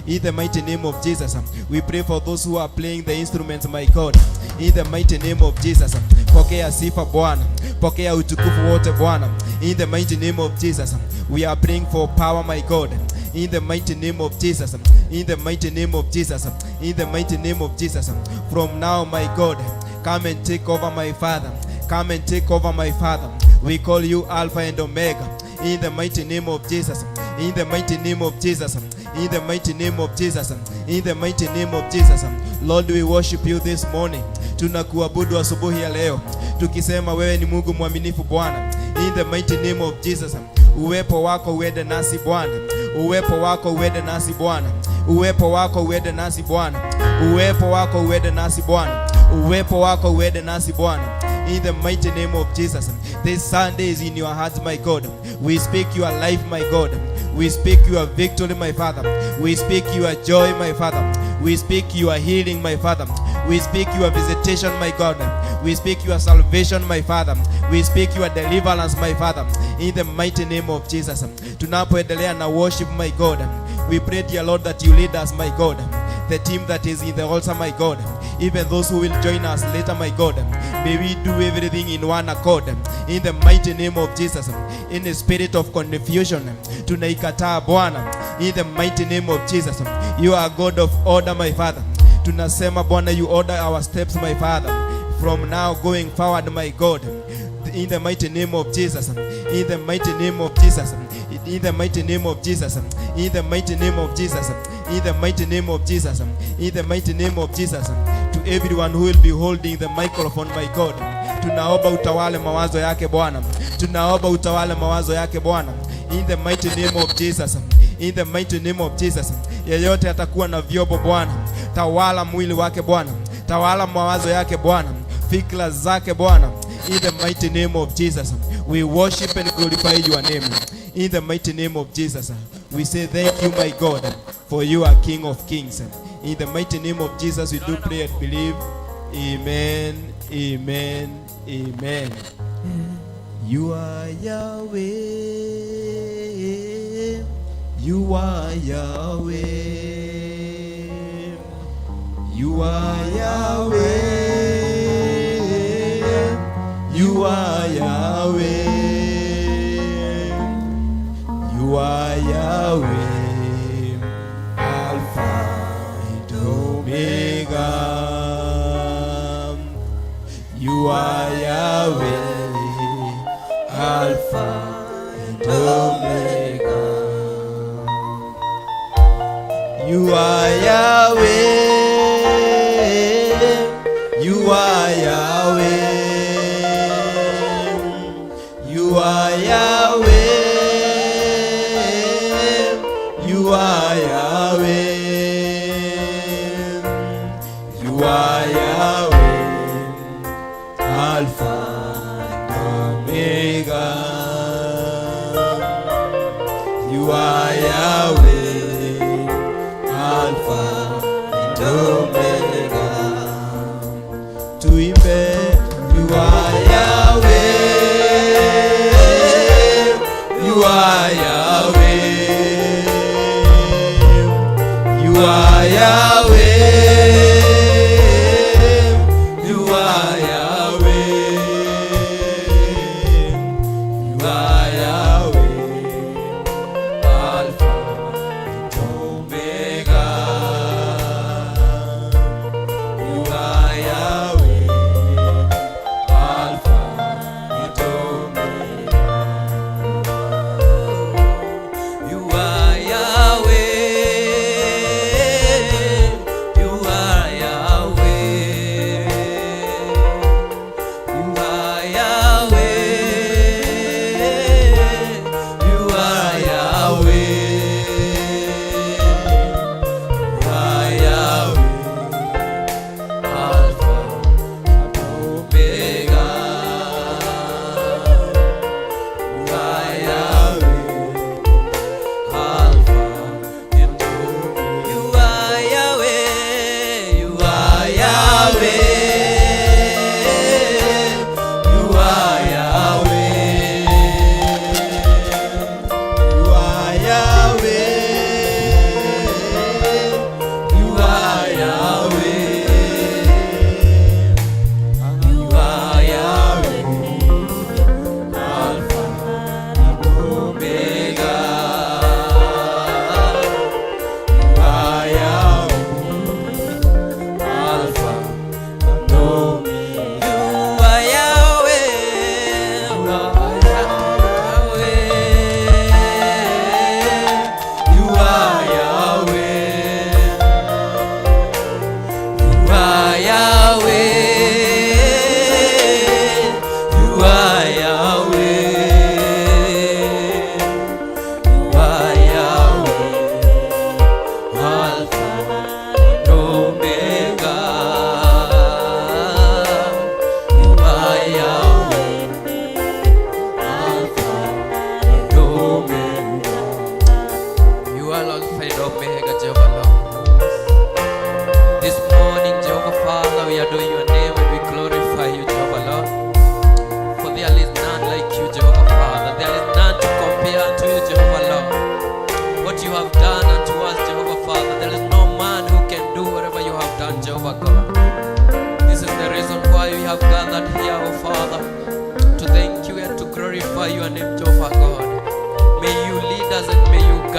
In the mighty name of Jesus, we pray for those who are playing the instruments, my God. In the mighty name of Jesus, pokea sifa Bwana, pokea utukufu wote Bwana. In the mighty name of Jesus, we are praying for power, my God. In the mighty name of Jesus, in the mighty name of Jesus, in the mighty name of Jesus. From now, my God, come and take over, my Father. Come and take over, my Father. We call you Alpha and Omega. In the mighty name of Jesus. In the mighty name of Jesus. In the mighty name of Jesus. In the mighty name of Jesus. Lord, we worship you this morning. Tunakuabudu asubuhi ya leo tukisema wewe ni Mungu mwaminifu Bwana. In the mighty name of Jesus. Uwepo wako uende nasi Bwana. Uwepo wako uende nasi Bwana. Uwepo wako uende nasi Bwana. Uwepo wako uende nasi Bwana. Uwepo wako uende nasi Bwana. In the mighty name of Jesus. This Sunday is in your hands, my God. We speak your life, my God. We speak your victory, my Father. We speak your joy, my Father. We speak your healing, my Father. We speak your visitation, my God. We speak your salvation, my Father. We speak your deliverance, my Father. In the mighty name of Jesus. Tunapoendelea na worship, my God. We pray, dear Lord, that you lead us, my God. The team that is in the altar, my God. Even those who will join us later, my God. May we do everything in one accord. In the mighty name of Jesus. In the spirit of confusion, tunaikataa Bwana. In the mighty name of Jesus. You are God of order, my Father. Tunasema Bwana, you order our steps, my Father. From now going forward, my God. In the mighty name of Jesus. In the mighty name of Jesus. In the mighty name of Jesus. In the mighty name of Jesus. In the mighty name of Jesus. In the mighty name of Jesus. To everyone who will be holding the microphone, my God. Tunaomba utawale mawazo yake Bwana. Tunaomba utawale mawazo yake Bwana. In the mighty name of Jesus. In the mighty name of Jesus. Yeyote atakuwa na vyombo Bwana, tawala mwili wake Bwana, tawala mawazo yake Bwana, fikra zake Bwana. In the mighty name of Jesus, we worship and glorify your name. In the mighty name of Jesus, we say thank you, my God, for you are King of Kings. In the mighty name of Jesus, we do pray and believe. Amen, amen, amen. You are Yahweh. You are Yahweh. You are Yahweh. You are Yahweh. You are Yahweh. Alpha and Omega. You are Yahweh. Alpha and Omega. You are Yahweh. You are Yahweh. You are Yahweh. You are Yahweh. You are Yahweh. Alpha and Omega. You are Yahweh, Alpha and Omega. Tuimbe, you are Yahweh, you are Yahweh, you are Yahweh, you are Yahweh, you are Yahweh, Alpha and Omega.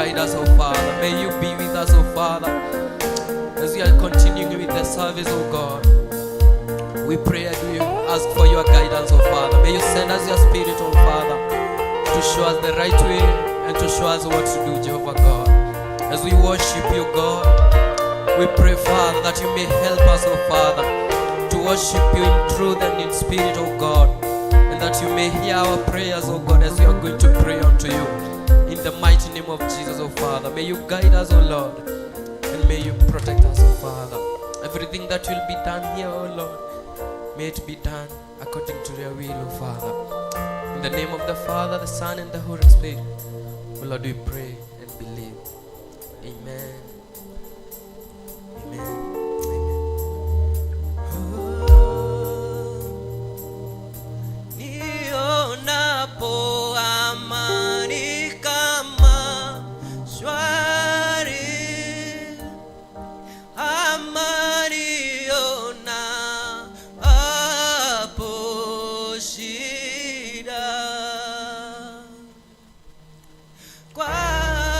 guide us, O Father. May you be with us, O Father, as we are continuing with the service, O God. We pray and we ask for your guidance, O Father. May you send us your Spirit, O Father, to show us the right way and to show us what to do, Jehovah God. As we worship you, God, we pray, Father, that you may help us, O Father, to worship you in truth and in spirit, O God, and that you may hear our prayers, O God, as we are going to pray unto you. In the mighty name of Jesus, O Father, may you guide us, O Lord, and may you protect us, O Father. Everything that will be done here, O Lord, may it be done according to your will, O Father. In the name of the Father, the Son, and the Holy Spirit, O Lord, we pray and believe. Amen. Amen. Amen. Nionapo amani kama shwari, amani ona hapo shida kwa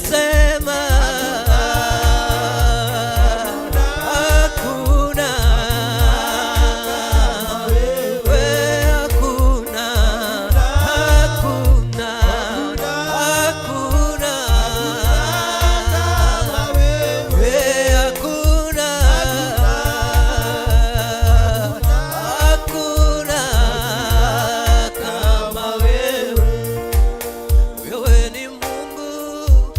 Sema hakuna, we hakuna, hakuna, hakuna, we hakuna, hakuna kama wewe. Wewe ni Mungu.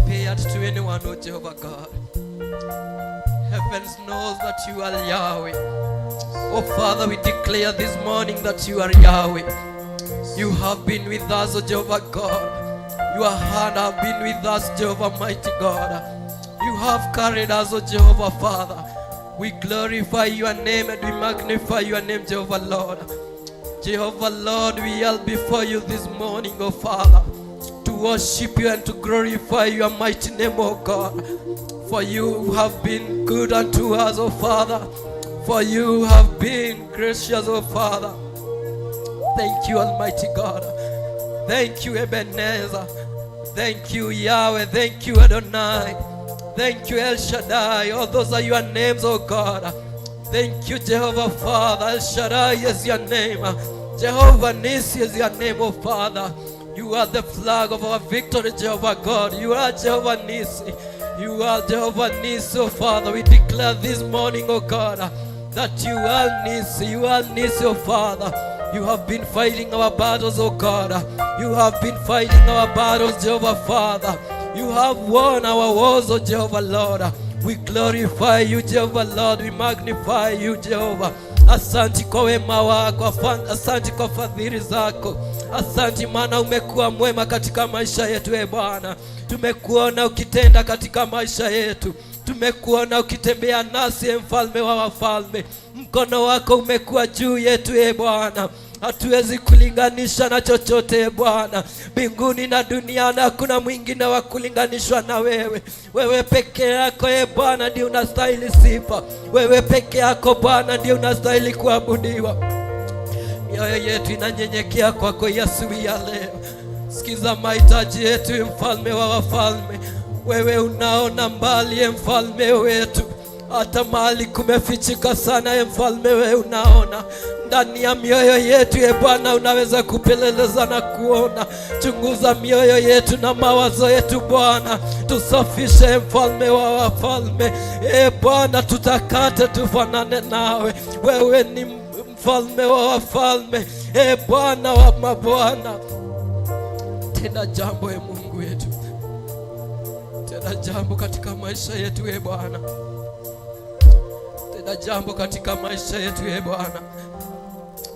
compared to anyone, O Jehovah God. Heavens knows that you are Yahweh. Oh Father, we declare this morning that you are Yahweh. You have been with us, O Jehovah God. Your hand have been with us, Jehovah mighty God. You have carried us, O Jehovah Father. We glorify your name and we magnify your name, Jehovah Lord. Jehovah Lord, we are before you this morning, O Father, to worship you and to glorify your mighty name, O God. For you have been good unto us, O Father. For you have been gracious, O Father. Thank you, Almighty God. Thank you, Ebenezer. Thank you, Yahweh. Thank you, Adonai. Thank you, El Shaddai. All those are your names, O God. Thank you, Jehovah Father. El Shaddai is your name. Jehovah Nisi is your name, O Father. You are the flag of our victory, Jehovah God. You are Jehovah Nisi. You are Jehovah Nisi, O Father. We declare this morning, O God, that you are Nisi. You are Nisi, O Father. You have been fighting our battles, O God. You have been fighting our battles, Jehovah Father. You have won our wars, O Jehovah Lord. We glorify you, Jehovah Lord. We magnify you, Jehovah. Asante kwa wema wako, asante kwa fadhili zako. Asante maana umekuwa mwema katika maisha yetu, e Bwana. Tumekuona ukitenda katika maisha yetu. Tumekuona ukitembea nasi, e mfalme wa wafalme. Mkono wako umekuwa juu yetu, e Bwana. Hatuwezi kulinganisha na chochote, e Bwana. Mbinguni na duniani hakuna mwingine wa kulinganishwa na wewe. Wewe peke yako, e Bwana, ndiye unastahili sifa. Wewe peke yako Bwana ndiye unastahili kuabudiwa. Mioyo yetu inanyenyekea kwako Yesu ya leo. Sikiza mahitaji yetu, mfalme wa wafalme. Wewe unaona mbali, e mfalme wetu, hata mahali kumefichika sana, e mfalme, wewe unaona ndani ya mioyo yetu. E Bwana, unaweza kupeleleza na kuona. Chunguza mioyo yetu na mawazo yetu Bwana, tusafishe, e mfalme wa wafalme. E Bwana, tutakate tufanane nawe. Wewe ni mfalme wa wafalme, e Bwana wa mabwana. Tenda jambo, e Mungu wetu, tenda jambo katika maisha yetu, e Bwana, tenda jambo katika maisha yetu, e Bwana.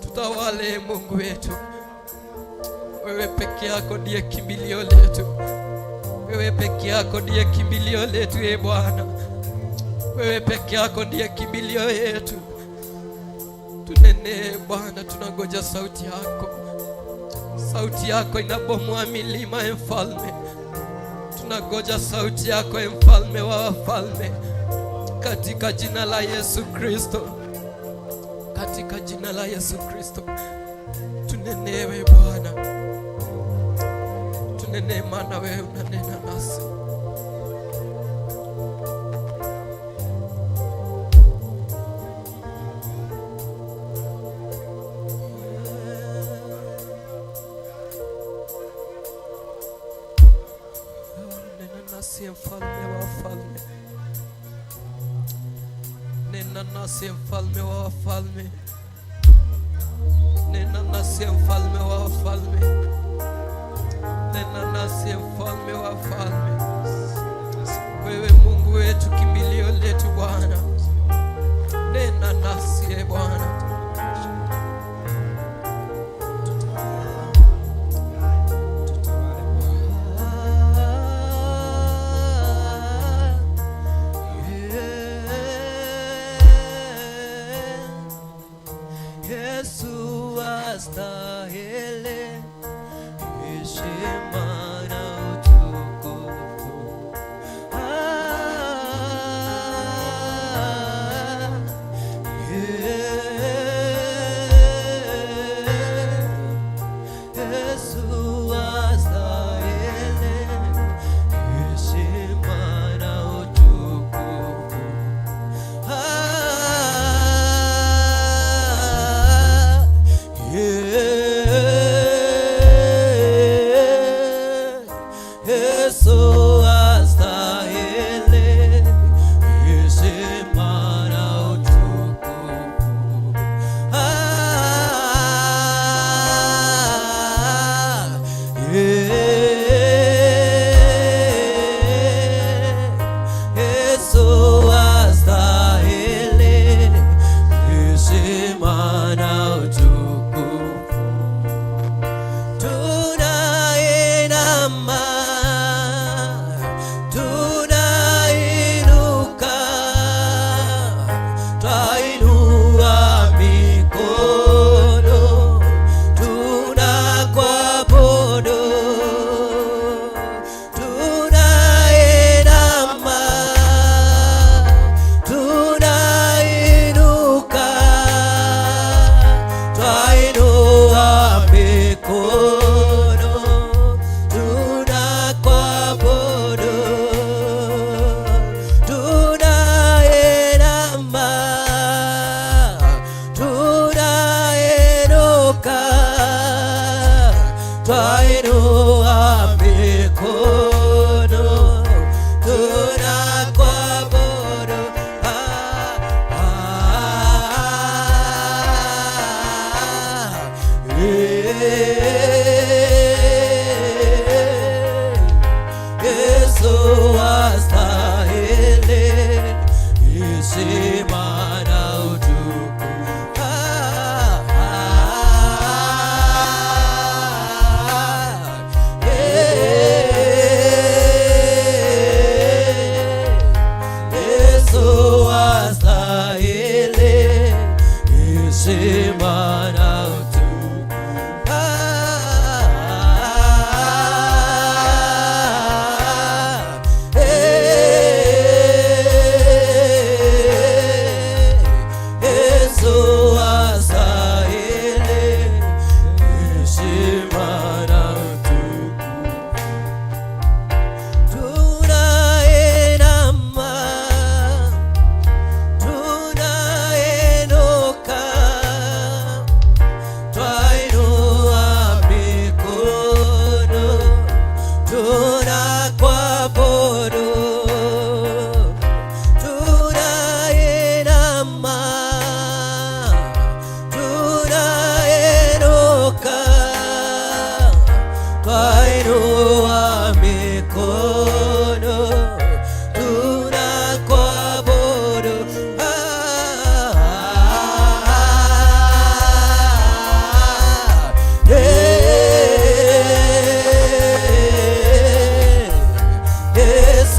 Tutawale, e Mungu wetu. Wewe peke yako ndiye kimbilio letu, wewe peke yako ndiye kimbilio letu, e Bwana. Wewe peke yako ndiye kimbilio yetu. Tunenee Bwana, tunangoja sauti yako. Sauti yako inabomoa milima, e mfalme. Tunangoja sauti yako, e mfalme wa wafalme, katika jina la Yesu Kristo, katika jina la Yesu Kristo. Tunenewe Bwana, tunenee, maana wewe unanena nasi. Nena nasi, mfalme wa wafalme. Nena nasi, mfalme wa wafalme. Nena nasi, mfalme wa wafalme. Nena nasi, mfalme wa wafalme. Wewe Mungu wetu, kimbilio letu Bwana. Nena nasi, e Bwana. Tutawale Bwana. Yesu astahili heshima na utukufu.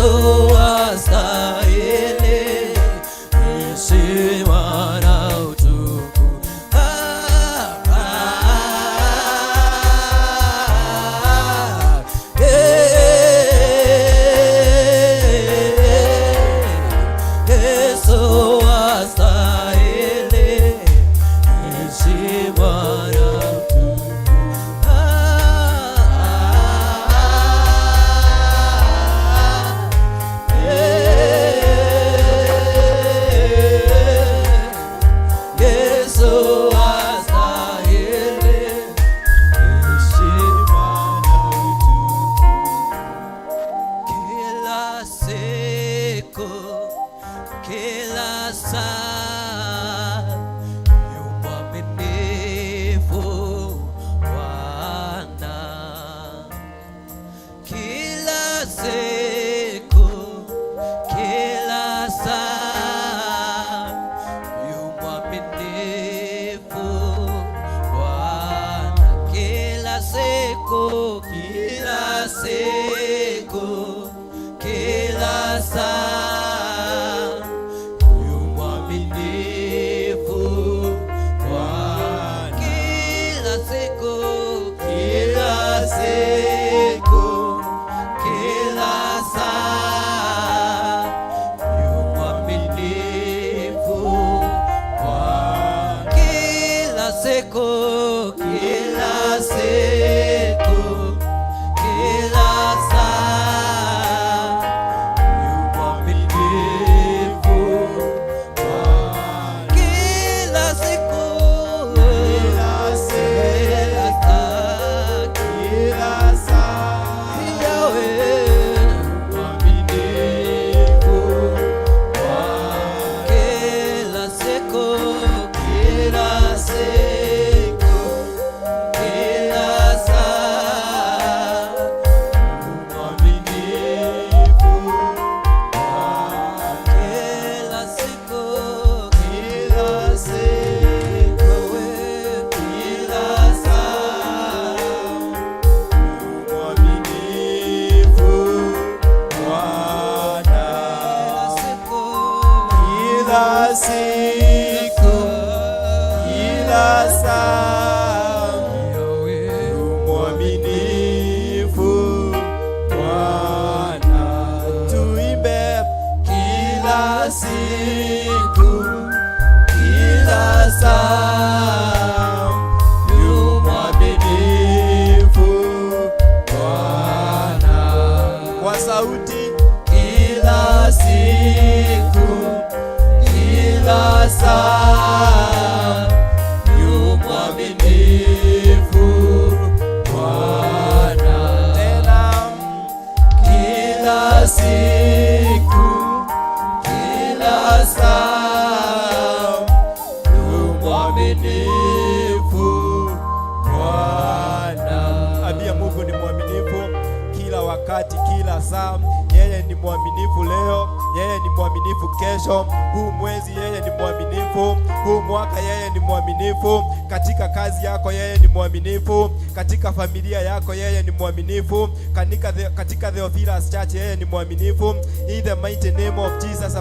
Yesu astahili heshima na utukufu. Ah, ah, eh, Yesu astahili heshima na utukufu. Ah, ah, eh, Yesu astahili heshima na utukufu. Kila siku, kila saa, yu mwaminifu Bwana. Kila siku, kila saa, yu mwaminifu Bwana. Kila siku, kila siku, kila saa, yu mwaminifu Bwana. Kila siku, kila siku, kila saa, yu mwaminifu Bwana. Kila siku, kila siku, kila saa, yu mwaminifu Bwana. Kila siku, kila saa, Kila saa Yahweh, mwaminifu Bwana. kila siku, kila siku, kila saa, Mwaminifu Bwana. kila siku, Kila siku, Yahweh, kila saa, mwaminifu Bwana. kila siku, Kila siku, kila saa, Yahweh, mwaminifu Bwana. Tuimbe kila siku, kila saa, yu mwaminifu Bwana. Kwa sauti kila siku, kila saa, yu mwaminifu Bwana. Tena kila siku, kila saa, yu mwaminifu Bwana. Ambia Mungu ni mwaminifu kila wakati, kila saa. Yeye ni mwaminifu leo, yeye ni mwaminifu kesho, huu mwezi yeye ni mwaminifu, huu mwaka yeye ni mwaminifu, katika kazi yako yeye ni mwaminifu, katika familia yako yeye ni mwaminifu, katika Theophilus Church yeye ni mwaminifu. In the mighty name of Jesus,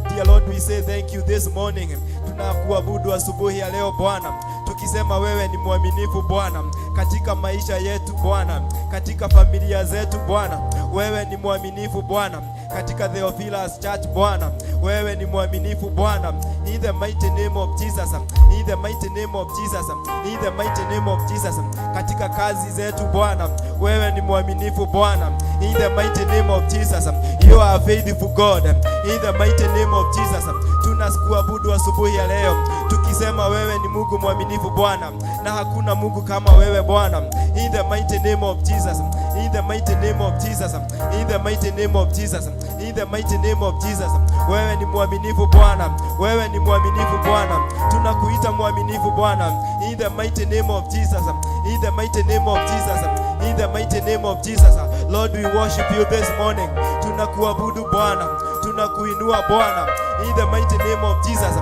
dear Lord, we say thank you this morning. Tunakuabudu asubuhi ya leo Bwana, tukisema wewe ni mwaminifu Bwana, katika maisha yetu Bwana, katika familia zetu Bwana, wewe ni mwaminifu Bwana, katika Theophilus Church Bwana, wewe ni mwaminifu Bwana. In the mighty name of Jesus, in the mighty name of Jesus, in the mighty name of Jesus, katika kazi zetu Bwana, wewe ni mwaminifu Bwana. In the mighty name of Jesus, you are faithful God. In the mighty name of Jesus, tunakuabudu asubuhi ya leo tukisema wewe ni Mungu mwaminifu Bwana, na hakuna Mungu kama wewe Bwana. In the mighty name of Jesus, in the mighty name of Jesus, in the mighty name of Jesus, in the mighty name of Jesus. Wewe ni mwaminifu Bwana, wewe ni mwaminifu Bwana, tunakuita mwaminifu Bwana. In the mighty name of Jesus, in the mighty name of Jesus, in the mighty name of Jesus. Lord, we worship you this morning. Tunakuabudu Bwana, tunakuinua Bwana. In the mighty name of Jesus,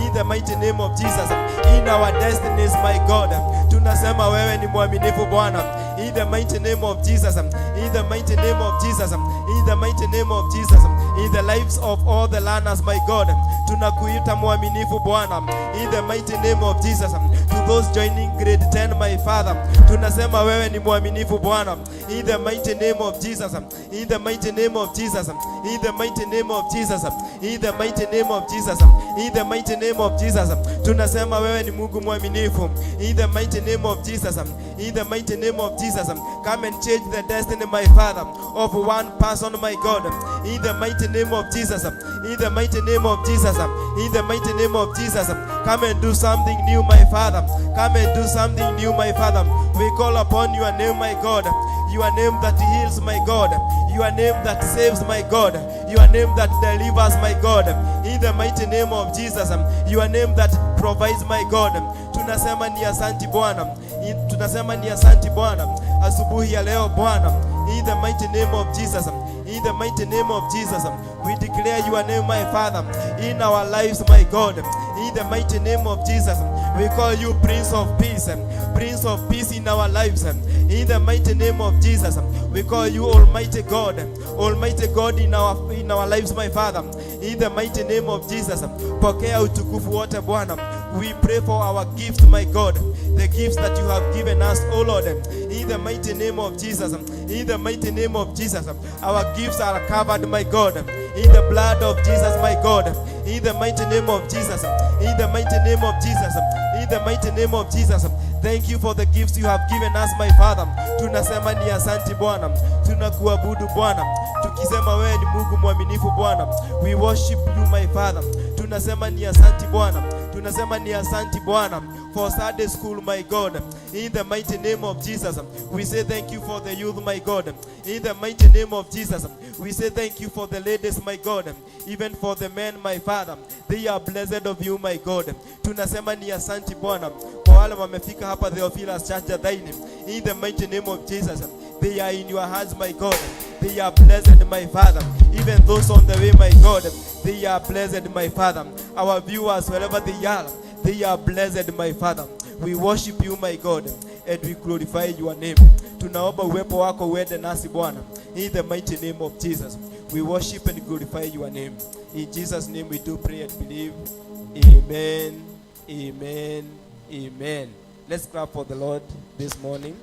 in the mighty name of Jesus, in our destinies, my God. Tunasema wewe ni mwaminifu Bwana. In the mighty name of Jesus, in the mighty name of Jesus, in the In the mighty name of Jesus, in the lives of all the learners, my God. Tunakuita mwaminifu, Bwana. In the mighty name of Jesus, to those joining grade 10, my Father, tunasema wewe ni mwaminifu, Bwana. In the mighty name of Jesus, in the mighty name of Jesus, in the mighty name of Jesus, in the mighty name of Jesus, in the mighty name of Jesus, tunasema wewe ni Mungu mwaminifu. In the mighty name of Jesus, in the mighty name of Jesus, come and change the destiny, my Father, of one person, my God. In the mighty name of Jesus, in the mighty name of Jesus, in the mighty name of Jesus, come and do something new, my Father. Come and do something new, my Father. We call upon your name, my God, your name that heals, my God, your name that saves, my God, your name that delivers, my God. In the mighty name of Jesus, your name that provides, my God. Tunasema ni asanti, Bwana. Tunasema ni asanti, Bwana, asubuhi ya leo, Bwana. In the mighty name of Jesus, in the mighty name of Jesus, we declare your name, my Father, in our lives, my God. In the mighty name of Jesus, we call you Prince of Peace, Prince of Peace in our lives. In the mighty name of Jesus, we call you Almighty God, Almighty God in our lives, my Father. In the mighty name of Jesus, pokea utukufu wote, Bwana. We pray for our gift, my God, the gifts that you have given us, O Lord. In the mighty name of Jesus, in the mighty name of Jesus, our gifts are covered, my God, in the blood of Jesus, my God. In the mighty name of Jesus, in the mighty name of Jesus, in the mighty name of Jesus. Thank you for the gifts you have given us, my Father. Tunasema ni asanti, Bwana. Tunakuabudu, Bwana, tukisema wewe ni Mungu mwaminifu, Bwana. We worship you, my Father. Tunasema ni asanti, Bwana. Tunasema ni asanti, Bwana, for Sunday school, my God. In the mighty name of Jesus, we say thank you for the youth, my God. In the mighty name of Jesus, we say thank you for the ladies, my God, even for the men, my Father. They are blessed of you, my God. Tunasema ni asanti, Bwana, kwa wale wamefika hapa Theophilus Church Jathaini. In the mighty name of Jesus, they are in your hands, my God. They are blessed, my Father. Even those on the way, my God, they are blessed, my Father. Our viewers, wherever they are, they are blessed, my Father. We worship you, my God, and we glorify your name. Tunaomba uwepo wako uende nasi, Bwana. In the mighty name of Jesus, we worship and glorify your name. In Jesus' name we do pray and believe. Amen, amen, amen. Let's clap for the Lord this morning.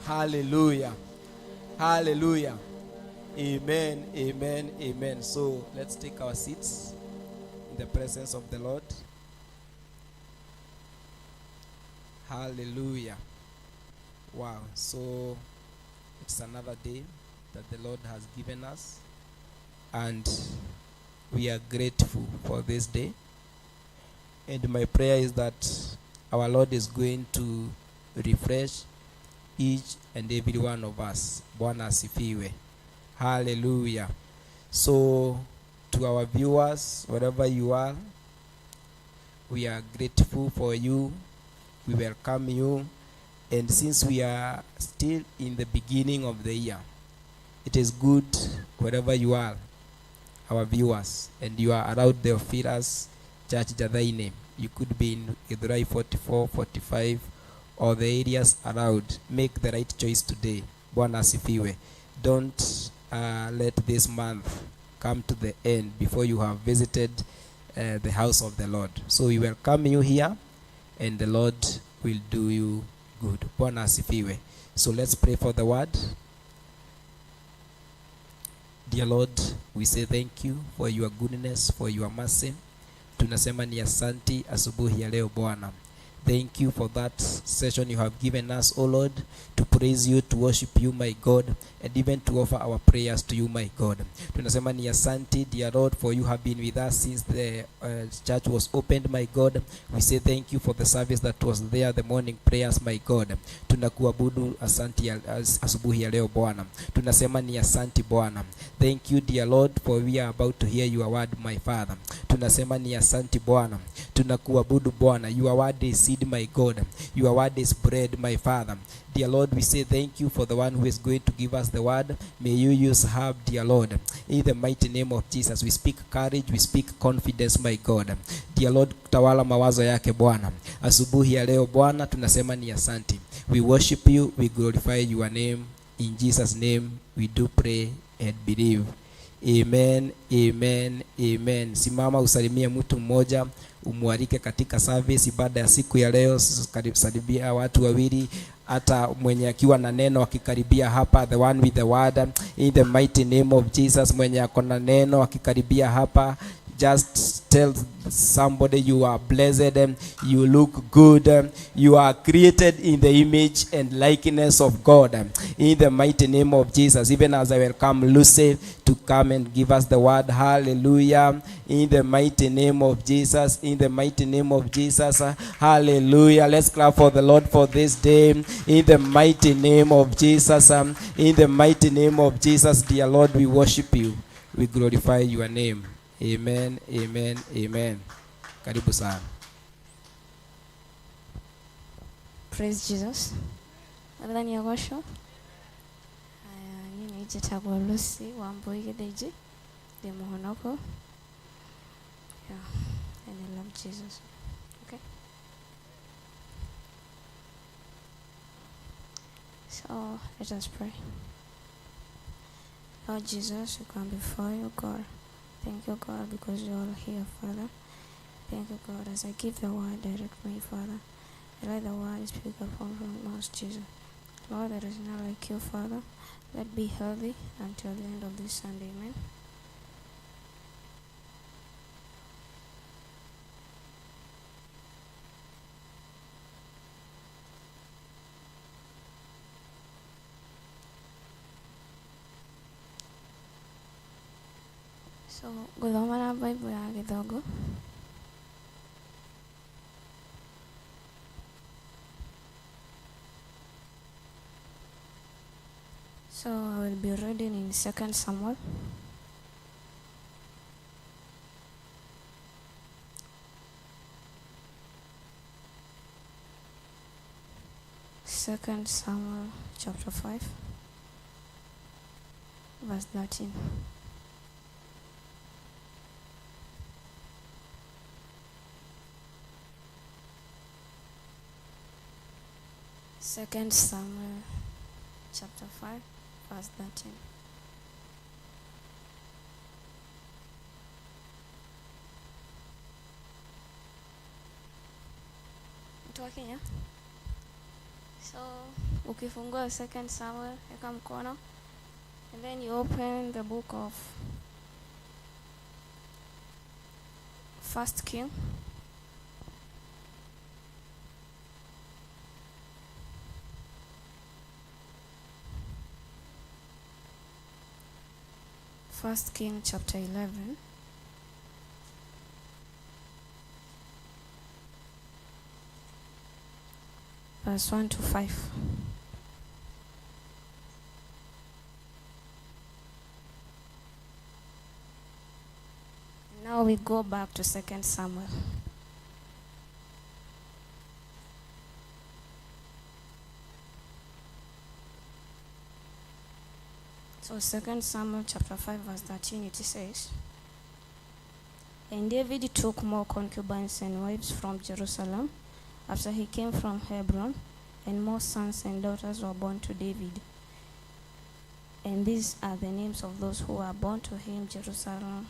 Hallelujah. Hallelujah. Amen, amen, amen. So let's take our seats in the presence of the Lord. Hallelujah. Wow. So it's another day that the Lord has given us, and we are grateful for this day. And my prayer is that our Lord is going to refresh each and every one of us. Bwana asifiwe. Hallelujah. So, to our viewers, wherever you are, we are grateful for you. We welcome you. And since we are still in the beginning of the year, it is good wherever you are, our viewers, and you are around the Theophilus Church Jathaini. You could be in Githurai 44, 45, or the areas around. Make the right choice today. Bwana asifiwe. Don't let this month come to the end before you have visited the house of the Lord. So we welcome you here, and the Lord will do you good. Bwana asifiwe. So let's pray for the word. Dear Lord, we say thank you for your goodness, for your mercy. Tunasema ni asanti asubuhi ya leo, Bwana. Thank you for that session you have given us, O Lord, to praise you, to worship you, my God, and even to offer our prayers to you, my God. Tunasema ni asanti, dear Lord, for you have been with us since the church was opened, my God. We say thank you for the service that was there, the morning prayers, my God. Tunakuabudu, asanti asubuhi ya leo, Bwana. Tunasema ni asanti, Bwana. Thank you, dear Lord, for we are about to hear your word, my Father. Tunasema ni asanti, Bwana. Tunakuabudu, Bwana. Your word is seed, my God. Your word is bread, my Father. Dear Lord, we say thank you for the one who is going to give us the word. May you use her, dear Lord. In the mighty name of Jesus, we speak courage, we speak confidence, my God. Dear Lord, tawala mawazo yake, Bwana. Asubuhi ya leo, Bwana, tunasema ni asanti. We worship you, we glorify your name. In Jesus name we do pray and believe. Amen, amen, amen. Simama usalimie mtu mmoja, umwalike katika service ibada ya siku ya leo. Salimia watu wawili, hata mwenye akiwa na neno akikaribia hapa, the one with the word, in the mighty name of Jesus. Mwenye ako na neno akikaribia hapa, just tell somebody you are blessed, you look good, you are created in the image and likeness of God, in the mighty name of Jesus. Even as I welcome Lucy to come and give us the word. Hallelujah. In the mighty name of Jesus, in the mighty name of Jesus. Hallelujah. Let's clap for the Lord for this day. In the mighty name of Jesus, in the mighty name of Jesus, dear Lord, we worship you. We glorify your name. Amen, amen, amen. Karibu sana. Praise Jesus. Mwathani agocwo. Aya, niĩ nĩ njĩtagwo Lucy Wambui Gĩthĩnji, ndĩ mũhonoko. Yeah, and I love Jesus. Okay. So let us pray. Lord Jesus, we come before you, God. Thank you, God, because you're all here, Father. Thank you, God, as I give the word, direct me, Father. Let the word speak upon from us, Jesus. Lord, there is none like you, Father. Let be healthy until the end of this Sunday, amen. So, gũthoma na Bible ya Gĩthũngũ. So I will be reading in 2 Samuel. Second Samuel chapter 5, verse 13. Second Samuel chapter 5, verse 13. Mtu wa Kenya? So ukifungua Second Samuel, weka mkono, and then you open the book of First King. First King chapter 11. Verse 1 to 5. Now we go back to 2 Samuel. So 2 Samuel chapter 5 verse 13, it says, And David took more concubines and wives from Jerusalem after he came from Hebron, and more sons and daughters were born to David. And these are the names of those who were born to him: Jerusalem,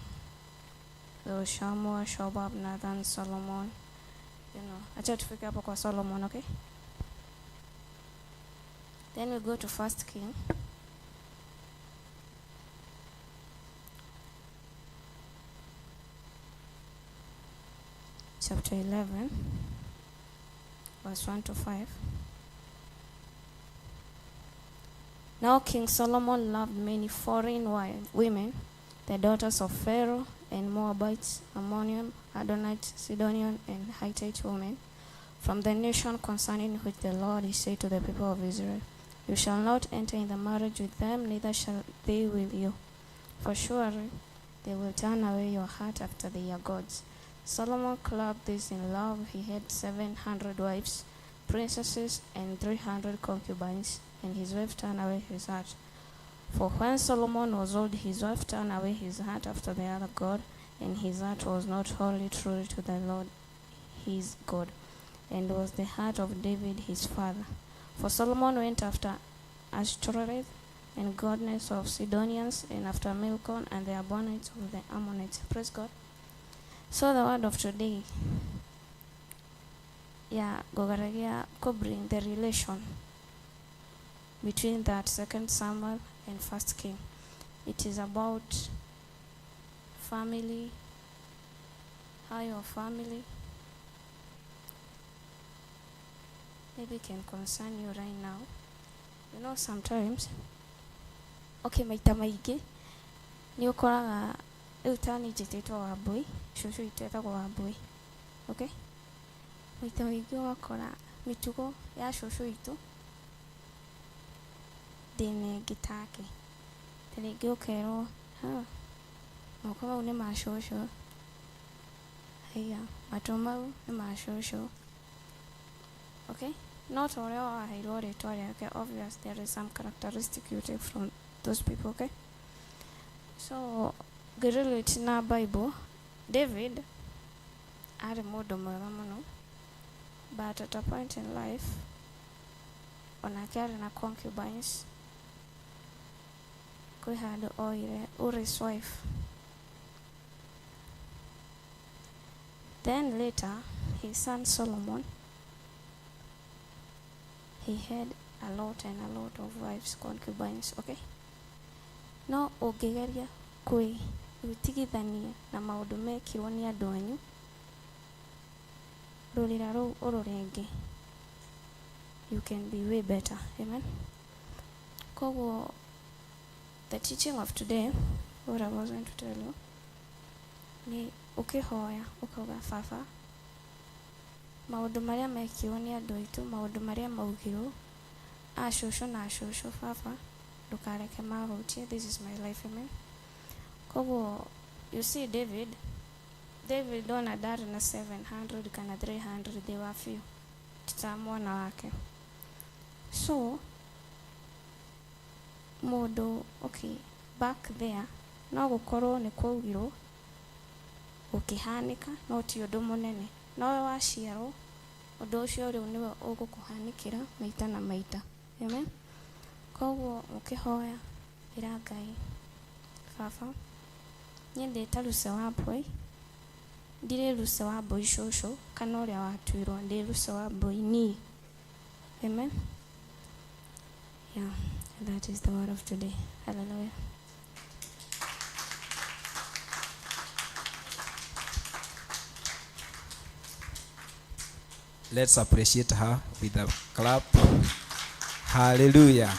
there Shammua, Shobab, Nathan, Solomon. You know, acha tufike hapo kwa Solomon, okay? Then we go to First King. Chapter 11, verse 1 to 5. Now King Solomon loved many foreign women, the daughters of Pharaoh and Moabites, Ammonium, Adonite, Sidonian, and Hittite women, from the nation concerning which the Lord is said to the people of Israel, You shall not enter in the marriage with them, neither shall they with you. For surely they will turn away your heart after their gods. Solomon clubbed this in love. He had 700 wives, princesses, and 300 concubines, and his wife turned away his heart. For when Solomon was old, his wife turned away his heart after the other god, and his heart was not wholly true to the Lord his God, and was the heart of David his father. For Solomon went after Ashtoreth, and goddess of Sidonians, and after Milcom and the Ammonites of the Ammonites. Praise God. So the word of today, yeah, ngũgeragia kũ bring the relation between that Second Samuel and First King. It is about family, how your family maybe can concern you right now. You know, sometimes, okay, maita maingĩ nĩ ũkoraga rĩu ta niĩ njĩtĩtwo Wambũi, cũcũ witũ etagwo Wambũi, okay? Maita maingĩ ũgakora mĩtugo ya cũcũ witũ ndĩna ĩngĩ take. Ta rĩngĩ ũkerwo, ha, moko mau nĩ ma cũcũ, haiya, matũ mau nĩ ma cũcũ, okay? No ta ũrĩa waheirwo rĩtwa rĩake, obvious there is some characteristic you take from those people, okay? So, ngĩrelate na Bible, David arĩ mũndũ mwega mũno, but at a point in life, onake arĩ na concubines, kwĩ handũ oire Uri's wife. Then later, his son Solomon, he had a lot and a lot of wives, concubines, okay? No ũngĩgeria gwĩtigithania na maũndũ mekirwo nĩ andũ anyu, rũrĩra rũu ũrũrenge, you can be way better. Amen. Koguo the teaching of today, what I was going to tell you, nĩ ũkĩhoya ũkauga, baba, maũndũ marĩa mekirwo nĩ andũ aitũ, maũndũ marĩa maugirwo a cũcũ na cũcũ, baba, ndũkareke mahutie. This is my life. Amen. Koguo you see David ona ndarĩ na 700 kana 300, they were few, ti ta mwana wake. So mũndũ, okay, back there no gũkorwo nĩ kwaugirwo gũkĩhanĩka, no ti ũndũ mũnene, nowe waciarwo ũndũ ũcio rĩu nĩwe ũgũkũhanĩkĩra maita na maita. Amen. Koguo ũkĩhoya, ĩra Ngai, baba, niĩ ndĩ ta Lucy Wambui, ndirĩ Lucy Wambui cũcũ kana ũrĩa watuirwo, ndĩ Lucy Wambui niĩ. Amen. Yeah, that is the word of today. Hallelujah. Let's appreciate her with a clap. Hallelujah.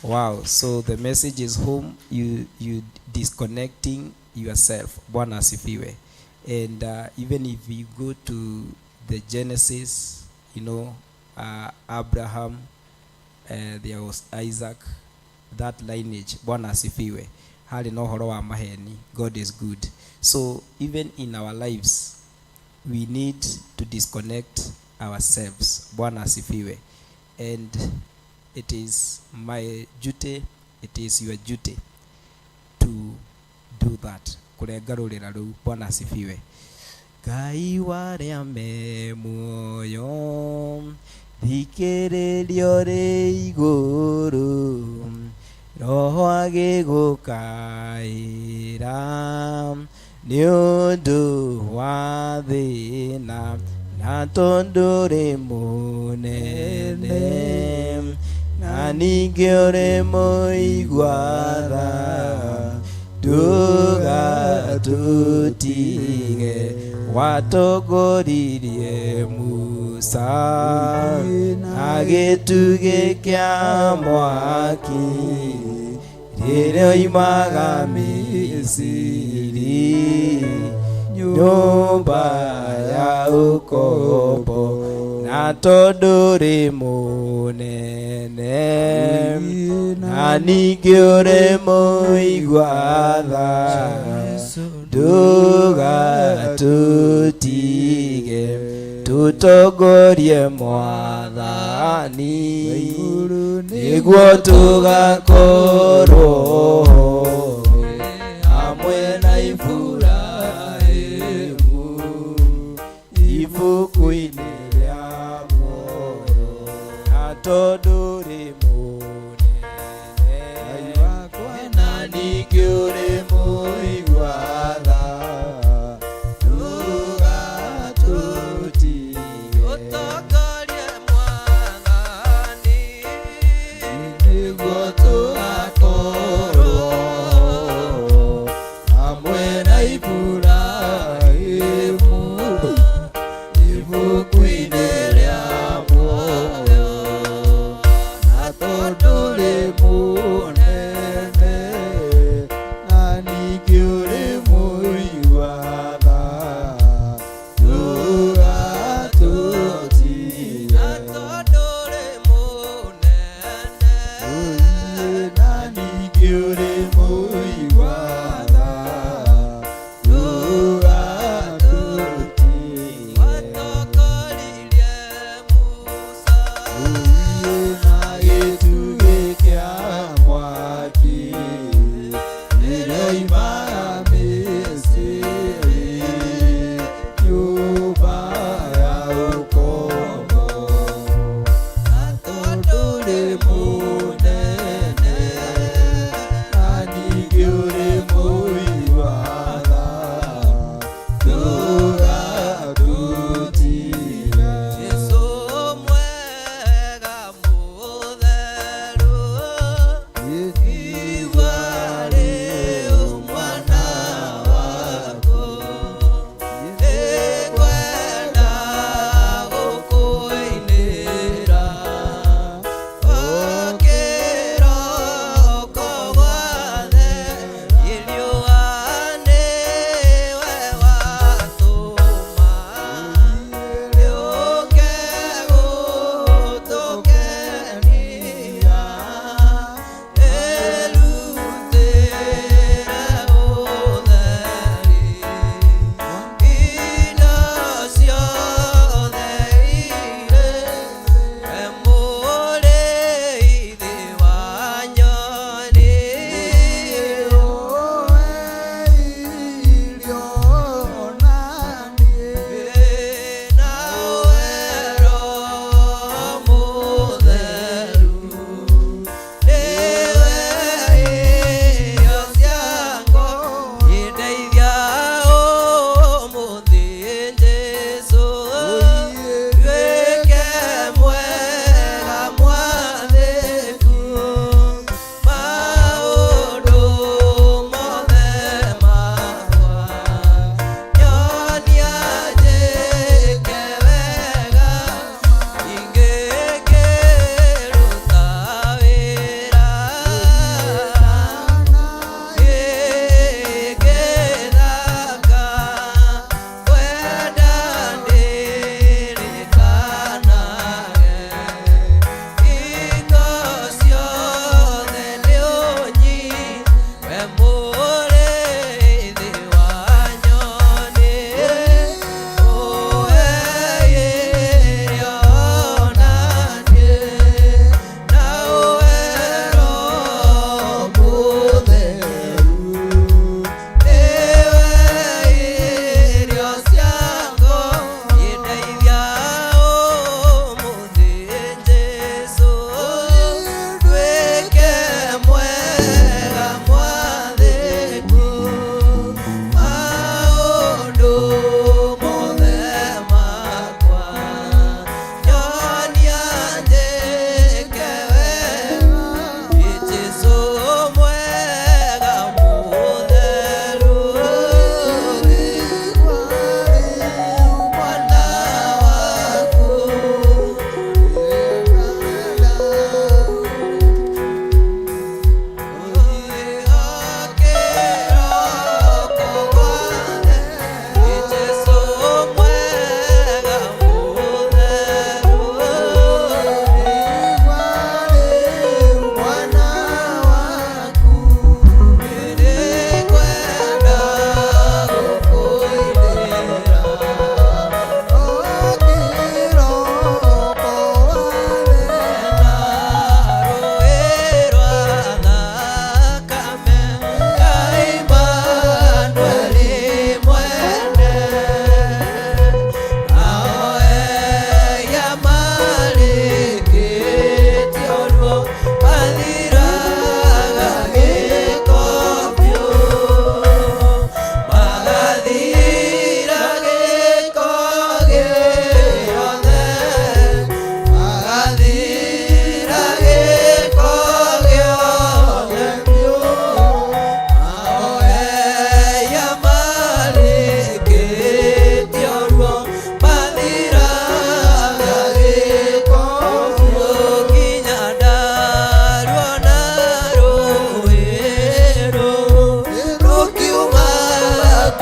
Wow. So the message is home, you disconnecting yourself. Bwana asifiwe. And even if you go to the Genesis, Abraham, there was Isaac, that lineage. Bwana asifiwe. Hali no horo wa maheni. God is good. So even in our lives, we need to disconnect ourselves. Bwana asifiwe. And it is my duty, it is your duty to do that. Kũrenga rũrĩra rũu. Bwana asifiwe. Ngai warĩa me muoyo, thikĩrĩrio rĩ igũrũ, roho agĩgũkaĩra nĩ ũndũ wa thĩna, na tondũ ũrĩ mũnene na ningĩ ũrĩ mũigua tha, ndũgatũtige. Watongoririe Musa na gĩtugĩ kĩa mwaki rĩrĩa oimaga Misiri, nyũmba ya ũkombo, na tondũ ũrĩ mũnene na ningĩ ũrĩ mũigua tha, ndũgatũtige, tũtongorie mwathani nĩguo tũgakorwo hamwe na Iburahĩmu ibuku-inĩ rĩa muoyo, na tondũ ũrĩ mũnene.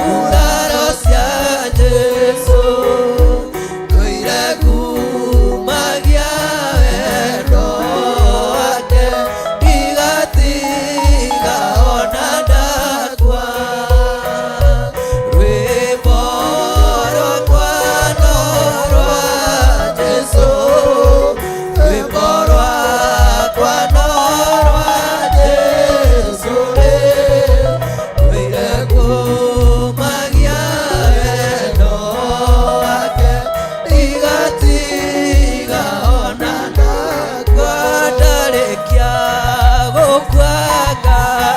Nguraro cia Jesũ, ndũire ngumagia wendo wake, ndigatiga ona ndakua. Rwĩmbo rwakwa no rwa Jesũ, rwĩmbo rwakwa no rwa Jesũ rĩ, ndũire ngumagia wendo wake, ndigatiga ona ndakua. Ndarĩkia gũkua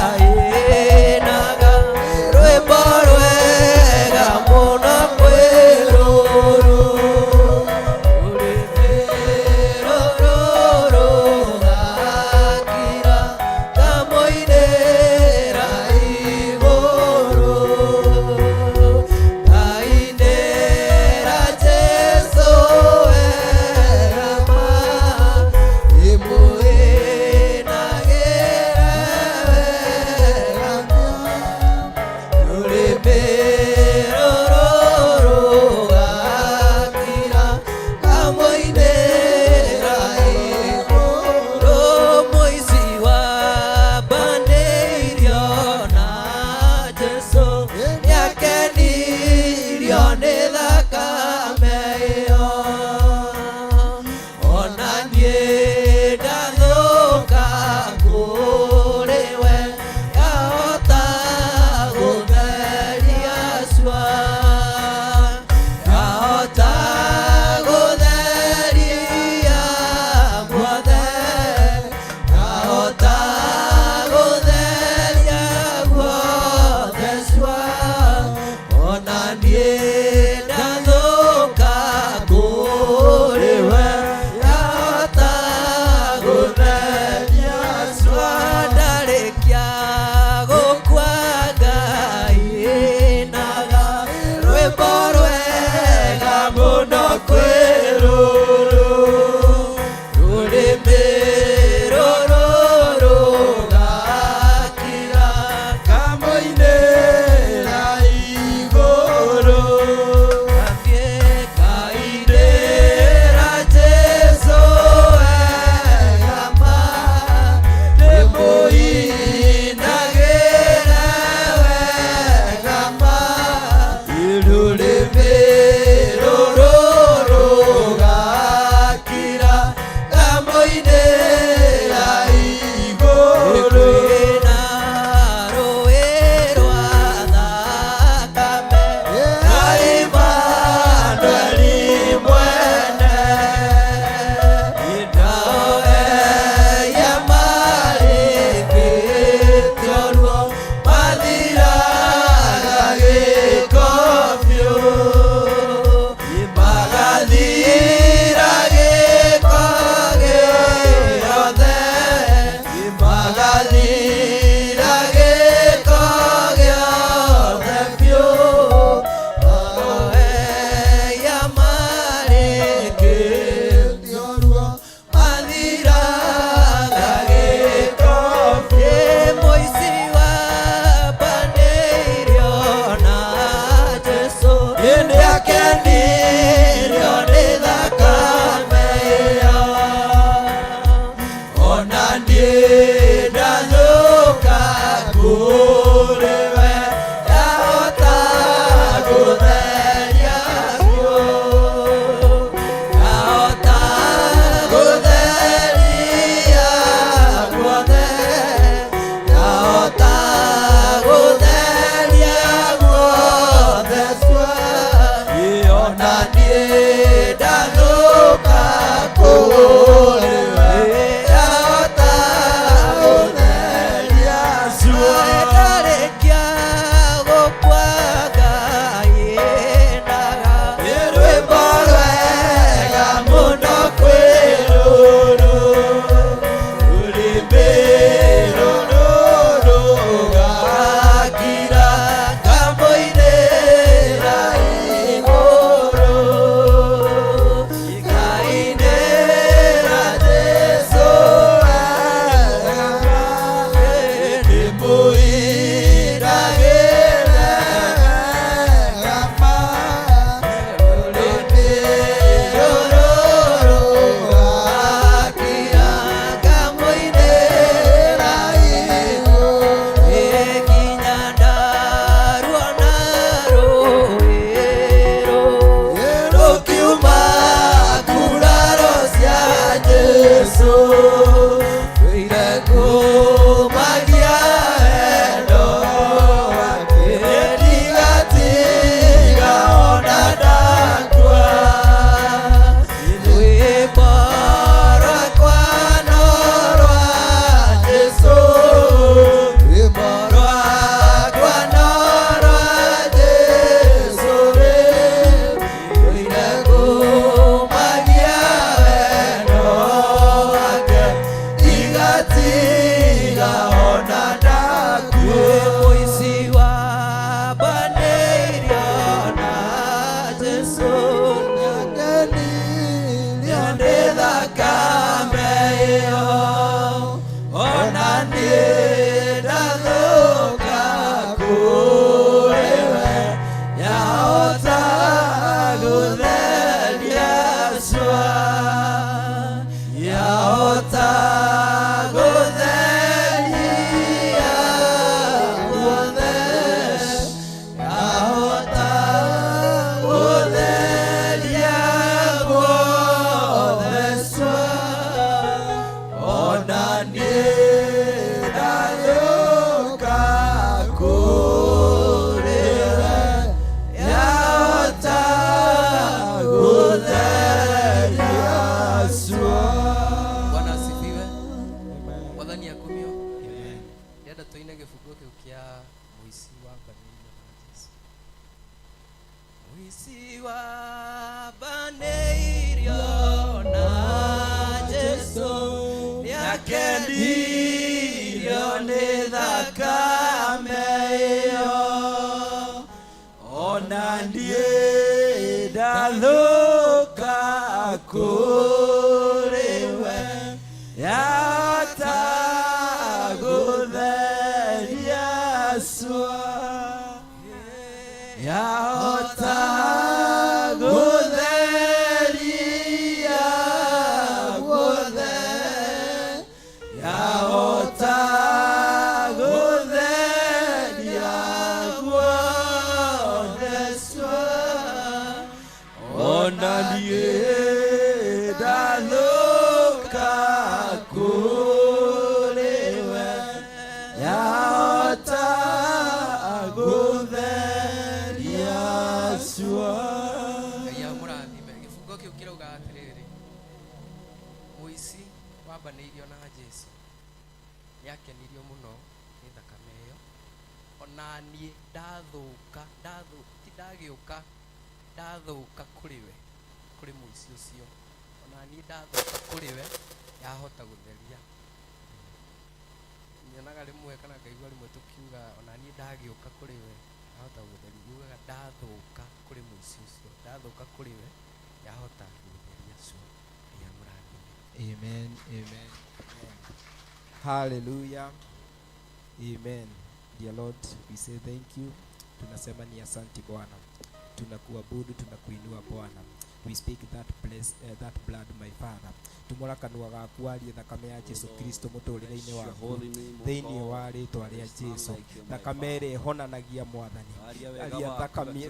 ngainaga rwĩmbo rwega mũno kwĩ rũrũ, rũrĩmĩ rũrũ rũgakira ngamũinĩra igũrũ, ngainĩra Jesũ wega ma, ĩmũinagĩre wega ma, rũrĩmĩ rũrũ rũgakira ngamũinĩra igũrũ. Mũici wa bandĩirio na Jesũ nĩakenirio nĩ thakame ĩyo, ona niĩ ndathũka kũrĩ we, ngahota gũtheria cua, ngahota gũtheria guothe, ngahota gũtheria guothe cua, ona niĩ ndathũka kũrĩ we, ngahota gũtheria cua. Ndarĩkia gũkua ngainaga rwĩmbo rwega mũno kwĩ rũrũ, rũrĩmĩ rũrũ rũgakira Ngamũinĩra igũrũ. Ngainĩra Jesũ wega ma, ndĩmũinagĩre wega ma, rũrĩmĩ rũrũ rũgakira ngamũinĩra igũrũ. Kwĩna rũĩ rwa thakame na Imanueli mwene, nao ehia marĩkĩtio ruo mathiraga gĩko biũ, magathira gĩko gĩothe, magathira gĩko gĩothe biũ, ehia marĩkĩtio ruo mathiraga gĩko biũ. Mũici wa bandĩirio na Jesũ nĩakenirio nĩ thakame ĩyo, ona niĩ ndathũka kũrĩ we, ndahota gũtheria biũ, ndahota gũtheria guothe, ndahota gũtheria guothe cua, ona Wambanĩirio na Jesu. Mũici wambanĩirio na Jesu nĩakenirio nĩ thakame ĩyo ona niĩ ndathũka kũrĩ we yahota gũtheria cua yahota gũtheria guothe yahota gũtheria guothe cua ona niĩ ndathũka kũrĩ we yahota gũtheria cua. Ngai amũrathime. Gĩbungo kĩu kĩrauga atĩrĩrĩ, mũici wambanĩirio na Jesu nĩakenirio mũno nĩ thakame ĩyo ona niĩ ndathũka ti ndagĩũka ndathũka kũrĩ we kũrĩ mũici ũcio ona niĩ ndathũka kũrĩ we yahota gũtheria. Nyonaga rĩmwe kana ngaigua rĩmwe tũkiuga ona niĩ ndagĩũka kũrĩ we yahota gũtheria, yugaga ndathũka kũrĩ mũici ũcio ndathũka kũrĩ we yahota gũtheria cua. Ngai amũrathime. Amen, amen, amen. Hallelujah. Amen. Dear Lord, we say thank you. Tunasema ni asanti Bwana. Tunakuabudu, tunakuinua Bwana. We speak that bless, that blood, my Father. Tumora kanua gaku arie thakame ya Jesu Kristo mũtũrĩre-inĩ waku thĩinĩ wa rĩtwa rĩa Jesu. Thakame ĩrĩa ĩhonanagia Mwathani. Aria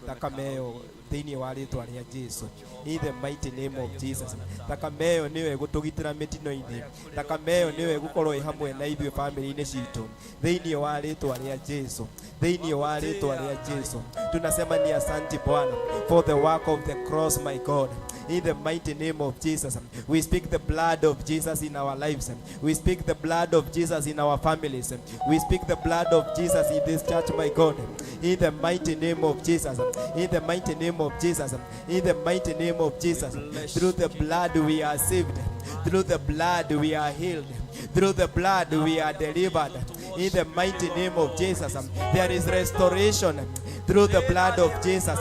thakame ĩyo thĩinĩ wa rĩtwa rĩa Jesu. In the mighty name of Jesus. Thakame ĩyo nĩyo ĩgũtũgitĩra mĩtino-inĩ. Thakame ĩyo nĩyo ĩgũkorwo ĩ hamwe na ithuĩ bamĩrĩ-inĩ citũ. Thĩinĩ wa rĩtwa rĩa Jesu. Thĩinĩ wa rĩtwa rĩa Jesu. Tunasema ni asanti Bwana for the work of the cross, my God. In the mighty name of Jesus, we speak the blood of Jesus in our lives. We speak the blood of Jesus in our families. We speak the blood of Jesus in this church, my God. In the mighty name of Jesus. In the mighty name of Jesus. In the mighty name of Jesus. Through the blood we are saved. Through the blood we are healed. Through the blood we are delivered. In the mighty name of Jesus, there is restoration through the blood of Jesus.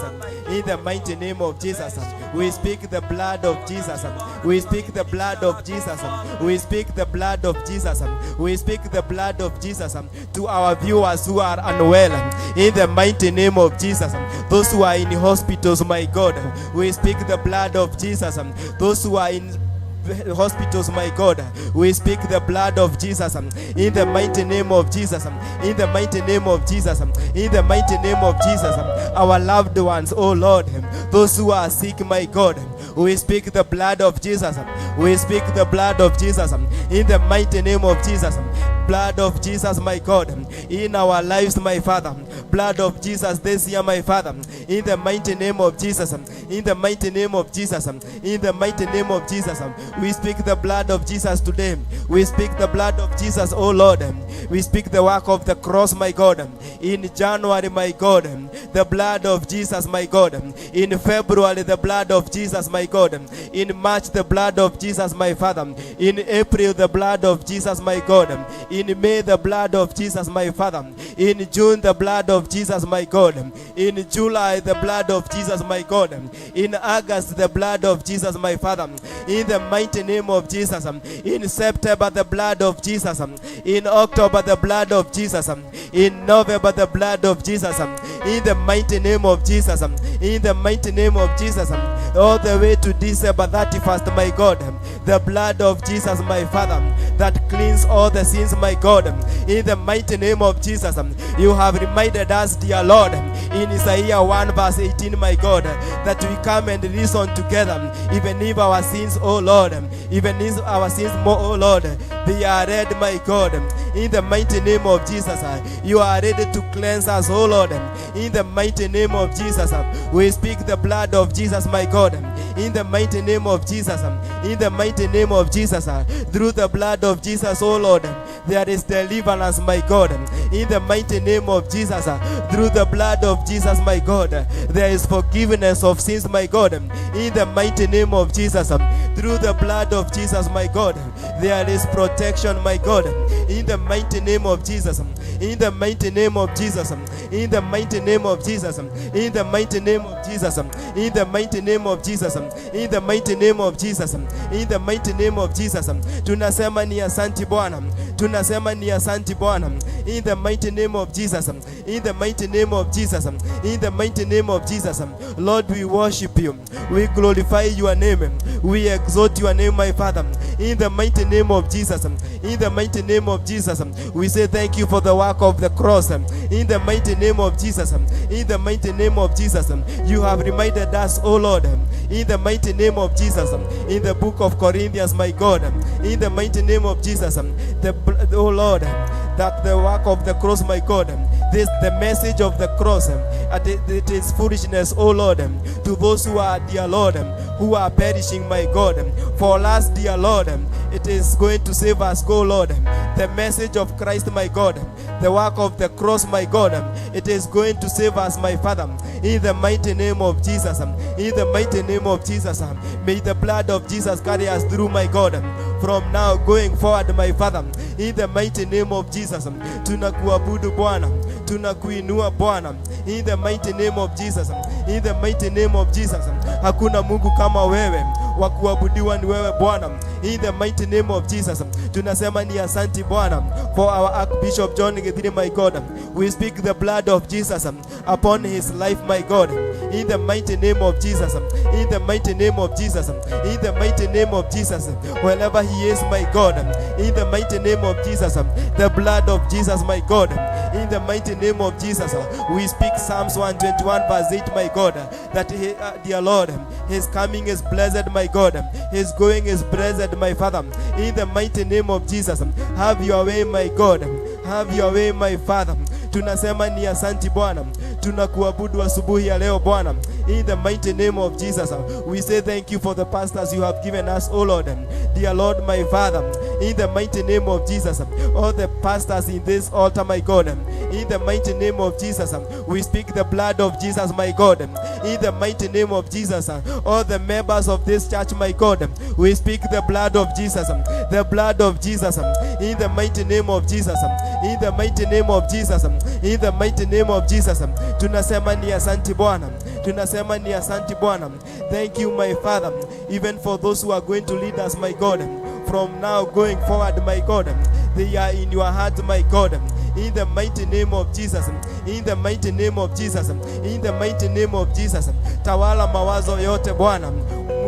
In the mighty name of Jesus, we speak the blood of Jesus. We speak the blood of Jesus. We speak the blood of Jesus. We speak the blood of Jesus to our viewers who are unwell. In the mighty name of Jesus, those who are in hospitals, my God, we speak the blood of Jesus. Those who are in hospitals, my God, we speak the blood of Jesus. In the mighty name of Jesus. In the mighty name of Jesus. In the mighty name of Jesus. Our loved ones, oh Lord, those who are sick, my God, we speak the blood of Jesus. We speak the blood of Jesus. In the mighty name of Jesus. Blood of Jesus, my God, in our lives, my Father. Blood of Jesus this year, my Father. In the mighty name of Jesus. In the mighty name of Jesus. In the mighty name of Jesus. We speak the blood of Jesus today. We speak the blood of Jesus, oh Lord. We speak the work of the cross, my God. In January, my God, the blood of Jesus, my God. In February, the blood of Jesus, my God. In March, the blood of Jesus, my Father. In April, the blood of Jesus, my God. In May, the blood of Jesus, my Father. In June, the blood of Jesus, my God. In July, the blood of Jesus, my God. In August, the blood of Jesus, my Father. In the mighty name of Jesus. In September, the blood of Jesus. In October, the blood of Jesus. In November, the blood of Jesus. In the mighty name of Jesus. In the mighty name of Jesus. All the way to December 31st, my God. The blood of Jesus, my Father, that cleans all the sins, my God. In the mighty name of Jesus, you have reminded us, dear Lord, in Isaiah 1 verse 18, my God, that we come and reason together, even if our sins, oh Lord, even if our sins more, oh Lord, they are red, my God. In the mighty name of Jesus, you are ready to cleanse us, oh Lord. In the mighty name of Jesus, we speak the blood of Jesus, my God. In the mighty name of Jesus, in the mighty name of Jesus, through the blood of Jesus, oh Lord, there is deliverance, my God. In the mighty name of Jesus, through the blood of Jesus, my God, there is forgiveness of sins, my God. In the mighty name of Jesus, through the blood of Jesus, my God, there is protection, my God. In the mighty name of Jesus, in the mighty name of Jesus, in the mighty name of Jesus, in the mighty name of Jesus, in the mighty name of Jesus, in the mighty name of Jesus, in the mighty name of Jesus. Tunasema ni asanti Bwana, tunasema ni asanti Bwana. In the mighty name of Jesus, in the mighty name of Jesus, in the mighty name of Jesus. Lord, we worship you, we glorify your name, we exalt your name, my Father. In the mighty name of Jesus, in the mighty name of Jesus, we say thank you for the work of the cross. In the mighty name of Jesus, in the mighty name of Jesus, you have reminded us, O Lord, in the mighty name of Jesus, in the book of Corinthians, my God, in the mighty name of Jesus, the O Lord, that the work of the cross, my God, this the message of the cross, it is foolishness, O Lord, to those who are, dear Lord, who are perishing, my God. For us, dear Lord, it is going to save us, go Lord. The message of Christ, my God, the work of the cross, my God, it is going to save us, my Father. In the mighty name of Jesus, in the mighty name of Jesus, may the blood of Jesus carry us through, my God, from now going forward, my Father. In the mighty name of Jesus, tunakuabudu Bwana, tunakuinua Bwana. In the mighty name of Jesus, in the mighty name of Jesus, hakuna Mungu kama wewe, wa kuabudiwa ni wewe Bwana. In the mighty name of Jesus, tunasema ni asanti Bwana. For our Archbishop John Githiri, my God, we speak the blood of Jesus upon his life, my God. In the mighty name of Jesus, in the mighty name of Jesus, in the mighty name of Jesus, wherever he is, my God, in the mighty name of Jesus, the blood of Jesus, my God, in the mighty name of Jesus, we speak Psalms 121 verse 8, my God, that he, dear Lord, his coming is blessed, my God, his going is blessed, my Father. In the mighty name of Jesus, have your way, my God, have your way, my Father. Tunasema ni asanti Bwana, tunakuabudu asubuhi ya leo Bwana. In the mighty name of Jesus, we say thank you for the pastors you have given us, O Lord, dear Lord, my Father. In the mighty name of Jesus, all the pastors in this altar, my God, in the mighty name of Jesus, we speak the blood of Jesus, my God. In the mighty name of Jesus, all the members of this church, my God, we speak the blood of Jesus, the blood of Jesus, in the mighty name of Jesus, in the mighty name of Jesus, in the mighty name of Jesus. Tunasema ni asanti Bwana, tunasema ni asanti Bwana. Thank you, my Father, even for those who are going to lead us, my God, from now going forward, my God, they are in your heart, my God. In the mighty name of Jesus, in the mighty name of Jesus, in the mighty name of Jesus. Tawala mawazo yote Bwana,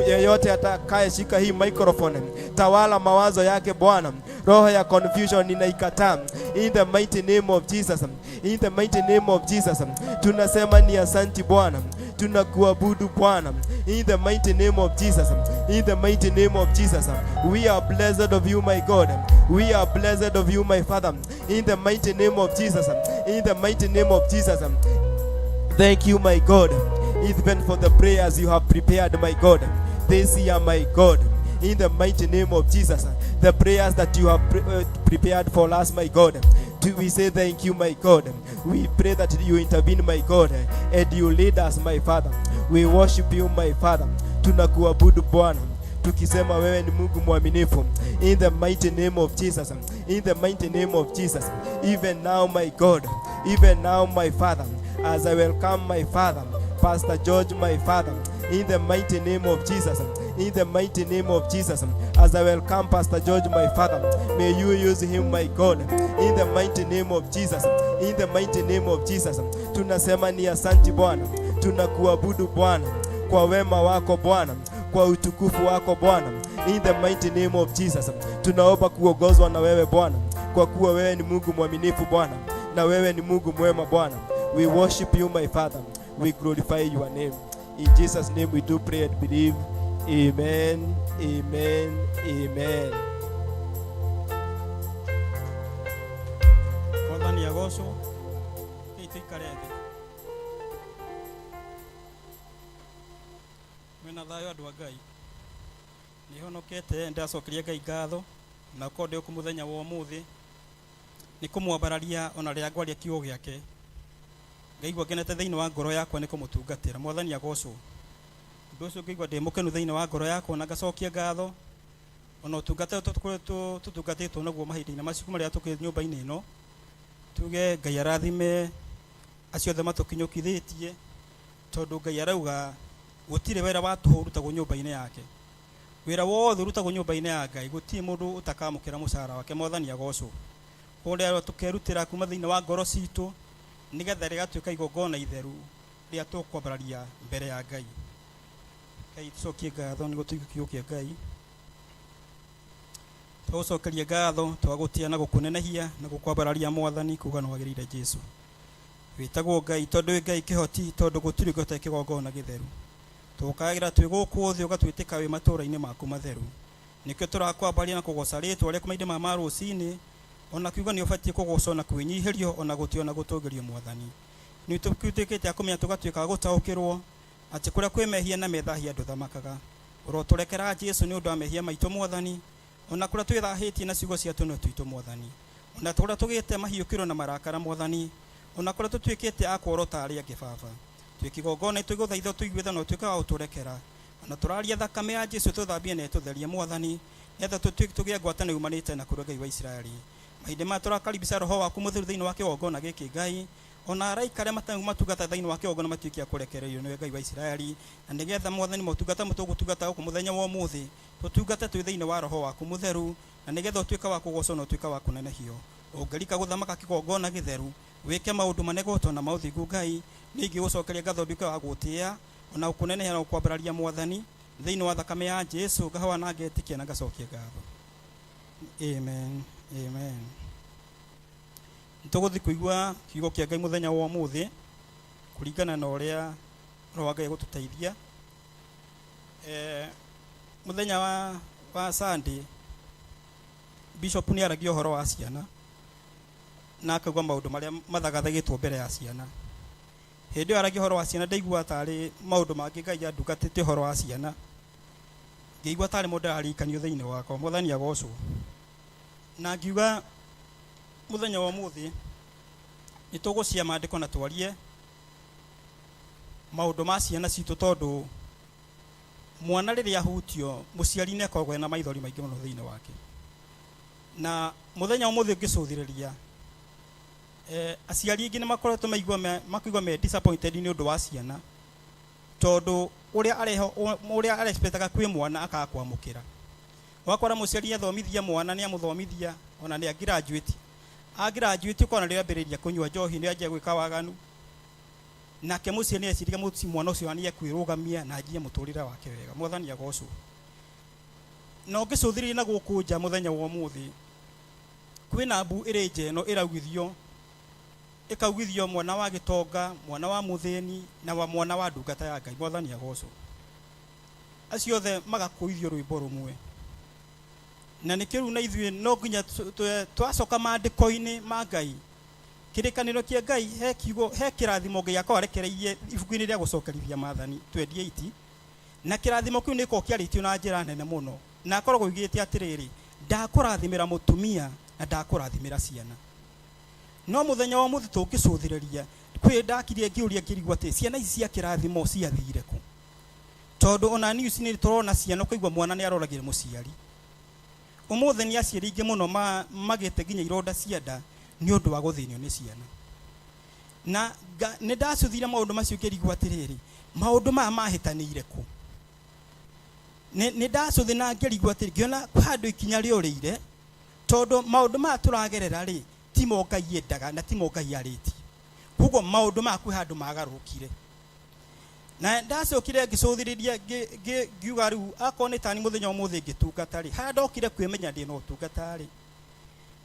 yeyote atakayeshika hii microphone, tawala mawazo yake Bwana. Roho ya confusion ninaikataa, in the mighty name of Jesus, in the mighty name of Jesus. Tunasema ni asanti Bwana, tunakuabudu Bwana, in the mighty name of Jesus, in the mighty name of Jesus. We are blessed of you, my God, we are blessed of you, my Father, in the mighty name of Jesus, in the mighty name of Jesus. Thank you, my God, even for the prayers you have prepared, my God, this year, my God, in the mighty name of Jesus. The prayers that you have prepared for us, my God, do we say thank you, my God. We pray that you intervene, my God, and you lead us, my Father. We worship you, my Father. Tunakuabudu Bwana, tukisema wewe ni Mungu mwaminifu. In the mighty name of Jesus, in the mighty name of Jesus. Even now, my God, even now, my Father, as I welcome my Father, Pastor George, my Father, in the mighty name of Jesus, in the mighty name of Jesus, as I welcome Pastor George, my Father, may you use him, my God, in the mighty name of Jesus, in the mighty name of Jesus. Tunasema ni asanti Bwana, tunakuabudu Bwana, kwa wema wako Bwana, kwa utukufu wako Bwana, in the mighty name of Jesus. Tunaomba kuongozwa na wewe Bwana, kwa kuwa wewe ni Mungu mwaminifu Bwana, na wewe ni Mungu mwema Bwana. We worship you, my Father, we glorify your name. In Jesus' name we do pray and believe. Amen, amen, amen. Mwathani agocwo. Kei tuikare thĩ. Mwĩna thayũ andũ a Ngai. Nĩ honokete, ndacokeria Ngai ngatho na korwo ndĩ gũkũ mũthenya wa ũmũthĩ. Nĩ kũmwambararia ona rĩrĩa ngwaria kiugo gĩake. Ngaigua ngenete thĩinĩ wa ngoro yakwa nĩ kũmũtungatĩra. Mwathani agocwo. Ũndũ ũcio ngaigua ndĩ mũkenu thĩinĩ wa ngoro yakwa na ngacokia ngatho. Ona ũtungata ũyũ tũkoretwo tũtungatĩtwo naguo mahinda-inĩ macio kuma rĩrĩa tũkĩ nyũmba-inĩ ĩno. Tuge Ngai arathime acio othe matũkinyũkithĩtie, tondũ Ngai arauga gũtirĩ wĩra wa tũhũ ũrutagwo nyũmba-inĩ yake. Wĩra wothe ũrutagwo nyũmba-inĩ ya Ngai, gũtirĩ mũndũ ũtakamũkĩra mũcara wake. Mwathani agocwo. Kũrĩa tũkerutĩra kuma thĩinĩ wa ngoro citũ nĩgetha rĩgatuĩka igongona itheru rĩrĩa tũkwambararia mbere ya Ngai. Ngai tũcokie ngatho nĩguo tũigue kiugo kĩa Ngai. Tũgũcokeria ngatho, twagũtĩa na gũkũnenehia na gũkwambararia Mwathani, kuga nĩ wagĩrĩire Jesũ. Wĩtagwo Ngai tondũ wĩ Ngai kĩhoti, tondũ gũtirĩ ũngĩ ũtarĩ kĩgongona gĩtheru. Tũkagĩra twĩ gũkũ thĩ ũgatwĩtĩka wĩ matũũra-inĩ maku matheru. Nĩkĩo tũrakwambaria na kũgoca rĩtwa rĩaku mahinda maya ma rũcinĩ, ona kiuga nĩ ũbatiĩ kũgocwo na kwĩnyihĩrio ona gũtĩo na gũtũgĩrio Mwathani. Nĩ tũtuĩkĩte a kũmenya tũgatuĩka a gũtaũkĩrwo atĩ kũrĩa kwĩ mehia na methahia ndũthamakaga. Ũrotũrekera Jesũ nĩ ũndũ wa mehia maitũ Mwathani, ona kũrĩa twĩthahĩtie na ciugo cia tũnua twitũ Mwathani, ona kũrĩa tũgĩte mahiũkĩro na marakara Mwathani, ona kũrĩa tũtuĩkĩte a kworota arĩa angĩ Baba. Twĩ kĩgongona tũgũthaitha tũigue tha na ũtuĩke wa gũtũrekera. Ona tũraria thakame ya Jesũ tũthambie na ĩtũtherie Mwathani, nĩgetha tũgĩe ngwatanĩro yumanĩte na kũrĩ Ngai wa Isiraeli. Mahinda maya tũrakaribisha roho waku mũtheru thĩinĩ wa kĩgongona gĩkĩ Ngai, ona araika arĩa matungata thĩinĩ wa kĩgongona matuĩke a kũrekererio nĩwe Ngai wa Isiraeli, na nĩgetha Mwathani motungata tũgũtungata gũkũ mũthenya wa ũmũthĩ, tũtungate twĩ thĩinĩ wa roho waku mũtheru, na nĩgetha ũtuĩke wa kũgocwo na ũtuĩke wa kũnenehio. Ũngĩrika gũthamaka kĩgongona gĩtheru, wĩke maũndũ manegotwo na maũthingu Ngai, ningĩ gũcokeria ngatho nduĩke wa gũtĩĩa ona gũkũnenehia na gũkwambararia Mwathani thĩinĩ wa thakame ya Jesũ, ngahoya na ngetĩkia na ngacokia ngatho. Amen. Amen. Nĩtũgũthiĩ kũigua kiugo kĩa Ngai mũthenya wa ũmũthĩ kũringana na ũrĩa Roho wa Ngai egũtũteithia. Mũthenya wa Sunday Bishop nĩ aragia ũhoro wa ciana na akauga maũndũ marĩa mathagathagĩtwo mbere ya ciana. Hĩndĩ ĩyo aragia ũhoro wa ciana ndaigua tarĩ maũndũ mangĩ Ngai andungatĩte ũhoro wa ciana, ngĩigua tarĩ mũndũ ararikanio thĩinĩ wakwa. Mwathani agocwo. Na ngiuga mũthenya wa ũmũthĩ nĩ tũgũcia maandĩko na twarie maũndũ ma ciana citũ, tondũ mwana rĩrĩa ahutio mũciari nĩ akoragwo ena maithori maingĩ mũno thĩinĩ wake. Na mũthenya wa ũmũthĩ ngĩcũthĩrĩria, aciari aingĩ nĩ makoretwo makaigua me disappointed nĩ ũndũ wa ciana, tondũ ũrĩa areho, ũrĩa arexpectaga kwĩ mwana akaga kwamũkĩra. Wakora mũciari athomithia mwana, nĩ amũthomithia ona nĩ agraduate, agraduate ũkona nĩ ambĩrĩria kũnyua njohi, nĩ anjia gwĩka waganu, nake mũciari nĩ eciragia mwana ũcio nĩ ekwĩrũgamia na anjie mũtũrĩre wake wega. Mwathani agocwo. Na ũngĩcũthĩrĩria na gũkũ nja mũthenya wa ũmũthĩ, kwĩna mbu ĩrĩ nja ĩno ĩraugithio, ĩkaugithio mwana wa gĩtonga, mwana wa mũthĩni na wa mwana wa ndungata ya Ngai. Mwathani agocwo. Acio othe magakũithio rwĩmbo rũmwe. Na nĩkĩo rĩu na ithuĩ no nginya twacoka maandĩko-inĩ ma Ngai, kĩrĩkanĩro kĩa Ngai, he kiugo, he kĩrathimo Ngai akorwo arekereirie ibuku-inĩ rĩa gũcokerithia maathani 28, na kĩrathimo kĩu nĩgĩkoragwo kĩarĩtio na njĩra nene mũno, na akoragwo oigĩte atĩrĩrĩ, ndakũrathimĩra mũtumia na ndakũrathimĩra ciana. No mũthenya wa ũmũthĩ tũngĩcũthĩrĩria, kwĩ ndakirie ngĩũria ngĩrigwo atĩ ciana ici cia kĩrathimo ciathire kũ, tondũ ona news nĩ tũrona ciana ũkaigua mwana nĩ aroragire mũciari. Ũmũthĩ nĩ aciari aingĩ mũno magĩte nginya ironda cia nda nĩ ũndũ wa gũthĩnio nĩ ciana. Na nĩ ndacũthire maũndũ macio ngĩrigwo atĩrĩrĩ, maũndũ maya mahĩtanĩire kũ? Nĩ ndacũthĩ na ngĩrigwo atĩrĩ, ngĩona handũ ikinya rĩorĩire, tondũ maũndũ maya tũragerera rĩ, timo Ngai endaga na timo Ngai arĩtie. Koguo maũndũ maya kwĩ handũ magarũrũkire. Na ndacokire ngĩcũthĩrĩria ngiuga rĩu akorwo nĩ tani mũthenya ũmũthĩ ngĩtungata rĩ, harĩa ndokire kwĩmenya ndĩ na ũtungata rĩ,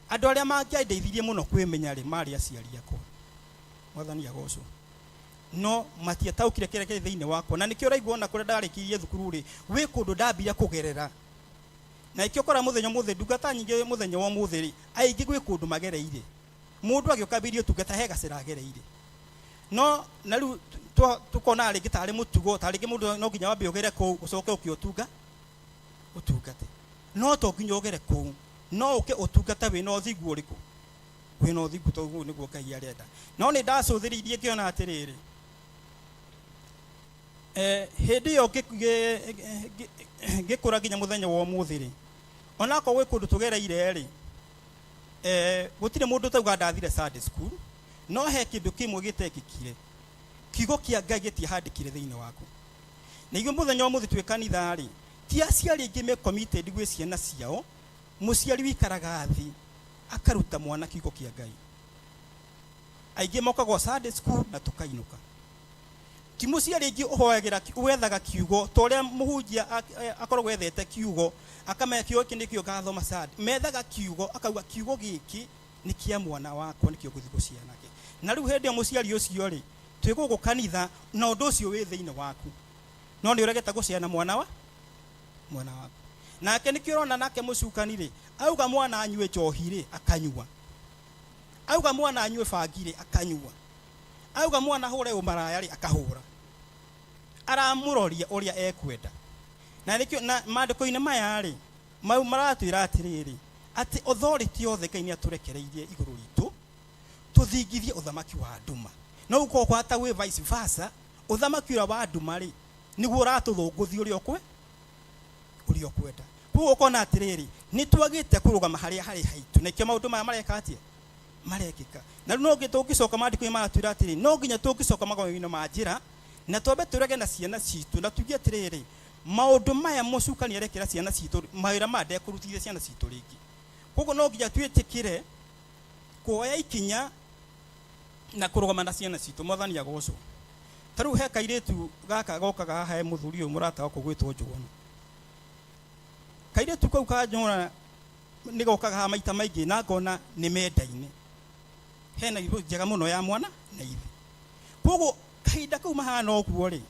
andũ arĩa mangĩandeithirie mũno kwĩmenya rĩ, marĩ aciari akwa. Mwathani agocwo. No matiataũkire kĩrĩa kĩrĩ thĩinĩ wakwa, na nĩkĩo ũraigua ona kũrĩa ndarĩkirie thukuru rĩ, wĩ kũndũ ndambire kũgerera. Na ikĩo kora mũthenya ũmũthĩ ndungata nyingĩ mũthenya wa ũmũthĩ rĩ, aingĩ gwĩ kũndũ magereire. Mũndũ agĩũka ambĩrĩrie ũtungata he gacĩra agereire. No na rĩu tũkona rĩngĩ tarĩ mũtugo, tarĩ rĩngĩ mũndũ no nginya wambe ũgere kũu ũcoke ũke ũtungate. No to nginya ũgere kũu, no ũke ũtungate wĩna ũthingu ũrĩkũ? hakuhĩ na ũthingu tondũ ũguo nĩguo Ngai arenda. No nĩ ndacũthĩrĩirie ngĩona atĩrĩrĩ, hĩndĩ ĩyo ngĩkũra nginya mũthenya wa ũmũthĩ rĩ, onakorwo gwĩ kũndũ tũgereire rĩ, gũtirĩ mũndũ ũtauga ndathire Sunday school, no he kĩndũ kĩmwe gĩtekĩkire, kiugo kĩa Ngai gĩtiahandĩkire thĩinĩ waku. Na ithuĩ mũthenya wa ũmũthĩ twĩ kanitha rĩ, ti aciari aingĩ me committed gwĩ ciana ciao. Mũciari wikaraga thĩ akaruta mwana kiugo kĩa Ngai. Aingĩ mokagwo Sunday school na tũkainũka. Ti mũciari aingĩ ũhoyagĩra, wethaga kiugo ta ũrĩa mũhunjia akoragwo ethete kiugo, akamenya kiugo gĩkĩ nĩkĩo ngathoma Sunday. Methaga kiugo akauga kiugo gĩkĩ nĩ kĩa mwana wakwa, nĩkĩo ngũthiĩ gũciara nake. Na rĩu hĩndĩ ĩyo mũciari ũcio rĩ, twĩ gũkũ kanitha na ũndũ ũcio wĩ thĩinĩ waku, no nĩ ũregete gũciara mwana wa mwana waku. Nake nĩkĩo ũrona nake mũcukani rĩ, auga mwana anyue njohi rĩ, akanyua. Auga mwana anyue bangi rĩ, akanyua. Auga mwana ahũre ũmaraya rĩ, akahũra. Aramũroria ũrĩa ekwenda. Na nĩkĩo na maandĩko-inĩ maya rĩ, mau maratwĩra atĩrĩrĩ, atĩ authority yothe Ngai nĩ atũrekereirie igũrũ ritũ, tũthingithie ũthamaki wa nduma. No gũkorwo kwata gwĩ vice versa, ũthamaki ũrĩa wa nduma rĩ, nĩguo ũratũthũngũthia ũrĩa ũkwe ũrĩa ũkwenda. Koguo ũkona atĩrĩrĩ, nĩ twagĩte kũrũgama harĩa harĩ haitũ, na ikĩo maũndũ maya mareka atĩa? Marekĩka. Na rĩu no nginya tũngĩcoka maandĩko-inĩ maratwĩra atĩrĩ, no nginya tũngĩcoka magomano ma njĩra, na twambe tũrege na ciana citũ, na tuge atĩrĩrĩ, maũndũ maya mũcukani arekĩra ciana citũ, mawĩra maya ndekũrutithia ciana citũ rĩngĩ. Koguo no nginya twĩtĩkĩre kuoya ikinya na kũrũgama na ciana citũ. Mwathani agocwo. Ta rĩu he kairĩtu gaka gokaga haha he mũthuri ũyũ mũrata wakwa gwĩtwo Njũgũna. Kairĩtu kau ka Njũgũna nĩ gokaga haha maita maingĩ na ngona nĩ mendaine. Hena ibu njega mũno ya mwana na ithe. Koguo kahinda kau mahana ũguo rĩ,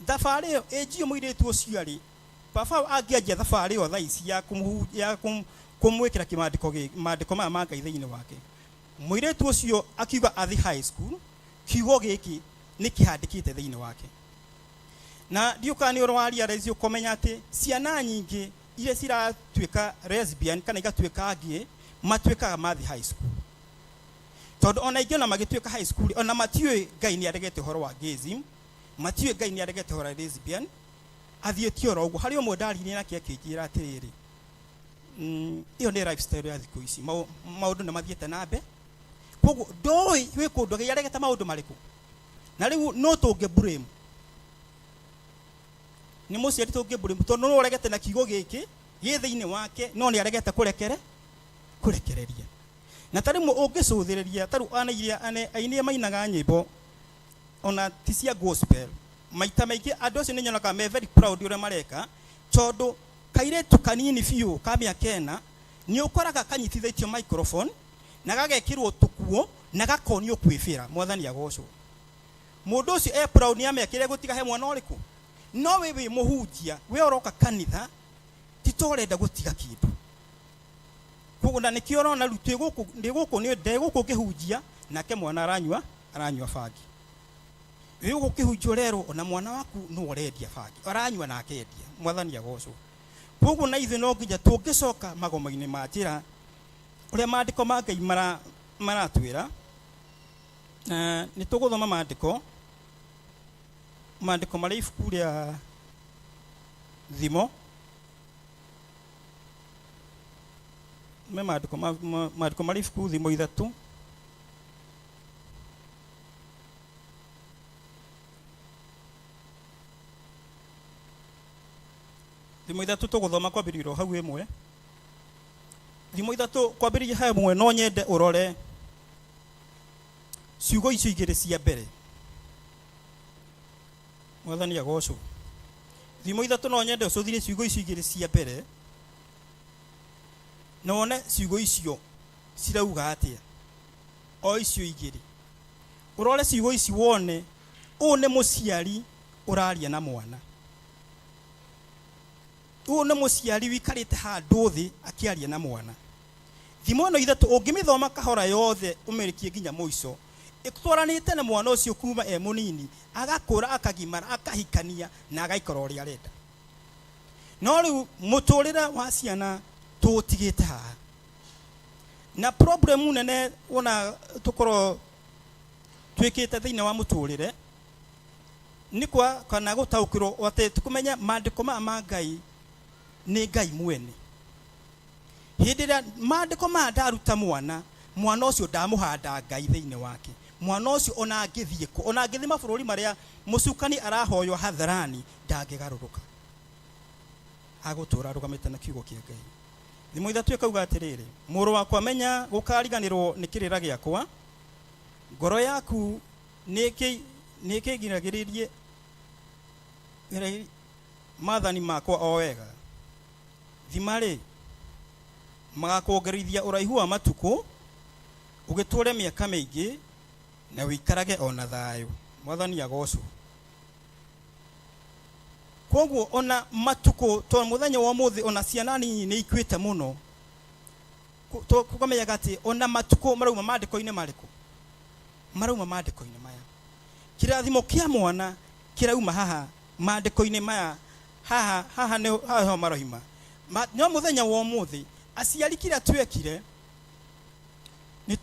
thabarĩ ĩyo ĩnjio mũirĩtu ũcio arĩ, baba angĩanjia thabarĩ ĩyo thaa ici ya kũmwĩkĩra kĩmandĩko gĩkĩ, maandĩko maya ma Ngai thĩinĩ wake. Mũirĩtu ũcio akiuga athi high school, kiugo gĩkĩ nĩ kĩhandĩkĩte thĩinĩ wake. Na ndiũkaga nĩ ũrĩa wa realize ũkomenya atĩ ciana nyingĩ iria ciratuĩka lesbian kana igatuĩka gay, matuĩkaga mathi high school. Tondũ ona aingĩ ona magĩtuĩka high school, ona matiũĩ Ngai nĩ aregete ũhoro wa gayism, matiũĩ Ngai nĩ aregete ũhoro wa lesbian, athiĩte oro ũguo. Harĩ ũmwe ndaririe nake akĩnjĩra atĩrĩrĩ, ĩyo nĩ lifestyle ya thikũ ici, maũndũ nĩ mathiĩte na mbere. Koguo ndoĩ gwĩ kũndũ Ngai aregete maũndũ marĩkũ. Na rĩu no tũngĩ blame. Nĩ mũciari tũngĩ blame tondũ no ũregete na kiugo gĩkĩ gĩ thĩinĩ wake, no nĩ aregete kũrekereria. Na ta rĩmwe ũngĩcũthĩrĩria, ta rĩu ana iria, ane, aini mainaga nyĩmbo ona ti cia gospel, maita maingĩ andũ acio nĩ nyonaga me very proud ũrĩa mareka, tondũ kairĩtu kanini biũ ka mĩaka ĩna nĩ ũkoraga kanyitithĩtio microphone na gagekĩrwo tũkuo na gakonio kwĩbĩra. Mwathani agocwo. Mũndũ ũcio e proud nĩ amekĩre gũtiga he mwana ũrĩkũ. No we wĩ mũhunjia, we ũroka kanitha, ti ta ũrenda gũtiga kĩndũ. Koguo na nĩkĩo ũrona rĩu twĩ gũkũ, ndĩ gũkũ, nĩ ndĩ gũkũ ngĩhunjia, nake mwana aranyua bangi. Wĩ gũkũ ũkĩhunjia ũrerwo ona mwana waku no ũrendia bangi, aranyua na akendia. Mwathani agocwo. Koguo na ithuĩ no nginya tũngĩcoka magoma-inĩ ma njĩra ũrĩa maandĩko ma Ngai maratwĩra. Nĩ tũgũthoma maandĩko marĩa ibuku rĩa Thimo. Me maandĩko maandĩko marĩa ibuku Thimo 3. Thimo 3 tũgũthoma kwambĩrĩria o hau ĩmwe. Thimo 3 kwambĩrĩria hau ĩmwe, no nyende ũrore ciugo icio igĩrĩ cia mbere. Mwathani agocwo. Thimo 3 no nyende ũcũthĩrĩrie ciugo icio igĩrĩ cia mbere, na wone ciugo icio cirauga atĩa. O icio igĩrĩ. Ũrore ciugo ici wone ũyũ nĩ mũciari ũraria na mwana. Ũyũ nĩ mũciari wikarĩte handũ thĩ akĩaria na mwana. Thimo ĩno 3 ũngĩmĩthoma kahora yothe ũmĩrĩkie nginya mũico, ĩtwaranĩte na mwana ũcio kuma e mũnini, agakũra, akagimara, akahikania na agaikara ũrĩa arenda. No rĩu mũtũrĩre wa ciana tũũtigĩte haha. Na problem nene wona tukorwo twikite thiini wa muturire ni kwa kana gutaukirwo ati tukumenya maandiko maya ma Ngai ni Ngai mwene. Hindi ria maandiko maya ndaruta mwana, mwana ucio ndamuhanda Ngai thiini wake. Mwana ucio ona angithie ku, ona angithie mabũrũri maria mucukani arahoywo hadharani ndangĩgarũrũka, agũtũra arũgamĩte na kiugo kĩa Ngai. Thimo ithatũ ĩkauga atĩrĩrĩ, mũrũ wakwa menya gũkariganĩrwo nĩ kĩrĩra gĩakwa, ngoro yaku nĩkĩgiragĩrĩrie maathani makwa o wega. Thima-rĩ, magakuongerithia ũraihu wa matukũ, ũgĩtũre mĩaka mĩingĩ na wĩikarage ona thayũ. Mwathani agocwo. Koguo ona matukũ to mũthenya wa ũmũthĩ ona ciana nini nĩ ikuĩte mũno, tũkamenyaga atĩ ona matukũ marauma maandĩko-inĩ marĩkũ? Marauma maandĩko-inĩ maya. Kĩrathimo kĩa mwana kĩrauma haha maandĩko-inĩ maya, haha haha nĩ haha ho maroima. No mũthenya wa ũmũthĩ aciari kĩrĩa twekire nĩ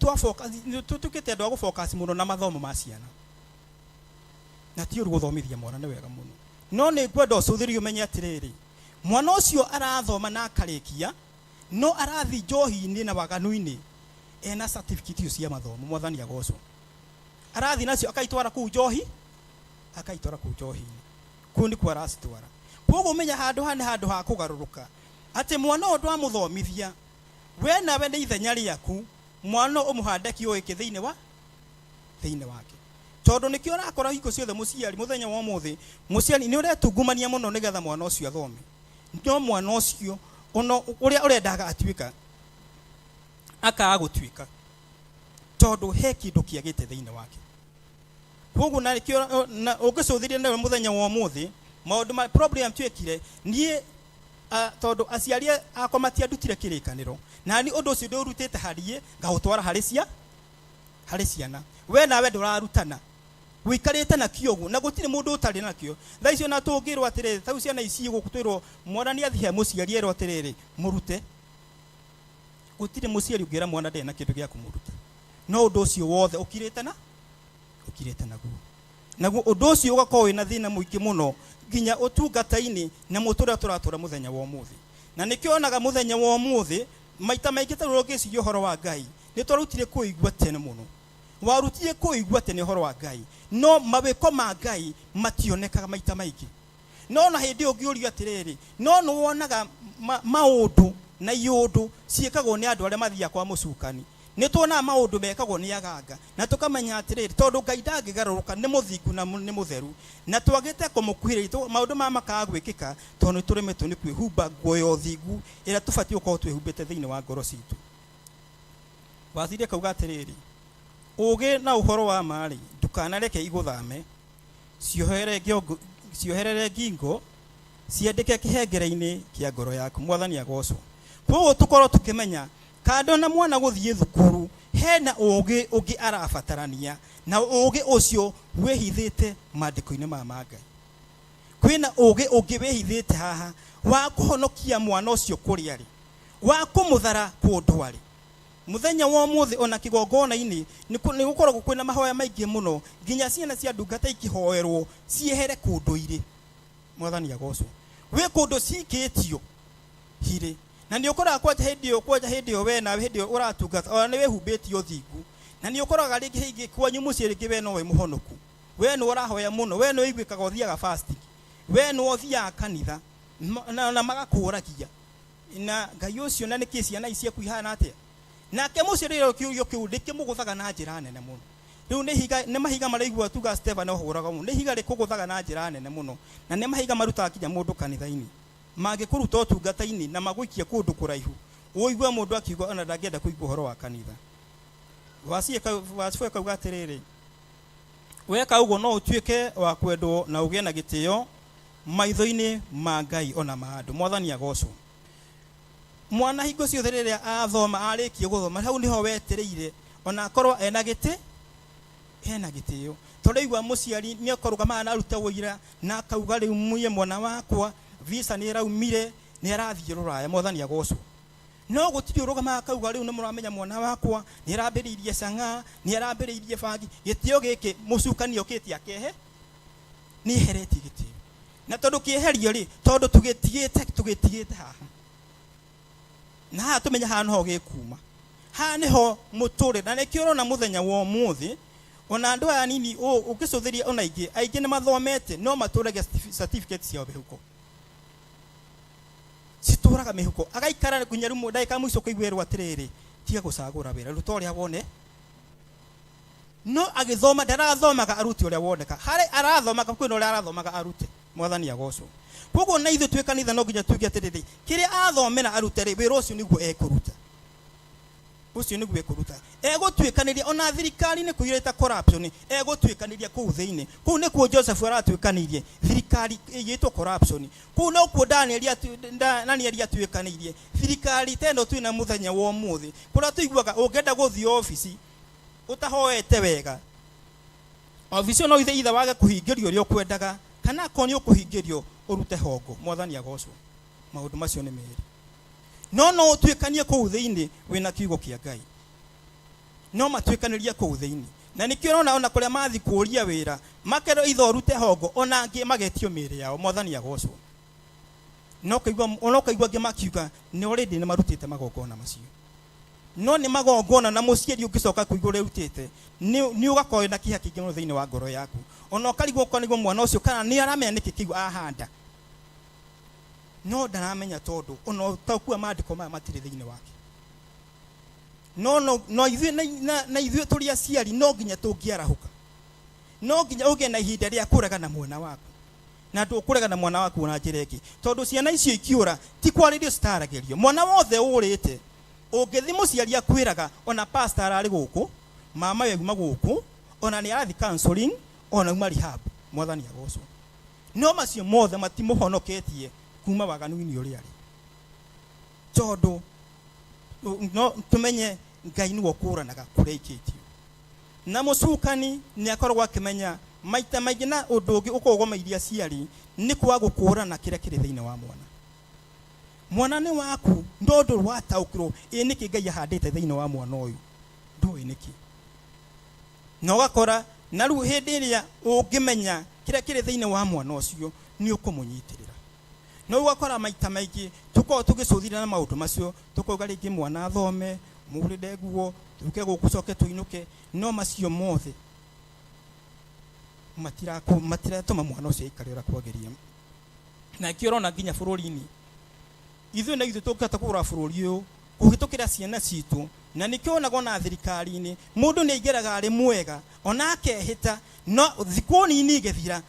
tũtuĩkĩte andũ a gũfocus mũno na mathomo ma ciana, na ti ũru gũthomithia mwana, nĩ wega mũno, no nĩ ngwenda ũcũthĩrĩrie ũmenye atĩrĩrĩ, mwana ũcio arathoma na akarĩkia, no arathi njohi-inĩ na waganu-inĩ ena certificate icio cia mathomo. Mwathani agocwo. Arathi nacio akaitwara kũu njohi, akaitwara kũu njohi-inĩ, kũu nĩkuo aracitwara. Koguo menya handũ haha nĩ handũ ha kũgarũrũka, atĩ mwana ũyũ ndwamũthomithia, we nawe nĩ ithenya rĩaku, mwana ũyũ ũmũhande kiugo gĩkĩ thĩinĩ wake. Tondũ nĩkĩo ũrakora hingo ciothe mũciari mũthenya wa ũmũthĩ, mũciari nĩ ũretungumania mũno nĩgetha mwana ũcio athome, no mwana ũcio ono ũrĩa ũrendaga atuĩka akaga gũtuĩka, tondũ he kĩndũ kĩagĩte thĩinĩ wake. Koguo na nĩkĩo na ũngĩcũthĩrĩria nawe mũthenya wa ũmũthĩ maũndũ ma problem twĩkire niĩ, tondũ aciari akwa matiandutire kĩrĩkanĩro, na niĩ ũndũ ũcio ndĩũrutĩte hariĩ ngaũtwara harĩ ciana. We nawe ndũrarutana, wĩikarĩte na kĩo ũguo, na gũtirĩ mũndũ ũtarĩ nakĩo. Thaa icio na tũngĩrwo atĩrĩrĩ, ta rĩu ciana ici gũkũ twĩrwo mwana nĩ athiĩ he mũciari erwo atĩrĩrĩ, mũrute, gũtirĩ mũciari ũngĩra mwana ndarĩ na kĩndũ gĩa kũmũruta. No ũndũ ũcio wothe ũkirĩte na ũkirĩte naguo, naguo ũndũ ũcio ũgakorwo wĩna thĩna mũingĩ mũno nginya ũtungata-inĩ na mũtũrĩre tũratũra mũthenya wa ũmũthĩ. Na nĩkĩo onaga mũthenya wa ũmũthĩ maita maingĩ ta rĩrĩa ũngĩciria ũhoro wa Ngai, nĩ twarutire kũigua tene mũno, warutire kũigua tene ũhoro wa Ngai, no mawĩko ma Ngai mationekaga maita maingĩ. No na hĩndĩ ĩyo ũngĩũrio atĩrĩrĩ, no nĩ wonaga maũndũ na iũndũ ciĩkagwo nĩ andũ arĩa mathiaga kwa mũcukani. Nĩ tuonaga maũndũ mekagwo nĩ aganga, na tũkamenya atĩrĩrĩ, tondũ Ngai ndangĩgarũrũka, nĩ mũthingu na nĩ mũtheru, na twagĩte kũmũkuhĩrĩria, maũndũ maya makaga gwĩkĩka tondũ nĩ tũremetwo nĩ kwĩhumba nguo ya ũthingu ĩrĩa tũbatiĩ gũkorwo twĩhumbĩte thĩinĩ wa ngoro citũ. Wathire kauga atĩrĩrĩ, ũũgĩ na ũhoro wa ma-rĩ, ndũkanareke igũthame, cioherere ngingo, ciandĩke kĩhengere-inĩ kĩa ngoro yaku. Mwathani agocwo. Koguo tũkorwo tũkĩmenya kando na mwana gũthiĩ thukuru, hena ũũgĩ ũngĩ arabatarania, na ũũgĩ ũcio wĩhithĩte maandĩko-inĩ maya ma Ngai. Kwĩna ũũgĩ ũngĩ wĩhithĩte haha wa kũhonokia mwana ũcio kũrĩa arĩ, wa kũmũthara kũndũ arĩ. Mũthenya wa ũmũthĩ ona kĩgongona-inĩ nĩ gũkoragwo kwĩna mahoya maingĩ mũno, nginya ciana cia ndungata ikĩhoerwo ciehere kũndũ irĩ. Mwathani agocwo. Wĩ kũndũ cikĩtio hirĩ, na nĩ ũkoraga kwanja hĩndĩ ĩyo, kwanja hĩndĩ ĩyo we nawe hĩndĩ ĩyo ũratungata ona nĩ wĩhumbĩte ũthingu, na nĩ ũkoraga rĩngĩ hĩngĩ kwanyu mũciĩ rĩngĩ we no wĩ mũhonoku, we nĩ ũrahoya mũno, we nĩ ũiguĩkaga ũthiaga fasting, we nĩ ũthiaga kanitha, na magakũragia na Ngai ũcio, na nĩkĩ ciana ici ciaku ihana atĩa? Nake mũciĩ rĩrĩa kĩũrio kĩu ndĩkĩmũgũthaga na njĩra nene mũno. Rĩu nĩ ihiga, nĩ mahiga maraigua tuga Stephen ahũraga mũno, nĩ ihiga rĩkũgũthaga na njĩra nene mũno, na nĩ mahiga marutaga nginya mũndũ kanitha-inĩ, mangĩkũruta ũtungata-inĩ na magũikie kũndũ kũraihu, ũigue mũndũ akiuga ona ndangĩenda kũigua ũhoro wa kanitha. Wacibuĩ kauga atĩrĩrĩ, weka ũguo no ũtuĩke wa kwendwo na ũgĩe na gĩtĩo maitho-inĩ ma Ngai ona ma andũ. Mwathani agocwo. Mwana hingo ciothe rĩrĩa athoma, arĩkia gũthoma, hau nĩho wetereire ona akorwo ena gĩtĩ, ena gĩtĩo. Tondũ aigua mũciari nĩ akũrũgama na arute ũira na akauga rĩu mwiye mwana wakwa visa nĩ ĩraumire, nĩ arathiĩ rũraya. Mwathani agocwo. No gũtirĩ ũrũgamaga akauga rĩu nĩ mũramenya mwana wakwa nĩ arambĩrĩirie cang'aa, nĩ arambĩrĩirie bangi. Gĩtĩo gĩkĩ mũcukani okĩte akehe, nĩ eheretie gĩtĩo. Na tondũ kĩeherio rĩ, tondũ tũgĩtigĩte haha. Na haha tũmenye haha nĩho gĩkuma. Haha nĩho mũtũrĩre. Na nĩkĩo ũrona mũthenya wa ũmũthĩ, ona andũ aya anini ũngĩcũthĩria ona aingĩ, aingĩ nĩ mathomete, no matũragia certificate ciao mĩhuko. Citũraga mĩhuko. Agaikara nginya rĩu ndagĩka ya mũico kũiguĩrwo atĩrĩrĩ, tiga gũcagũra wĩra, ruta ũrĩa wone. No agĩthoma, ndarathomaga arute ũrĩa woneka. Harĩ arathomaga, kwĩna ũrĩa arathomaga arute. Mwathani agocwo. Koguo na ithuĩ twĩ kanitha no nginya tuge atĩrĩrĩ, kĩrĩa athomera arute rĩ, wĩra ũcio nĩguo ekũruta. Ũcio nĩguo ekũruta. Egũtuĩkanĩria ona thirikari nĩ kũiyũrĩte corruption, egũtuĩkanĩria kũu thĩinĩ. Kũu nĩkuo Joseph aratuĩkanĩirie, thirikari ĩiyĩtwo corruption. Kũu nokuo Daniel atuĩkanĩirie, thirikari ta ĩno twĩna mũthenya wa ũmũthĩ. Kũrĩa tũiguaga ũngĩenda gũthiĩ obici ũtahoete wega, obici ĩyo no ithe wage kũhingĩrio ũrĩa ũkwendaga, kana akorwo nĩ ũkũhingĩrio ũrute hongo. Mwathani agocwo. Maũndũ macio nĩ merĩ. No no ũtuĩkanie kũu thĩinĩ wĩna kiugo kĩa Ngai. No matuĩkanĩrie kũu thĩinĩ. Na nĩkĩo ũrona ona kũrĩa mathiĩ kũũria wĩra, makerwo ithe ũrute hongo, ona angĩ magetio mĩĩrĩ yao. Mwathani agocwo. No ũkaigua angĩ makiuga nĩ already nĩ marutĩte magongona macio. No nĩ magongona na mũciari ũngĩcoka kũigua ũrĩa ũrutĩte, nĩ ũgakorwo na kĩeha kĩingĩ mũno thĩinĩ wa ngoro yaku. Ona ũkarigwo ũkanigwo mwana ũcio kana nĩ aramenya nĩkĩ kĩu ahanda. No ndaramenya tondũ ona ũtaũku wa maandĩko maya matirĩ thĩinĩ wake. No, no, no ithuĩ na ithuĩ tũrĩ aciari no nginya tũngĩarahũka. No nginya ũgĩe na ihinda rĩa kũrega na mwana waku. Na ndũkũrega na mwana waku na njĩra ĩngĩ. Tondũ ciana icio ikiũra ti kwarĩrio citaragĩrio. Mwana wothe ũrĩte, ũngĩthiĩ mũciari akwĩraga ona pastor ararĩ gũkũ, mama we auma gũkũ, ona nĩ arathiĩ counseling, ona auma rehab. Mwathani agocwo. No macio mothe matimũhonoketie kuma waganu-inĩ ũrĩa arĩ. Tondũ no tũmenye Ngai nĩwe ũkũranaga kũrĩa aikĩtio. Na mũcukani nĩ akoragwo akĩmenya maita maingĩ na ũndũ ũngĩ ũkũgomeirie aciari nĩ kwaga gũkũrana kĩrĩa kĩrĩ thĩinĩ wa mwana. Mwana nĩ waku, no ndũrĩ wataũkĩrwo ĩ nĩkĩ Ngai ahandĩte thĩinĩ wa mwana ũyũ. Ndũĩ nĩkĩ. Na ũgakora na rĩu hĩndĩ ĩrĩa ũngĩmenya kĩrĩa kĩrĩ thĩinĩ wa mwana ũcio nĩ ũkũmũnyitĩrĩra. No ũgakora maita maingĩ tũkoragwo tũgĩcũthĩrĩria na maũndũ macio, tũkauga rĩngĩ mwana athome, mũgũrĩre nguo, tũke gũkũ coke tũinũke, no macio mothe matiratũma mwana ũcio aikare ũrĩa kwagĩrĩire. Na nĩkĩo ũrona nginya bũrũri-inĩ, ithuĩ na ithuĩ tũngĩhota kũgũra bũrũri ũyũ kũhĩtũkĩra ciana citũ, na nĩkĩo wonaga ona thirikari-inĩ mũndũ nĩ aingĩraga arĩ mwega ona akehĩta, no thikũ nini igĩthira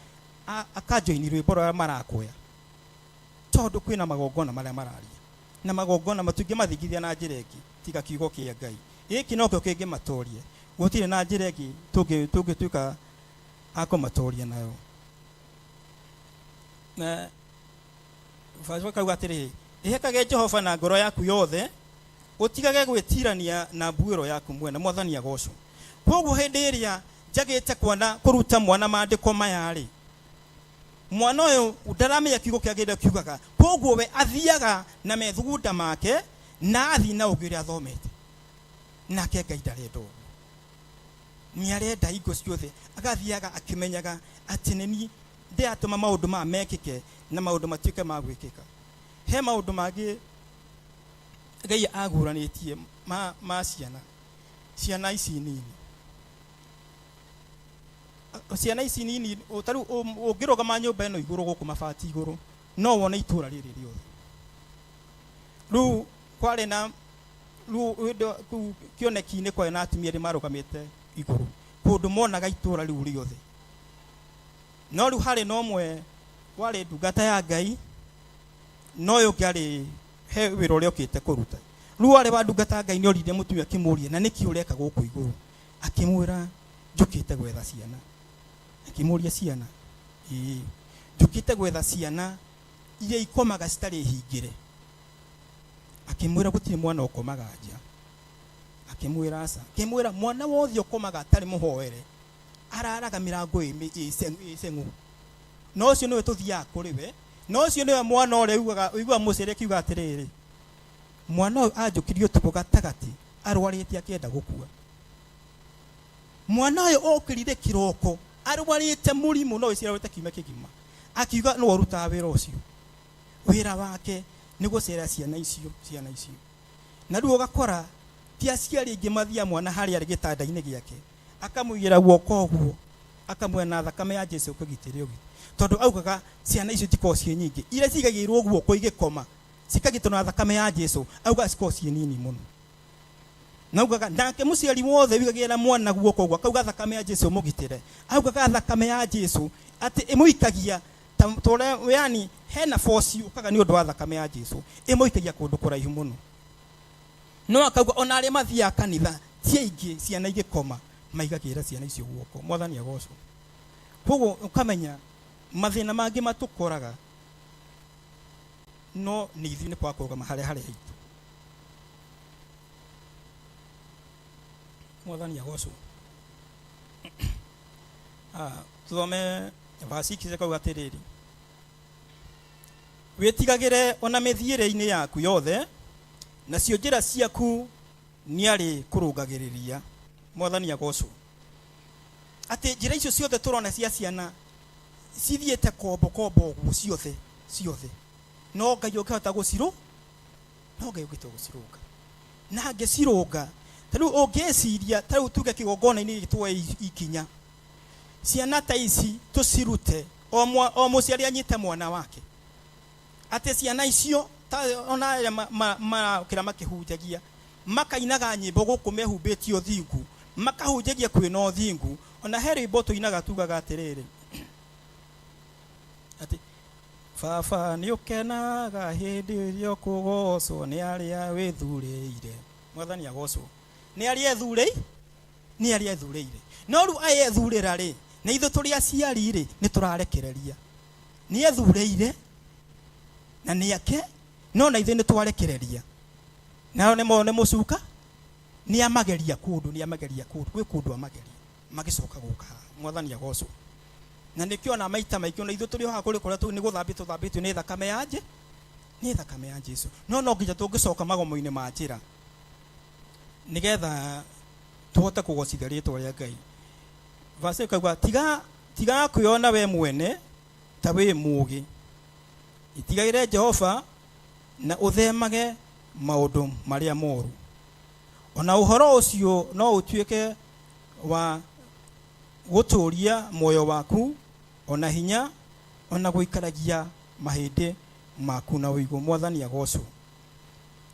akajoini rwĩmbo rũrĩa marakwea, tondũ kwĩna magongona marĩa mararia, na magongona matungĩmathingithia na njĩra ĩngĩ tiga kiugo kĩa Ngai. Gĩkĩ nokĩo kĩngĩmatoria, gũtirĩ na njĩra ĩngĩ tũngĩtuĩka a kũmatoria nayo. Na baba kauga atĩrĩrĩ, ĩhekage Jehova na ngoro yaku yothe, ũtigage gwĩtirania na mbuĩro yaku mwene. Mwathani agocwo. Koguo hĩndĩ ĩrĩa njagĩte kuona kũruta mwana maandĩko maya rĩ, mwana ũyũ ndaramenya kiugo kĩa Ngai kiugaga, koguo we athiaga na methugunda make na athiĩ na ũngĩ ũrĩa athomete. Nake Ngai ndarenda ũguo, nĩ arenda hingo ciothe agathiaga akĩmenyaga atĩ nĩ niĩ ndĩratũma maũndũ maya mekĩke na maũndũ matuĩke ma gwĩkĩka. He maũndũ mangĩ Ngai aguũranĩtie ma ciana, ciana ici nini. Ciana ici nini, ta rĩu ũngĩrũgama nyũmba ĩno igũrũ gũkũ mabati igũrũ, no wone itũũra rĩrĩ rĩothe. Rĩu kwarĩ na rĩu kũu kĩoneki-inĩ kwarĩ na atumia erĩ marũgamĩte igũrũ, kũndũ monaga itũũra rĩu rĩothe. No rĩu harĩ na ũmwe warĩ ndungata ya Ngai, no ũyũ ũngĩ arĩ he wĩra ũrĩa okĩte kũruta. Rĩu warĩ wa ndungata ya Ngai nĩ oririe mũtumia akĩmũũria, na nĩkĩ ũreka gũkũ igũrũ? Akĩmwĩra, njũkĩte gwetha ciana. Akĩmũũria, ciana? Ĩĩ, njũkĩte gwetha ciana iria ikomaga citarĩ hingĩre. Akĩmwĩra, gũtirĩ mwana ũkomaga nja. Akĩmwĩra, aca. Akĩmwĩra, mwana wothe ũkomaga atarĩ mũhoere araraga mĩrango ĩ ceng'ũ. No ũcio nĩwe tũthiaga kũrĩ we, no ũcio nĩwe mwana ũrĩa ũiguaga mũciari akiuga atĩrĩrĩ, Mwana ũyũ anjũkĩrie ũtukũ gatagatĩ arwarĩte akĩenda gũkua. Mwana ũyũ okĩrire kĩroko arwarĩte mũrimũ no wĩciarĩte kiumia kĩgima. Akiuga no arutaga wĩra ũcio. Wĩra wake nĩ gũcera ciana icio ciana icio. Na rĩu ũgakora ti aciari aingĩ mathiaga mwana harĩa arĩ gĩtanda-inĩ gĩake akamũigĩra guoko ũguo akamwĩra na thakame ya Jesu ũkĩgitĩre ũgitĩre. Tondũ augaga ciana icio itikoragwo ciĩ nyingĩ iria cigagĩrwo guoko igĩkoma cikagitwo na thakame ya Jesu augaga cikoragwo ciĩ nini mũno. Na augaga nake mũciari wothe wigagĩra mwana guoko ũguo akauga thakame ya Jesu mũgitĩre. Augaga thakame ya Jesu atĩ ĩmũikagia ta tũrĩa yani hena force ũkaga nĩ ũndũ wa thakame ya Jesu ĩmũikagia kũndũ kũraihu mũno. No akauga ona arĩa mathiaga kanitha ti aingĩ ciana igĩkoma maigagĩra ciana icio guoko. Mwathani agocwo. Koguo ũkamenya mathĩna mangĩ matũkoraga no nĩ ithuĩ nĩ kwaga kũrũgama harĩa harĩa haitũ. Mwathani agocwo. Tuthome verse 6 kauga atĩrĩrĩ, wĩtigagĩre ona mĩthiĩre-inĩ yaku yothe nacio njĩra ciaku nĩarĩ kũrũngagĩrĩria. Mwathani agocwo. Atĩ njĩra icio ciothe tũrona cia ciana cithiĩte kombo kombo ũguo ciothe ciothe no Ngai ũngĩhota gũcirũ no Ngai ũngĩhota gũcirũnga na angĩcirũnga. Ta rĩu ũngĩciria ta rĩu tuge kĩgongona-inĩ gĩkĩ tuoe ikinya ciana ta ici tũcirute o mũciari anyite mwana wake atĩ ciana icio ta ona arĩa marakĩra makĩhunjagia makainaga nyĩmbo gũkũ mehumbĩtie ũthingu makahunjagia kwĩna ũthingu. Ona he rwĩmbo tũinaga tugaga atĩrĩrĩ atĩ baba nĩ ũkenaga hĩndĩ ĩrĩa ũkũgocwo nĩ arĩa wĩthurĩire. Mwathani agocwo. Nĩ arĩa ethurĩire nĩ arĩa ethurĩire. No rĩu aya ethurĩra rĩ na ithuĩ tũrĩ aciari rĩ nĩ tũrarekereria. Nĩ ethurĩire na nĩ ake no na ithuĩ nĩ twarekereria. Nao nĩ mũcuka nĩ amageria kũndũ nĩ amageria kũndũ gwĩ kũndũ amageria magĩcoka gũka haha. Mwathani agocwo. Na nĩkĩo ona maita maingĩ ona ithuĩ tũrĩ o haha kũrĩ kũrĩa nĩ gũthambio tũthambĩtio nĩ thakame ya nĩ thakame ya Jesu. No no nginya tũngĩcoka magomo-inĩ ma njĩra nĩgetha tũhote kũgocithia rĩtwa rĩa Ngai. Verse ĩkauga tiga kwĩona we mwene ta wĩ mũũgĩ, itigagĩre Jehova na ũthemage maũndũ marĩa moru. Ona ũhoro ũcio no ũtuĩke wa gũtũũria muoyo waku ona hinya ona gũikaragia mahĩndĩ maku na ũigũ. Mwathani agocwo.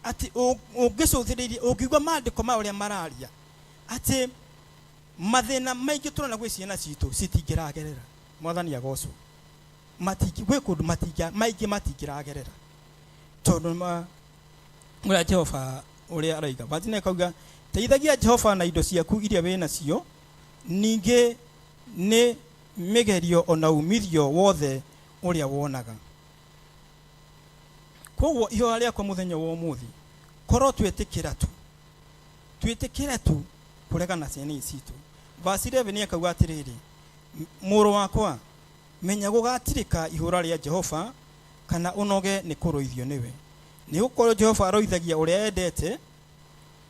Atĩ ũngĩcũthĩrĩria ũngĩigua maandĩko ma ũrĩa mararia atĩ mathĩna maingĩ tũrona gwĩ ciana citũ citingĩragerera. Mwathani agocwo. Gwĩ kũndũ maingĩ matingĩragerera tondũ ũrĩa Jehova ũrĩa araiga. Verse 9 kauga teithagia Jehova na indo ciaku iria wĩ nacio ningĩ nĩ mĩgerio ona umithio wothe ũrĩa wonaga. Koguo ihoya rĩakwa mũthenya wa ũmũthĩ korwo twĩtĩkĩra tu kũregana na ciana ici citũ. Verse 11 akauga atĩrĩrĩ, mũrũ wakwa menya gũgatirĩka ihũra rĩa Jehova kana ũnoge nĩ kũrũithio nĩwe. Nĩ gũkorwo Jehova aroithagia ũrĩa endete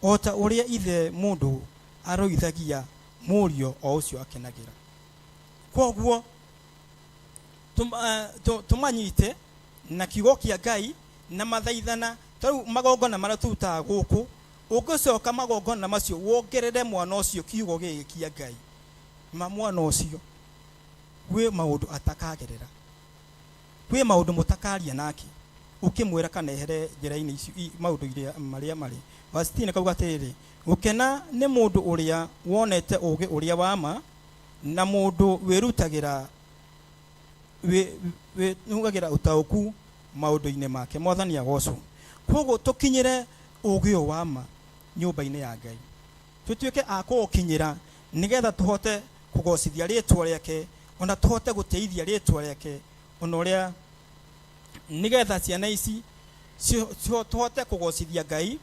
o ta ũrĩa ithe mũndũ aroithagia mũriũ o ũcio akenagĩra. Koguo tũmanyite na kiugo kĩa Ngai na mathaithana. Ta rĩu magongona marĩa tũrutaga gũkũ ũngĩcoka magongona macio wongerere mwana ũcio kiugo gĩkĩ kĩa Ngai ma mwana ũcio gwĩ maũndũ atakagerera kwĩ maũndũ mũtakaria nake ũkĩmwĩra kana ehere njĩra-inĩ icio maũndũ iria marĩa marĩ. Verse 10 kauga atĩrĩrĩ, gũkena nĩ mũndũ ũrĩa wonete ũũgĩ ũrĩa wa ma na mũndũ wĩrutagĩra wĩrutagĩra ũtaũku maũndũ-inĩ make. Mwathani agocwo. Koguo tũkinyĩre ũũgĩ ũyũ wa ma nyũmba-inĩ ya Ngai tũtuĩke a kũũkinyĩra nĩgetha tũhote kũgocithia rĩtwa rĩake ona tũhote gũteithia rĩtwa rĩake ona ũrĩa nĩgetha ciana ici tũhote kũgocithia Ngai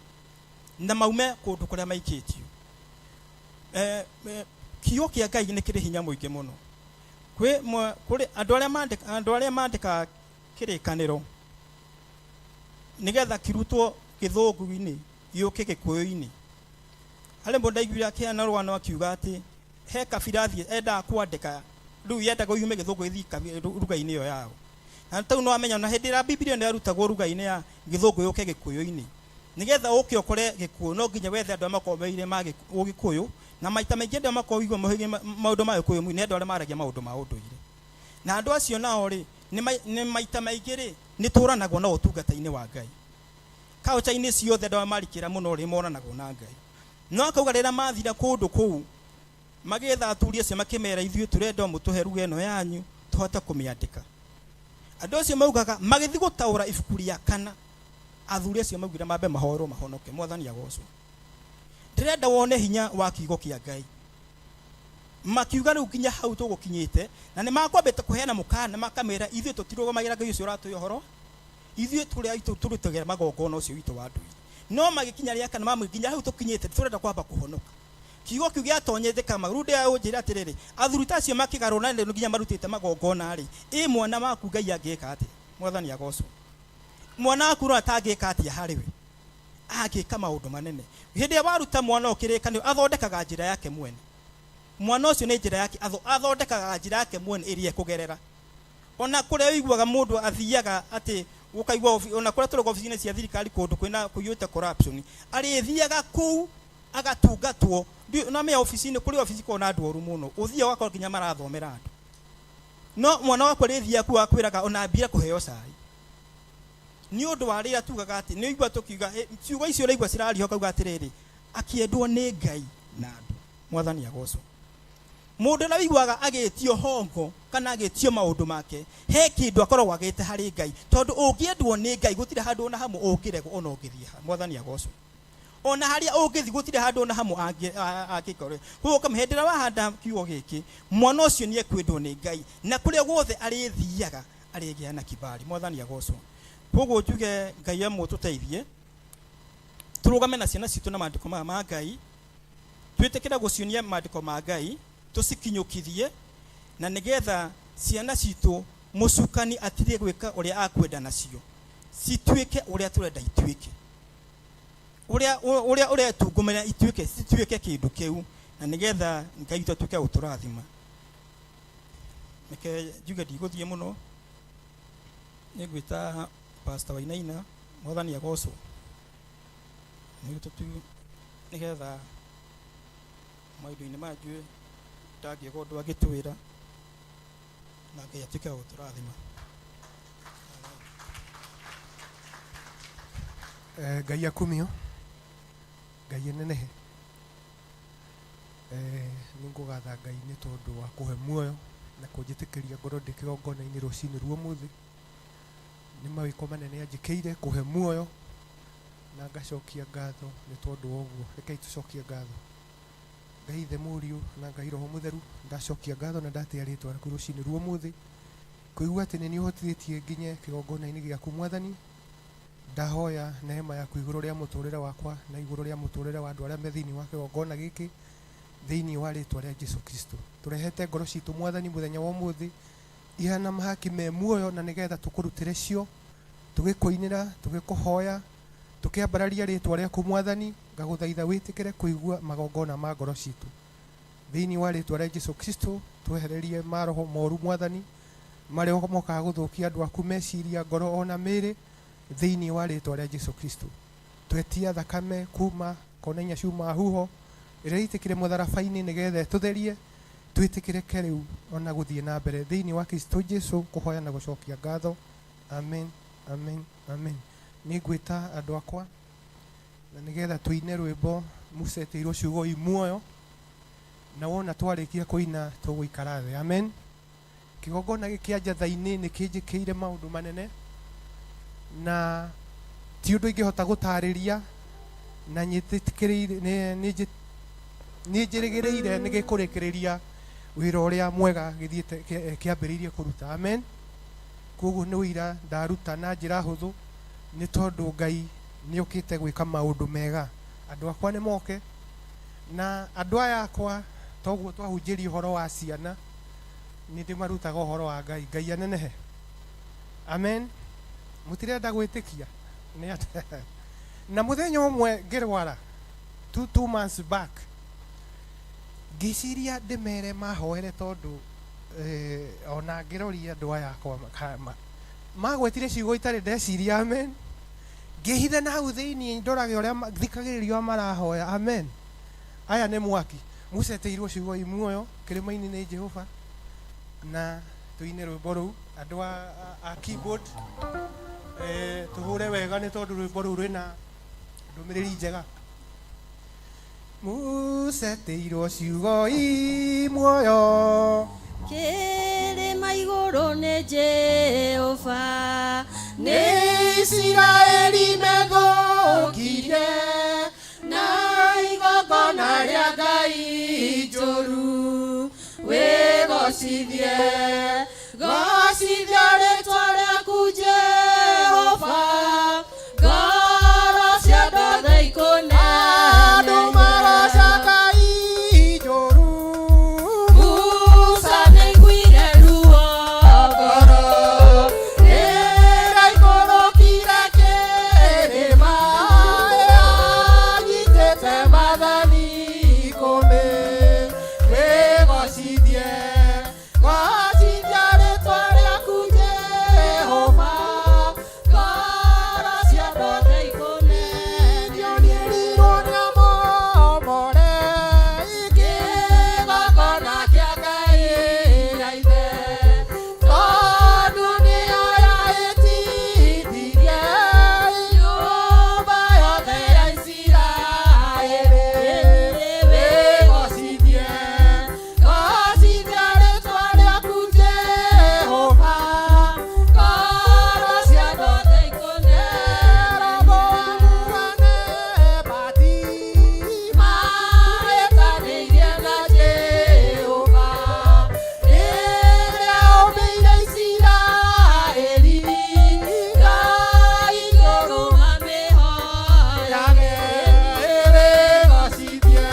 na maume kũndũ kũrĩa maikĩtio. Kiugo kĩa Ngai nĩ kĩrĩ hinya mũingĩ mũno. Kũrĩ andũ arĩa mandĩkaga kĩrĩkanĩro nĩgetha kirutwo gĩthũngũ-inĩ yũke gĩkũyũ-inĩ. Harĩ mũndũ ndaiguire akĩheana rũgano akiuga atĩ he kabira athiĩ endaga kwandĩka rĩu yendaga yume gĩthũngũ ĩthiĩ ruga-inĩ ĩyo yao. Na tau no amenya na hĩndĩ ĩrĩa Bibilia nĩ yarutagwo ruga-inĩ ya gĩthũngũ yũke gĩkũyũ-inĩ, nĩgetha ũke ũkore gĩkũyũ no nginya wethe andũ arĩa makoragwo ma ũgĩkũyũ, na maita maingĩ andũ arĩa makoragwo mohĩgĩire maũndũ ma gĩkũyũ nĩ andũ arĩa maragia maũndũ ma ũndũire. Na andũ acio nao rĩ, nĩ maita maingĩ rĩ, nĩ tũranagwo na ũtungata-inĩ wa Ngai. Kauca-inĩ ciothe andũ arĩa marikĩra mũno rĩ, moranagwo na Ngai. No akauga rĩrĩa mathira kũndũ kũu, magĩetha athuri acio makĩmera ithuĩ tũrenda mũtũhe ruga ĩno yanyu tũhote kũmĩandĩka. Andũ acio maugaga magĩthiĩ gũtaũra ibuku rĩa kana, athuri acio maugire mambe mahoerwo mahonoke. Mwathani agocwo. Ndĩrenda wone hinya wa kiugo kĩa Ngai. Makiuga rĩu nginya hau tũgũkinyĩte, na nĩ makwambĩte kũheana mũkana makamera ithuĩ tũtirũgamagĩra Ngai ũcio ũratũhe ũhoro, ithuĩ tũrĩa tũrutagĩra magongona ũcio witũ wa ndũire. No magĩkinya rĩa kana mamwe nginya hau tũkinyĩte tũrenda kwamba kũhonoka. Kiugo kĩu gĩatonyete kama rĩu ndĩranjĩra atĩrĩrĩ, athuri ta acio makĩgarũra nĩ nginya marutĩte magongona rĩ, ĩ mwana waku Ngai angĩka atĩa? Mwathani agocwo. Mwana waku no atangĩka atĩa harĩ we? Angĩka maũndũ manene. Hĩndĩ ĩrĩa waruta mwana ũkĩrĩkanĩro, athondekaga njĩra yake mwene. Mwana ũcio nĩ njĩra yake, athondekaga njĩra yake mwene ĩrĩa ekũgerera. Ona kũrĩa ũiguaga mũndũ athiaga atĩ ũkaigua ona kũrĩa tũrĩ obici-inĩ cia thirikari kũndũ kwĩna kũiyũrĩte corruption, arĩthiaga kũu agatungatwo. Na me obici-inĩ, kũrĩ obici koragwo na andũ oru mũno, ũthiaga ũgakora nginya marathomera andũ. No mwana waku arĩthiaga kũu akwĩraga ona ambire kũheo cai. Nĩ ũndũ wa rĩrĩa tugaga atĩ nĩ ũigua tũkiuga, ciugo icio ũraigua cirariho kauga atĩrĩrĩ, akĩendwo nĩ Ngai na andũ. Mwathani agocwo. Mũndũ ũrĩa ũiguaga agĩtio hongo kana agĩtio maũndũ make, he kĩndũ akoragwo agĩte harĩ Ngai, tondũ ũngĩendwo nĩ Ngai gũtirĩ handũ ona hamwe ũngĩregwo ona ũngĩthiĩ ha. Mwathani agocwo. Ona harĩa ũngĩthiĩ gũtirĩ handũ ona hamwe angĩkorwo. Koguo ũkamũhe hĩndĩ ĩrĩa wahanda kiugo gĩkĩ, mwana ũcio nĩ ekwendwo nĩ Ngai, na kũrĩa guothe arĩthiaga arĩgĩa na kibali. Mwathani agocwo. Koguo njuge Ngai amũtũteithie tũrũgame na ciana citũ na maandĩko maya ma Ngai, twĩtĩkĩre gũcionia maandĩko ma Ngai, tũcikinyũkithie, na nĩgetha ciana citũ mũcukani atige gwĩka ũrĩa akwenda nacio, cituĩke ũrĩa tũrenda ituĩke, ũrĩa ũrĩa ũretungumania ituĩke, cituĩke kĩndũ kĩu, na nĩgetha Ngai witũ atuĩke gũtũrathima. Reke njuge ndigũthiĩ mũno, nĩngwĩta Pastor Wainaina. Mwathani agocwo. Nĩgetha maũndũ-inĩ maya njuĩ ndangĩaga ũndũ angĩtwĩra, na Ngai atuĩke wa gũtũrathima. Ngai akumio, Ngai enenehe. Nĩ ngũgatha Ngai nĩ tondũ wa kũhe muoyo na kũnjĩtĩkĩria ngorwo ndĩ kĩgongona-inĩ rũcinĩ rwa ũmũthĩ. Nĩ mawĩko manene anjĩkĩire kũhe muoyo, na ngacokia ngatho nĩ tondũ wa ũguo. Rekei tũcokie ngatho. Ngai Ithe, Mũriũ na Ngai Roho Mũtheru, ndacokia ngatho na ndatĩa rĩtwa rĩaku rũcinĩ rwa ũmũthĩ, kũigua atĩ nĩ niĩ ũhotithĩtie nginye kĩgongona-inĩ gĩaku Mwathani. Ndahoya neema yaku igũrũ rĩa mũtũrĩre wakwa na igũrũ rĩa mũtũrĩre wa andũ arĩa me thĩinĩ wa kĩgongona gĩkĩ, thĩinĩ wa rĩtwa rĩa Jesu Kristo. Tũrehete ngoro citũ Mwathani mũthenya wa ũmũthĩ ihana mahaki me muoyo, na nĩgetha tũkũrutĩre cio, tũgĩkũinĩra, tũgĩkũhoya, tũkĩambararia rĩtwa rĩaku Mwathani. Ngagũthaitha wĩtĩkĩre kũigua magongona ma ngoro citũ thĩinĩ wa rĩtwa rĩa Jesu Kristo. Twehererie maroho moru Mwathani, marĩa mokaga gũthũkia andũ aku meciria, ngoro ona mĩĩrĩ, thĩinĩ wa rĩtwa rĩa Jesu Kristo. Twetia thakame kuma kona inya ciuma huho ĩrĩa ĩitĩkire mũtharaba-inĩ, nĩgetha ĩtũtherie, twĩtĩkĩrĩke rĩu ona gũthiĩ na mbere thĩinĩ wa Kristo Jesu. Kũhoya na gũcokia ngatho. Amen, amen, amen. Nĩ ngwĩta andũ akwa na nĩgetha tũine rwĩmbo mucetĩirwo ciugo i muoyo, na wona twarĩkia kũina tũgũikara thĩ. Amen. Kĩgongona gĩkĩ kĩa njatha-inĩ nĩ kĩnjĩkĩire maũndũ manene, na ti ũndũ ingĩhota gũtarĩria, na nyĩtĩkĩrĩire nĩ njĩrĩgĩrĩire nĩ gĩkũrĩkĩrĩria wĩra ũrĩa mwega gĩthiĩte kĩambĩrĩirie kũruta. Amen. Koguo nĩ ũira ndaruta na njĩra hũthũ, nĩ tondũ Ngai nĩ okĩte gwĩka maũndũ mega. Andũ akwa nĩ moke, na andũ aya akwa toguo twahunjĩria ũhoro wa ciana, nĩ ndĩmarutaga ũhoro wa Ngai. Ngai anenehe. Amen. Mũtirenda gwĩtĩkia nĩ atĩ Na mũthenya ũmwe ngĩrwara 2 months back, ngĩciria ndĩmere mahoere tondũ ona ngĩroria andũ aya akwa magwetire ciugo itarĩ ndeciria. Amen. Ngĩhitha na hau thĩiniĩ ndorage ũrĩa thikagĩrĩria ũrĩa marahoya. Amen. Aya nĩ mwaki mucetĩirwo ciugo i muoyo kĩrĩma-inĩ nĩ Jehova, na tuine rwĩmbo rũu. Andũ a keyboard, tũhũre wega nĩ tondũ rwĩmbo rũu rwĩna ndũmĩrĩri njega. Mucetĩirwo ciugo i muoyo. Kĩrĩma igũrũ nĩ Jehova. Nĩ Isiraeli methũkirie na igongona rĩa ngai njũru. Wĩgocithie, gocithia rĩtwa rĩaku Jehova, ngoro cia andũ othe ikũnene. Andũ maroca ngai njũru. Musa nĩaiguire ruo ngoro rĩrĩa aikũrũkire kĩrĩma anyitĩte maathani 10. Wĩgocithie, gocithia rĩtwa rĩaku Jehova, ngoro cia andũ othe ikũnenio. Nĩerirwo nĩamomore kĩgongona kĩa Ngai ya ithe, tondũ nĩyo yaĩtithirie nyũmba yothe ya Isiraeli. Wĩgocithie, gocithia rĩtwa rĩaku Jehova, ngoro cia andũ othe ikũnene. Jeroboamu wa Nebati mahĩtanĩirie na Jehova rĩrĩa ombĩire Isiraeli ngai igũrũ mamĩhoyage. Wĩgocithie,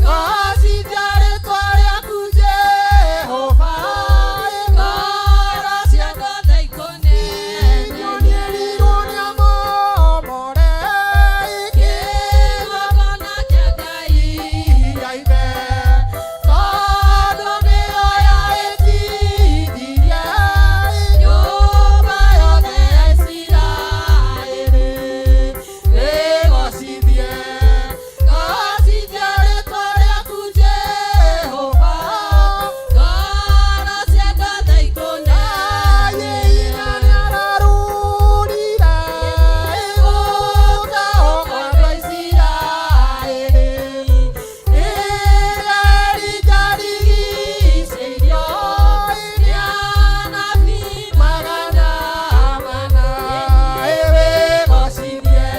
gocithia rĩtwa rĩaku Jehova, ngoro cia andũ othe ikũnene. Nĩerirwo nĩamomore kĩgongona kĩa Ngai ya ithe, tondũ nĩyo yaĩtithirie nyũmba yothe ya Isiraeli. Wĩgocithie, gocithia rĩtwa rĩaku Jehova, ngoro cia andũ othe ikũnene. Nĩararũrire gũka kwa andũ a Isiraeli rĩrĩa Elija arigicĩirio nĩ anabii 400. Wĩgocithie,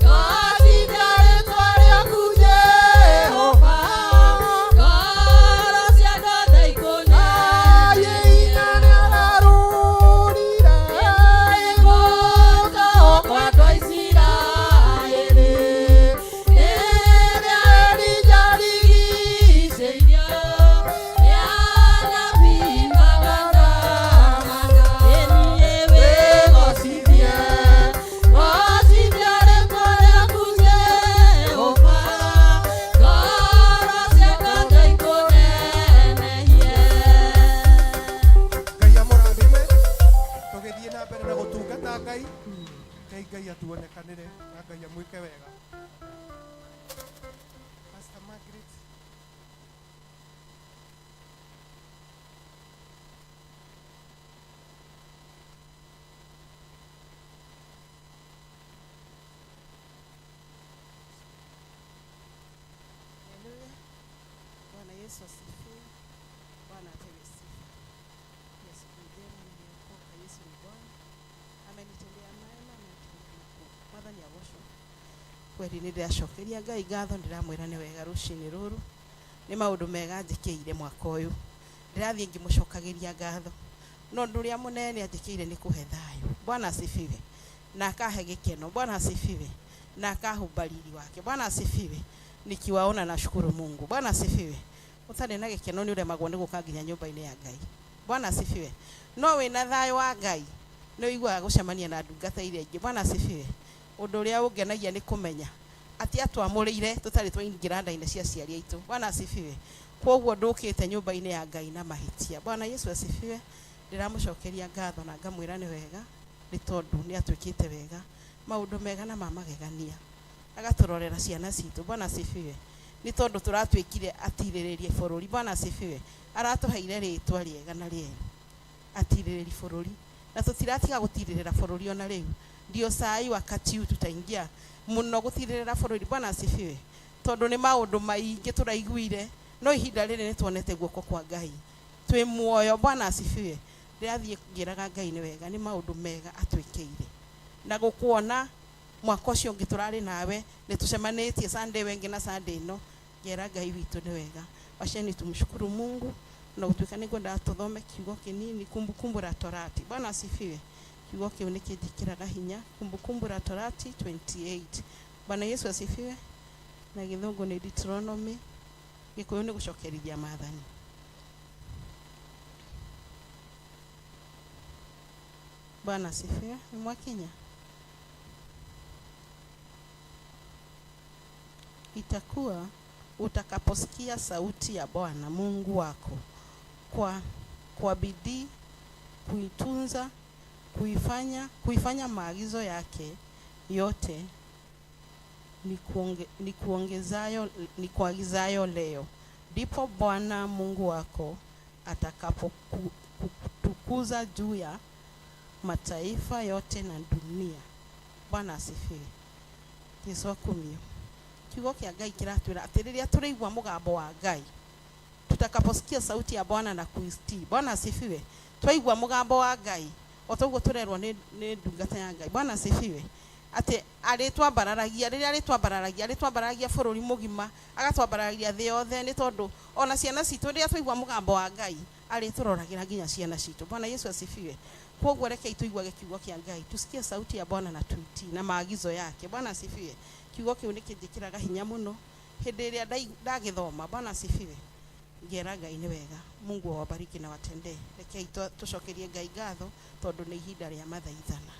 gocithia rĩtwa rĩaku Jehova, ngoro cia andũ othe ikũnene. Nĩararũrire gũka kwa andũ a Isiraeli rĩrĩa Elija arigicĩirio nĩ anabii 400. Wĩgocithie, gocithia rĩtwa rĩaku Jehova, ngoro cia andũ othe ikũnenehie. Ngai amũrathime tũgĩthiĩ na mbere na gũtungata Ngai. Ngai, Ngai atuonekanĩre na Ngai amwĩke wega. Pastor Margaret. Haleluya. Bwana Yesu asifiwe. Bwana apewe sifa. Ni siku njema, nimeokoka. Yesu ni Bwana. Amenitendea mema, amenitendea makuu. Mwathani agocwo. Kweli nĩ ndĩracokeria Ngai ngatho, ndĩramwĩra nĩ wega rũcinĩ rũrũ, nĩ maũndũ mega njĩkĩire mwaka ũyũ, ndĩrathiĩ ngĩmũcokagĩria ngatho, no ũndũ ũrĩa mũnene anjĩkĩire nĩ kũhe thayũ. Bwana asifiwe. Na akahe gĩkeno. Bwana asifiwe. Na akahumba riri wake. Bwana asifiwe. Nikiwaona nashukuru Mungu. Bwana asifiwe. Ũtarĩ na gĩkeno nĩ ũremagwo nĩ gũka nginya nyũmba-inĩ ya Ngai. Bwana asifiwe. No wĩna thayũ wa Ngai nĩ ũiguaga gũcemania na ndungata iria ingĩ. Bwana asifiwe. Ũndũ ũrĩa ũngenagia nĩ kũmenya atĩ atwamũrĩire tũtarĩ twaingĩra nda-inĩ cia aciari aitũ. Bwana asifiwe. Kwoguo ndũkĩte nyũmba-inĩ ya Ngai na mahĩtia. Bwana Yesu asifiwe. Ndĩramũcokeria ngatho na ngamwĩra nĩ wega nĩ tondũ nĩ atwĩkĩte wega, maũndũ mega na ma magegania, agatũrorera ciana citũ. Bwana asifiwe. Nĩ tondũ tũratuĩkire atirĩrĩrie bũrũri. Bwana asifiwe. Aratũheire rĩtwa rĩega na rĩerũ, atirĩrĩri bũrũri, na tũtiratiga gũtirĩrĩra bũrũri ona rĩu. Ndio sai wakati huu tutaingia mũno gũtirĩrĩra bũrũri. Bwana asifiwe. Tondũ nĩ maũndũ maingĩ tũraiguire, no ihinda rĩrĩ nĩ tuonete guoko kwa Ngai twĩ muoyo. Bwana asifiwe. Ndĩrathiĩ ngĩraga Ngai nĩ wega, nĩ maũndũ mega atwĩkĩire, na gũkuona mwaka ũcio ũngĩ tũrarĩ nawe nĩ tũcemanĩtie Sunday wengĩ na Sunday ĩno, ngera Ngai witũ nĩ wega. Wacheni tumshukuru Mungu na utuĩka nĩ tuthome kiugo kĩnini, Kumbukumbu la Torati. Bwana asifiwe. Kiugo kĩu nĩ kĩnjĩkĩraga hinya. Kumbukumbu la Torati 28. Bwana Yesu asifiwe. Na gĩthũngũ nĩ Deuteronomy, gĩkũyũ nĩ gũcokerithia maathani. Bwana asifiwe. Nĩ mwakinya? Itakuwa utakaposikia sauti ya Bwana Mungu wako kwa bidii kuitunza kuifanya maagizo yake yote nikuagizayo leo, ndipo Bwana Mungu wako atakapokutukuza juu ya mataifa yote na dunia. Bwana asifiwe. Yesu akumio. Kiugo kĩa Ngai kĩratwĩra atĩ rĩrĩa tũraigua mũgambo wa Ngai, tutakaposikia sauti ya Bwana na kuitii. Bwana asifiwe. Twaigua mũgambo wa Ngai o ta ũguo tũrerwo nĩ ndungata ya Ngai. Bwana asifiwe. Atĩ arĩtwambararagia, rĩrĩa arĩtwambararagia, arĩtwambararagia bũrũri mũgima, agatwambararagia thĩ yothe, nĩ tondũ ona ciana citũ rĩrĩa twaigua mũgambo wa Ngai arĩtũroragĩra nginya ciana citũ. Bwana Yesu asifiwe. Kwoguo rekei tũiguage kiugo kĩa Ngai, tusikie sauti ya Bwana na tuitii na maagizo yake. Bwana asifiwe. Kiugo kĩu nĩ kĩnjĩkĩraga hinya mũno hĩndĩ ĩrĩa ndagĩthoma. Bwana asifiwe. Ngera Ngai nĩ wega. Mungu awabariki na watendee. Rekei tũcokerie Ngai ngatho tondũ nĩ ihinda rĩa mathaithana.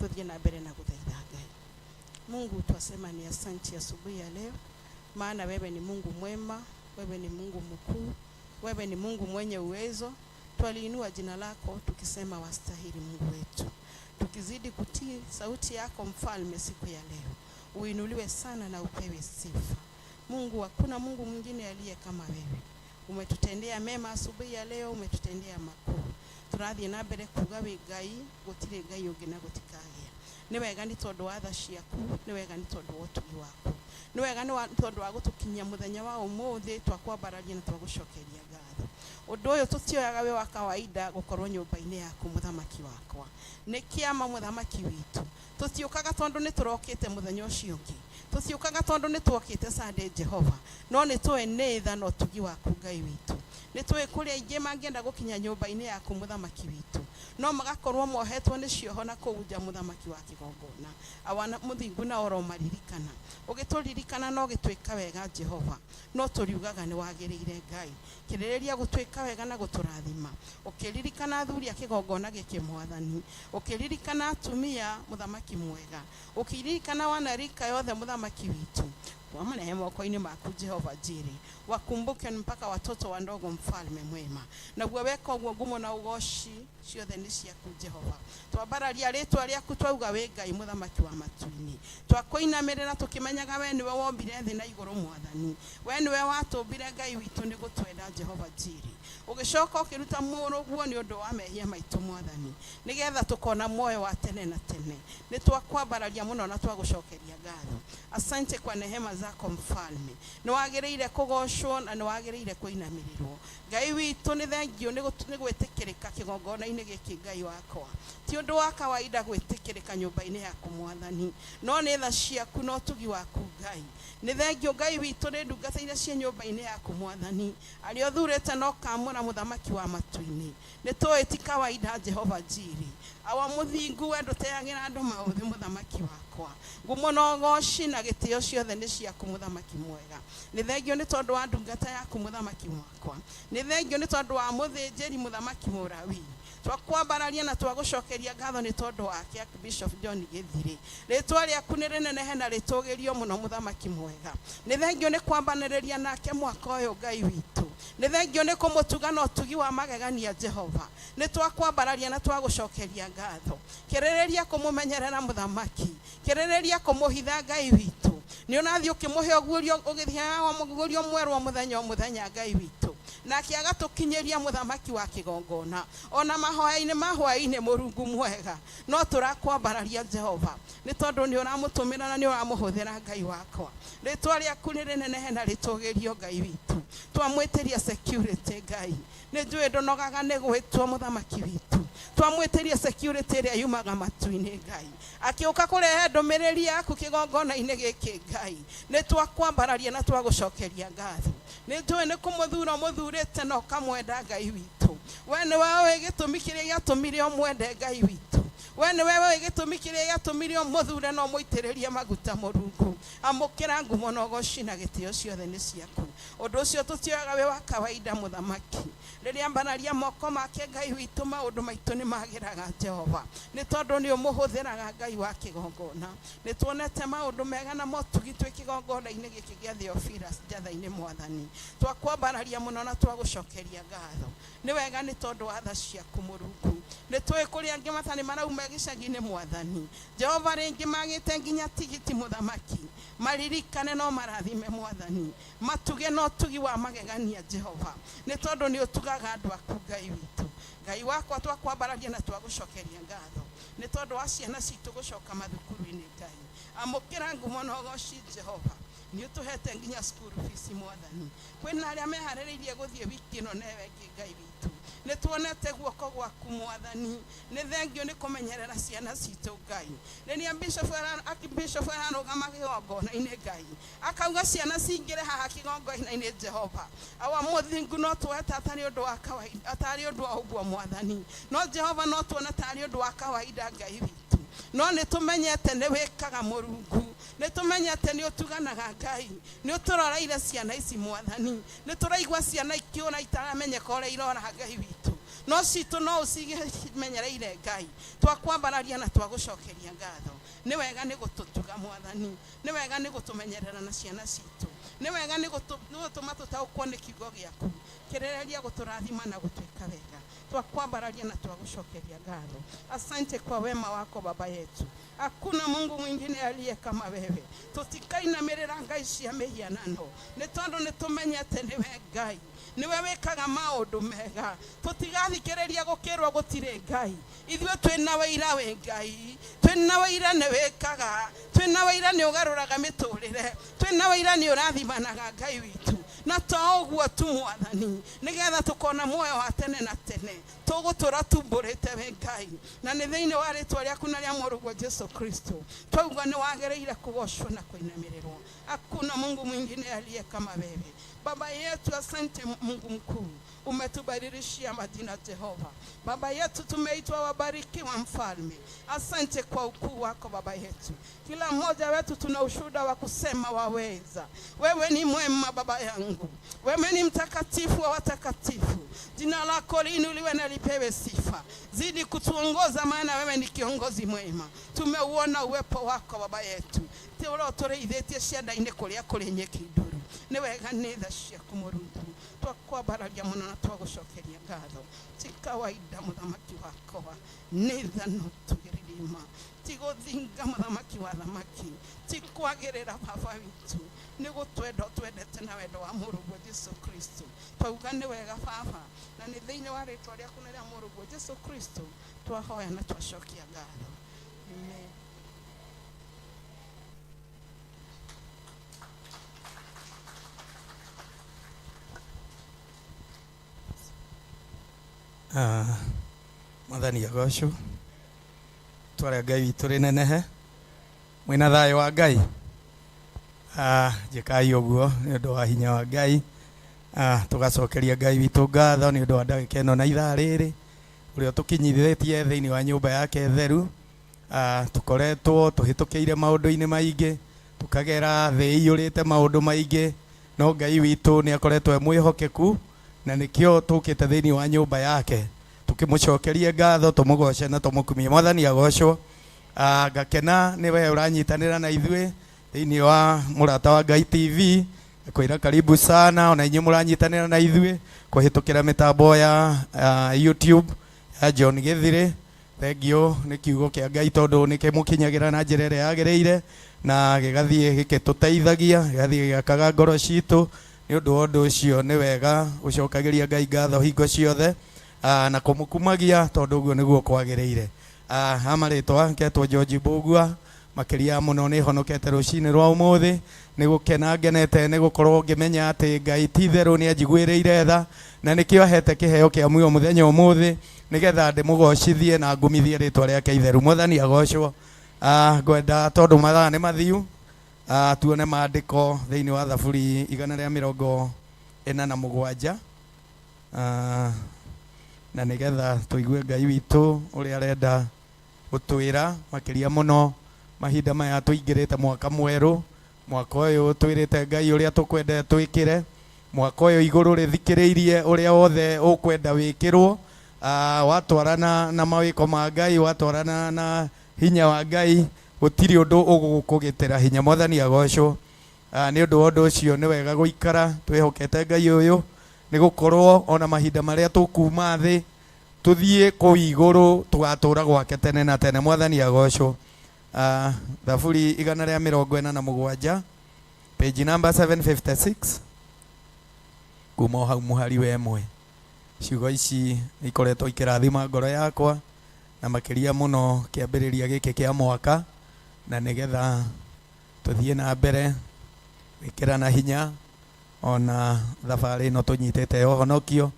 Tuthiĩ na mbere na gũthaitha Ngai. Mungu, twasema ni asanti asubuhi ya leo, maana wewe ni Mungu mwema, wewe ni Mungu mkuu, wewe ni Mungu mwenye uwezo. Twaliinua jina lako tukisema wastahili Mungu wetu. Tukizidi kutii sauti yako mfalme siku ya leo, uinuliwe sana na upewe sifa. Mungu, hakuna Mungu mwingine aliye kama wewe. Umetutendea mema asubuhi ya leo, umetutendea makuu. Tũrathiĩ na mbere kuga wĩ Ngai, gũtirĩ Ngai ũngĩ na gũtikagĩa. Nĩ wega nĩ tondũ wa tha ciaku, nĩ wega nĩ tondũ wa ũtugi waku, nĩ wega nĩ tondũ wa gũtũkinyia mũthenya wa ũmũthĩ, twakwambararia na twagũcokeria ngatho. Ũndũ ũyũ tũtioyaga wĩ wa kawaida gũkorwo nyũmba-inĩ yaku mũthamaki wakwa. Nĩ kĩama mũthamaki witũ. Tũtiũkaga tondũ nĩ tũrokĩte mũthenya ũcio ũngĩ, tũtiũkaga tondũ nĩ twokĩte Sunday Jehova, no nĩ tũĩ nĩ tha na ũtugi waku Ngai witũ. Nĩ tũĩ kũrĩ aingĩ mangĩenda gũkinya nyũmba-inĩ yaku mũthamaki witũ, no magakorwo mohetwo nĩ cioho na kũu nja mũthamaki wa kĩgongona. Awana mũthingu na oro maririkana, ũgĩtũririkana no ũgĩtwĩka wega Jehova, no tũriugaga nĩ wagĩrĩire Ngai. Kĩrĩrĩria gũtwĩka wega na gũtũrathima, ũkĩririkana athuri a kĩgongona gĩkĩ mwathani, ũkĩririkana atumia mũthamaki mwega, ũkĩririkana wanarika yothe mũthamaki witũ. Wamanehe moko-inĩ maku Jehova Jiri, wakumbuke mpaka watoto wandogo mfalme mwema. Naguo weka ũguo ngumo na ũgoci ciothe nĩ ciaku Jehova. Twambararia rĩtwa rĩaku twauga wĩ Ngai mũthamaki wa matu-inĩ. Twakũinamĩrĩra tũkĩmenyaga we nĩwe wombire thĩ na igũrũ mwathani, we nĩwe watũmbire Ngai witũ nĩ gũtwenda Jehova Jiri. Ũgĩcoka ũkĩruta mũrũguo nĩ ũndũ wa mehia maitũ mwathani, nĩgetha tũkona muoyo wa tene na tene. Nĩ twakwambararia mũno na twagũcokeria ngatho. Asante kwa nehema zako mfalme. Nĩ wagĩrĩire kũgocwo na nĩ wagĩrĩire kũinamĩrĩrwo. Ngai witũ nĩ thengio nĩ gwĩtĩkĩrĩka kĩgongona-inĩ gĩkĩ Ngai wakwa. Ti ũndũ wa kawaida gwĩtĩkĩrĩka nyũmba-inĩ yaku mwathani, no nĩ tha ciaku na ũtugi waku Ngai. Nĩ thengio Ngai witũ nĩ ndungata iria ciĩ nyũmba-inĩ yaku Mwathani, arĩa ũthurĩte na ũkamũra mũthamaki wa matu-inĩ. Nĩ tũĩ ti kawaida Jehova Jiri, awa mũthingu we ndũteagĩra andũ maũthĩ mũthamaki wakwa. Ngumo na ũgoci na gĩtĩo ciothe nĩ ciaku mũthamaki mwega. Nĩ thengio nĩ tondũ wa ndungata yaku mũthamaki wakwa. Nĩ thengio nĩ tondũ wa mũthĩnjĩri mũthamaki Mũlawi. Twakwambararia na twagũcokeria ngatho nĩ tondũ wake Archbishop John Gĩthirĩ. Rĩtwa rĩaku nĩ rĩnenehe na rĩtũgĩrio mũno mũthamaki mwega. Nĩ thengio nĩ kwambanĩrĩria nake mwaka ũyũ Ngai witũ. Nĩ thengio nĩ kũmũtuga na ũtugi wa magegania Jehova. Nĩ twakwambararia na twagũcokeria ngatho. Kĩrĩrĩria kũmũmenyerera mũthamaki. Kĩrĩrĩria kũmũhitha Ngai witũ. Nĩ ũrathiĩ ũkĩmũhe ũguũrio, ũgĩthiaga ũguũrio mwerũ o mũthenya o mũthenya Ngai witũ. Nake agatũkinyĩria mũthamaki wa kĩgongona. Ona mahoya-inĩ ma hwaĩ-inĩ Mũrungu mwega. No tũrakwambararia Jehova. Nĩ tondũ nĩ ũramũtũmĩra na nĩ ũramũhũthĩra Ngai wakwa. Rĩtwa rĩaku nĩ rĩnenehe na rĩtũgĩrio Ngai witũ. Twamwĩtĩria security Ngai. Nĩ njũĩ ndũnogaga nĩ gwĩtwo mũthamaki witũ. Twamwĩtĩria security ĩrĩa yumaga matu-inĩ Ngai. Akĩũka kũrehe ndũmĩrĩri yaku kĩgongona-inĩ gĩkĩ Ngai. Nĩ twakwambararia na twagũcokeria ngatho. Nĩ njũĩ nĩ kũmũthura ũmũthurĩte na ũkamwenda Ngai witũ. We nĩwe ũĩ gĩtũmi kĩrĩa gĩatũmire ũmwende Ngai witũ. We nĩwe ũĩ gĩtũmi kĩrĩa gĩatũmire ũmũthure na ũmũitĩrĩrie maguta Mũrungu. Amũkĩra ngumo na ũgoci na gĩtĩo ciothe nĩ ciaku. Ũndũ ũcio tũtioyaga wĩ wa kawaida mũthamaki. Rĩrĩa ambararia moko make Ngai witũ maũndũ maitũ nĩ magĩraga Jehova. Nĩ tondũ nĩ ũmũhũthĩraga Ngai wa kĩgongona. Nĩ tuonete maũndũ mega na motugi twĩ kĩgongona-inĩ gĩkĩ gĩa Theophilus Njatha-inĩ Mwathani. Twakwambararia mũno na twagũcokeria ngatho. Nĩ wega nĩ tondũ wa tha ciaku Mũrungu. Nĩ tũĩ kũrĩ angĩ matarĩ marauma gĩcagi-inĩ Mwathani. Jehova rĩngĩ magĩte nginya tigiti mũthamaki. Maririkane no marathime Mwathani. Matuge na ũtugi wa magegania Jehova. Nĩ tondũ nĩ ũtugaga andũ aku Ngai witũ. Ngai wakwa twakwambararia na twagũcokeria ngatho. Nĩ tondũ wa ciana citũ gũcoka mathukuru-inĩ Ngai. Amũkĩra ngumo na ũgoci Jehova. Nĩ ũtũhete nginya school fees Mwathani. Kwĩna arĩa meharĩrĩirie gũthiĩ wiki ĩno na ĩyo ĩngĩ Ngai witũ. Nĩ tuonete guoko gwaku Mwathani. Nĩ thengio nĩ kũmenyerera ciana citũ Ngai. Rĩrĩa Archbishop ararũgama kĩgongona-inĩ Ngai, akauga ciana cingĩre haha kĩgongona-inĩ Jehova. Awa mũthingu no tuoe tarĩ ũndũ wa kawaida, tarĩ ũndũ wa ũguo Mwathani. No Jehova no tuone tarĩ ũndũ wa kawaida Ngai witũ. No nĩ tũmenyete nĩ wĩkaga Mũrungu. Nĩ tũmenyete nĩ ũtuganaga Ngai. Nĩ ũtũroreire ciana ici Mwathani. Nĩ tũraigua ciana ikĩũra itaramenyeka ũrĩa irora Ngai witũ. No citũ no ũcimenyereire Ngai. Twakwambararia na twagũcokeria ngatho. Nĩ wega nĩ gũtũtuga Mwathani. Nĩ wega nĩ gũtũmenyerera na ciana citũ. Nĩ wega nĩ gũtũma tũtaũkwo nĩ kiugo gĩaku. Kĩrĩrĩria gũtũrathima na gũtwĩka wega. Twakwambararia na twagũcokeria ngatho. Asante kwa wema wako Baba yetu. Hakuna Mungu mwingine aliye kama wewe. Tutikainamĩrĩra ngai cia mĩhianano. Nĩ tondũ nĩ tũmenyete nĩwe Ngai. Nĩwe wĩkaga maũndũ mega. Tũtigathikĩrĩria gũkĩrwo gũtirĩ Ngai. Ithuĩ twĩna wĩira wĩ Ngai. Twĩna wĩira nĩ wĩkaga. Twĩna wĩira nĩ ũgarũraga mĩtũrĩre. Twĩna wĩira nĩ ũrathimanaga Ngai witũ. Na to ũguo tu Mwathani, nĩgetha tũkona muoyo wa tene na tene. Tũgũtũra tumbũrĩte wĩ Ngai. Na nĩ thĩinĩ wa rĩtwa rĩaku na rĩa mũrũguo Jesu Kristo. Twauga nĩ wagĩrĩire kũgocwo na kũinamĩrĩrwo. Hakuna Mungu mwingine aliye kama wewe. Baba yetu, asante Mungu mkuu. Umetubadilishia majina Jehova. Baba yetu, tumeitwa wabarikiwa mfalme. Asante kwa ukuu wako Baba yetu. Kila mmoja wetu tuna ushuhuda wa kusema waweza. Wewe ni mwema Baba yangu. Wewe ni mtakatifu wa watakatifu. Jina lako liinuliwe na lipewe sifa. Zidi kutuongoza maana wewe ni kiongozi mwema. Tumeuona uwepo wako Baba yetu. Tũrĩithĩtie cianda-inĩ kũrĩa kũrĩ nyeki nduru. Nĩ wega nĩ tha ciaku Mũrungu. Twakwambararia mũno na twagũcokeria ngatho. Ti kawaida mũthamaki wakwa. Nĩ tha no tũgĩrĩrĩma. Ti gũthinga mũthamaki wa thamaki. Ti kwagĩrĩra Baba witũ. Nĩ gũtwenda ũtwendete na wendo wa mũrũguo Jesu Kristo. Twauga nĩ wega Baba. Na nĩ thĩinĩ wa rĩtwa rĩaku na rĩa mũrũguo Jesu Kristo twahoya na twacokia ngatho. Amen. Mwathani agocwo. Tware Ngai witũ rĩnenehe. Mwĩna thayũ wa Ngai. Njĩkai ũguo nĩ ũndũ wa hinya wa Ngai. Tũgacokeria Ngai witũ ngatho nĩ ũndũ wa ndagĩka ĩno na ithaa rĩrĩ ũrĩa ũtũkinyithĩtie thĩinĩ wa nyũmba yake theru. Tũkoretwo tũhĩtũkĩire maũndũ-inĩ maingĩ, tũkagera thĩ ĩiyũrĩte maũndũ maingĩ, no Ngai witũ nĩ akoretwo e mwĩhokeku, na nĩkĩo tũkĩte thĩinĩ wa nyũmba yake tũkĩmũcokerie ngatho, tũmũgoce na tũmũkumie. Mwathani agocwo. Ngakena nĩ we ũranyitanĩra na ithuĩ thĩinĩ wa Mũrata wa Ngai TV. Kwĩra karibu sana ona inyuĩ mũranyitanĩra na ithuĩ kũhĩtũkĩra mĩtambo ya YouTube ya John Gĩthirĩ. Thengiũ nĩ kiugo kĩa Ngai tondũ nĩ kĩmũkinyagĩra na njĩra ĩrĩa yagĩrĩire na gĩgathiĩ gĩkĩtũteithagia, gĩgathiĩ gĩgĩakaga ngoro citũ. Nĩ ũndũ wa ũndũ ũcio nĩ wega gũcokagĩria Ngai ngatho hingo ciothe na kũmũkumagia tondũ ũguo nĩguo kwagĩrĩire. Ha marĩtwa ngetwo George Mbũgua, makĩria mũno nĩ honokete rũcinĩ rwa ũmũthĩ. Nĩ gũkena ngenete nĩ gũkorwo ngĩmenya atĩ Ngai ti itherũ nĩ anjiguĩrĩire tha, na nĩkĩo ahete kĩheo kĩa muoyo mũthenya ũmũthĩ nĩgetha ndĩmũgocithie na ngumithie rĩtwa rĩake itheru. Mwathani agocwo. Ngwenda tondũ mathaa nĩ mathiu, tuone maandĩko thĩinĩ wa Thaburi 147, na nĩgetha tũigue Ngai witũ ũrĩa arenda gũtwĩra, makĩria mũno mahinda maya tũingĩrĩte mwaka mwerũ. Mwaka ũyũ twĩrĩte Ngai ũrĩa tũkwenda twĩkĩre. Mwaka ũyũ igũrũ rĩthikĩrĩirie ũrĩa wothe ũkwenda wĩkĩrwo. Watwarana na mawĩko ma Ngai, watwarana na hinya wa Ngai, gũtirĩ ũndũ ũgũkũgitĩra hinya. Mwathani agocwo. Nĩ ũndũ wa ũndũ ũcio nĩ wega gũikara twĩhokete Ngai ũyũ, nĩ gũkorwo ona mahinda marĩa tũkuma thĩ tũthiĩ kũu igũrũ tũgatũra gwake tene na tene. Mwathani agocwo. Thaburi 147, page number 756, kuma o hau mũhari wa 1. Ciugo ici nĩ ikoretwo ikĩrathima ngoro yakwa na makĩria mũno kĩambĩrĩria gĩkĩ kĩa mwaka, na nĩgetha tũthiĩ na mbere gwĩkĩrana hinya ona thabarĩ ĩno tũnyitĩte ya ũhonokio,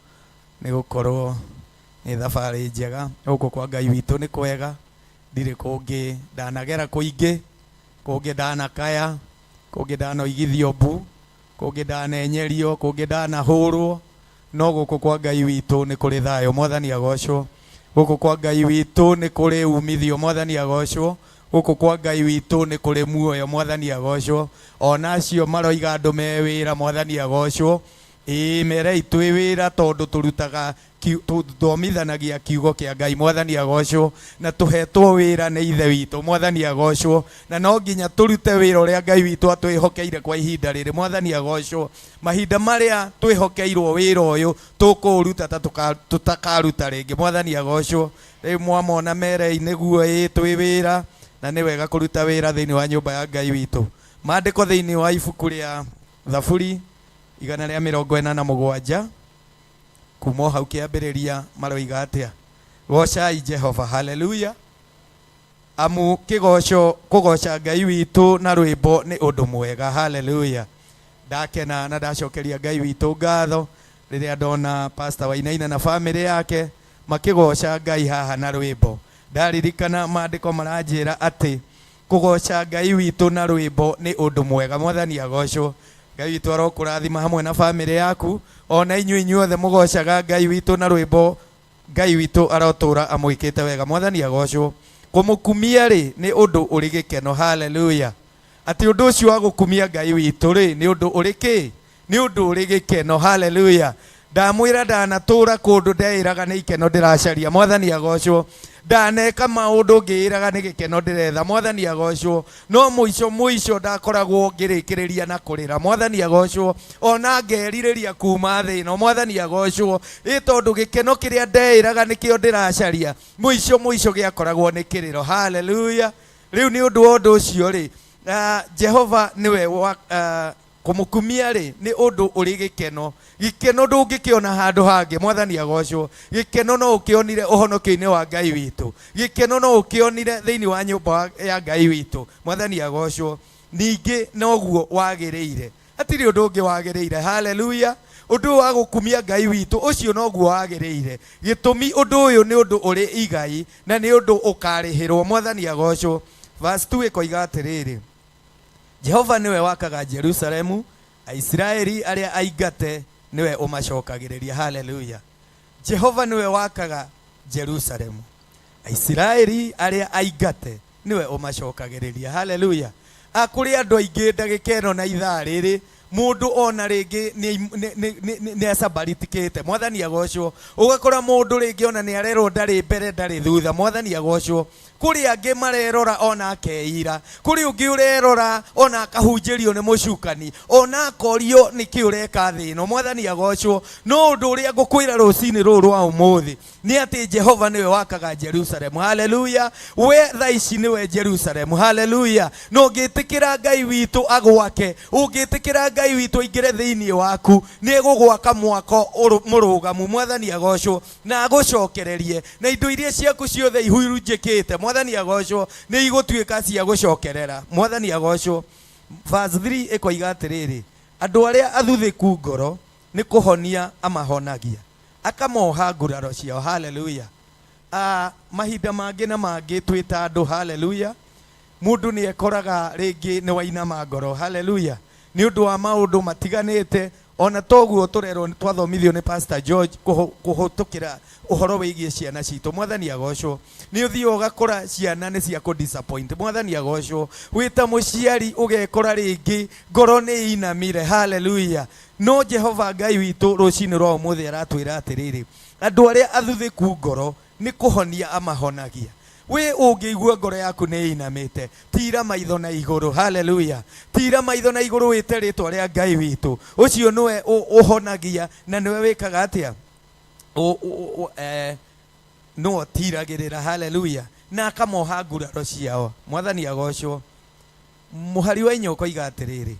nĩ gũkorwo nĩ thabarĩ njega. Gũkũ kwa Ngai witũ nĩ kwega, ndirĩ kũngĩ ndanagera kũingĩ, kũngĩ ndanakaya, kũngĩ ndanoigithio mbu, kũngĩ ndanenyerio, kũngĩ ndanahũrwo, no gũkũ kwa Ngai witũ nĩ kũrĩ thayũ. Mwathani agocwo. Gũkũ kwa Ngai witũ nĩ kũrĩ umithio. Mwathani agocwo. Gũkũ kwa Ngai witũ nĩ kũrĩ muoyo. Mwathani agocwo. Ona acio maroiga andũ me wĩra, Mwathani agocwo. Ĩĩ, merei twĩ wĩra tondũ tũrutaga tũthomithanagia kiugo kĩa Ngai. Mwathani agocwo. Na tũhetwo wĩra nĩ Ithe witũ. Mwathani agocwo. Na no nginya tũrute wĩra ũrĩa Ngai witũ atwĩhokeire kwa ihinda rĩrĩ. Mwathani agocwo. Mahinda marĩa twĩhokeirwo wĩra ũyũ tũkũũruta ta tũtakaruta rĩngĩ. Mwathani agocwo. Rĩu mwamona merei nĩguo ĩĩ twĩ wĩra, na nĩ wega kũruta wĩra thĩinĩ wa nyũmba ya Ngai witũ. Maandĩko thĩinĩ wa ibuku rĩa Thaburi 147 kuma o hau kĩambĩrĩria maroiga atĩa? Gocai Jehova, haleluya. Amu kĩgoco kũgoca Ngai witũ na rwĩmbo nĩ ũndũ mwega, haleluya. Ndakena na ndacokeria Ngai witũ ngatho rĩrĩa ndona Pastor Wainaina na famĩlĩ yake makĩgoca Ngai haha na rwĩmbo. Ndaririkana maandĩko maranjĩra atĩ kũgoca Ngai witũ na rwĩmbo nĩ ũndũ mwega. Mwathani agocwo. Ngai witũ arokũrathima hamwe na famĩlĩ yaku, ona inyuĩ inyuothe mũgocaga Ngai witũ na rwĩmbo. Ngai witũ arotũra amwĩkĩte wega. Mwathani agocwo. Kũmũkumia rĩ nĩ ũndũ ũrĩ gĩkeno, haleluya. Atĩ ũndũ ũcio wa gũkumia Ngai witũ rĩ nĩ ũndũ ũrĩ kĩ? Nĩ ũndũ ũrĩ gĩkeno, haleluya. Ndamwĩra ndanatũra kũndũ ndeĩraga nĩ ikeno ndĩracaria. Mwathani agocwo. Ndaneka maũndũ ngĩĩraga nĩ gĩkeno ndĩretha. Mwathani agocwo. No mũico mũico ndakoragwo ngĩrĩkĩrĩria na kũrĩra. Mwathani agocwo. Ona ngerirĩria kuma thĩ ĩno. Mwathani agocwo. Ĩ tondũ gĩkeno kĩrĩa ndeĩraga nĩkĩo ndĩracaria, mũico mũico gĩakoragwo nĩ kĩrĩro, haleluya. Rĩu nĩ ũndũ wa ũndũ ũcio rĩ, Jehova nĩwe wa kũmũkumia rĩ nĩ ũndũ ũrĩ gĩkeno. Gĩkeno ndũngĩkĩona handũ hangĩ. Mwathani agocwo. Gĩkeno no ũkĩonire ũhonokio-inĩ wa Ngai witũ. Gĩkeno no ũkĩonire thĩinĩ wa nyũmba ya Ngai witũ. Mwathani agocwo. Ningĩ noguo wagĩrĩire, hatirĩ ũndũ ũngĩ wagĩrĩire, haleluya. Ũndũ ũyũ wa gũkumia Ngai witũ ũcio noguo wagĩrĩire. Gĩtũmi ũndũ ũyũ nĩ ũndũ ũrĩ igai na nĩ ũndũ ũkarĩhĩrwo. Mwathani agocwo. Verse 2 ĩkoiga atĩrĩrĩ, Jehova nĩwe wakaga Jerusalemu, Aisiraeli arĩa aingate nĩwe ũmacokagĩrĩria. Haleluya. Jehova nĩwe wakaga Jerusalemu, Aisiraeli arĩa aingate nĩwe ũmacokagĩrĩria. Haleluya. Kũrĩ andũ aingĩ ndagĩka ĩno na ithaa rĩrĩ mũndũ ona rĩngĩ nĩ acambaritikĩte. Mwathani agocwo. Ũgakora mũndũ rĩngĩ ona nĩ arerwo ndarĩ mbere ndarĩ thutha. Mwathani agocwo. Kũrĩ angĩ marerora ona akeira, kũrĩ ũngĩ ũrerora ona akahunjĩrio nĩ mũcukani, ona akorio nĩkĩ ũreka thĩ ĩno. Mwathani agocwo. No ũndũ ũrĩa ngũkwĩra rũcinĩ rũrũ rwa ũmũthĩ nĩ atĩ Jehova nĩwe wakaga Jerusalemu. Haleluya. We thaa ici nĩwe Jerusalemu. Haleluya. Na ũngĩtĩkĩra Ngai witũ agwake, ũngĩtĩkĩra Ngai witũ aingĩre thĩinĩ waku, nĩ egũgwaka mwako mũrũgamu. Mwathani agocwo. Na agũcokererie na indo iria ciaku ciothe ihurunjĩkĩte. Mwathani agocwo. Nĩ igũtuĩka cia gũcokerera. Mwathani agocwo. Verse 3 ĩkoiga atĩrĩrĩ, andũ arĩa athuthĩku ngoro nĩ kũhonia amahonagia, akamoha nguraro ciao. Haleluya. Mahinda mangĩ na mangĩ twĩ ta andũ. Haleluya. Mũndũ nĩ ekoraga rĩngĩ nĩ wainama ngoro. Haleluya. Nĩ ũndũ wa maũndũ matiganĩte, ona toguo tũrerwo twathomithio nĩ Pastor George kũhĩtũkĩra ũhoro wĩgiĩ ciana citũ. Mwathani agocwo. Nĩ ũthiaga ũgakora ciana nĩ cia kũ disappoint. Mwathani agocwo. Wĩ ta mũciari ũgekora rĩngĩ ngoro nĩ inamire. Haleluya. No Jehova Ngai witũ rũcinĩ rwa ũmũthĩ aratwĩra atĩrĩrĩ, andũ arĩa athuthĩku ngoro nĩ kũhonia amahonagia. We ũngĩigua ngoro yaku nĩ ĩinamĩte, tira maitho na igũrũ. Haleluya. Tira maitho na igũrũ wĩte rĩtwa rĩa Ngai witũ. Ũcio nĩwe ũhonagia na nĩwe wĩkaga atĩa? Nĩwe ũtiragĩrĩra. Haleluya. Na akamoha nguraro ciao. Mwathani agocwo. Mũhari wa inya ũkoiga atĩrĩrĩ,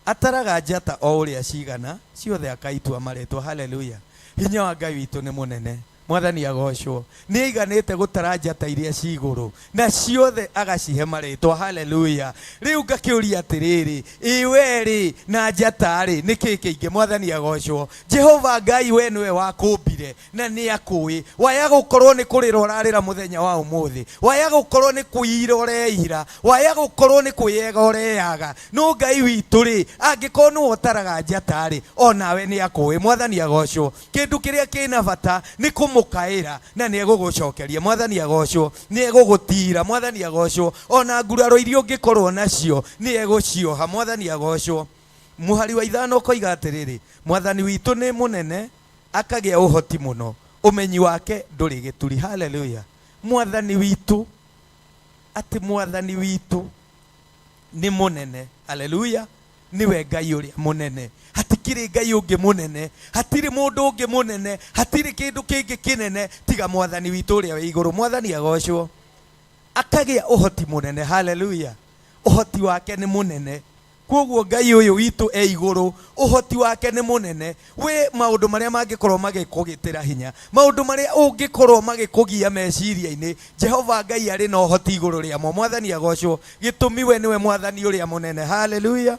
ataraga njata o ũrĩa cigana, ciothe akaitua marĩtwa. Haleluya. Hinya wa Ngai witũ nĩ mũnene. Mwathani agocwo. Nĩ aiganĩte gũtara njata iria ci igũrũ na ciothe agacihe marĩtwa. Haleluya. Rĩu ngakĩũria atĩrĩrĩ, ĩ we rĩ na njata rĩ nĩ kĩ kĩingĩ? Mwathani agocwo. Jehova Ngai we nĩwe wakũmbire na nĩ akũĩ. Waya gũkorwo nĩ kũrĩra ũrarĩra mũthenya wa ũmũthĩ, waya gũkorwo nĩ kũira ũreira, waya gũkorwo nĩ kwĩyega ũreyaga, no Ngai witũ rĩ, angĩkorwo nĩwe ũtaraga njata rĩ, onawe nĩ akũĩ. Mwathani agocwo. Kĩndũ kĩrĩa kĩna bata nĩ kũmũkaĩra na nĩ egũgũcokeria. Mwathani agocwo. Nĩ egũgũtira. Mwathani agocwo. Ona nguraro iria ũngĩkorwo nacio nĩ egũcioha. Mwathani agocwo. Mũhari wa ithano ũkoiga atĩrĩrĩ, Mwathani witũ nĩ mũnene akagĩa ũhoti mũno, ũmenyi wake ndũrĩ gĩturi. Haleluya. Mwathani witũ, atĩ Mwathani witũ nĩ mũnene. Haleluya. Nĩwe Ngai ũrĩa mũnene. Hatikĩrĩ Ngai ũngĩ mũnene, hatirĩ mũndũ ũngĩ mũnene, hatirĩ kĩndũ kĩngĩ kĩnene tiga Mwathani witũ ũrĩa wĩ igũrũ. Mwathani agocwo. Akagĩa ũhoti mũnene. Haleluya. Ũhoti wake nĩ mũnene. Koguo Ngai ũyũ witũ e igũrũ, ũhoti wake nĩ mũnene. We maũndũ marĩa mangĩkorwo magĩkũgitĩra hinya, maũndũ marĩa ũngĩkorwo magĩkũgia meciria-inĩ, Jehova Ngai arĩ na ũhoti igũrũ rĩamo. Mwathani agocwo. Gĩtũmi we nĩwe Mwathani ũrĩa mũnene. Haleluya.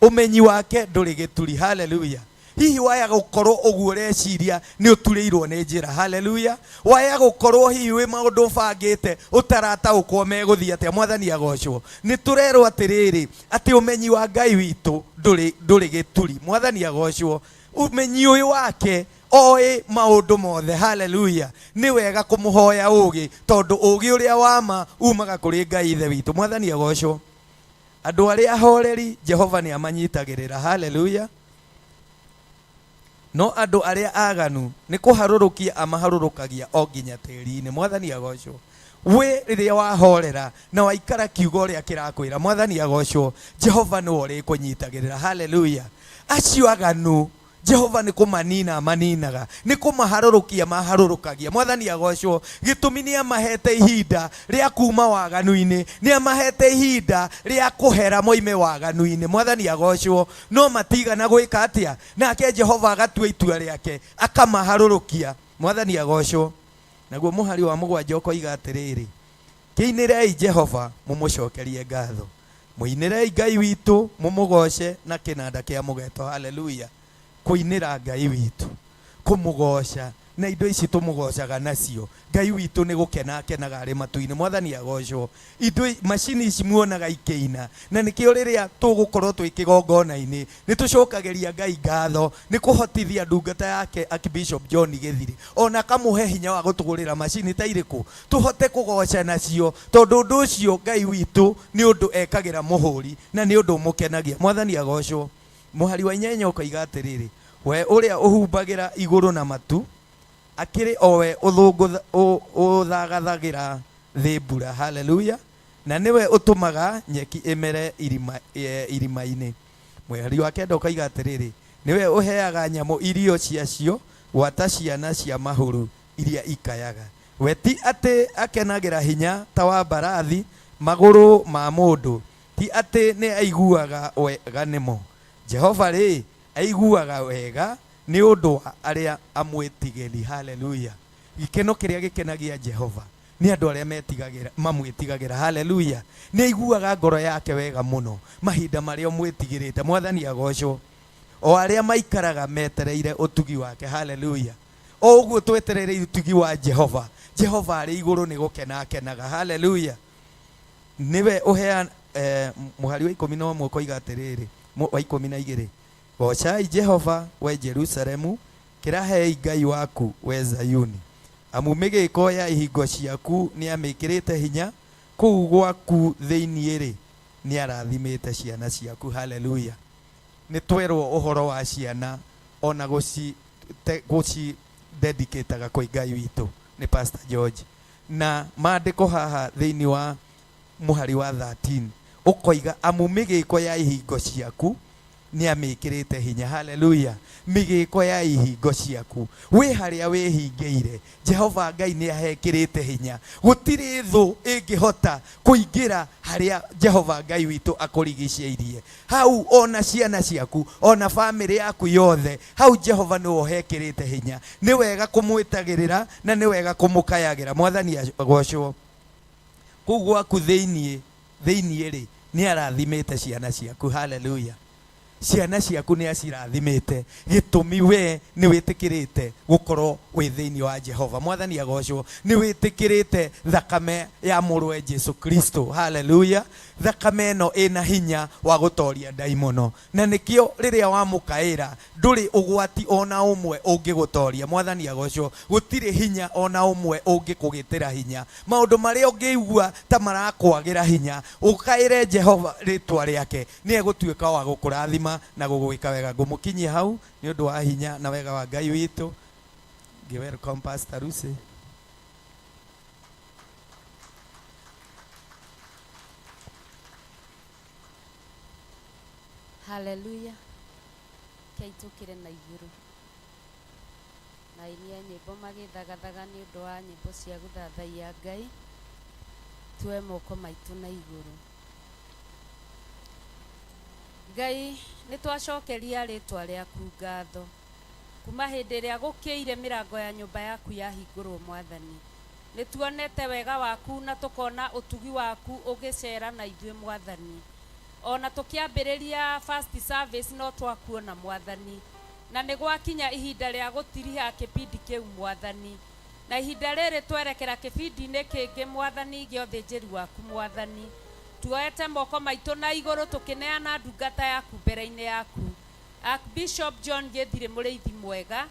Ũmenyi wake ndũrĩ gĩturi. Haleluya. Hihi waya gũkorwo ũguo ũreciria nĩ ũturĩirwo nĩ njĩra. Haleluya. Waya gũkorwo hihi wĩ maũndũ ũbangĩte ũtarataũkwo megũthiĩ atĩa. Mwathani agocwo. Nĩ tũrerwo atĩrĩrĩ, atĩ ũmenyi wa Ngai witũ ndũrĩ gĩturi. Mwathani agocwo. Ũmenyi ũyũ wake oĩ maũndũ mothe. Haleluya. Nĩ wega kũmũhoya ũgĩ, tondũ ũgĩ ũrĩa wa ma umaga kũrĩ Ngai Ithe witũ. Mwathani agocwo. Andũ arĩa ahoreri Jehova nĩ amanyitagĩrĩra. Haleluya. No andũ arĩa aganu nĩ kũharũrũkia amaharũrũkagia o nginya tĩri-inĩ. Mwathani agocwo. We rĩrĩa wahorera na waikara kiugo ũrĩa kĩrakwĩra, Mwathani agocwo, Jehova nĩwe ũrĩkũnyitagĩrĩra. Haleluya. Acio aganu Jehova nĩ kũmanina amaninaga, nĩ kũmaharũrũkia maharũrũkagia. Mwathani agocwo. Gĩtũmi nĩ amahete ihinda rĩa kuma waganu-inĩ, nĩ amahete ihinda rĩa kũhera moime waganu-inĩ. Mwathani agocwo. No matigana gwĩka atĩa? Nake Jehova agatua itua rĩake, akamaharũrũkia. Mwathani agocwo. Naguo mũhari wa mũgwanja ũkoiga atĩrĩrĩ, kĩinĩrei Jehova mũmũcokerie ngatho, mũinĩrei Ngai witũ mũmũgoce na kĩnanda kĩa mũgeto. Haleluya. Kũinĩra Ngai witũ, kũmũgoca Na indo ici tũmũgocaga nacio, Ngai witũ nĩ gũkena akenaga arĩ matu-inĩ. Mwathani agocwo. Indo macini ici muonaga ikĩina, na nĩkĩo rĩrĩa tũgũkorwo twĩ kĩgongona-inĩ nĩ tũcokagĩria Ngai ngatho nĩ kũhotithia ndungata yake Archbishop John Gĩthiri, ona akamũhe hinya wa gũtũgũrĩra macini ta irĩkũ tũhote kũgoca nacio, tondũ ũndũ ũcio Ngai witũ nĩ ũndũ ekagĩra mũhũri na nĩ ũndũ ũmũkenagia. Mwathani agocwo. Mũhari wa inyanya ũkoiga atĩrĩrĩ, we ũrĩa ũhumbagĩra igũrũ na matu, akĩrĩ o we ũthagathagĩra thĩ mbura. Haleluya. Na nĩwe ũtũmaga nyeki ĩmere irima-inĩ. Mũhari wa kenda ũkoiga atĩrĩrĩ, nĩwe ũheaga nyamũ irio ciacio, gwata ciana cia mahũru iria ikayaga. We ti atĩ akenagĩra hinya ta wa mbarathi, magũrũ ma mũndũ, ti atĩ nĩ aiguaga wega nĩmo. Jehova rĩ, aiguaga wega nĩ ũndũ wa arĩa amwĩtigĩri. Haleluya. Gĩkeno kĩrĩa gĩkenagia Jehova nĩ andũ arĩa metigagĩra, mamwĩtigagĩra. Haleluya. Nĩ aiguaga ngoro yake wega mũno mahinda marĩa ũmwĩtigĩrĩte. Mwathani agocwo. O arĩa maikaraga metereire ũtugi wake. Haleluya. O ũguo twetereire ũtugi wa Jehova, Jehova arĩ igũrũ nĩ gũkena akenaga. Haleluya. Nĩwe ũheana, mũhari wa ikũmi na ũmwe ũkoiga atĩrĩrĩ, wa ikũmi na igĩrĩ, gocai Jehova we Jerusalemu, kĩrahei Ngai waku we Zayuni. Amu mĩgĩko ya ihingo ciaku nĩamĩkĩrĩte hinya, kũu gwaku thĩinĩ-rĩ, nĩarathimĩte ciana ciaku. Haleluya. Nĩ twerwo ũhoro wa ciana ona gũci dedicataga kwĩ Ngai witũ nĩ Pastor George. Na maandĩko haha thĩinĩ wa mũhari wa 13 ũkoiga amu mĩgĩko ya ihingo ciaku nĩamĩkĩrĩte hinya. Haleluya. Mĩgĩko ya ihingo ciaku, wĩ harĩa wĩhingĩire, Jehova Ngai nĩahekĩrĩte hinya. Gũtirĩ thũ ĩngĩhota kũingĩra harĩa Jehova Ngai witũ akũrigicĩirie. Hau ona ciana ciaku, ona bamĩrĩ yaku yothe, hau Jehova nĩwe ũhekĩrĩte hinya. Nĩ wega kũmwĩtagĩrĩra na nĩ wega kũmũkayagĩra. Mwathani agocwo. Kũu gwaku thĩinĩ rĩ, nĩarathimĩte ciana ciaku. Haleluya. Ciana ciaku nĩacirathimĩte, gĩtũmi we nĩwĩtĩkĩrĩte gũkorwo wĩ thĩinĩ wa Jehova. Mwathani agocwo. Nĩwĩtĩkĩrĩte thakame ya mũrũwe Jesu Kristo. Haleluya. Thakame ĩno ĩna hinya wa gũtoria ndaimono, na nĩkĩo rĩrĩa wamũkaĩra ndũrĩ ũgwati ona ũmwe ũngĩgũtoria. Mwathani agocwo. Gũtirĩ hinya ona ũmwe ũngĩkũgĩtĩra hinya. Maũndũ marĩa ũngĩigua ta marakwagĩra hinya, ũkaĩre Jehova rĩtwa rĩake, nĩ egũtuĩka wa gũkũrathima na gũgwĩka wega. Ngũmũkinyia hau nĩ ũndũ wa hinya na wega wa Ngai witũ. Ngĩ welcome Pastor Lucy. Haleluya. Kei tũkĩre na igũrũ. Na aini a nyĩmbo magĩthagathaga nĩ ũndũ wa nyĩmbo cia gũthathaiya Ngai, tuoe moko maitũ na igũrũ. Ngai, nĩ twacokeria rĩtwa rĩaku ngatho. Kuma hĩndĩ ĩrĩa gũkĩire mĩrango ya nyũmba yaku yahingũrwo Mwathani. Nĩ tuonete wega waku na tũkona ũtugi waku ũgĩcera na ithuĩ Mwathani. Ona tũkĩambĩrĩria first service no twakuona Mwathani. Na nĩ gwakinya ihinda rĩa gũtiriha kĩbindi kĩu Mwathani. Na ihinda rĩrĩ twerekera kĩbindi-inĩ kĩngĩ Mwathani gĩa ũthĩnjĩri waku Mwathani. Tuoete moko maitũ na igũrũ tũkĩneana ndungata yaku mbere-inĩ yaku. Archbishop John Gĩthirĩ mũrĩithi mwega.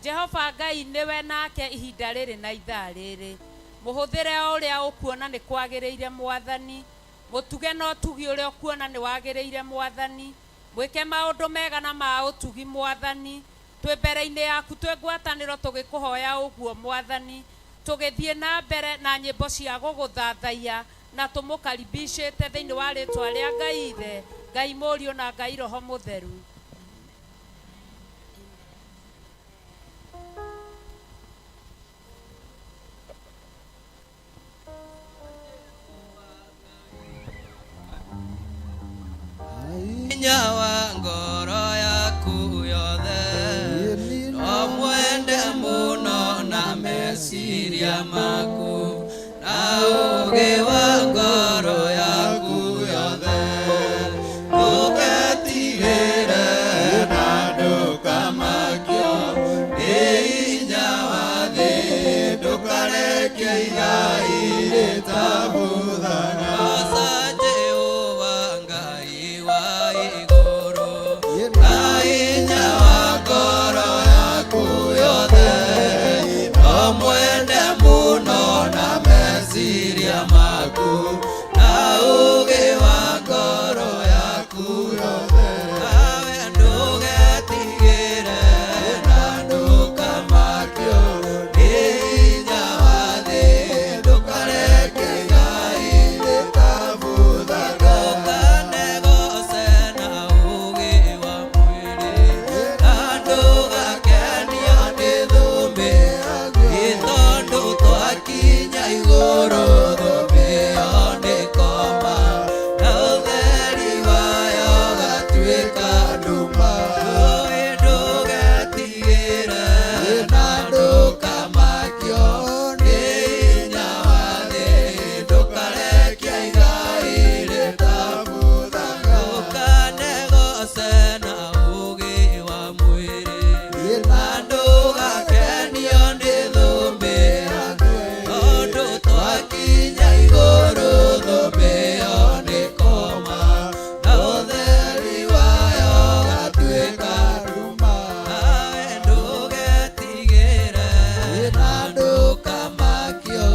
Jehova Ngai nĩwe nake ihinda rĩrĩ na ithaa rĩrĩ. Mũhũthĩre o ũrĩa ũkuona nĩ kwagĩrĩire Mwathani. Mũtuge na ũtugi ũrĩa ũkuona nĩ wagĩrĩire Mwathani. Mwĩke maũndũ mega na ma ũtugi Mwathani. Twĩ mbere-inĩ yaku twĩ ngwatanĩro tũgĩkũhoya ũguo Mwathani. Tũgĩthiĩ na mbere na nyĩmbo cia gũgũthathaiya na tũmũkaribicĩte thĩinĩ wa rĩtwa rĩa Ngai Ithe, Ngai Mũriũ na Ngai Roho Mũtheru. Hinya wa ngoro yaku yothe, no mwende mũno na meciria maku, na ũũgĩ wa ngoro yaku yothe. Ndũgetigĩre na ndũkamakio nĩ hinya wa Ndũkareke igai rĩtabuthaga. Goca Jehova Ngai wa igũrũ, na hinya wa ngoro yaku yothe, ũmwende mũno na meciria maku, na ũũgĩ wa ngoro yaku yothe. Nawe ndũgetigĩre na ndũkamakio nĩ hinya wa thĩ, ndũkareke igai rĩtabuthaga. Ndũkanegoce na ũũgĩ wa mwĩrĩ, na ndũgakenio nĩ thũmbĩ, ĩ tondũ twakinya igũrũ thũmbĩ ĩyo nĩkoma, na ũtheri wayo ũgatuĩka nduma. Ũĩ ndũgetigĩre na ndũkamakio nĩ hinya wa thĩ, ndũkareke igai rĩtabuthaga. Ndũkanegoce na ũũgĩ wa mwĩrĩ, na ndũgakenio nĩ thũmbĩ, tondũ twakinya igũrũ thũmbĩ ĩyo nĩkoma, na ũtheri wayo ũgatuĩka nduma. Nawe ndũgetigĩre na ndũkamakio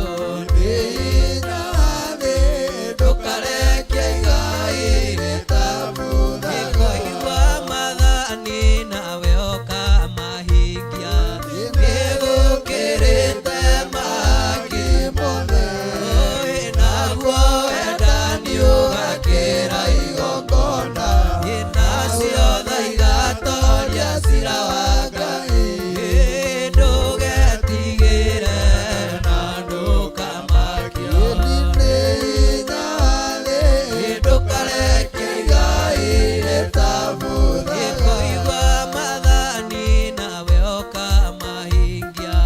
Nĩ hinya wa thĩ, ndũkareke igai rĩtabuthaga. Nĩkũigua maathani nawe ũkamahingia, nĩgũkĩrĩte mahaki mothe. Ũĩ naguo wendani ũgakĩra igongona. Ĩ nacio tha igatoria cira wa Ngai. Ĩ ndũgetigĩre na ndũkamakio Nĩ hinya wa thĩ, ndũkareke igai rĩtabuthaga. Nĩkũigua maathani nawe ũkamahingia,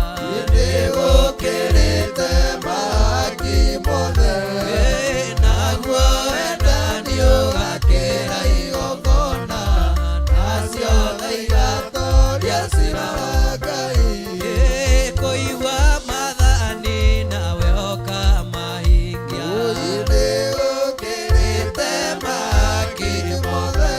Nĩgũkĩrĩte mahaki mothe. Ĩ naguo wendani ũgakĩra igongona, nacio tha igatoria cira wa Ngai. Ĩ kũigua maathani nawe ũkamahingia, Nĩgũkĩrĩte mahaki mothe.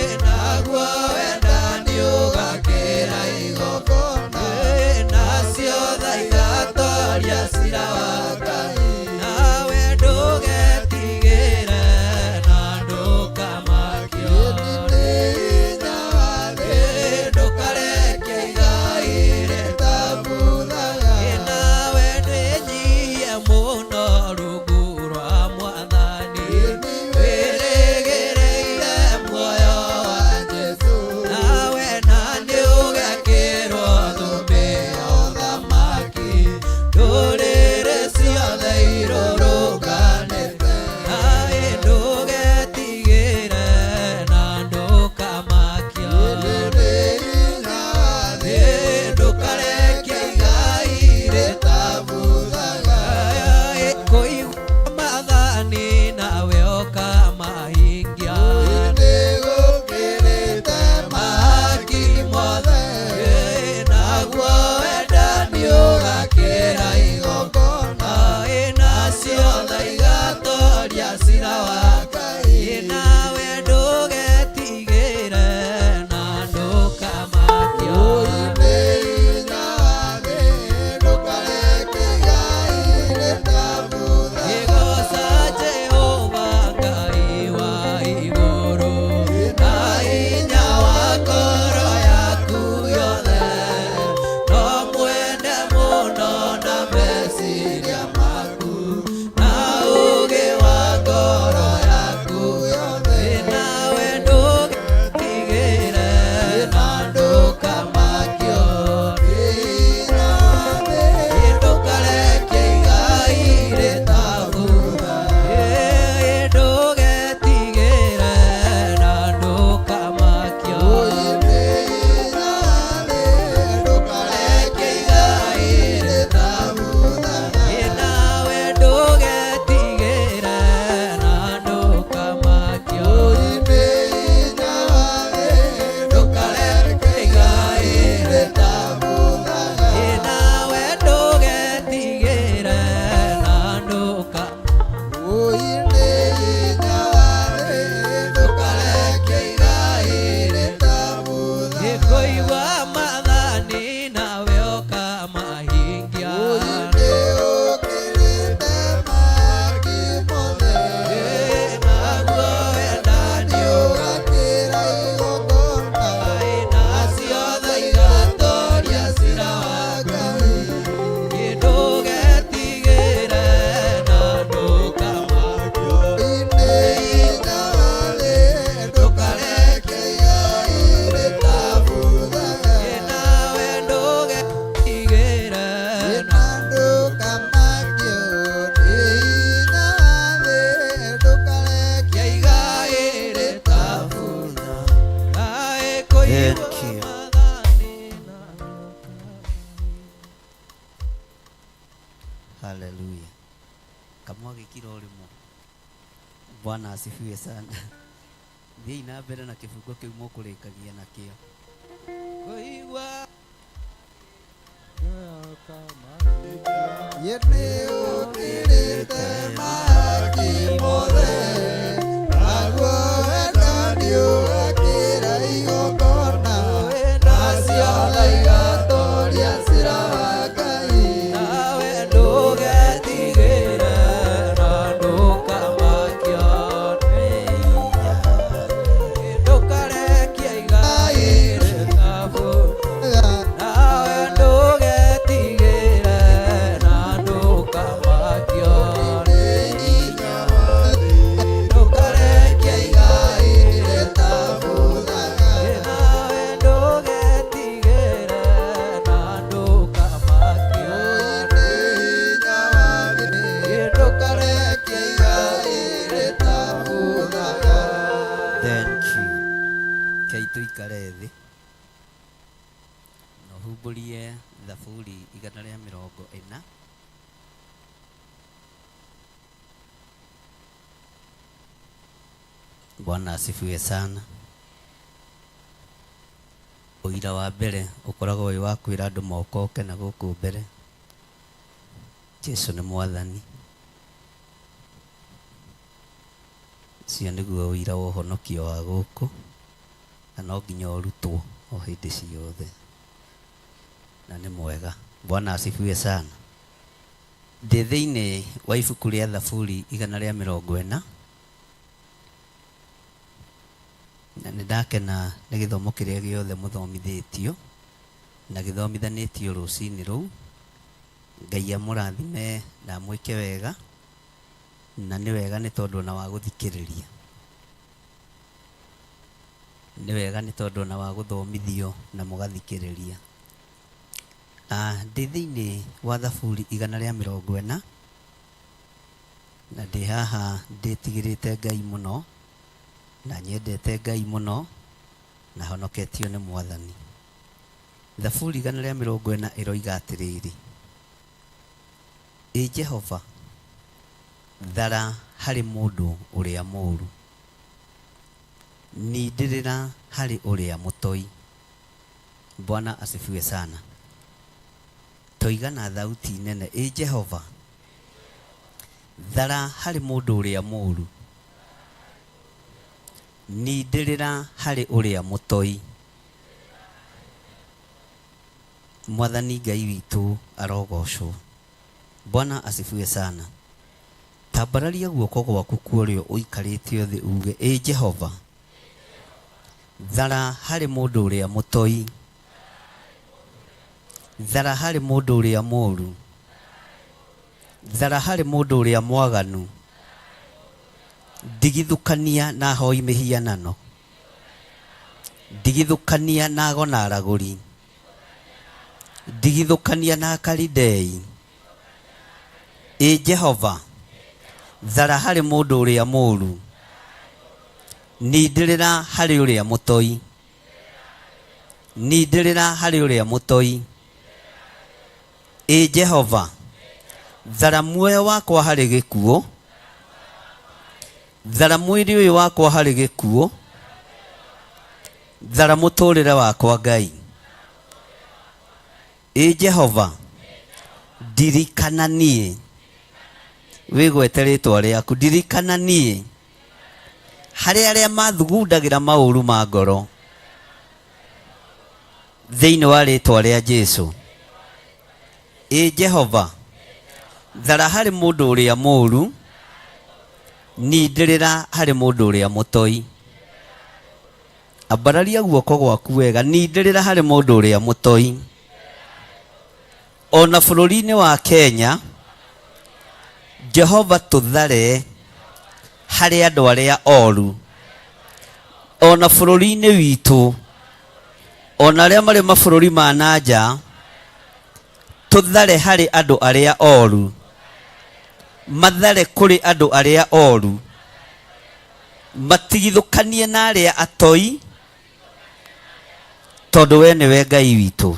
Ĩ naguo wendani ũgakĩra igongona. Ĩ nacio tha igatoria cira wa Ngai. Nawe ndũgetigĩre na ndũkamakio Nĩ hinya wa thĩ, ndũkareke igai rĩtabuthaga. Nawe ndwĩnyihie mũno rungu rwa mwathani, wĩrĩgĩrĩire muoyo wa Jesũ. Nawe na nĩ ũgekĩrwo thũmbĩ ya ũthamaki, ndũrĩrĩ ciothe Haleluya. Kamwagĩkira ũrĩmũ. Bwana asifiwe sana. Thiĩi na mbere na kĩbungo kĩu mũkũrĩkagia nakĩo. Kũigua nawe ndũgetigĩre na ndũkamakio nĩ hinya. Ndũkarekia igai rĩthabu. Nawe ndũgetigĩre na ndũkamakio nĩ hinya. Ndũkarekia igai rĩtabuthaga. Nawe ndũgetigĩre na ndũkamakio nĩ hinya. Ndũkarekia igai rĩtabuthaga. Thank you. Kei tũikare thĩ na ũhumbũrie Thaburi 140. Bwana asifiwe sana. Ũira wa mbere ũkoragwo wĩ wa kwĩra andũ mokoke na gũkũ mbere. Jesu nĩ mwathani. Ũcio nĩguo ũira wa ũhonokio wa gũkũ, na no nginya ũrutwo o hĩndĩ ciothe, na nĩ mwega. Bwana asifiwe sana. Ndĩ thĩinĩ wa ibuku rĩa Thaburi 140, na nĩ ndakena nĩ gĩthomo kĩrĩa gĩothe mũthomithĩtio na gĩthomithanĩtio rũcinĩ rũu. Ngai amũrathime na amwĩke wega, na nĩ wega nĩ tondũ ona wa gũthikĩrĩria, nĩ wega nĩ tondũ ona wa gũthomithio na mũgathikĩrĩria. Ndĩ thĩinĩ wa Thaburi 140, na ndĩ haha ndĩtigĩrĩte Ngai mũno na nyendete Ngai mũno na honoketio nĩ Mwathani. Thaburi 140 ĩroiga atĩrĩrĩ, Ĩ Jehova, thara harĩ mũndũ ũrĩa mũũru, nindĩrĩra harĩ ũrĩa mũtoi. Bwana asifiwe sana. Toiga na thauti nene, Ĩ Jehova, thara harĩ mũndũ ũrĩa mũũru, nindĩrĩra harĩ ũrĩa mũtoi. Mwathani Ngai witũ arogocwo. Bwana asifiwe sana. Tambararia guoko gwaku kwa ũrĩo ũikarĩte thĩ uge, Ĩ Jehova, thara harĩ mũndũ ũrĩa mũtoi, thara harĩ mũndũ ũrĩa mũũru, thara harĩ mũndũ ũrĩa mwaganu, ndigithũkania na ahoi mĩhianano, ndigithũkania na ago na aragũri, ndigithũkania na akalidei. Ĩ Jehova, thara harĩ mũndũ ũrĩa mũũru, nindĩrĩra harĩ ũrĩa mũtoi, nindĩrĩra harĩ ũrĩa mũtoi. Ĩ Jehova, thara muoyo wakwa harĩ gĩkuũ, thara mwĩrĩ ũyũ wakwa harĩ gĩkuũ, thara mũtũrĩre wakwa Ngai. Ĩ Jehova, ndirikana niĩ, wĩgwete rĩtwa rĩaku, ndirikana niĩ harĩ arĩa mathugundagĩra maũru ma ngoro, thĩinĩ wa rĩtwa rĩa Jesu. Ĩ Jehova, thara harĩ mũndũ ũrĩa mũũru, nindĩrĩra harĩ mũndũ ũrĩa mũtoi. Ambararia guoko gwaku wega, nindĩrĩra harĩ mũndũ ũrĩa mũtoi. Ona bũrũri-inĩ wa Kenya, Jehova tũthare harĩ andũ arĩa oru. Ona bũrũri-inĩ witũ, ona arĩa marĩ mabũrũri ma na nja, tũthare harĩ andũ arĩa oru, mathare kũrĩ andũ arĩa oru, matigithũkanie na arĩa atoi, tondũ we nĩwe Ngai witũ,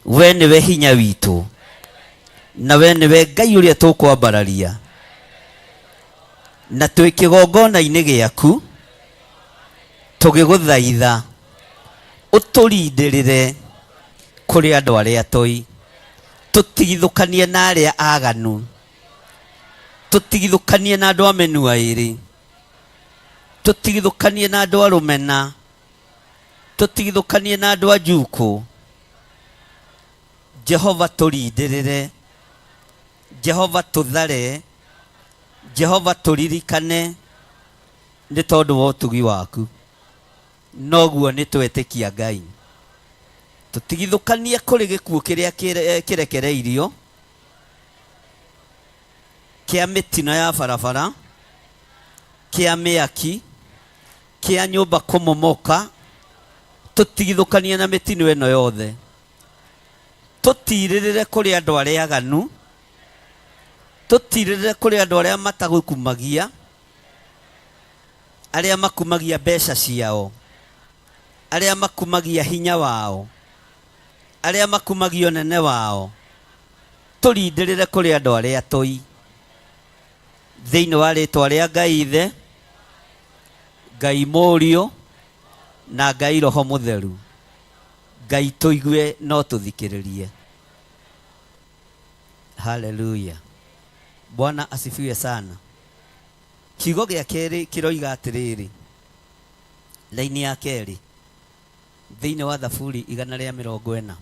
we nĩwe hinya witũ. Na we nĩwe Ngai ũrĩa tũkwambararia na twĩ kĩgongona-inĩ gĩaku tũgĩgũthaitha ũtũrindĩrĩre kũrĩ andũ arĩa toi, tũtigithũkanie na arĩa aganu, tũtigithũkanie na andũ a mĩnua ĩrĩ, tũtigithũkanie na andũ a rũmena, tũtigithũkanie na andũ a njukũ. Jehova tũrindĩrĩre, Jehova tũthare, Jehova tũririkane nĩ tondũ wa ũtugi waku. Noguo nĩ twetĩkia Ngai. Tũtigithũkanie kũrĩ gĩkuũ kĩrĩa kĩrekereirio kĩa mĩtino ya barabara, kĩa mĩaki, kĩa nyũmba kũmomoka, tũtigithũkanie na mĩtino ĩno yothe. Tũtirĩrĩre kũrĩ andũ arĩa aganu, tũtirĩrĩre kũrĩ andũ arĩa matagũkumagia, arĩa makumagia mbeca ciao, arĩa makumagia hinya wao, arĩa makumagia ũnene wao. Tũrindĩrĩre kũrĩ andũ arĩa tũi. Thĩinĩ wa rĩtwa rĩa Ngai Ithe, Ngai Mũriũ, na Ngai Roho Mũtheru. Ngai tũigue no tũthikĩrĩrie. Haleluya. Bwana asifiwe sana. Kiugo gĩa kerĩ kĩroiga atĩrĩrĩ, laini ya kerĩ thĩinĩ wa Thaburi 140,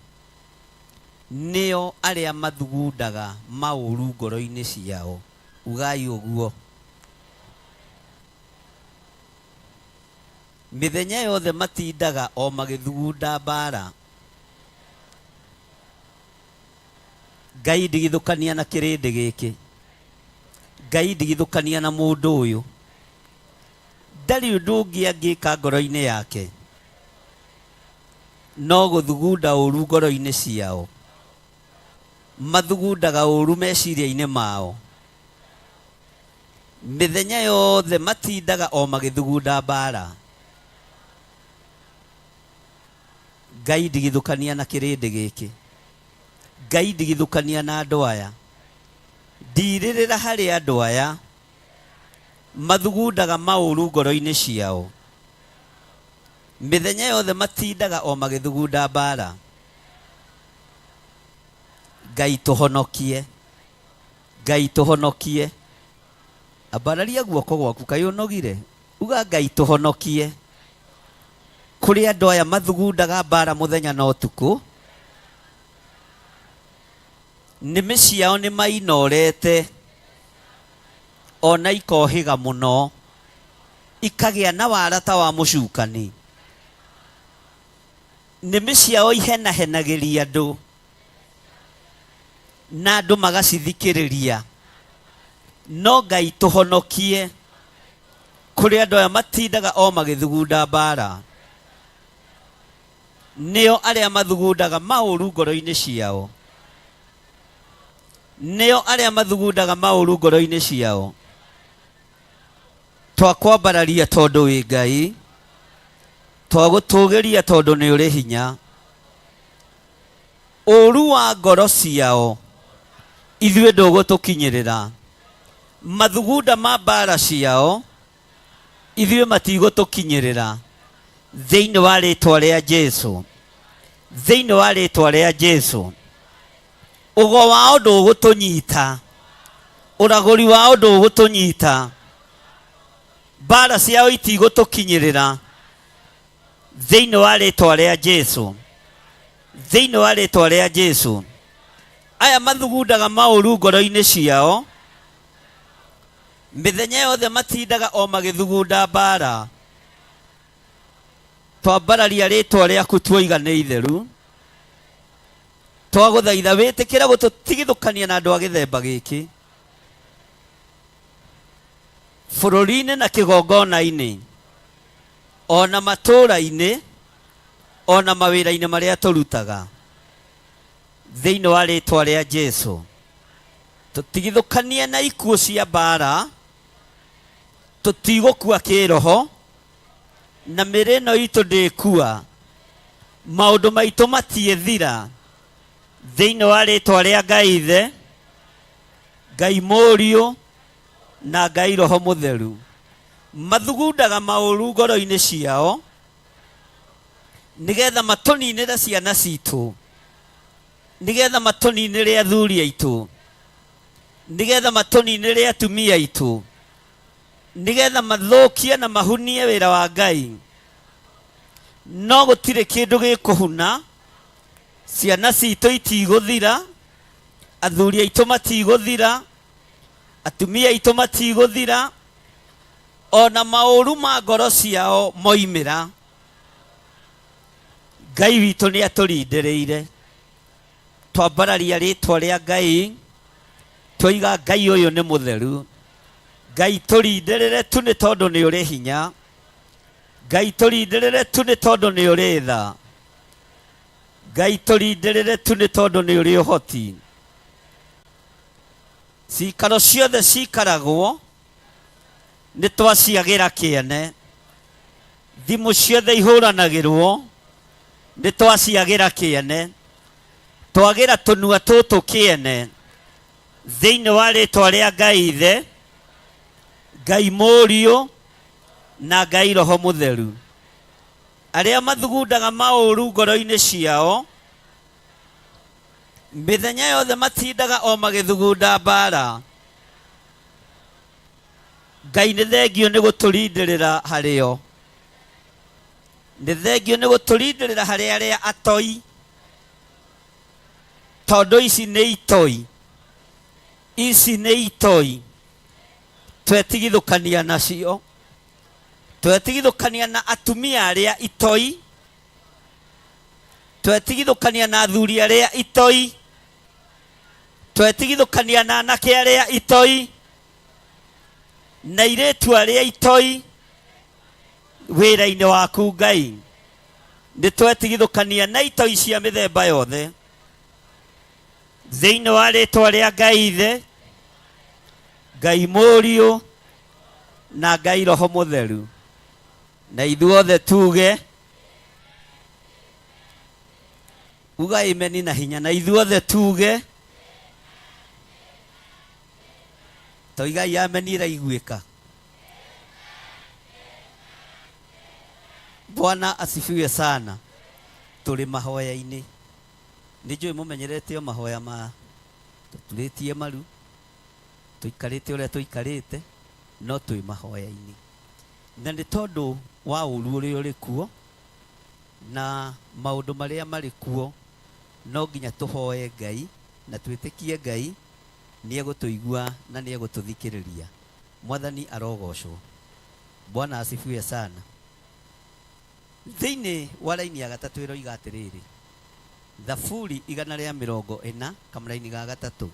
nĩo arĩa mathugundaga maũru ngoro-inĩ ciao. Ugai ũguo. Mĩthenya yothe matindaga o magĩthugunda mbara. Ngai ndigithũkania na kĩrĩndĩ gĩkĩ. Ngai ndigithũkania na mũndũ ũyũ. Ndarĩ ũndũ ũngĩ angĩka ngoro-inĩ yake no gũthugunda ũru ngoro-inĩ ciao. Mathugundaga ũru meciria-inĩ mao. Mĩthenya yothe matindaga o magĩthugunda mbara. Ngai ndigithũkania na kĩrĩndĩ gĩkĩ. Ngai ndigithũkania na andũ aya. Ndirĩrĩra harĩ andũ aya mathugundaga maũru ngoro-inĩ ciao. Mĩthenya yothe matindaga o magĩthugunda mbara. Ngai tũhonokie. Ngai tũhonokie. Ambararia guoko gwaku kaĩ ũnogire. Uga Ngai tũhonokie. Kũrĩ andũ aya mathugundaga mbara mũthenya na ũtukũ. Nĩmĩ ciao nĩ mainorete ona ikohĩga mũno, ikagĩa na wara ta wa mũcukani. Nĩmĩ ciao ihenahenagĩria andũ na andũ magacithikĩrĩria. No Ngai tũhonokie kũrĩ andũ aya matindaga o magĩthugunda mbara. Nĩo arĩa mathugundaga maũru ngoro-inĩ ciao. Nĩo arĩa mathugundaga maũru ngoro-inĩ ciao. Twakwambararia tondũ wĩ Ngai, twagũtũgĩria tondũ nĩ ũrĩ hinya. Ũru wa ngoro ciao ithuĩ ndũgũtũkinyĩrĩra. Mathugunda ma mbara ciao ithuĩ matigũtũkinyĩrĩra. Thĩinĩ wa rĩtwa rĩa Jesu, thĩinĩ wa rĩtwa rĩa Jesu. Ũgo wao ndũgũtũnyita, ũragũri wao ndũgũtũnyita, mbara ciao itigũtũkinyĩrĩra. Thĩinĩ wa rĩtwa rĩa Jesu, thĩinĩ wa rĩtwa rĩa Jesu. Aya mathugundaga maũru ngoro-inĩ ciao, mĩthenya yothe matindaga o magĩthugunda mbara. Twambararia rĩtwa rĩaku tuoiga nĩ itheru. Twagũthaitha wĩtĩkĩre gũtũtigithũkania na andũ a gĩthemba gĩkĩ bũrũri-inĩ na kĩgongona-inĩ, ona matũũra-inĩ, ona mawĩra-inĩ marĩa tũrutaga. Thĩinĩ wa rĩtwa rĩa Jesu, tũtigithũkanie na ikuũ cia mbara, tũtigũkua kĩroho, na mĩrĩ ĩno itũ ndĩkua, maũndũ maitũ matiĩthira. Thĩinĩ wa rĩtwa rĩa Ngai Ithe, Ngai Mũriũ na Ngai Roho Mũtheru. Mathugundaga maũru ngoro-inĩ ciao nĩgetha matũninĩre ciana citũ, nĩgetha matũninĩre athuri aitũ, nĩgetha matũninĩre atumia aitũ, nĩgetha mathũkie na mahunie wĩra wa Ngai. No gũtirĩ kĩndũ gĩkũhuna, ciana citũ itigũthira, athuri aitũ matigũthira, atumia aitũ matigũthira, ona maũru ma ngoro ciao moimĩra. Ngai witũ nĩ atũrindĩrĩire. Twambararia rĩtwa rĩa Ngai, twoiga Ngai ũyũ nĩ mũtheru. Ngai tũrindĩrĩre tu nĩ tondũ nĩ ũrĩ hinya. Ngai tũrindĩrĩre tu nĩ tondũ nĩ ũrĩ tha. Ngai tũrindĩrĩre tu nĩ tondũ nĩ ũrĩ ũhoti. Cikaro ciothe cikaragwo nĩ twaciagĩra kĩene. Thimũ ciothe ihũranagĩrwo nĩ twaciagĩra kĩene. Twagĩra tũnua tũtũ kĩene thĩinĩ wa rĩtwa rĩa Ngai Ithe, Ngai Mũriũ na Ngai Roho Mũtheru. Arĩa mathugundaga maũru ngoro-inĩ ciao mĩthenya yothe matindaga o magĩthugunda mbara. Ngai nĩ thengio nĩ gũtũrindĩrĩra harĩo, nĩ thengio nĩ gũtũrindĩrĩra harĩ arĩa atoi, tondũ ici nĩ itoi, ici nĩ itoi twetigithũkania nacio, twetigithũkania na atumia arĩa itoi, twetigithũkania na athuri arĩa itoi, twetigithũkania na anake arĩa itoi, na airĩtu arĩa itoi wĩra-inĩ waku Ngai. Nĩ twetigithũkania na itoi cia mĩthemba yothe thĩinĩ wa rĩtwa rĩa Ngai Ithe, Ngai Mũriũ na Ngai Roho Mũtheru. Na ithuothe tuge uga imeni na hinya, na ithuothe tuge toigai ameni ĩraiguĩka. Bwana asifiwe sana. Tũrĩ mahoya-inĩ, nĩ njũĩ mũmenyerete o mahoya ma tũturĩtie maru, tũikarĩte ũrĩa tũikarĩte, no twĩ mahoya-inĩ. Na nĩ tondũ wa ũru ũrĩa ũrĩ kuo na maũndũ marĩa marĩ kuo, no nginya tũhoe Ngai na twĩtĩkie Ngai nĩ egũtũigua na nĩ egũtũthikĩrĩria. Mwathani arogocwo. Bwana asifiwe sana. Thĩinĩ wa raini ya gatatũ ĩroiga atĩrĩrĩ, Thaburi 140 kamũraini ga gatatũ,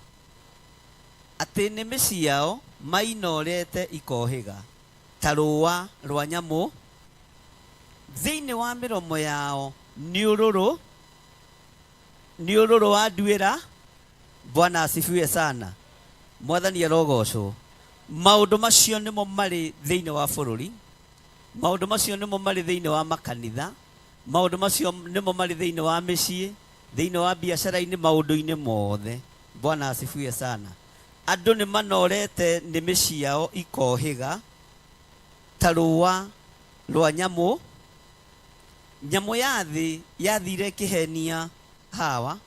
atĩ nĩmĩ ciao mainorete ikohĩga ta rũa rwa nyamũ, thĩinĩ wa mĩromo yao nĩ ũrũrũ, nĩ ũrũrũ wa nduĩra. Bwana asifiwe sana. Mwathani arogocwo. Maũndũ macio nĩmo marĩ thĩinĩ wa bũrũri, maũndũ macio nĩmo marĩ thĩinĩ wa makanitha, maũndũ macio nĩmo marĩ thĩinĩ wa mĩciĩ, thĩinĩ wa biacara-inĩ, maũndũ-inĩ mothe. Bwana asifiwe sana. Andũ nĩ manorete nĩmĩ ciao ikohĩga ta rũa rwa nyamũ. Nyamũ ya thĩ yathire ĩkĩhenia Hawa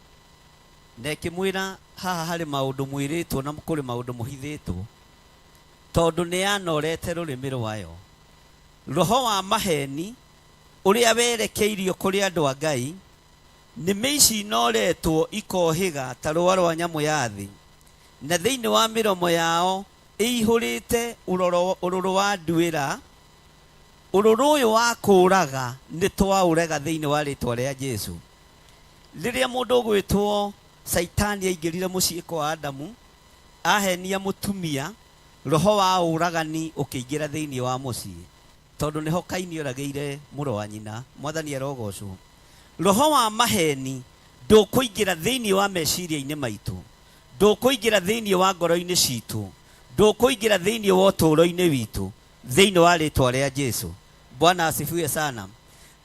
na ĩkĩmwĩra haha harĩ maũndũ mwĩrĩtwo na kũrĩ maũndũ mũhithĩtwo, tondũ nĩ yanorete rũrĩmĩ rwayo. Roho wa maheni ũrĩa werekeirio kũrĩ andũ a Ngai, nĩmĩ ici inoretwo ikohĩga ta rũa rwa nyamũ ya thĩ, na thĩinĩ wa mĩromo yao ĩihũrĩte ũrũrũ wa nduĩra. Ũrũrũ ũyũ wa kũũraga nĩ twaũrega thĩinĩ wa rĩtwa rĩa Jesu. Rĩrĩa mũndũ ũgwĩtwo Saitani aingĩrire mũciĩ kwa Adamu, ahenia mũtumia, roho wa ũragani ũkĩingĩra thĩinĩ wa mũciĩ, tondũ nĩho Kaini oragĩire mũrũ wa nyina. Mwathani arogocwo. Roho wa maheni ndũkũingĩra thĩinĩ wa meciria-inĩ maitũ, ndũkũingĩra thĩinĩ wa ngoro-inĩ citũ, ndũkũingĩra thĩinĩ wa ũtũũro-inĩ witũ, thĩinĩ wa rĩtwa rĩa Jesu. Bwana asifiwe sana.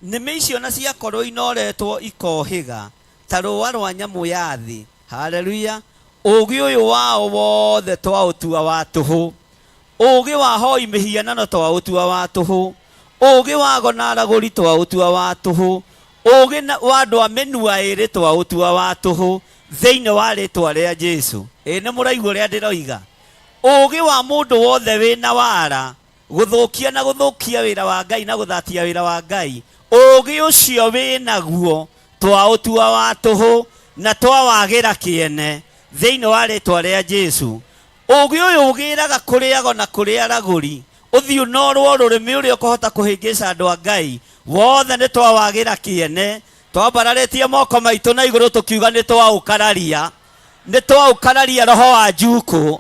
Nĩmĩ icio na ciakorwo inoretwo ikohĩga ta rũa rwa nyamũ ya thĩ. Haleluya. Ũũgĩ ũyũ wao wothe twaũtua wa tũhũ. Ũũgĩ wa hoi mĩhianano twaũtua wa tũhũ. Ũũgĩ wa ago na aragũri twaũtua wa tũhũ. Ũũgĩ wa andũ a mĩnua ĩĩrĩ twaũtua wa tũhũ thĩinĩ wa rĩtwa rĩa Jesu. Ĩĩ nĩ mũraigua ũrĩa ndĩroiga? Ũũgĩ wa mũndũ wothe wĩna wara, gũthũkia na gũthũkia wĩra wa Ngai na gũthatia wĩra wa Ngai, ũũgĩ ũcio wĩnaguo twaũtua wa tũhũ na twawagĩra kĩene thĩinĩ wa rĩtwa rĩa Jesu. Ũũgĩ ũyũ ũgĩraga kũrĩ ago na kũrĩ aragũri, ũthiũ ũnorwo rũrĩmĩ ũrĩa ũkũhota kũhĩngĩca andũ a Ngai, wothe nĩ twawagĩra kĩene. Twambararĩtie moko maitũ na igũrũ tũkiuga nĩ twaũkararia, nĩ twaũkararia roho wa njukũ,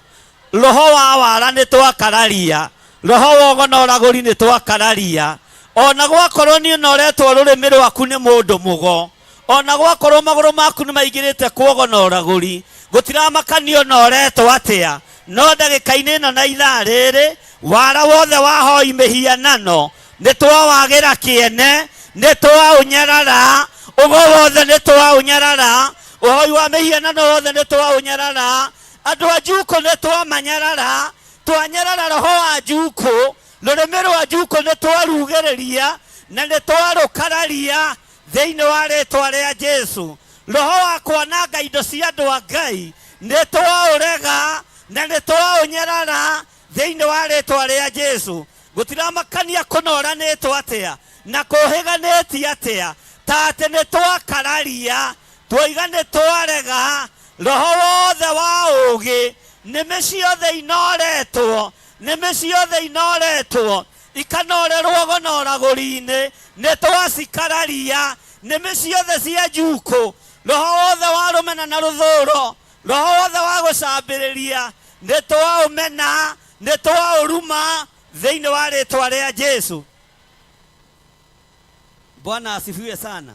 roho wa wara nĩ twakararia, roho wa ũgo na ũragũri nĩ twakararia. Ona gwakorwo nĩ ũnoretwo rũrĩmĩ rwaku nĩ mũndũ mũgo, ona gwakorwo magũrũ maku nĩ maingĩrĩte kuogo na ũragũri, gũtiramakanio ũnoretwo atĩa, no ndagĩka-inĩ ĩno na ithaa rĩrĩ, wara wothe wa hoi mĩhianano nĩ twawagĩra kĩene, nĩ twaũnyarara, ũgo wothe nĩ twaũnyarara, ũhoi wa mĩhianano wothe nĩ twaũnyarara, andũ a njukũ nĩ twamanyarara, twanyarara roho wa njukũ, rũrĩmĩ rwa njukũ nĩ twarugĩrĩria na nĩ twarũkararia thĩinĩ wa rĩtwa rĩa Jesu. Roho wa kwananga indo cia andũ a Ngai nĩ twaũrega na nĩ twaũnyarara thĩinĩ wa rĩtwa rĩa Jesu. Gũtiramakania kũnoranĩtwo atĩa na kũhĩganĩtie atĩa, ta atĩ nĩ twakararia, twoiga nĩ twarega roho wothe wa ũũgĩ, nĩmĩ ciothe inoretwo, nĩmĩ ciothe inoretwo ikanorerwo gonoragũri-inĩ, nĩ twacikararia, nĩmĩ ciothe cia njukũ, roho wothe wa rũmena na rũthũro, roho wothe wa gũcambĩrĩria, nĩ twaũmena, nĩ twaũruma thĩinĩ wa rĩtwa rĩa Jesu. Bwana asifiwe sana.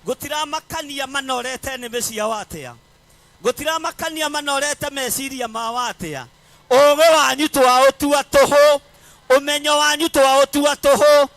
Gũtiramakania manorete nĩmĩ ciao atĩa, gũtiramakania manorete meciria mao atĩa, ũũgĩ wanyu twaũtua tũhũ, ũmenyo wanyu twaũtua tũhũ.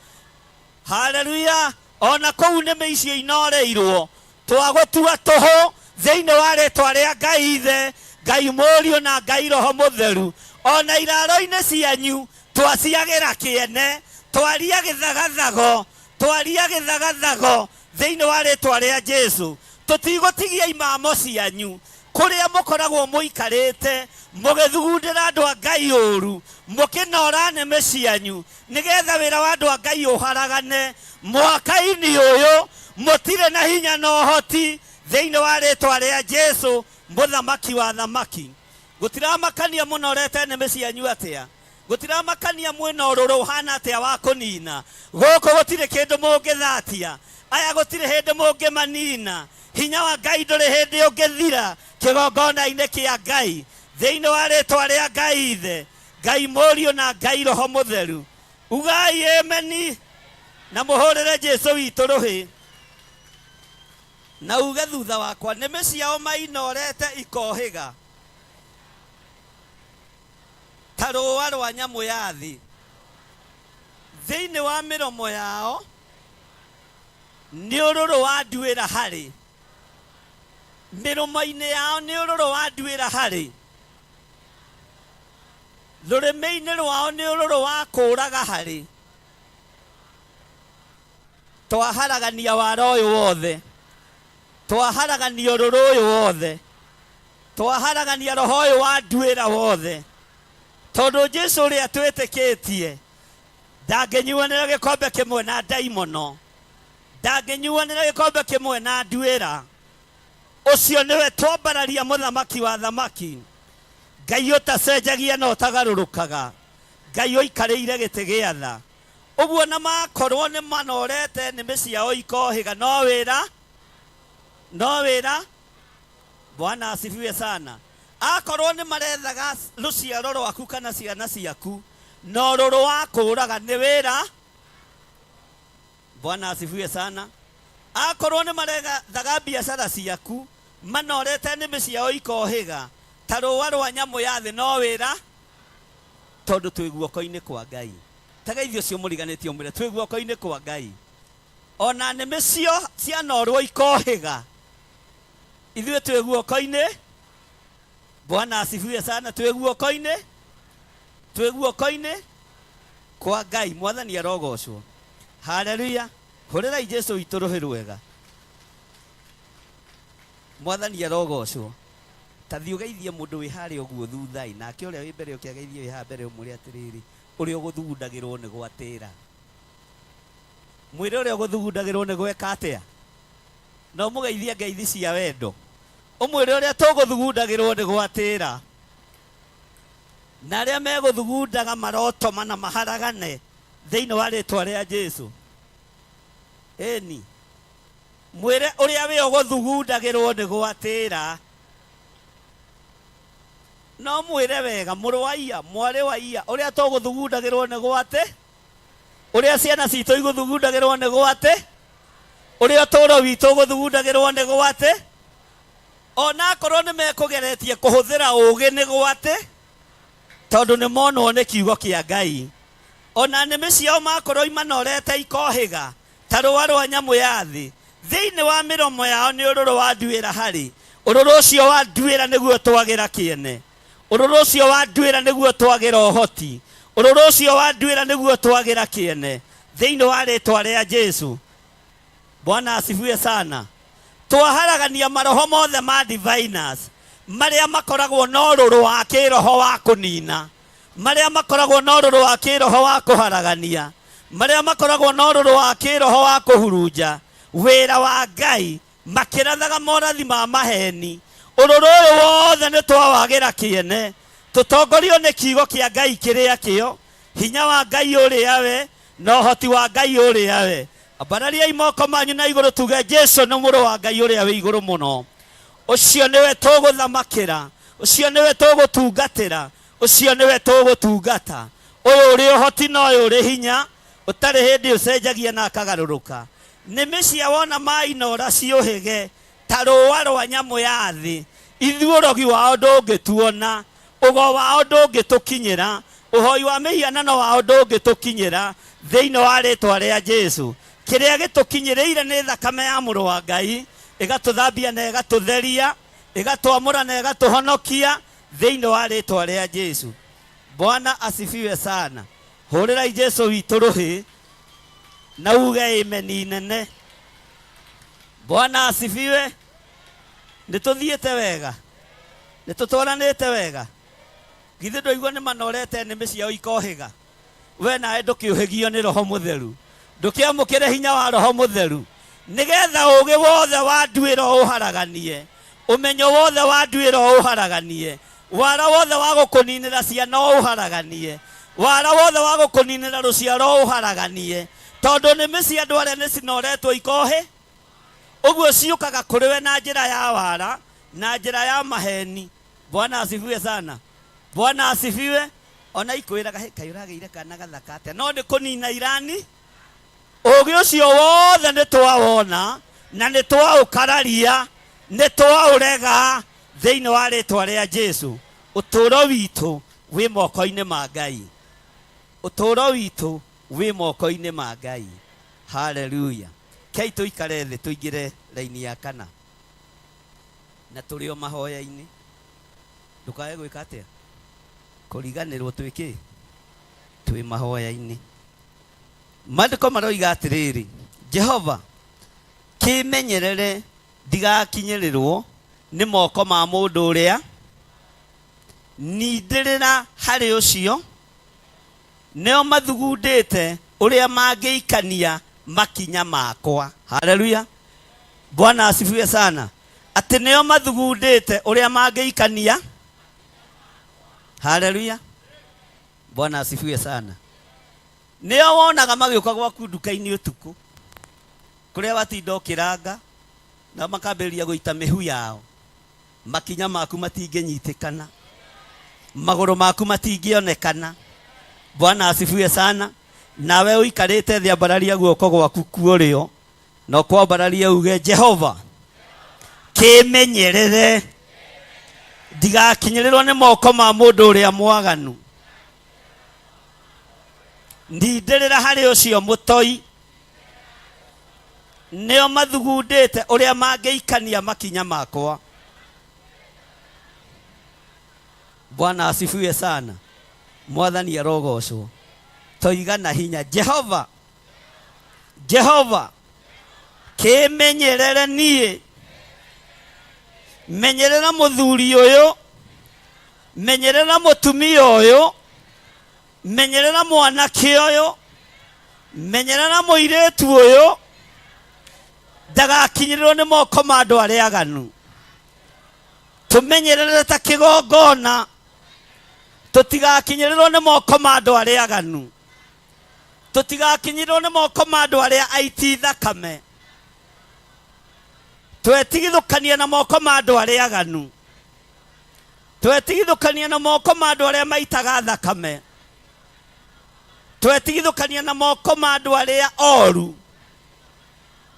Haleluya. Ona kũu nĩmĩ icio inoreirwo twagũtua tũhũ thĩinĩ wa rĩtwa rĩa Ngai Ithe, Ngai Mũriũ na Ngai Roho Mũtheru. Ona iraro-inĩ cianyu twaciagĩra kĩene, twaria gĩthagathago, twaria gĩthagathago thĩinĩ wa rĩtwa rĩa Jesu. Tũtigũtigia imamo cianyu kũrĩa mũkoragwo mũikarĩte mũgĩthugundĩra andũ a Ngai ũru, mũkĩnora nĩmĩ cianyu nĩgetha wĩra wa andũ a Ngai ũharagane. Mwaka-inĩ ũyũ mũtirĩ na hinya na ũhoti thĩinĩ wa rĩtwa rĩa Jesu mũthamaki wa thamaki. Gũtiramakania mũnorete nĩmĩ cianyu atĩa, gũtiramakania mwĩna ũrũrũ ũhana atĩa wa kũnina, gũkũ gũtirĩ kĩndũ mũngĩthatia, aya gũtirĩ hĩndĩ mũngĩmanina, hinya wa Ngai ndũrĩ hĩndĩ ũngĩthira kĩgongona-inĩ kĩa Ngai thĩinĩ wa rĩtwa rĩa Ngai Ithe, Ngai Mũriũ na Ngai Roho Mũtheru. Ugai ameni na mũhũrĩre Jesu witũ rũhĩ, na uge thutha wakwa, nĩmĩ ciao mainorete ikohĩga ta rũa rwa nyamũ ya thĩ, thĩinĩ wa mĩromo yao nĩ ũrũrũ wa nduĩra harĩ, mĩromo-inĩ yao nĩ ũrũrũ wa nduĩra harĩ, rũrĩmĩ-inĩ rwao nĩ ũrũrũ wa kũũraga harĩ. Twaharagania wara ũyũ wothe, twaharagania ũrũrũ ũyũ wothe, twaharagania roho ũyũ wa nduĩra wothe, tondũ Jesu ũrĩa twĩtĩkĩtie ndangĩnyuanĩra gĩkombe kĩmwe na ndaimono, ndangĩnyuanĩra gĩkombe kĩmwe na nduĩra. Ũcio nĩwe twambararia mũthamaki wa thamaki, Ngai ũtacenjagia na ũtagarũrũkaga, Ngai ũikarĩire gĩtĩ gĩa tha. Ũguo na makorwo nĩ manorete nĩmĩ ciao ikohĩga, no wĩra, no wĩra. Bwana asifiwe sana. Akorwo nĩ marethaga rũciaro rwaku kana ciana ciaku na ũrũrũ wa kũũraga, nĩ wĩra. Bwana asifiwe sana. Akorwo nĩ marethaga biacara ciaku manorete nĩmĩ ciao ikohĩga ta rũa rwa nyamũ ya thĩ, no wĩra, tondũ twĩ guoko-inĩ kwa Ngai. Tageithio ũcio mũriganĩtie ũmwĩre twĩ guoko-inĩ kwa Ngai. Ona nĩmĩ cio cianorwo ikohĩga, ithuĩ twĩ guoko-inĩ. Bwana asifiwe sana. Twĩ guoko-inĩ, twĩ guoko-inĩ kwa Ngai. Mwathani arogocwo. Haleluya. Hũrĩrai Jesu witũ rũhĩ rwega. Mwathani arogocwo. Ta thiĩ ũgeithie mũndũ wĩ harĩa ũguo thutha-ĩ, nake ũrĩa wĩ mbere ũke ageithie wĩ haha mbere ũmwĩre atĩrĩrĩ, ũrĩa ũgũthugundagĩrwo nĩ gwatĩra. Mwĩre ũrĩa ũgũthugundagĩrwo nĩ gweka atĩa? Na ũmũgeithie ngeithi cia wendo. Ũmwĩre ũrĩa tũgũthugundagĩrwo nĩ gwatĩra. Na arĩa megũthugundaga marotoma na maharagane thĩinĩ wa rĩtwa rĩa Jesu. Ĩni. Mwĩre ũrĩa wĩ ũgũthugundagĩrwo nĩ gwatĩra. No mwĩre wega, mũrũ wa iya, mwarĩ wa iya, ũrĩa tũgũthugundagĩrwo nĩ gwatĩ, ũrĩa ciana citũ igũthugundagĩrwo nĩ gwatĩ, ũrĩa ũtũũro witũ ũgũthugundagĩrwo nĩ gwatĩ, ona akorwo nĩ mekũgeretie kũhũthĩra ũũgĩ nĩ gwatĩ, tondũ nĩ monwo nĩ kiugo kĩa Ngai. Ona nĩmĩ ciao makorwo imanorete ikohĩga ta rũa rwa nyamũ ya thĩ, thĩinĩ wa mĩromo yao nĩ ũrũrũ wa nduĩra harĩ. Ũrũrũ ũcio wa nduĩra nĩguo twagĩra kĩene. Ũrũrũ ũcio wa nduĩra nĩguo twagĩra ũhoti. Ũrũrũ ũcio wa nduĩra nĩguo twagĩra kĩene. Thĩinĩ wa rĩtwa rĩa Jesu. Bwana asifiwe sana. Twaharagania maroho mothe ma diviners marĩa makoragwo na ũrũrũ wa kĩroho wa kũnina, marĩa makoragwo na ũrũrũ wa kĩroho wa kũharagania, marĩa makoragwo na ũrũrũ wa kĩroho wa kũhurunja wĩra wa Ngai, makĩrathaga morathi ma maheni. Ũrũrũ ũyũ wothe nĩ twawagĩra kĩene, tũtongorio nĩ kiugo kĩa Ngai kĩrĩa kĩo, hinya wa Ngai ũrĩa we, na ũhoti wa Ngai ũrĩa we. Ambarariai moko manyu na igũrũ tuge Jesu nĩ mũrũ wa Ngai ũrĩa wĩ igũrũ mũno. Ũcio nĩwe tũgũthamakĩra, ũcio nĩwe tũgũtungatĩra, ũcio nĩwe tũgũtungata. Ũyũ ũrĩ ũhoti na ũyũ ũrĩ hinya, ũtarĩ hĩndĩ ũcenjagia na akagarũrũka. Nĩmĩ cia wona mainora ciũhĩge ta rũa rwa nyamũ ya thĩ, ithuĩ ũrogi wao ndũngĩtuona, ũgo wao ndũngĩtũkinyĩra, ũhoi wa mĩhianano wao ndũngĩtũkinyĩra thĩinĩ wa rĩtwa rĩa Jesu. Kĩrĩa gĩtũkinyĩrĩire nĩ thakame ya mũrũ wa Ngai, ĩgatũthambia na ĩgatũtheria, ĩgatwamũra na ĩgatũhonokia thĩinĩ wa rĩtwa rĩa Jesu. Bwana asifiwe sana. Hũrĩrai Jesu witũ rũhĩ na uge amen inene. Bwana asifiwe. Nĩ tũthiĩte wega, nĩ tũtwaranĩte wega. Githĩ ndũigua nĩ manorete nĩmĩ ciao ikohĩga? We nawe ndũkĩũhĩgio nĩ Roho Mũtheru, ndũkĩamũkĩre hinya wa Roho Mũtheru, nĩgetha ũũgĩ wothe wa nduĩra ũharaganie, ũmenyo wothe wa nduĩra ũharaganie, wara wothe wa gũkũninĩra ciana ũharaganie, wara wothe wa gũkũninĩra rũciaro ũharaganie, tondũ nĩmĩ cia andũ arĩa nĩ cinoretwo ikohĩ ũguo ciũkaga kũrĩ we na njĩra ya wara na njĩra ya maheni. Bwana asifiwe sana. Bwana asifiwe. Ona ikwĩraga hey, kaĩ ũragĩire kana gathaka atĩa, no nĩ kũnina irani. Ũũgĩ ũcio wothe nĩ twawona na nĩ twaũkararia, nĩ twaũrega thĩinĩ wa rĩtwa rĩa Jesu. Ũtũũro witũ wĩ moko-inĩ ma Ngai. Ũtũũro witũ wĩ moko-inĩ ma Ngai. Haleluya. Kei tũikare thĩ tũingĩre raini ya kana na tũrĩ o mahoya-inĩ. Ndũkae gwĩka atĩa? Kũriganĩrwo twĩ kĩ? Twĩ mahoya-inĩ. Maandĩko maroiga atĩrĩrĩ, Jehova, kĩmenyerere ndigakinyĩrĩrwo nĩ moko ma mũndũ ũrĩa nindĩrĩra harĩ ũcio nĩo mathugundĩte ũrĩa mangĩikania makinya makwa. Haleluya. Bwana asifiwe sana. Atĩ nĩo mathugundĩte ũrĩa mangĩikania. Haleluya. Bwana asifiwe sana. Nĩo wonaga magĩũka gwaku nduka-inĩ ũtukũ kũrĩa watinda ũkĩranga na makambĩrĩria gũita mĩhu yao. Makinya maku matingĩnyitĩkana, magũrũ maku matingĩonekana. Bwana asifiwe sana. Nawe ũikarĩte thĩ, ambararia guoko gwaku kuũrĩo na ũkwambararia uge, Jehova, kĩmenyerere ndigakinyĩrĩrwo nĩ moko ma mũndũ ũrĩa mwaganu. Ndindĩrĩra harĩ ũcio mũtoi, nĩo mathugundĩte ũrĩa mangĩikania makinya makwa. Bwana asifiwe sana. Mwathani arogocwo. Toiga na hinya Jehova, Jehova kĩmenyerere niĩ, menyerera mũthuri ũyũ, menyerera mũtumia ũyũ, menyerera mwanake ũyũ, menyerera mũirĩtu ũyũ, ndagakinyĩrĩrwo nĩ moko ma andũ arĩa aganu. Tũmenyerere ta kĩgongona, tũtigakinyĩrĩrwo nĩ moko ma andũ arĩa aganu, tũtigakinyĩrĩrwo nĩ moko ma andũ arĩa aiti thakame, twetigithũkania na moko ma andũ arĩa aganu, twetigithũkania na moko ma andũ arĩa maitaga thakame, twetigithũkania na moko ma andũ arĩa oru,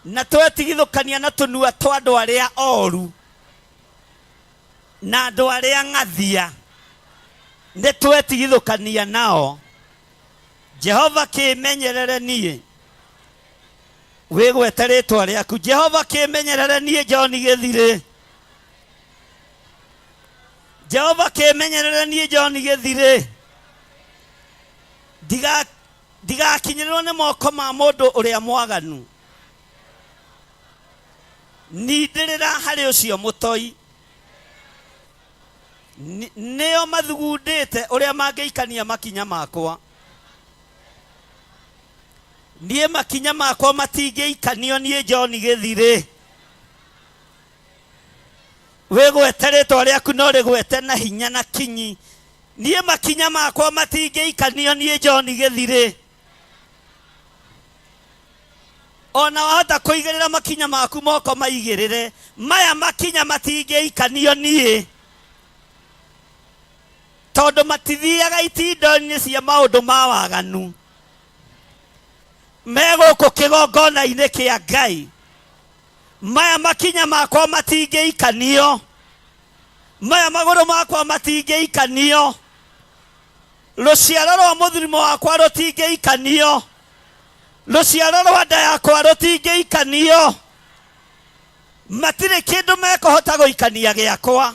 na twetigithũkania na tũnua twa andũ arĩa oru na andũ arĩa ng'athia, nĩ twetigithũkania nao. Jehova kĩmenyerere niĩ, wĩgwete rĩtwa rĩaku. Jehova kĩmenyerere niĩ John Gĩthirĩ. Jehova kĩmenyerere niĩ John Gĩthirĩ, ndigakinyĩrĩrwo nĩ moko ma mũndũ ũrĩa mwaganu. Nindĩrĩra harĩ ũcio mũtoi, nĩo mathugundĩte ũrĩa mangĩikania makinya makwa. Niĩ makinya makwa matingĩikanio niĩ John Gĩthirĩ. Wĩgwete rĩtwa rĩaku no rĩgwete na hinya na kinyi. Niĩ makinya makwa matingĩikanio niĩ John Gĩthirĩ. Ona wahota kũigĩrĩra makinya maku moko maigĩrĩre, maya makinya matingĩikanio niĩ, tondũ matithiaga itindo-inĩ cia maũndũ ma waganu. Me gũkũ kĩgongona-inĩ kĩa Ngai. Maya makinya makwa matingĩikanio, maya magũrũ makwa matingĩikanio, rũciaro rwa mũthurimo wakwa rũtingĩikanio, rũciaro rwa nda yakwa rũtingĩikanio. Matirĩ kĩndũ mekũhota gũikania gĩakwa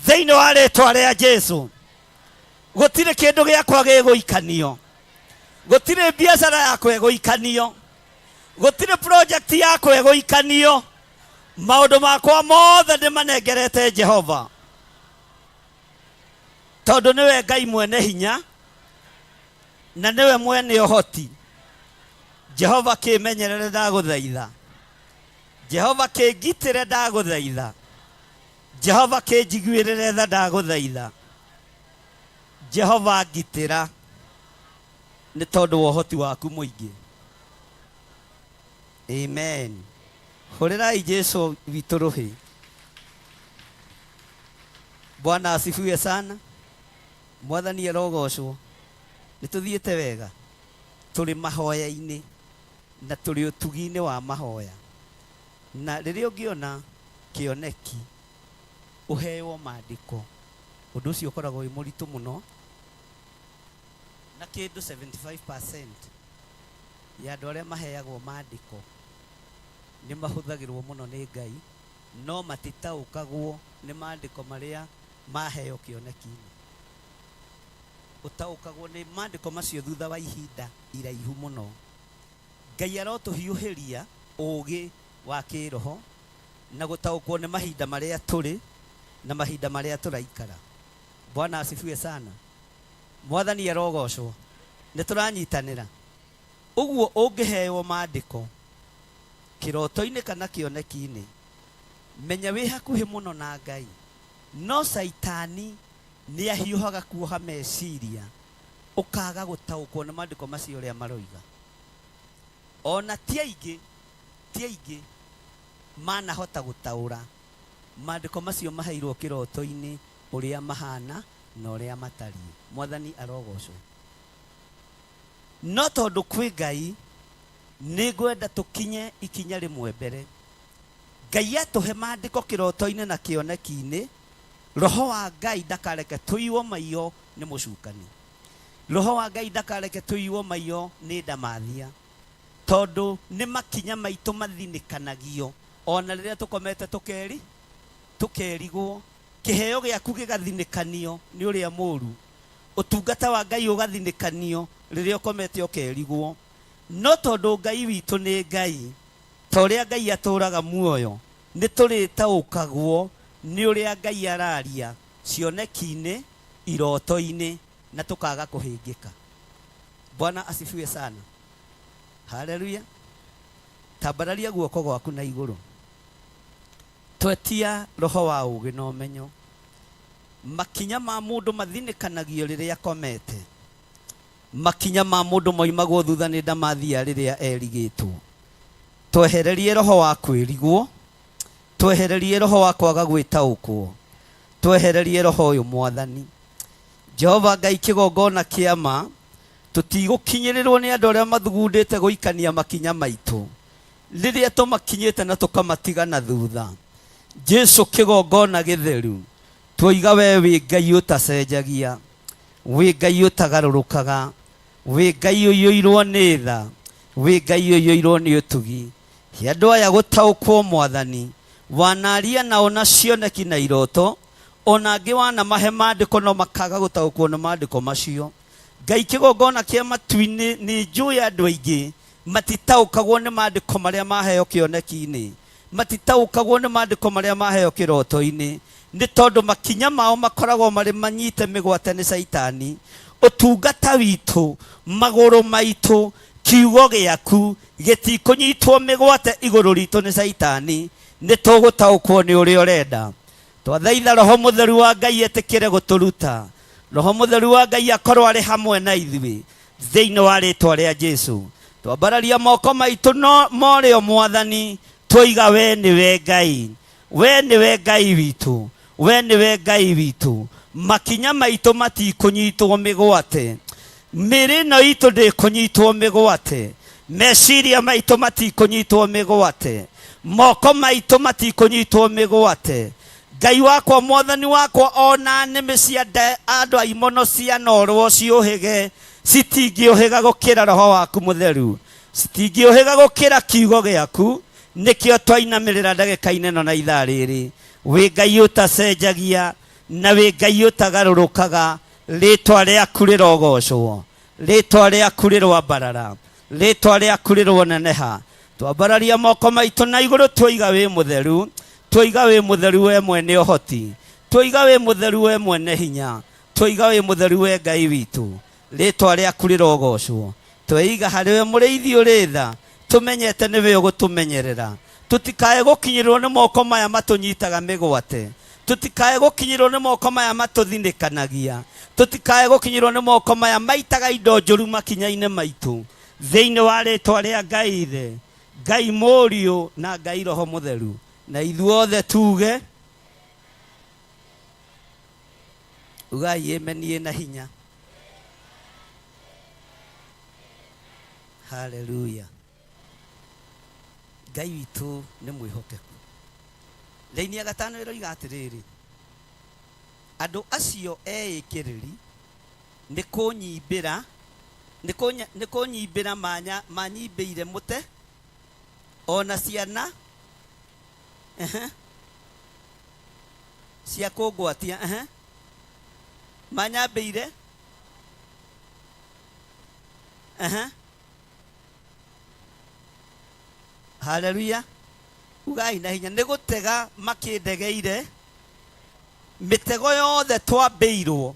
thĩinĩ wa rĩtwa rĩa Jesu. Gũtirĩ kĩndũ gĩakwa gĩgũikanio, gũtirĩ biacara yakwa ĩgũikanio, gũtirĩ project yakwa ĩgũikanio. Maũndũ makwa mothe ndĩmanengerete Jehova, tondũ nĩwe Ngai mwene hinya na nĩwe mwene ũhoti. Jehova kĩmenyerere ndagũthaitha, Jehova kĩngitĩre ndagũthaitha, Jehova kĩnjiguĩrĩre tha ndagũthaitha, Jehova ngitĩra nĩ tondũ wa ũhoti waku mũingĩ. Amen. Hũrĩrai Jesu witũ rũhĩ. Bwana asifiwe sana. Mwathani arogocwo. Nĩ tũthiĩte wega, tũrĩ mahoya-inĩ na tũrĩ ũtugi-inĩ wa mahoya. Na rĩrĩa ũngĩona kĩoneki ũheo maandĩko, ũndũ ũcio ũkoragwo wĩ mũritũ mũno, na kĩndũ 75% ya andũ arĩa maheagwo maandĩko nĩ mahũthagĩrwo mũno nĩ Ngai, no matitaũkagwo nĩ maandĩko marĩa maheo kĩoneki-inĩ. Ũtaũkagwo nĩ maandĩko macio thutha wa ihinda iraihu mũno. Ngai arotũhiũhĩria ũũgĩ wa kĩroho na gũtaũkwo nĩ mahinda marĩa tũrĩ na mahinda marĩa tũraikara. Bwana asifiwe sana. Mwathani arogocwo. Nĩ tũranyitanĩra. Ũguo ũngĩheo maandĩko kĩroto-inĩ kana kĩoneki-inĩ, menya wĩ hakuhĩ mũno na Ngai. No Caitani nĩ ahiũhaga kuoha meciria, ũkaga gũtaũkwo nĩ maandĩko macio ũrĩa maroiga. Ona ti aingĩ, ti aingĩ manahota gũtaũra maandĩko macio maheirwo kĩroto-inĩ ũrĩa mahana na ũrĩa matariĩ. Mwathani arogocwo. No tondũ kwĩ Ngai, nĩ ngwenda tũkinye ikinya rĩmwe mbere. Ngai atũhe maandĩko kĩroto-inĩ na kĩoneki-inĩ, Roho wa Ngai ndakareke tũiywo maiyo nĩ mũcukani. Roho wa Ngai ndakareke tũiywo maiyo nĩ ndamathia, tondũ nĩ makinya maitũ mathinĩkanagio ona rĩrĩa tũkomete tũkerigwo. Kĩheo gĩaku gĩgathinĩkanio nĩ ũrĩa mũũru. Ũtungata wa Ngai ũgathinĩkanio rĩrĩa ũkomete ũkerigwo. No tondũ Ngai witũ nĩ Ngai, ta ũrĩa Ngai atũũraga muoyo, nĩ tũrĩtaũkagwo nĩ ũrĩa Ngai araria cioneki-inĩ, iroto-inĩ, na tũkaga kũhĩngĩka. Bwana asifiwe sana. Haleluya. Tambararia guoko gwaku na igũrũ. Twetia roho wa ũũgĩ na ũmenyo. Makinya ma mũndũ mathinĩkanagio rĩrĩa akomete. Makinya ma mũndũ moimagwo thutha nĩ ndamathia rĩrĩa erigĩtwo. Twehererie roho wa kwĩrigwo. Twehererie roho wa kwaga gwĩtaũkwo. Twehererie roho ũyũ Mwathani. Jehova Ngai kĩgongona kĩa ma, tũtigũkinyĩrĩrwo nĩ andũ arĩa mathugundĩte gũikania makinya maitũ. Rĩrĩa tũmakinyĩte na tũkamatiga na thutha. Jesu kĩgongona gĩtheru, twoiga we wĩ Ngai ũtacenjagia, wĩ Ngai ũtagarũrũkaga, wĩ Ngai ũiyũirwo nĩ tha, wĩ Ngai ũiyũirwo nĩ ũtugi. He andũ aya gũtaũkwo Mwathani, wanaria nao na cioneki na iroto, ona angĩ wanamahe maandĩko no makaga gũtaũkwo nĩ maandĩko macio. Ngai kĩgongona kĩa matu-inĩ nĩ njũĩ andũ aingĩ matitaũkagwo nĩ maandĩko marĩa maheo kĩoneki-inĩ, matitaũkagwo nĩ maandĩko marĩa maheo kĩroto-inĩ, nĩ tondũ makinya mao makoragwo marĩ manyite mĩgwate nĩ Caitani. Ũtungata witũ, magũrũ maitũ, kiugo gĩaku gĩtikũnyitwo mĩgwate igũrũ ritũ nĩ Caitani, nĩ tũgũtaũkwo nĩ ũrĩa ũrenda. Twathaitha Roho Mũtheru wa Ngai etĩkĩre gũtũruta. Roho Mũtheru wa Ngai akorwo arĩ hamwe na ithuĩ thĩinĩ wa rĩtwa rĩa Jesu. Twambararia moko maitũ no morĩo Mwathani, twoiga we nĩwe Ngai, we nĩwe Ngai witũ, we nĩwe Ngai witũ. Makinya maitũ matikũnyitwo mĩgwate, mĩĩrĩ ĩno itũ ndĩkũnyitwo mĩgwate, meciria maitũ matikũnyitwo mĩgwate, moko maitũ matikũnyitwo mĩgwate. Ngai wakwa, Mwathani wakwa, ona nĩmĩ cia andũ aimono cianorwo ciũhĩge, citingĩũhĩga gũkĩra roho waku mũtheru, citingĩũhĩga gũkĩra kiugo gĩaku. Nĩkĩo twainamĩrĩra ndagĩka-inĩ ĩno na ithaa rĩrĩ. Wĩ Ngai ũtacenjagia na wĩ Ngai ũtagarũrũkaga. Rĩtwa rĩaku rĩrogocwo, rĩtwa rĩaku rĩroambarara, rĩtwa rĩaku rĩroneneha. Twambararia moko maitũ na igũrũ, twoiga wĩ mũtheru, twoiga wĩ mũtheru we mwene ũhoti, twoiga wĩ mũtheru we mwene hinya, twoiga wĩ mũtheru we Ngai witũ. Rĩtwa rĩaku rĩrogocwo. Tweiga harĩ we mũrĩithi ũrĩ tha, tũmenyete nĩwe ũgũtũmenyerera. Tũtikae gũkinyĩrĩrwo nĩ moko maya matũnyitaga mĩgwate, tũtikae gũkinyĩrĩrwo nĩ moko maya matũthinĩkanagia, tũtikae gũkinyĩrĩrwo nĩ moko maya maitaga indo njũru makinya-inĩ maitũ. Thĩinĩ wa rĩtwa rĩa Ngai Ithe, Ngai Mũriũ na Ngai Roho Mũtheru, na ithuothe tuge ugai amen ĩna hinya. Haleluya. Ngai witũ nĩ mwĩhokeku. Raini ya gatano ĩroiga atĩrĩrĩ, andũ acio eĩkĩrĩri nĩ kũnyimbĩra, nĩ kũnyimbĩra manyimbĩire mũte, ona ciana cia kũngwatia, manyambĩire, Haleluya. Ugai na hinya, nĩ gũtega makĩndegeire mĩtego yothe twambĩirwo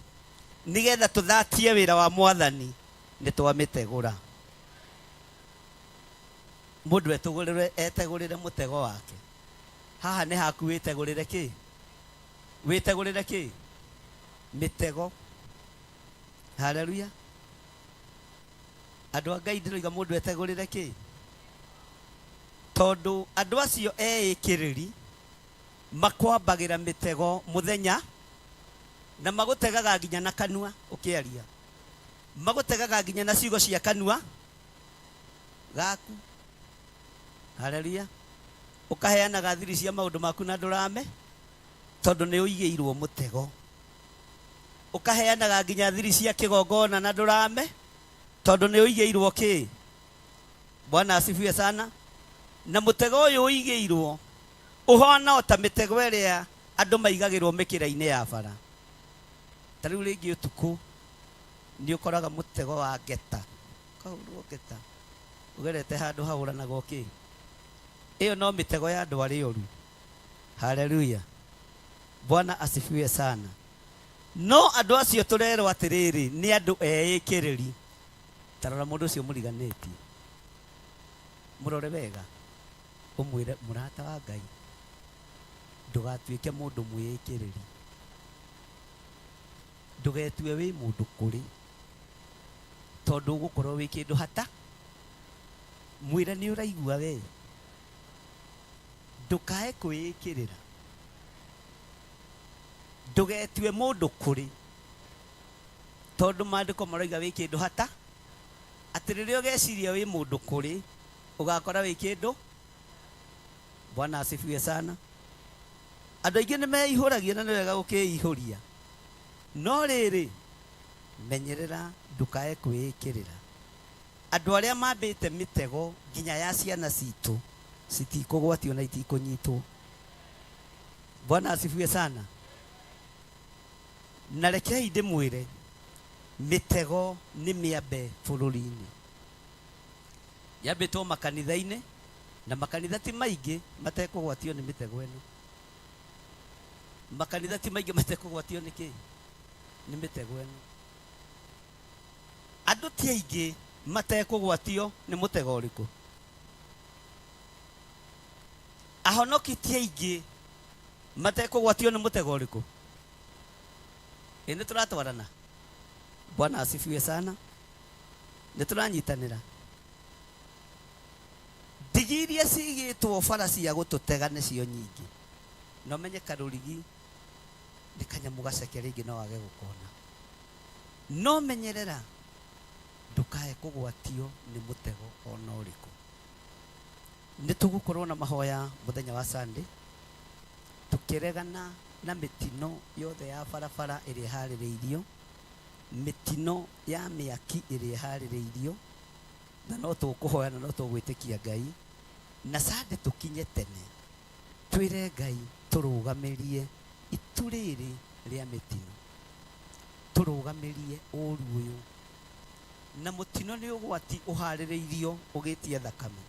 nĩgetha tũthatie wĩra wa Mwathani, nĩ twamĩtegũra. Mũndũ etũgũrĩre, etegũrĩre mũtego wake. Haha nĩ haku wĩtegũrĩre kĩ? Wĩtegũrĩre kĩ? Mĩtego. Haleluya. Andũ a Ngai ndĩroiga mũndũ etegũrĩre kĩ? Tondũ andũ acio eĩkĩrĩri makwambagĩra mĩtego mũthenya na magũtegaga nginya na kanua ũkĩaria, magũtegaga nginya na ciugo cia kanua gaku. Haleluya. Ũkaheanaga thiri cia maũndũ maku na ndũrame, tondũ nĩ ũigĩirwo mũtego. Ũkaheanaga nginya thiri cia kĩgongona na ndũrame, tondũ nĩ ũigĩirwo kĩ? Bwana asifiwe sana. Na mũtego ũyũ ũigĩirwo ũhana o ta mĩtego ĩrĩa Andũ maigagĩrwo mĩkĩra-inĩ ya bara. Ta rĩu rĩngĩ ũtukũ nĩ ũkoraga mũtego wa ngeta, ũkahũrwo ngeta ũgerete handũ hahũranagwo kĩ. Ĩyo no mĩtego ya andũ arĩa oru. Haleluya, Bwana asifiwe sana. No andũ acio tũrerwo atĩrĩrĩ nĩ andũ eĩkĩrĩri. Ta rora mũndũ ũcio mũriganĩtie, mũrore wega, ũmwĩre mũrata wa Ngai, ndũgatuĩke mũndũ mwĩĩkĩrĩri, ndũgetue wĩ mũndũ kũrĩ, tondũ ũgũkorwo wĩ kĩndũ hata. Mwĩre nĩ ũraigua we, ndũkae kwĩĩkĩrĩra, ndũgetue mũndũ kũrĩ, tondũ maandĩko maroiga wĩ kĩndũ hata. Atĩ rĩrĩa ũgeciria wĩ mũndũ kũrĩ, ũgakora wĩ kĩndũ. Bwana asifiwe sana. Andũ aingĩ nĩ meihũragia na nĩ wega gũkĩihũria, no rĩrĩ, menyerera ndũkae kwĩĩkĩrĩra. Andũ arĩa mambĩte mĩtego nginya ya ciana citũ citikũgwatio na itikũnyitwo. Bwana asifiwe sana. Na rekei ndĩmwĩre, mĩtego nĩ mĩambe bũrũri-inĩ, yambĩtwo makanitha-inĩ, na makanitha ti maingĩ matekũgwatio nĩ mĩtego ĩno. Makanitha ti maingĩ matekũgwatio nĩ kĩ? Nĩ mĩtego ĩno. Andũ ti aingĩ matekũgwatio nĩ mũtego ũrĩkũ? Ahonoki ti aingĩ matekũgwatio nĩ mũtego ũrĩkũ? Ĩ nĩ tũratwarana? Bwana asifiwe sana. Nĩ tũranyitanĩra. Ndigi iria cigĩtwo bara cia gũtũtega nĩcio nyingĩ. Na ũmenye karũrigi nĩ kanyamũ gaceke rĩngĩ no wage gũkona. No menyerera ndũkae kũgwatio nĩ mũtego ona ũrĩkũ. Nĩ tũgũkorwo na mahoya mũthenya wa Sunday, tũkĩregana na mĩtino yothe ya barabara ĩrĩa ĩharĩrĩirio, mĩtino ya mĩaki ĩrĩa ĩharĩrĩirio, na no tũkũhoya na no tũgwĩtĩkia Ngai. Na Sunday tũkinye tene, twĩre Ngai tũrũgamĩrie itu rĩrĩ rĩa mĩtino, tũrũgamĩrie ũru ũyũ. Na mũtino nĩ ũgwati ũharĩrĩirio ũgĩtie thakame.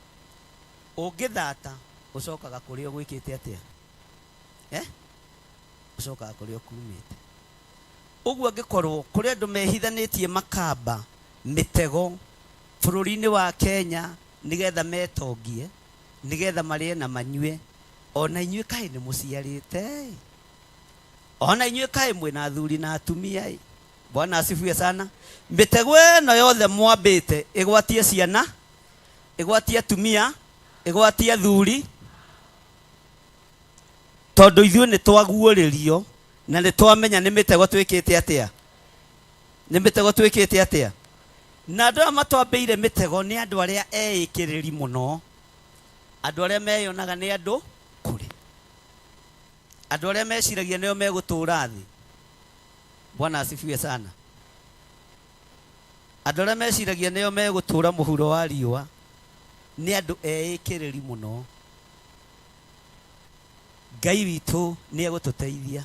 Ũngĩthata ũcokaga kũrĩa ũgwĩkĩte atĩa? Ũcokaga kũrĩa ũkumĩte. Ũguo angĩkorwo kũrĩ andũ mehithanĩtie makamba mĩtego bũrũri-inĩ wa Kenya nĩgetha metongie, nĩgetha marĩe na manyue, ona inyuĩ kaĩ nĩ mũciarĩte? Ona inyuĩ kaĩ mwĩna athuri na atumia ĩ? Bwana asifiwe sana. Mĩtego ĩno yothe mwambĩte ĩgwatie ciana, ĩgwatie atumia, ĩgwatie athuri, tondũ ithuĩ nĩ twaguũrĩrio na nĩ twamenya nĩ mĩtego twĩkĩte atĩa, nĩ mĩtego twĩkĩte atĩa. Na andũ aya matwambĩire mĩtego nĩ andũ arĩa eĩkĩrĩri mũno, andũ arĩa meyonaga nĩ andũ kũrĩ, andũ arĩa meciragia nĩo megũtũũra thĩ. Bwana asifiwe sana. Andũ arĩa meciragia nĩo megũtũũra mũhuro wa riũa nĩ andũ eĩkĩrĩri mũno. Ngai witũ nĩ egũtũteithia,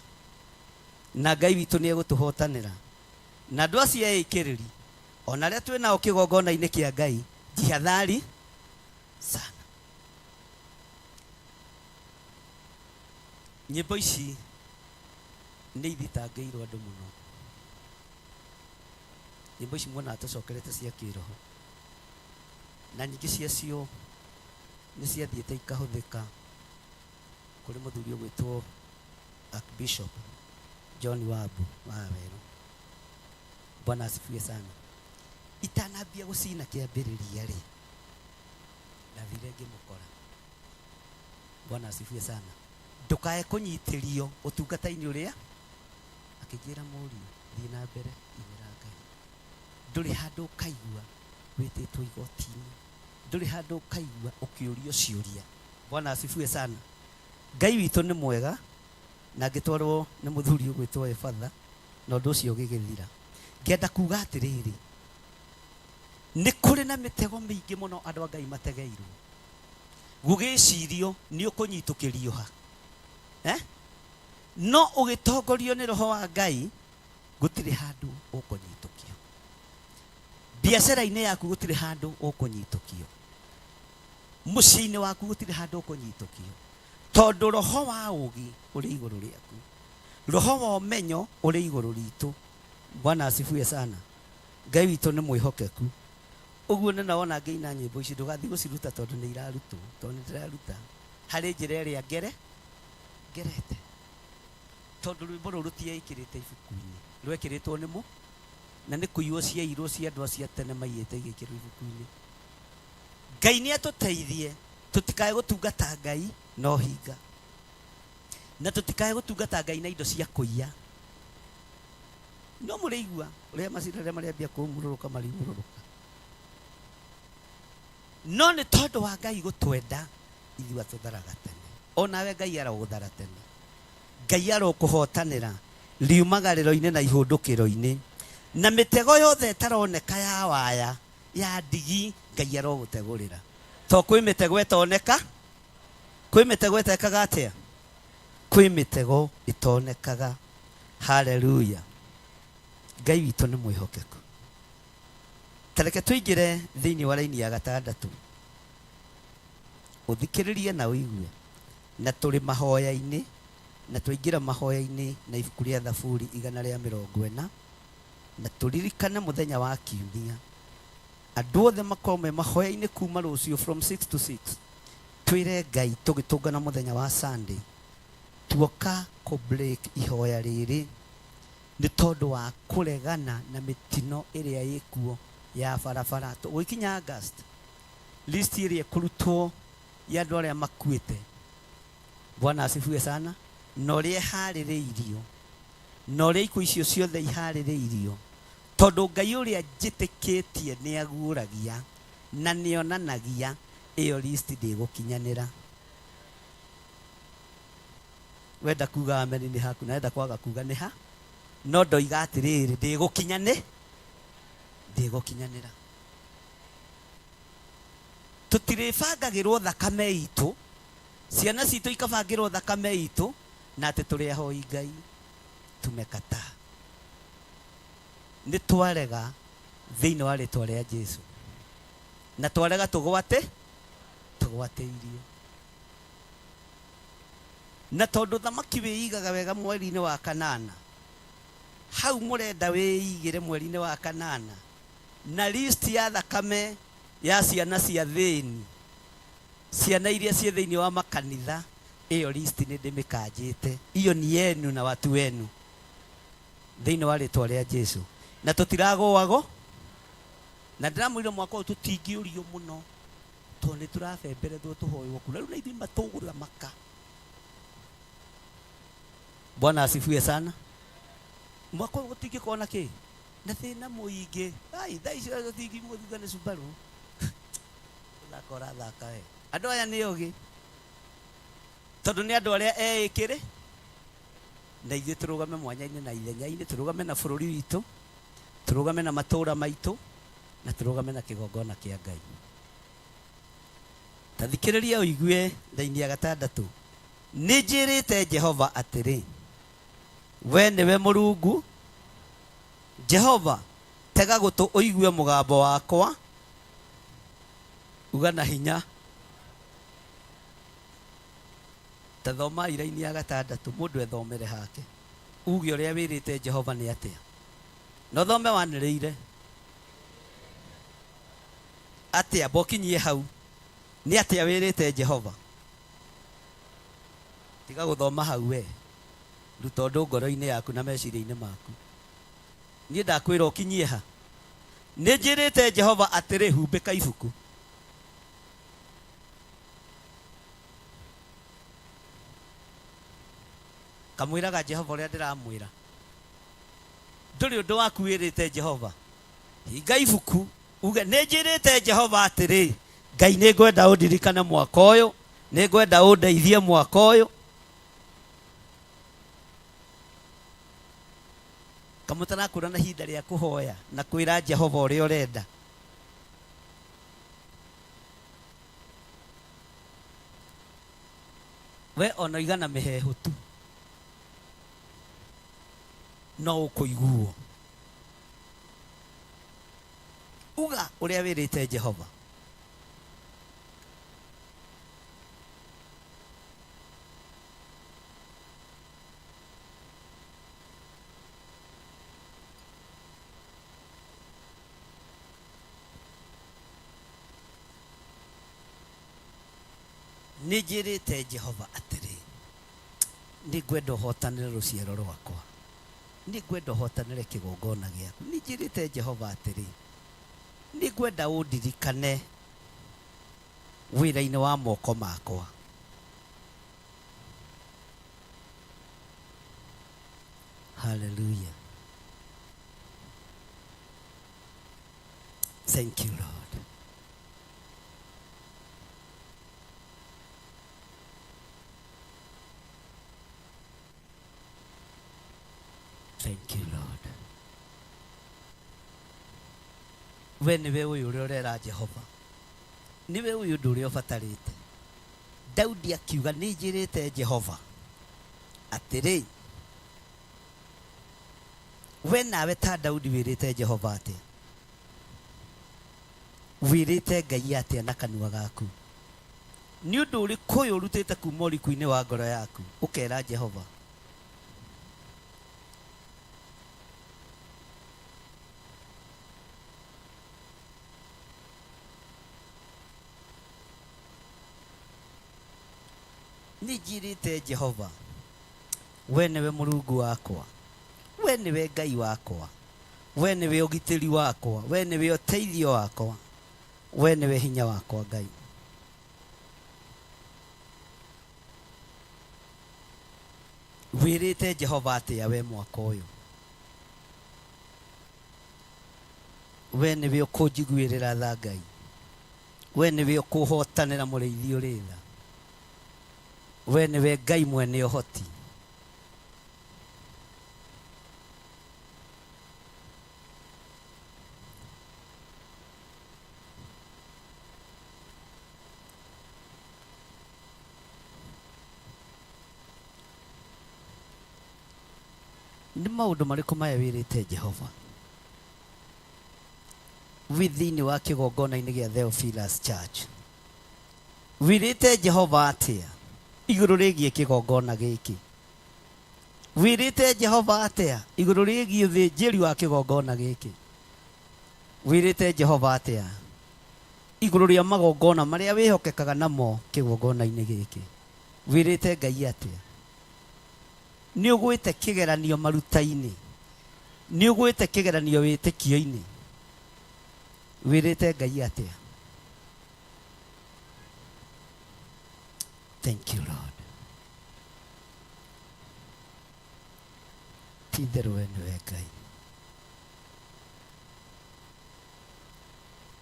na Ngai witũ nĩ egũtũhotanĩra. Na andũ acio eĩkĩrĩri, ona arĩa twĩ nao kĩgongona-inĩ kĩa Ngai, jihadhari sana. Nyĩmbo ici nĩ ithitangĩirwo andũ mũno. Nyĩmbo ici muonaga tũcokerete cia kĩroho, na nyingĩ ciacio nĩ ciathiĩte ikahũthĩka kũrĩ mũthuri ũgwĩtwo Archbishop John Wabu wa Waweru. Bwana asifiwe sana. Itanambia gũcina kĩambĩrĩria rĩ, ndathire ngĩmũkora. Bwana asifiwe sana. Ndũkae kũnyitĩrio ũtungata-inĩ ũrĩa, akĩnjĩra mũriũ, thiĩ na mbere inĩra Ngai. Ndũrĩ handũ ũkaigua wĩtĩtwo igoti-inĩ, ndũrĩ handũ ũkaigua ũkĩũrio ciũria. Bwana asifiwe sana. Ngai witũ nĩ mwega, na ngĩtwarwo nĩ mũthuri ũgwĩtwo Ebatha, na ũndũ ũcio ũgĩgĩthira. Ngenda kuga atĩrĩrĩ, nĩ kũrĩ na mĩtego mĩingĩ mũno andũ a Ngai mategeirwo. Gũgĩcirio nĩ ũkũnyitũkĩrio ha? No ũgĩtongorio nĩ roho wa Ngai gũtirĩ handũ ũkũnyitũkio. Biacara-inĩ yaku gũtirĩ handũ ũkũnyitũkio. Mũciĩ-inĩ waku gũtirĩ handũ ũkũnyitũkio. Tondũ roho wa ũũgĩ ũrĩ igũrũ rĩaku. Roho wa ũmenyo ũrĩ igũrũ ritũ. Bwana asifiwe sana. Ngai witũ nĩ mwĩhokeku. Ũguo nĩ wona ngĩina nyĩmbo ici ndũgathiĩ gũciruta tondũ nĩ irarutwo, tondũ nĩ ndĩraruta harĩ njĩra ĩrĩa ngerete. Tondũ rwĩmbo rũrũ rũtiekĩrĩte ibuku-inĩ, rwekĩrĩtwo nĩ mũ na nĩ kũiywo ciairwo cia andũ acio a tene maiyĩte igĩkĩrwo ibuku-inĩ. Ngai nĩ atũteithie tũtikae gũtungata Ngai na ũhinga, na tũtikae gũtungata Ngai na indo cia kũiya. No mũrĩigua ũrĩa macira rĩrĩa marĩambia kũmurũrũka marimũrũrũka. No nĩ tondũ wa Ngai gũtwenda ithuĩ atũtharaga tene. Onawe Ngai arogũthara tene. Ngai arokũhotanĩra riumagarĩro-inĩ na ihũndũkĩro-inĩ. Na mĩtego yothe ĩtaroneka ya waya ya ndigi Ngai arogũtegũrĩra. To kwĩ mĩtego ĩtoneka, kwĩ mĩtego ĩtekaga atĩa? Kwĩ mĩtego ĩtonekaga. Haleluya. Ngai witũ nĩ mwĩhokeku. Ta reke tũingĩre thĩinĩ wa raini ya gatandatũ. Ũthikĩrĩrie na ũigue. Na tũrĩ mahoya-inĩ, na twaingĩra mahoya-inĩ na ibuku rĩa Thaburi 140, na tũririkane mũthenya wa kiumia. Andũ othe makorwo me mahoya-inĩ kuma rũciũ from 6 to 6. Twĩre Ngai tũgĩtũngana mũthenya wa Sunday. Tuoka kũ break ihoya rĩrĩ nĩ tondũ wa kũregana na mĩtino ĩrĩa ĩkuo ya barabara. Tũgũgĩkinya August, list ĩrĩa ĩkũrutwo ya andũ arĩa makuĩte. Bwana asifiwe sana. Na ũrĩa ĩharĩrĩirio, na ũrĩa ikuũ icio ciothe iharĩrĩirio, tondũ Ngai ũrĩa njĩtĩkĩtie nĩ aguũragia na nĩ onanagia, ĩyo list ndĩgũkinyanĩra. Wenda kuga amen nĩ haku, na wenda kwaga kuga nĩ ha, no ndoiga atĩrĩrĩ, ndĩgũkinyanĩra. Tũtirĩbangagĩrwo thakame itũ, ciana citũ ikabangĩrwo thakame itũ, na atĩ tũrĩ ahoi Ngai. Tumekataa. Nĩ twarega thĩinĩ wa rĩtwa rĩa Jesu. Na twarega tũgwatĩirio. Na tondũ thamaki wĩigaga wega mweri-inĩ wa kanana, hau mũrenda wĩigĩre mweri-inĩ wa kanana, na list ya thakame ya ciana cia thĩni, ciana iria ciĩ thĩinĩ wa makanitha, ĩyo list nĩ ndĩmĩkanjĩte. Iyo ni yenu na watu wenu thĩinĩ wa rĩtwa rĩa Jesu. Na tũtiragũago, na ndĩramwĩrire mwaka ũyũ tũtingĩũrio mũno, tondũ nĩ tũrabemberethwo tũhoywo kura. Rĩu na ithuĩ matũgũthamaka. Bwana asifiwe sana. Mwaka ũyũ gũtingĩkorwo na kĩ? Na thĩna mũingĩ. Ai, thaa icio tũtingĩmũthutha nĩ Subaru. Ũthaka ũrathaka we. Andũ aya nĩ ogĩ. Tondũ nĩ andũ arĩa eĩkĩrĩ, na ithuĩ tũrũgame mwanya-inĩ na ithenya-inĩ, tũrũgame na bũrũri witũ, tũrũgame na matũũra maitũ, na tũrũgame na kĩgongona kĩa Ngai. Ta thikĩrĩria ũigue raini ya gatandatũ. Nĩ njĩrĩte Jehova atĩrĩ, we nĩwe Mũrungu. Jehova, tega gũtũ ũigue mũgambo wakwa. Uga na hinya. Ta thoma raini ya gatandatũ, mũndũ ethomere hake. Uge ũrĩa wĩrĩte Jehova nĩ atĩa. Na ũthome wanĩrĩire. Atĩa, mbokinyie hau. Nĩ atĩa wĩrĩte Jehova? Tiga gũthoma hau we. Ruta ũndũ ngoro-inĩ yaku na meciria-inĩ maku. Niĩ ndakwĩra ũkinyie ha. Nĩ njĩrĩte Jehova atĩrĩ, humbĩka ibuku. Kamwĩraga Jehova ũrĩa ndĩramwĩra. Ndũrĩ ũndũ waku wĩrĩte Jehova. Hinga ibuku uge nĩ njĩrĩte Jehova atĩrĩ, Ngai nĩ ngwenda ũndirikane mwaka ũyũ, nĩ ngwenda ũndeithie mwaka ũyũ. Kamũtarakũra na ihinda rĩa kũhoya na kwĩra Jehova ũrĩa ũrenda. We ona igana mĩheehũ tu. No ũkũiguo. Uga ũrĩa wĩrĩte Jehova. Nĩ njĩrĩte Jehova atĩrĩ, nĩ ngwenda ũhotanĩre rũciaro rwakwa, nĩ ngwenda ũhotanĩre kĩgongona gĩaku. Nĩ njĩrĩte Jehova atĩrĩ, nĩ ngwenda ũndirikane wĩra-inĩ wa moko makwa. Hallelujah. Thank you, Lord. Thank you, Lord. We nĩwe ũyũ ũrĩa ũrera Jehova, nĩwe ũyũ ũndũ ũrĩa ũbatarĩte. Daudi akiuga, nĩ njĩrĩte Jehova atĩrĩ, we nawe ta Daudi wĩrĩte Jehova atĩa? Wĩrĩte Ngai atĩa na kanua gaku? Nĩ ũndũ ũrĩkũ ũyũ ũrutĩte kuma ũriku-inĩ wa ngoro yaku ũkera Jehova? Nĩ njĩrĩte Jehova, we nĩwe Mũrungu wakwa, we nĩwe Ngai wakwa, we nĩwe ũgitĩri wakwa, we nĩwe ũteithio wakwa, we nĩwe hinya wakwa Ngai. Wĩrĩte Jehova atĩa we mwaka ũyũ? We nĩwe ũkũnjiguĩrĩra tha Ngai, we nĩwe ũkũhotanĩra mũrĩithi ũrĩ tha, we nĩwe Ngai mwene ũhoti. Nĩ maũndũ marĩkũ maya wĩrĩte Jehova wĩ thĩinĩ wa kĩgongona-inĩ gĩa Theophilus Church? Wĩrĩte Jehova atĩa igũrũ rĩgiĩ kĩgongona gĩkĩ? Wĩrĩte Jehova atĩa igũrũ rĩgiĩ ũthĩnjĩri wa kĩgongona gĩkĩ? Wĩrĩte Jehova atĩa igũrũ rĩa magongona marĩa wĩhokekaga namo kĩgongona-inĩ gĩkĩ? Wĩrĩte Ngai atĩa? Nĩ ũgwĩte kĩgeranio maruta-inĩ? Nĩ ũgwĩte kĩgeranio wĩtĩkio-inĩ? Wĩrĩte Ngai atĩa? Thank you, Lord. Ti itherũ we nĩwe Ngai.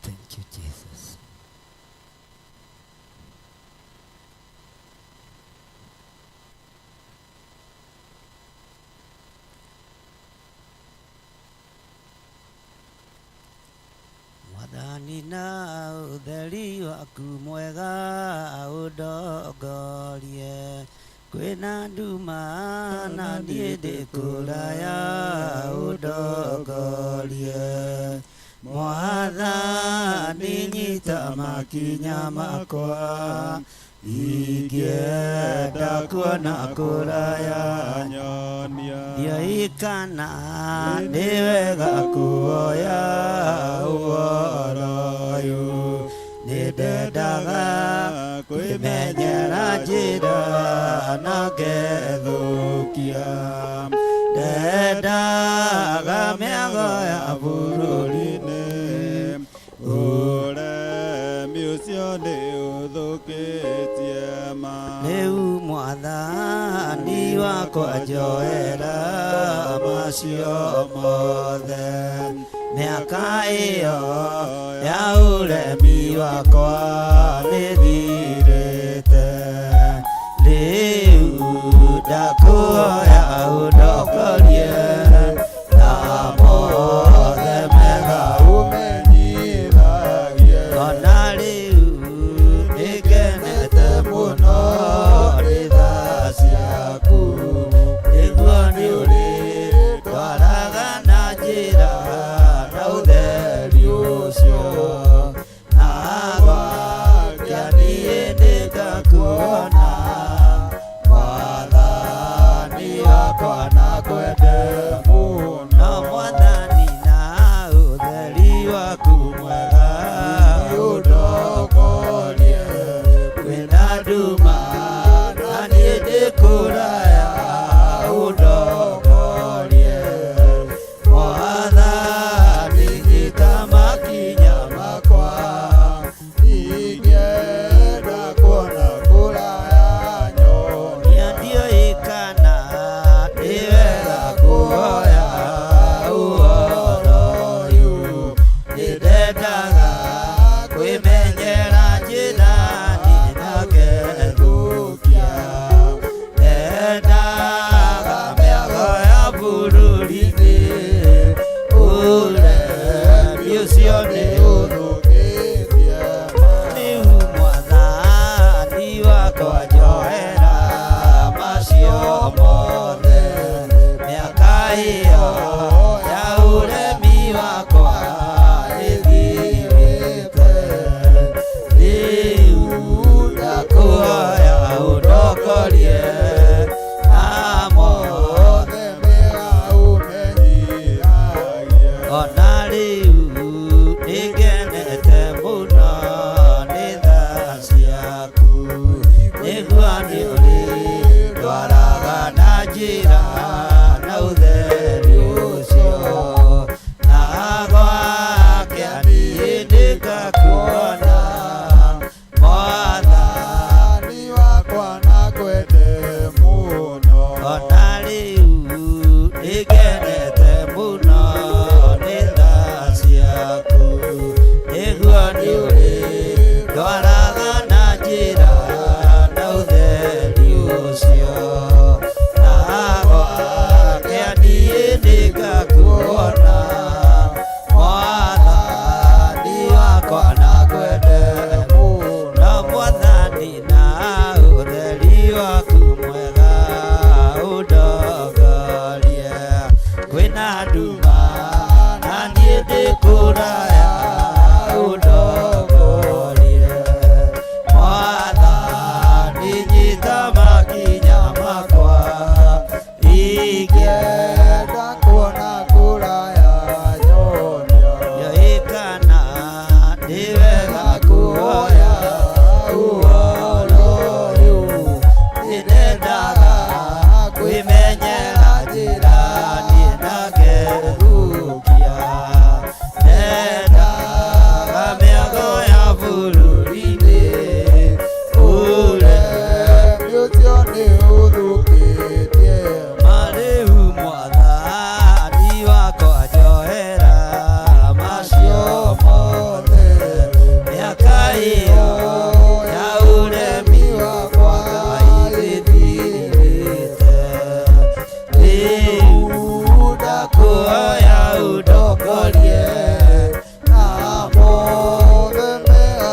Thank you, Jesus. Mwathani na ũtheri waku mwega ũndongorie, kwĩna nduma na niĩ ndĩ kũraya ũndongorie. Mwathani nyita makinya makwa, ingĩenda kuona kũraya ndiũĩ kana nĩ wega kuoya ũhoro ũyũ. Nĩ ndendaga kwĩmenyera njĩra na ngethũkia, ndendaga mĩago ya bũrũri-inĩ, ũremi ũcio nĩ ũthũkĩtie ma. Rĩu Mwathani wakwa njoera macio mothe, mĩaka ĩyo ya ũremi wakwa nĩthirĩte. Rĩu ndakũhoya ũndongorie na mothe mega ũmenyithagie. Ona rĩu nĩngenete mũno nĩ tha ciaku, nĩguo nĩ ũrĩ ndwara njĩra na ũtheri ũcio na gwakĩa niĩ nĩngakuona Mwathani wakwa nakwende mũno Mwathani na ũtheri waku mwega ũndongorie kwĩna nduma na niĩ ndĩ kũraya ũndongorie Mwathani nyita makinya makwa Ingĩenda kuona kũraya nyonia ndiũĩ kana nĩ wega kuoya ũhoro ũyũ nĩndendaga kwĩmenyera njĩra niĩ na ngethũkia ndendaga mĩago ya bũrũri-inĩ ũremi ũcio nĩ ũthũkĩtie rĩu Mwathani wakwa njohera macio mothe mĩaka ĩyo ya ũremi wakwa ĩthirĩte rĩu ndakũhoya ũndongorie na mothe mega ũmenyithagie ona rĩu nĩngenete mũno nĩ tha ciaku nĩguo nĩ ũrĩndwaraga na njĩra na ũtheri ũcio na gwakĩa niĩ nĩngakuona Mwathani wakwa nakwende mũno ona rĩu nĩngenete mũno nĩ tha ciaku nĩguo nĩ ũrĩndwaraga na njĩra na ũtheri ũcio na gwakĩa niĩ nĩngakuona Mwathani wakwa nakwende mũno Mwathani na ũtheri waku mwega ũndongorie kwĩna nduma na niĩ ndĩ kũraya ũndongorie Mwathani nyita makinya makwa ingĩenda kuona kũraya nyonia ndiũĩ kana nĩ wega kuoya ũhoro ũyũ nĩndendaga kwĩmenyera njĩra niĩ na ngethũkia ndendaga mĩago ya bũrũri-inĩ ũremi ũcio nĩ ũthũkĩtie marĩu Mwathani wakwa njohera macio mothe mĩaka ĩyo ya ũremi wakwa Ngai ĩthirĩte rĩu ndakũhoya ũndongorie na mothe mega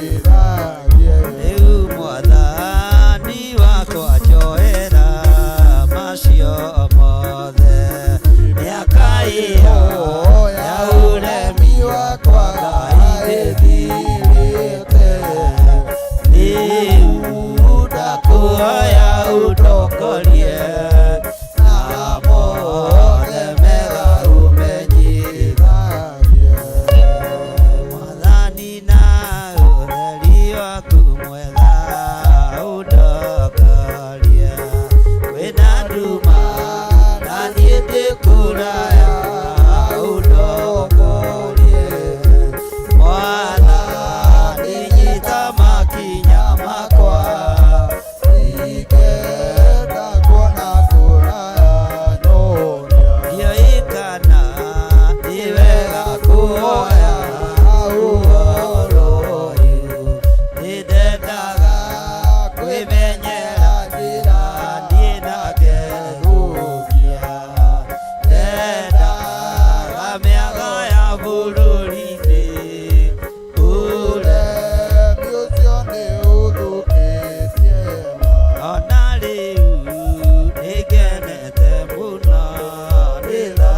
ũmenyithagie rĩu Mwathani wakwa njohera macio mothe mĩaka ĩyo ya ũremi wakwa Ngai ĩthirĩte rĩu ndakũhoya ũndongorie na mothe mega ũmenyithagie Mwathani na ũtheri waku mwega ũndongorie kwĩna nduma na niĩ ndĩ kũraya ũndongorie Mwathani nyita makinya makwa ingĩenda kuona kũraya nyonia ndiũĩ kana nĩ wega kuoya ũhoro ũyũ nĩndendaga kwĩmenyera njĩra niĩ na ngethũkia ndendaga mĩago ya bũrũri-inĩ ũremi ũcio nĩ ũthũkĩtie ona rĩu nĩngenete mũno nĩ tha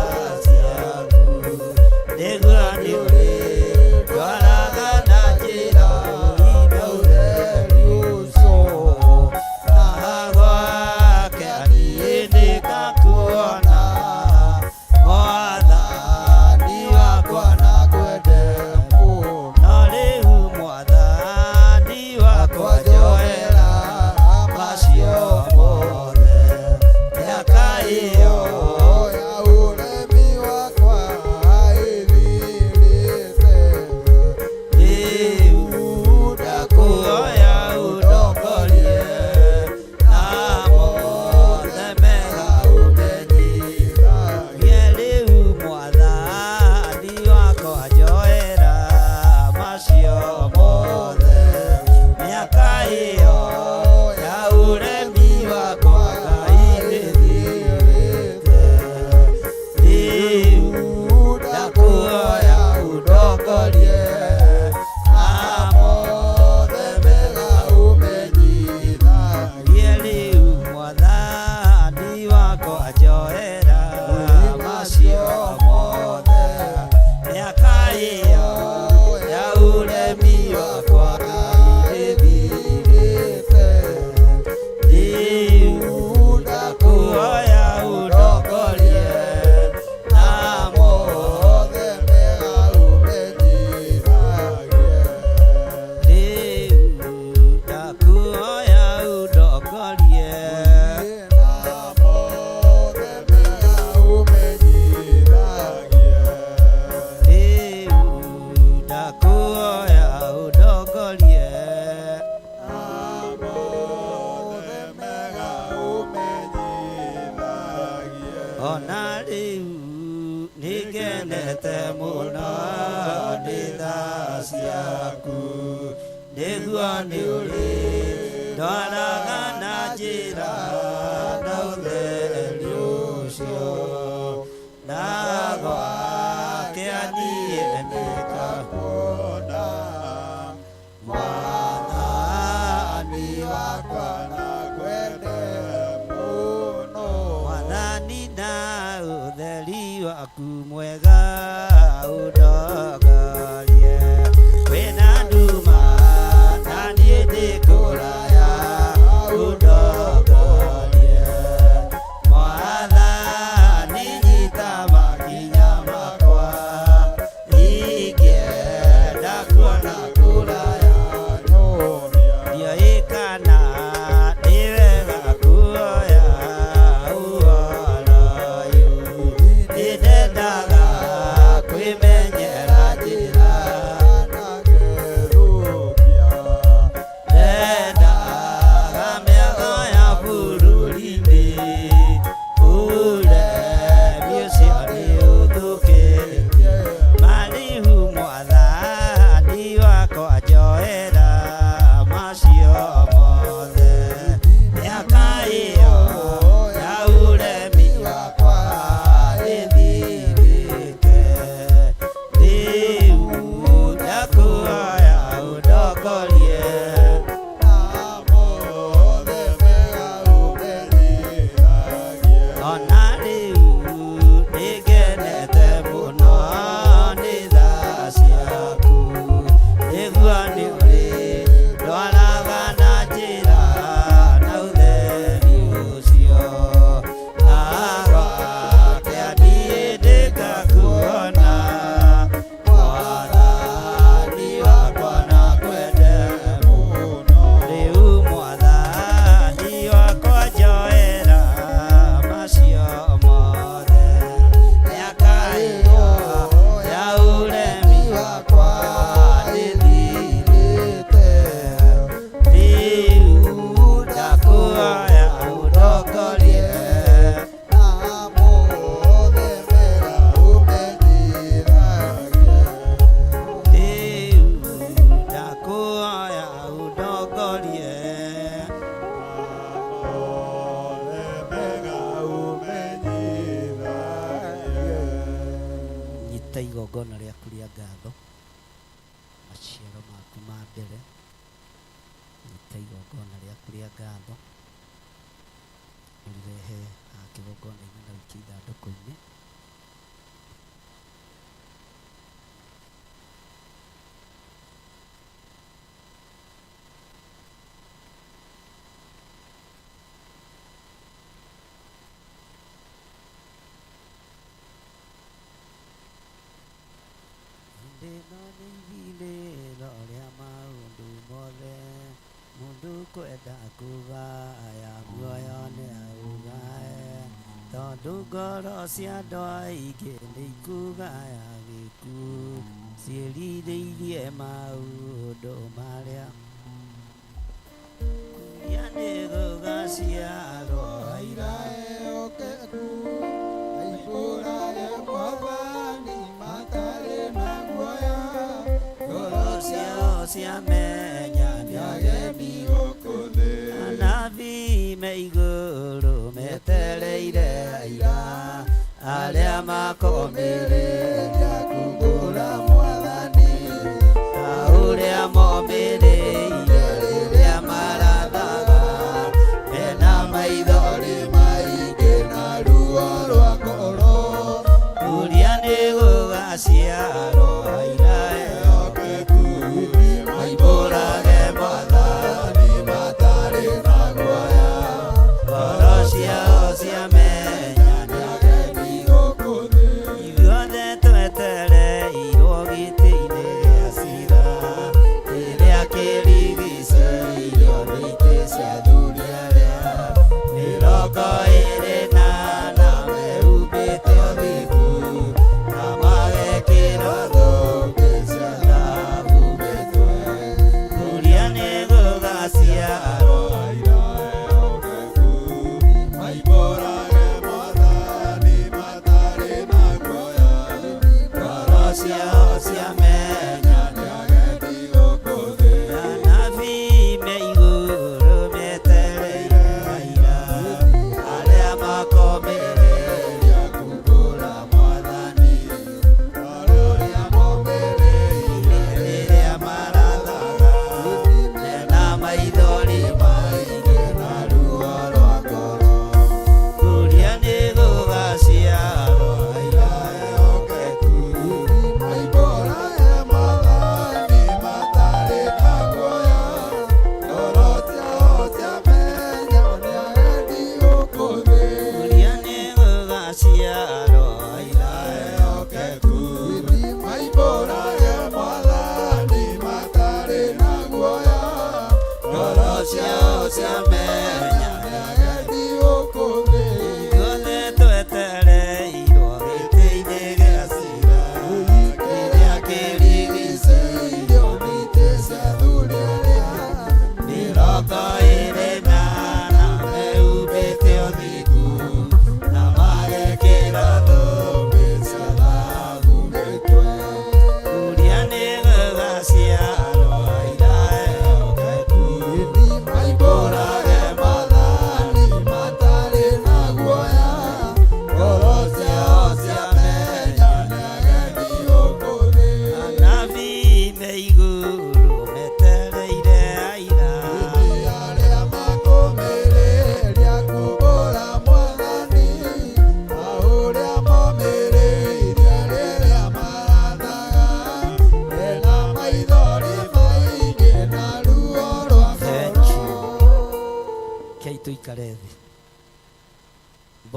nĩngenete mũno nĩ tha ciaku nĩguo nĩ ũrĩ ndwaraga na njĩra na ũtheri ũcio na gwake niĩ nĩkakuona mwathani wakwa nakwende mũno mwathani na ũtheri waku mwega ũndongorie kwĩna nduma na niĩ ndĩ kũraya ũndongorie mwathani nyita makinya makwa ingĩenda kuona kũraya ndiũĩ kana nĩ wega kuoya ũhoro ũyũ nĩndendaga kwĩmenyera njĩra ndendaga mĩago ya bũrũri-inĩ ũremi ũcio nĩ ũthũkĩtie marĩhu mwathani wakwa njoera macio mothe mĩaka ĩyo ya ũremi wakwa ĩthirĩte rĩu ndakũhoya ũndongorie ona rĩu nĩngenete mũno nĩ tha ciaku nĩguo nĩ ũrĩ ndwaraga na njĩra na ũtheri ũcio na gwake niĩ ndĩkakuona mwathani wakwa nakwende mũno rĩu mwathani wakwa njoera macio mothe mĩaka ĩyo ya ũremi wakwa nĩthirĩte rĩu ndakũhoya ũndongorie rĩu ndakũhoya ũndongorie nyita igongona rĩaku rĩa ngatho maciaro maku ma mbere nyita igongona rĩaku rĩa ngatho ũrĩrehe haha kĩgongona-inĩ na ũikie ithandũkũ-inĩ. Hĩndĩ ĩno nĩ ithirĩro rĩa maũndũ mothe mũndũ kwenda kũgaya muoyo nĩ aũgae tondũ ngoro cia andũ aingĩ nĩ ikũgaya gĩkuũ ciĩrirĩirie maũndũ marĩa kũrĩa nĩ gũgaciarwo Aira ehokeku aimbũrage mwathani matarĩ na guoya ngoro ciao ciamenya nĩageni gũkũ thĩ anabii me igũrũ metereire aira arĩa makomĩrĩria kumbũra mwathani ta ũrĩa momĩrĩire rĩrĩa marathaga mena maithori maingĩ na ruo rwa ngoro kũrĩa nĩ gũgaciarwo aira ehokeku maimbũrage mwathani matarĩ na guoya ngoro ciao ciamenya nĩageni gũkũ thĩ ithuothe twetereirwo gĩtĩ-inĩ gĩa cira kĩrĩa kĩrigicĩirio nĩ itĩ cia athuri arĩa mĩrongo ĩrĩ na ana mehumbĩte ũthingu na magekĩrwo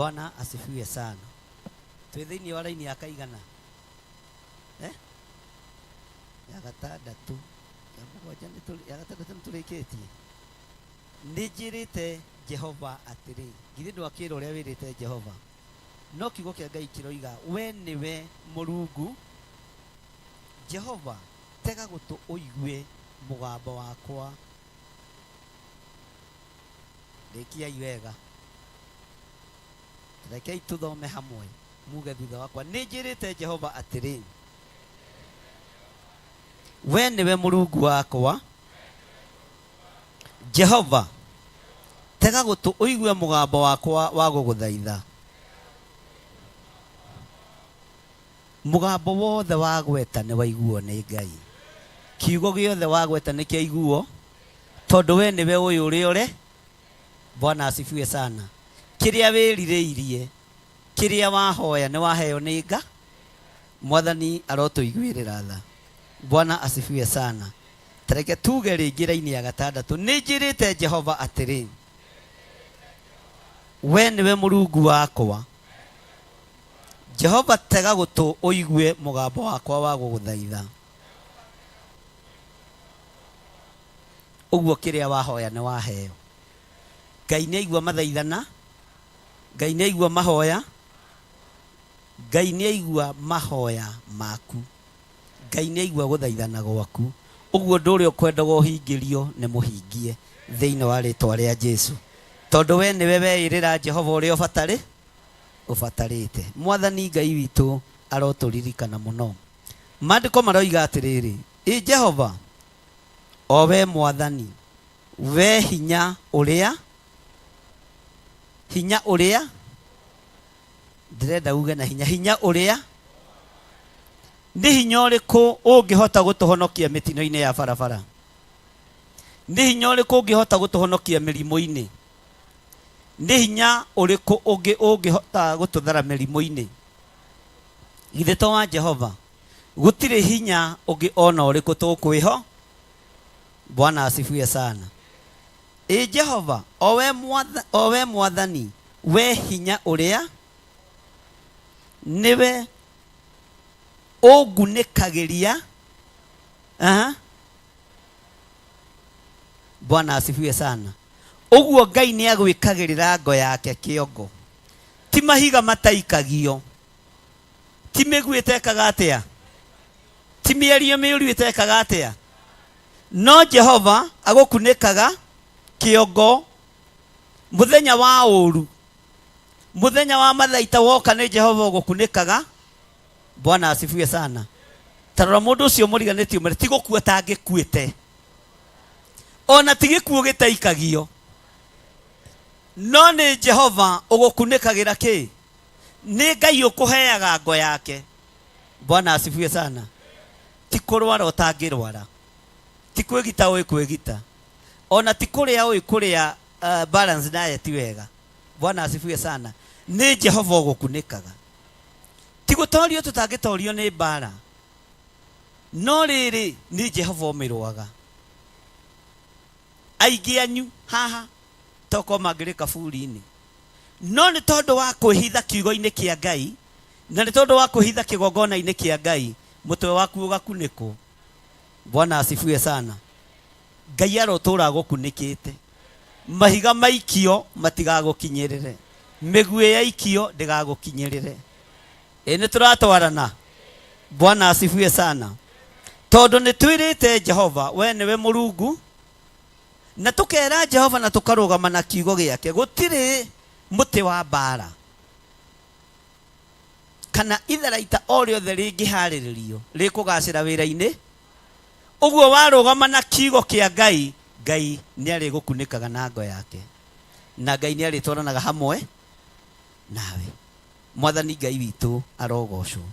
Bwana asifiwe sana. Twĩ thĩinĩ wa raini ya kaigana eh? Ya gatandatũ, ya mũgwanja ya gatandatũ nĩtũrĩkĩtie. Nĩ njĩrĩte Jehova atĩrĩ, githĩ ndwakĩra ũrĩa wĩrĩte Jehova? No kiugo kĩa Ngai kĩroiga we nĩwe Mũrungu. Jehova, tega gũtũ ũigue mũgambo wakwa. Rĩkiai wega, rekei tũthome hamwe, muge thutha wakwa. Nĩ njĩrĩte Jehova atĩrĩ, we nĩwe Mũrungu wakwa. Jehova, tega gũtũ ũigue mũgambo wakwa wa gũgũthaitha. Mũgambo wothe wa gweta nĩ waiguo nĩ Ngai. Kiugo gĩothe wagweta nĩ kĩaiguo, tondũ we nĩwe ũyũ ũrĩa ũre. Bwana asifiwe sana. Kĩrĩa wĩrirĩirie, kĩrĩa wahoya nĩ waheo nĩ Nga. Mwathani arotũiguĩrĩra tha. Bwana asifiwe sana. Tareke tuge rĩngĩ raini ya gatandatũ. Nĩ njĩrĩte Jehova atĩrĩ, we nĩwe Mũrungu wakwa. Jehova, tega gũtũ ũigue mũgambo wakwa wa gũgũthaitha. Ũguo kĩrĩa wahoya nĩ waheo. Ngai nĩ aigua mathaithana, Ngai nĩ aigua mahoya, Ngai nĩ aigua mahoya maku, Ngai nĩ aigua gũthaithana gwaku. Ũguo ũndũ ũrĩa ũkwendaga ũhingĩrio nĩ mũhingie thĩinĩ wa rĩtwa rĩa Jesu, tondũ we nĩwe weĩrĩra Jehova ũrĩa ũbatarĩte. Mwathani Ngai witũ arotũririkana mũno. Maandĩko maroiga atĩrĩrĩ, ĩ Jehova, o we Mwathani, we hinya ũrĩa, hinya ũrĩa, ndĩrenda uge na hinya, hinya ũrĩa, nĩ hinya ũrĩkũ ũngĩhota gũtũhonokia mĩtino-inĩ ya barabara? Nĩ hinya ũrĩkũ ũngĩhota gũtũhonokia mĩrimũ-inĩ? Nĩ hinya ũrĩkũ ũngĩ ũngĩhota gũtũthara mĩrimũ-inĩ? Githĩ to wa Jehova? Gũtirĩ hinya ũngĩ ona ũrĩkũ tũkwĩho. Bwana asifiwe sana. Ĩ Jehova, o we Mwathani, we hinya ũrĩa, nĩwe ũngunĩkagĩria. Aha. Bwana asifiwe sana. Ũguo Ngai nĩ agwĩkagĩrĩra ngo yake kĩongo. Ti mahiga mataikagio, ti mĩguĩ ĩtekaga atĩa, ti mĩario mĩũru ĩtekaga atĩa, no Jehova agũkunĩkaga kĩongo mũthenya wa ũru, mũthenya wa mathaita woka nĩ Jehova ũgũkunĩkaga. Bwana asifiwe sana. Tarora mũndũ ũcio mũriganĩtie ũmwĩre ti gũkua tangĩkuĩte, ona ti gĩkuũ gĩtaikagio, no nĩ Jehova ũgũkunĩkagĩra kĩ? Nĩ Ngai ũkũheaga ngo yake. Bwana asifiwe sana. Ti kũrwara ũtangĩrwara, ti kwĩgita ũĩ kwĩgita, ona ti kũrĩa ũĩ kũrĩa balance diet wega. Bwana asifiwe sana. Nĩ Jehova ũgũkunĩkaga. Ti gũtorio tũtangĩtorio nĩ mbara, no rĩrĩ nĩ Jehova ũmĩrũaga. Aingĩ anyu haha toko mangĩrĩ kaburi-inĩ, no nĩ tondũ wa kwĩhitha kiugo-inĩ kĩa Ngai, na nĩ tondũ wa kwĩhitha kĩgongona-inĩ kĩa Ngai, mũtwe waku ũgakunĩkwo. Bwana asifiwe sana. Ngai arotũra agũkunĩkĩte. Mahiga maikio matigagũkinyĩrĩre, mĩguĩ yaikio ndĩgagũkinyĩrĩre. Ĩ nĩ tũratwarana. Bwana asifiwe sana. Tondũ nĩ twĩrĩte Jehova we nĩwe Mũrungu, na tũkera Jehova na tũkarũgama na kiugo gĩake, gũtirĩ mũtĩ wa mbara kana itharaita o rĩothe rĩngĩharĩrĩrio rĩkũgacĩra wĩra-inĩ. Ũguo warũgama na kiugo kĩa Ngai, Ngai nĩ arĩgũkunĩkaga na ngo yake, na Ngai nĩ arĩtwaranaga hamwe nawe. Mwathani Ngai witũ arogocwo.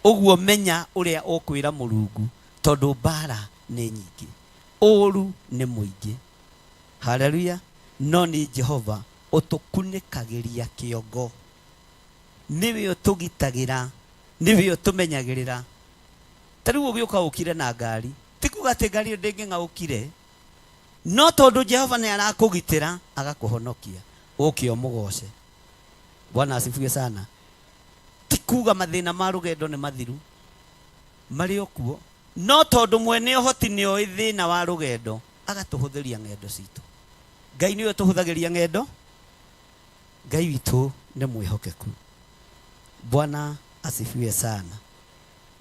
Ũguo menya ũrĩa ũkwĩra Mũrungu, tondũ mbara nĩ nyingĩ, ũru nĩ mũingĩ. Haleluya. No nĩ Jehova ũtũkunĩkagĩria kĩongo, nĩwe ũtũgitagĩra, nĩwe ũtũmenyagĩrĩra. Ta rĩu ũgĩũka ũkire na ngari, ti kuga atĩ ngari ĩyo ndĩngĩng'aũkire, no tondũ Jehova nĩ arakũgitĩra agakũhonokia, ũke ũmũgoce. Bwana asifiwe sana. Ti kuga mathĩna ma rũgendo nĩ mathiru, marĩ o kuo, no tondũ mwene ũhoti nĩ oĩ thĩna wa rũgendo, agatũhũthĩria ng'endo citũ. Ngai nĩwe ũtũhũthagĩria ng'endo. Ngai witũ nĩ mwĩhokeku. Bwana asifiwe sana.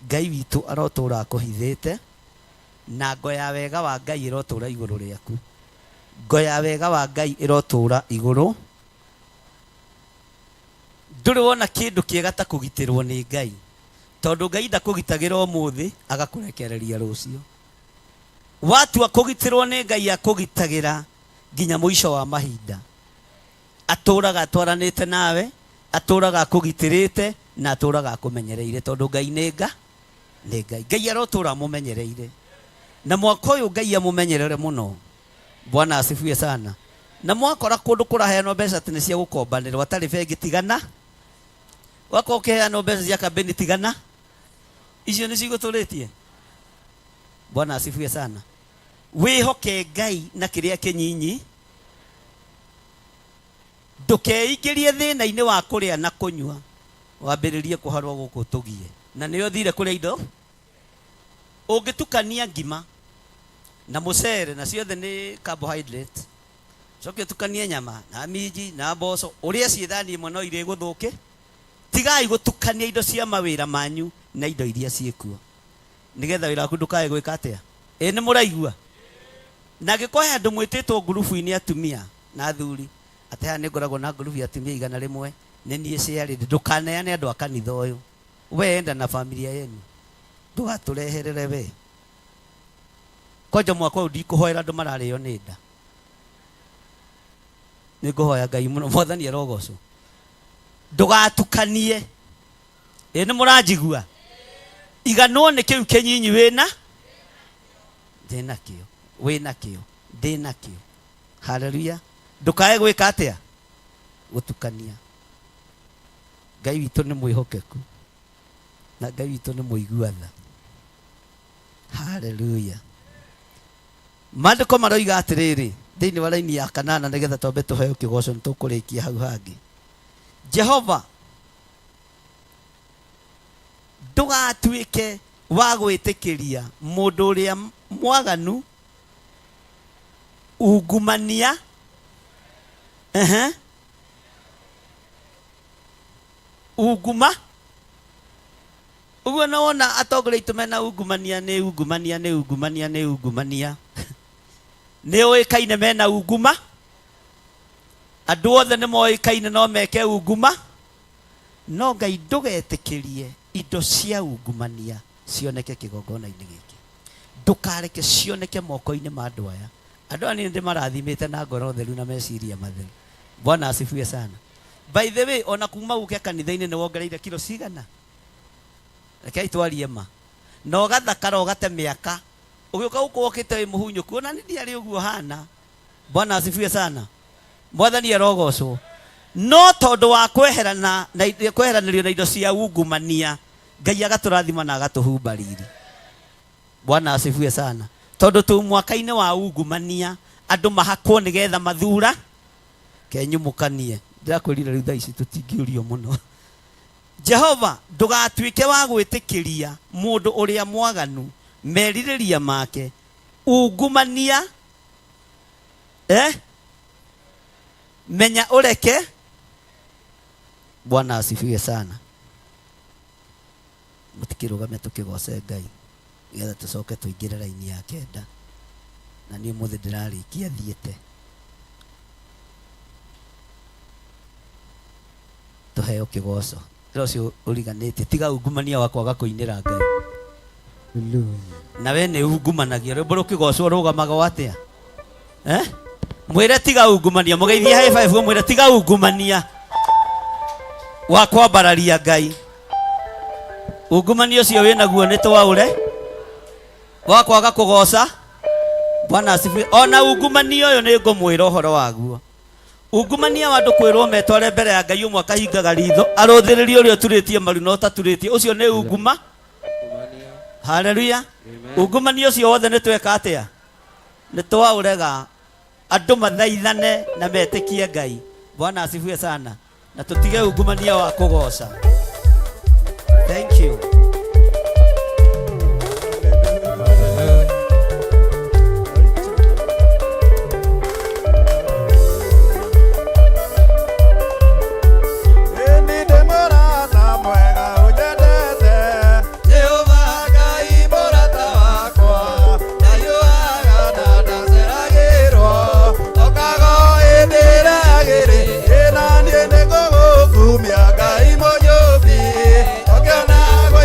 Ngai witũ arotũra akũhithĩte, na ngo ya wega wa Ngai ĩrotũra igũrũ rĩaku. Ngo ya wega wa Ngai ĩrotũra igũrũ. Ndũrĩ wona kĩndũ kĩega ta kũgitĩrwo nĩ Ngai, tondũ Ngai ndakũgitagĩra ũmũthĩ agakũrekereria rũciũ. Watua kũgitĩrwo nĩ Ngai akũgitagĩra nginya mũico wa mahinda. Atũraga atwaranĩte nawe, atũraga akũgitĩrĩte, na atũraga akũmenyereire, tondũ Ngai nĩ nga, nĩ Ngai. Ngai arotũra amũmenyereire, na mwaka ũyũ Ngai amũmenyerere mũno. Bwana asifiwe sana. Na mwakora kũndũ kũraheanwo mbeca atĩ nĩ cia gũkombanĩrwo atarĩ bengi tigana, wakorwo ũkĩheanwo mbeca cia kambĩni tigana, icio nĩcio igũtũrĩtie. Bwana asifiwe sana. Wĩhoke Ngai na kĩrĩa kĩnyinyi, ndũkeingĩrie thĩna-inĩ wa kũrĩa na kũnyua, wambĩrĩrie kũharwo gũkũ tũgie. Na nĩyo thire kũrĩa indo ũngĩtukania ngima na mũcere na ciothe nĩ carbohydrate, coke ũtukanie nyama na minji na mboco, ũrĩe ciĩ thani ĩmwe no irĩ gũthũke. Tigai gũtukania indo cia mawĩra manyu na indo iria ciĩkuo, nĩgetha wĩra waku ndũkae gwĩka atĩa. Ĩ nĩ mũraigua? Na angĩkorwo he andũ mwĩtĩtwo ngurubu-inĩ atumia na athuri, atĩ haha nĩ ngoragwo na ngurubu ya atumia 100, nĩ niĩ ciarĩ, ndũkaneane andũ a kanitha ũyũ. We enda na familia yenu, ndũgatũreherere we. Kwanja mwaka ũyũ ndikũhoera andũ mararĩo nĩ nda, nĩ ngũhoya Ngai mũno, Mwathani arogocwo. Ndũgatukanie. Ĩ nĩ mũranjigua? Iganwo nĩ kĩu kĩnyinyi wĩna, ndĩ nakĩo, wĩ nakĩo, ndĩ nakĩo. Haleluya. Ndũkae gwĩka atĩa? Gũtukania. Ngai witũ nĩ mwĩhokeku, na Ngai witũ nĩ mũigua tha. Haleluya. Maandĩko maroiga atĩrĩrĩ thĩinĩ wa raini ya kanana, nĩgetha twambe tũheo kĩgoco, nĩ tũkũrĩkia hau hangĩ. Jehova, ndũgatuĩke wa gwĩtĩkĩria mũndũ ũrĩa mwaganu ungumania, ehe, unguma. Ũguo nĩ wona atongoria aitũ mena ungumania, nĩ ungumania, nĩ ungumania, nĩ ungumania. Nĩ ũĩkaine mena unguma, andũ othe nĩ moĩkaine no meke unguma, no Ngai ndũgetĩkĩrie indo cia ungumania cioneke kĩgongona-inĩ gĩkĩ. Ndũkareke cioneke moko-inĩ ma andũ aya. Andũ aya nĩ ndĩmarathimĩte na ngoro theru na meciria matheru. Bwana asifiwe sana. By the way, ona kuma ũke kanitha-inĩ nĩ wongereire kiro cigana? Rekei twarie ma. Na ũgathakara ũgate mĩaka. Ũgĩũka gũkũ wokĩte wĩ mũhunyũku, ona nĩ ndiarĩ ũguo hana. Bwana asifiwe sana. Mwathani arogocwo. No tondũ wa kweherana na kweheranĩrio na indo cia ungumania, Ngai agatũrathima na agatũhumba riri. Bwana asifiwe sana. Tondũ tu mwaka-inĩ wa ungumania, andũ mahakwo nĩgetha mathura kenyumũkanie. Ndĩrakwĩrire rĩu thaa ici tũtingĩũrio mũno. Jehova, ndũgatuĩke wa gwĩtĩkĩria mũndũ ũrĩa mwaganu merirĩria make, ungumania, menya ũreke. Bwana asifiwe sana. Mũtikĩrũgame tũkĩgoce Ngai nĩgetha tũcoke tũingĩre raini ya kenda, na niĩ ũmũthĩ ndĩrarĩkia thiĩte. Tũheo kĩgoco. Ĩra ũcio ũriganĩtie, tiga ungumania wa kwaga kũinĩra Ngai. Na we nĩ ungumanagia, rwĩmbo rũkĩgocwo rũgamaga o atĩa? Mwĩre tiga ungumania, mũgeithie high five, mwĩre tiga ungumania wa kwambararia Ngai. Ungumania ũcio wĩnaguo nĩ twaũre wa kwaga kũgoca. Bwana asifiwe. Ona ungumania ũyũ nĩ ngũmwĩra ũhoro waguo. Ungumania wa andũ kwĩrwo metware mbere ya Ngai, ũmwe akahingaga ritho arũthĩrĩrie ũrĩa ũturĩtie maru na ũtaturĩtie, ũcio nĩ unguma. Haleluya. Ungumania ũcio wothe nĩ tweka atĩa? Nĩ twaũrega. Andũ mathaithane na metĩkie Ngai. Bwana asifiwe sana. Na tũtige ungumania wa kũgoca. Thank you. Ĩni ndĩ mũrata mwega ũnyendete Jehova Ngai mũrata wakwa Ndaiũaga na ndaceragĩrwo Okaga hĩndĩ ĩrĩa agĩrĩ Ĩna niĩ nĩngũgũkumia Ngai mũnyũmbi Ũkĩonagwo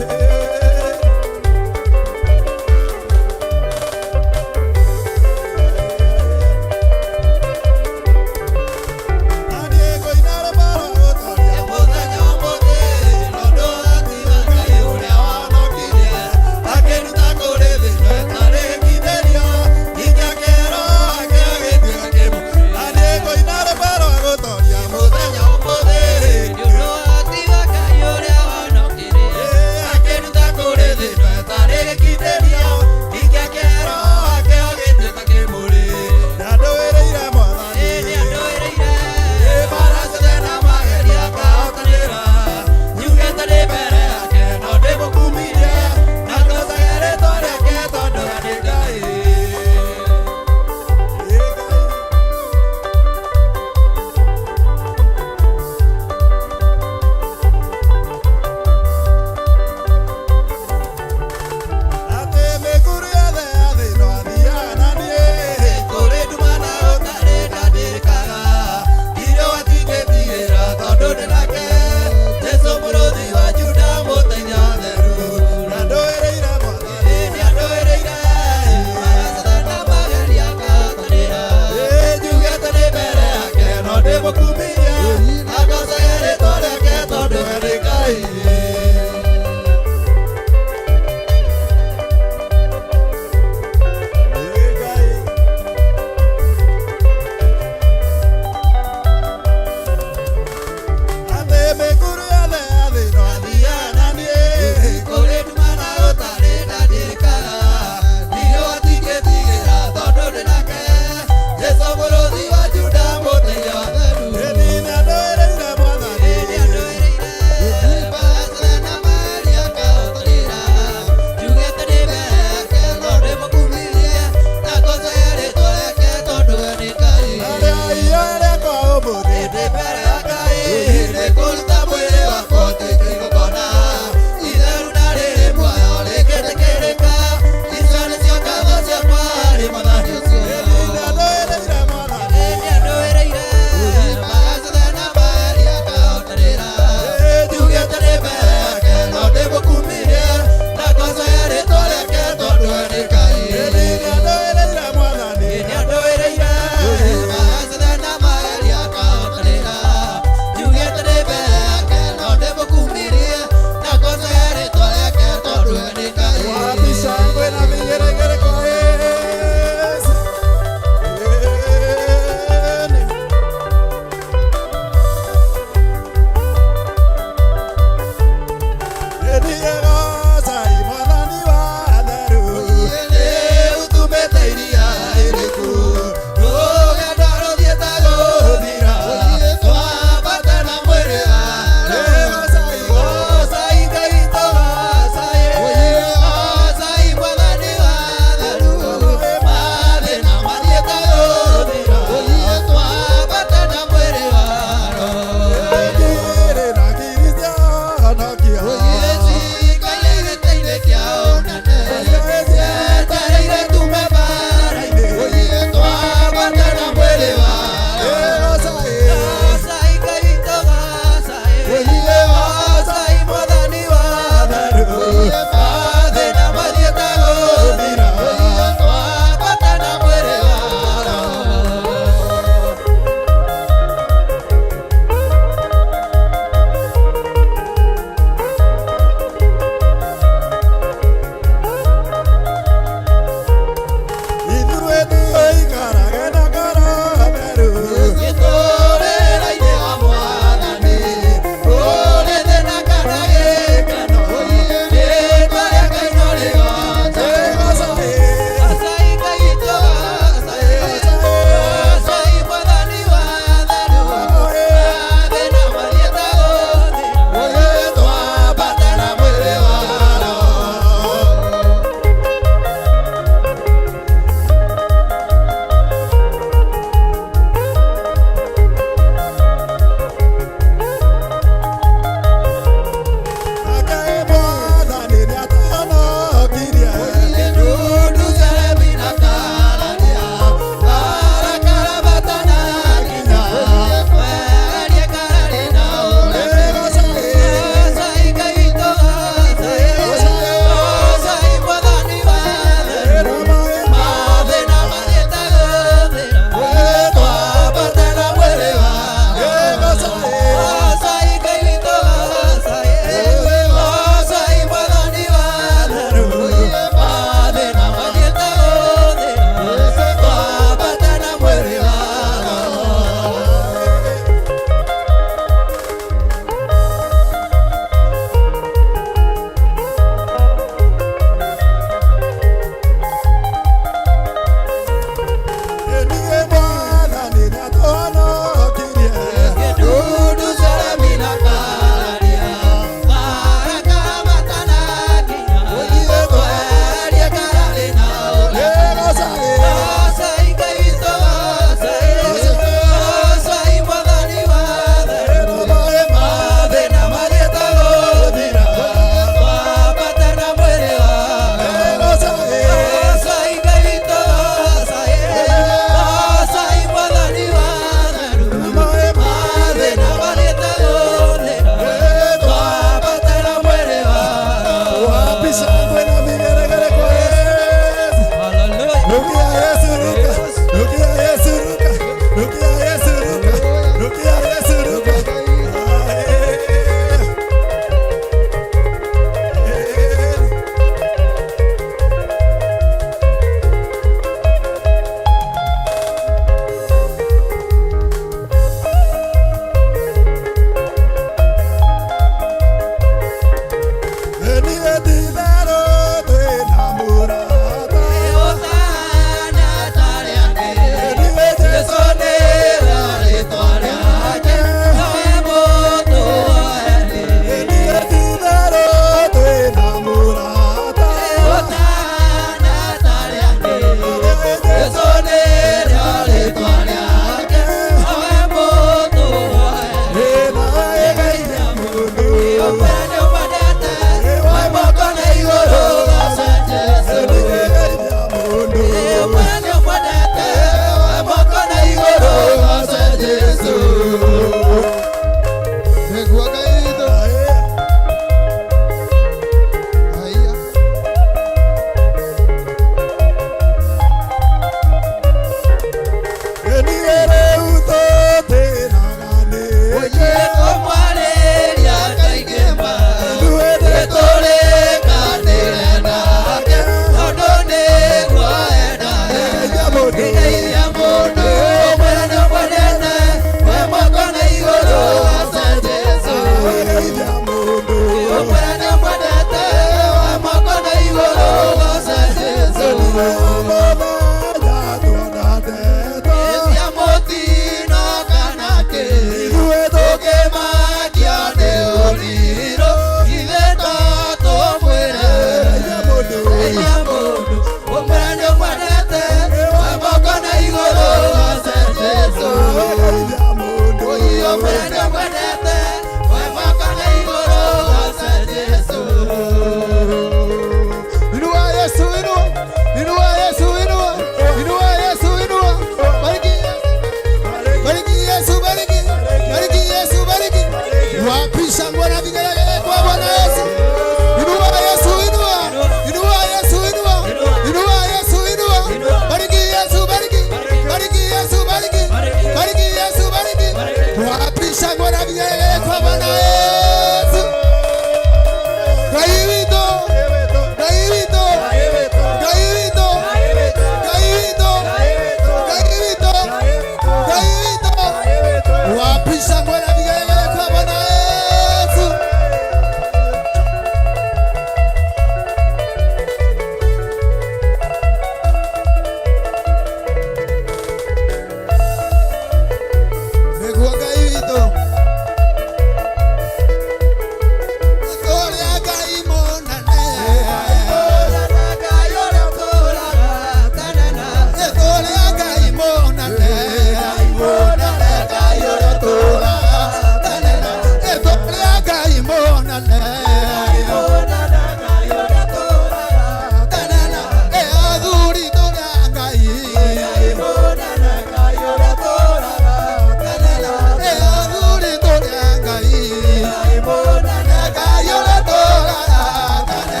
Ngai mũnene, Ngai ũrĩa ũtũũraga tene,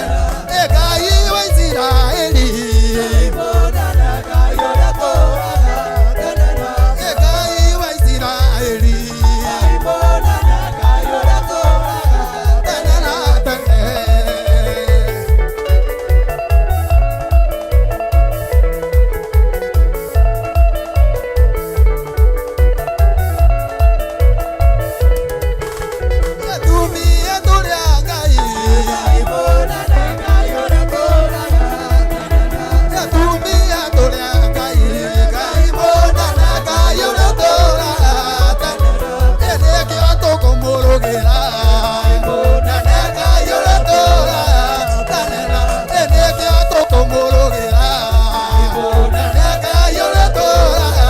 Ngai wa Isiraeli. Ngai mũnene, Ngai ũrĩa ũtũũraga tene, Ngai wa Isiraeli. Ngai mũnene, Ngai ũrĩa ũtũũraga tene na tene. Atumia tũrĩ a Ngai. Ngai mũnene, Ngai ũrĩa ũtũũraga tene. Atumia tũrĩ a Ngai. Ngai mũnene, Ngai ũrĩa ũtũũraga tene. Nĩkĩo tũkũmũrũgĩra. Ngai mũnene, Ngai ũrĩa ũtũũraga tene. Nĩkĩo tũkũmũrũgĩra. Ngai mũnene, Ngai ũrĩa ũtũũraga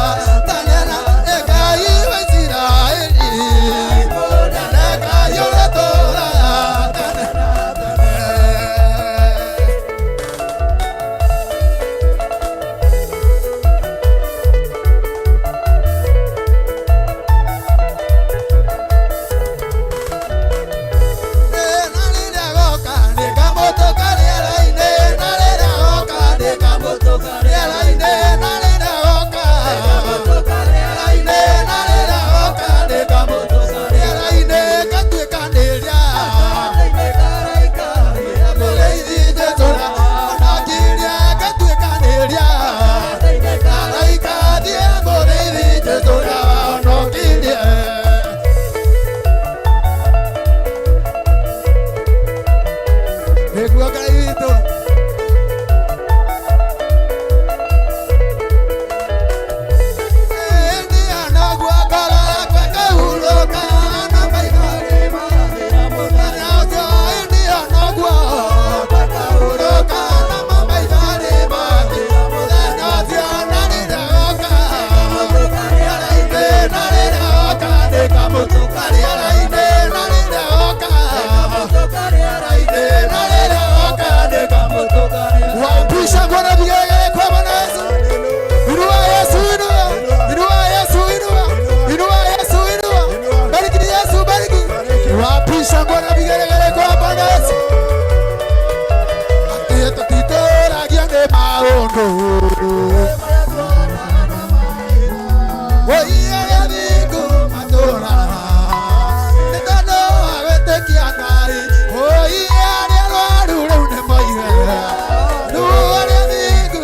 tene. Ngai wa Isiraeli. Ngai mũnene, Ngai ũrĩa ũtũũraga tene na tene. Nĩguo Ngai witũ. Wapisha ngona vigelegele kwa Bwana Yesu. Inua Yesu, inua. Inua Yesu, inua. Inua Yesu, inua. Bariki Yesu, bariki. Wapisha ngona vigelegele kwa Bwana Yesu. Atĩ tũtitũragia nĩ maũndũ. Woi arĩa thingu matũũraga nĩ tondũ wa gwĩtĩkia Ngai. Woi arĩa arwaru rĩu nĩ moige. Rĩu arĩa thingu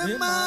Thank you, Lord.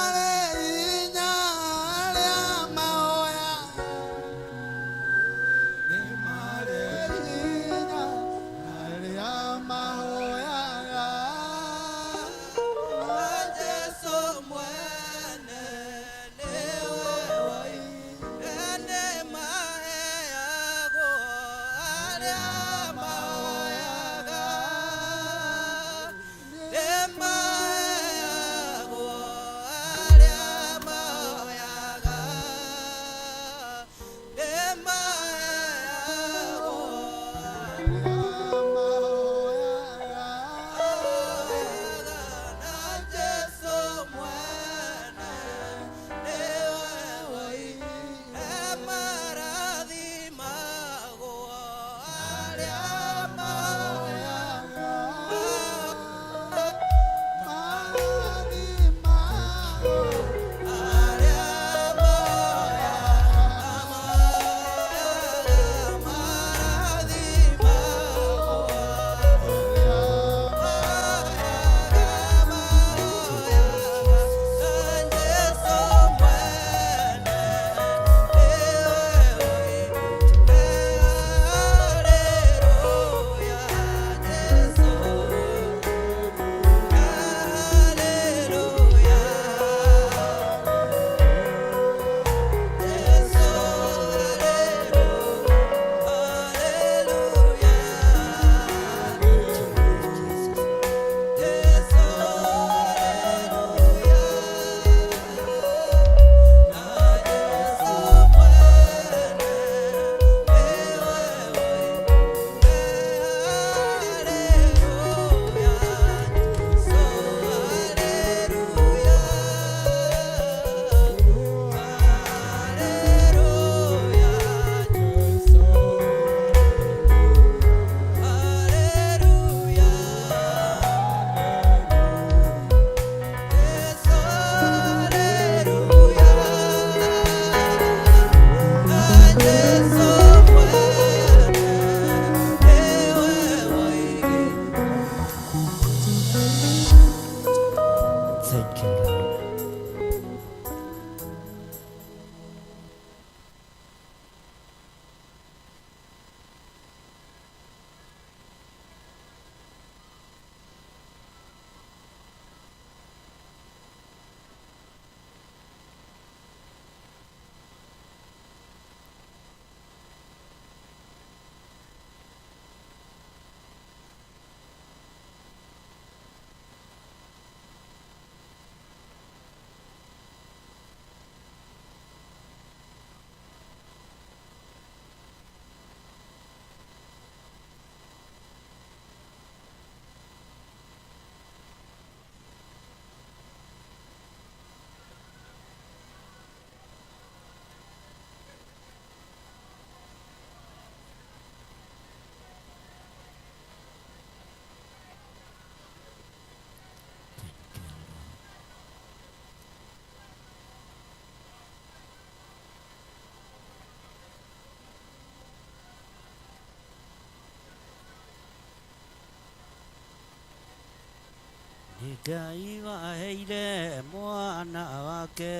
Ngai waheire mwana wake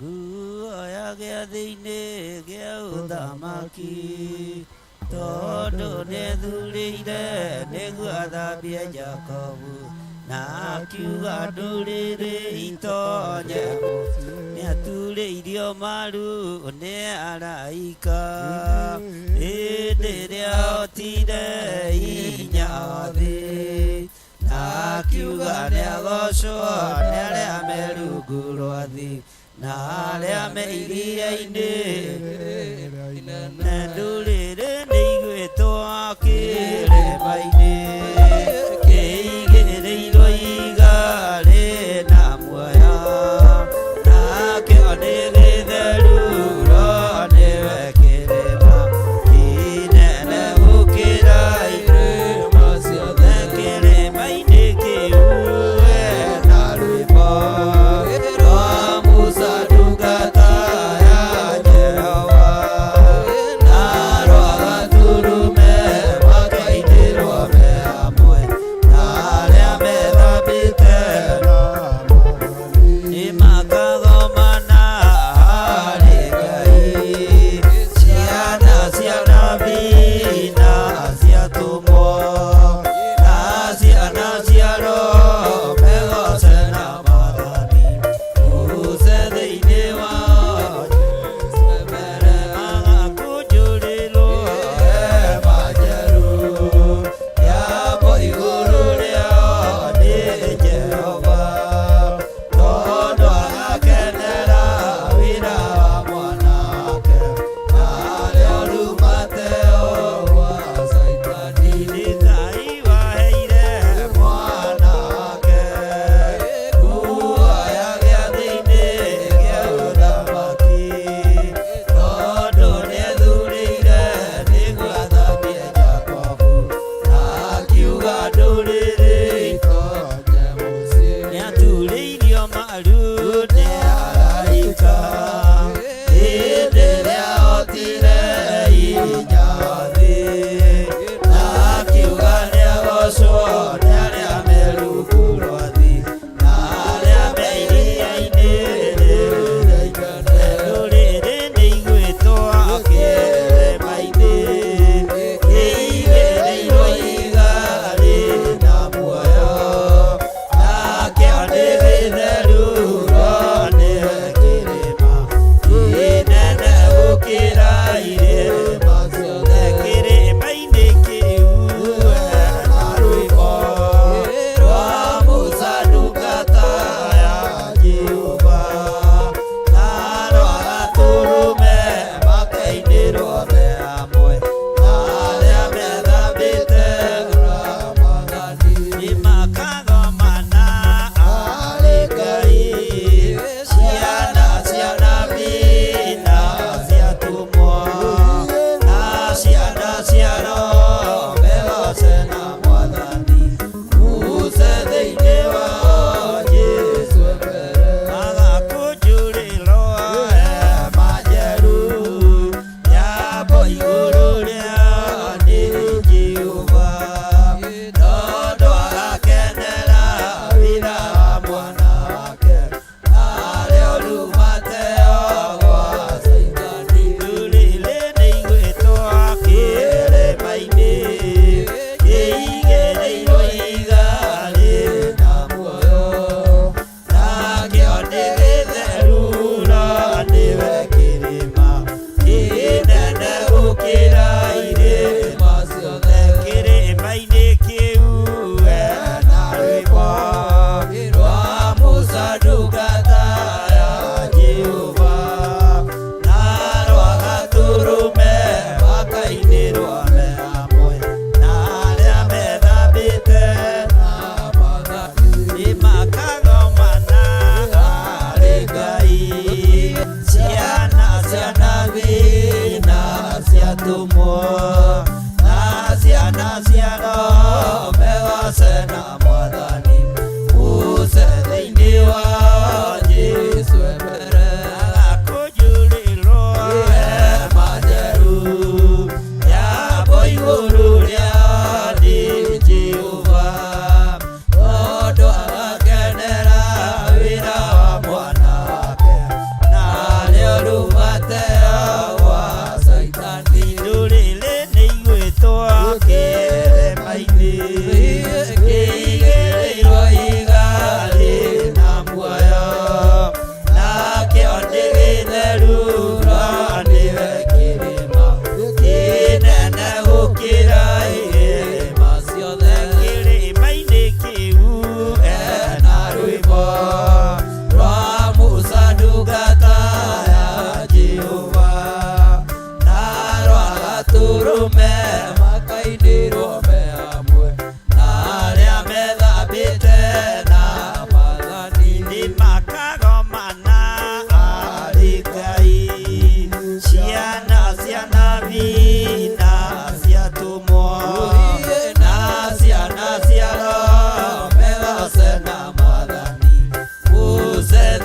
nguo ya gĩathĩ-inĩ gĩa ũthamaki tondũ nĩethurĩire nĩguo athambie Jakobu na akiuga ndũrĩrĩ itonye nĩaturĩirio maru nĩ araika hĩndĩ ĩrĩa ahotire hinya thĩ akiuga nĩagocwo nĩ arĩa me rungu rwa thĩ na arĩa me iria-inĩ na ndũrĩrĩ nĩ igwĩtwo kĩrĩma-inĩ kĩigĩrĩirwo ihiga rĩna muoyo nakĩo nĩ gĩtheru no nĩwe kĩrĩma kĩnene gũkĩra irĩma ciothe kĩrĩma-inĩ kĩu na rwĩmbo rwa Musa ndungata ya Jehova na rwa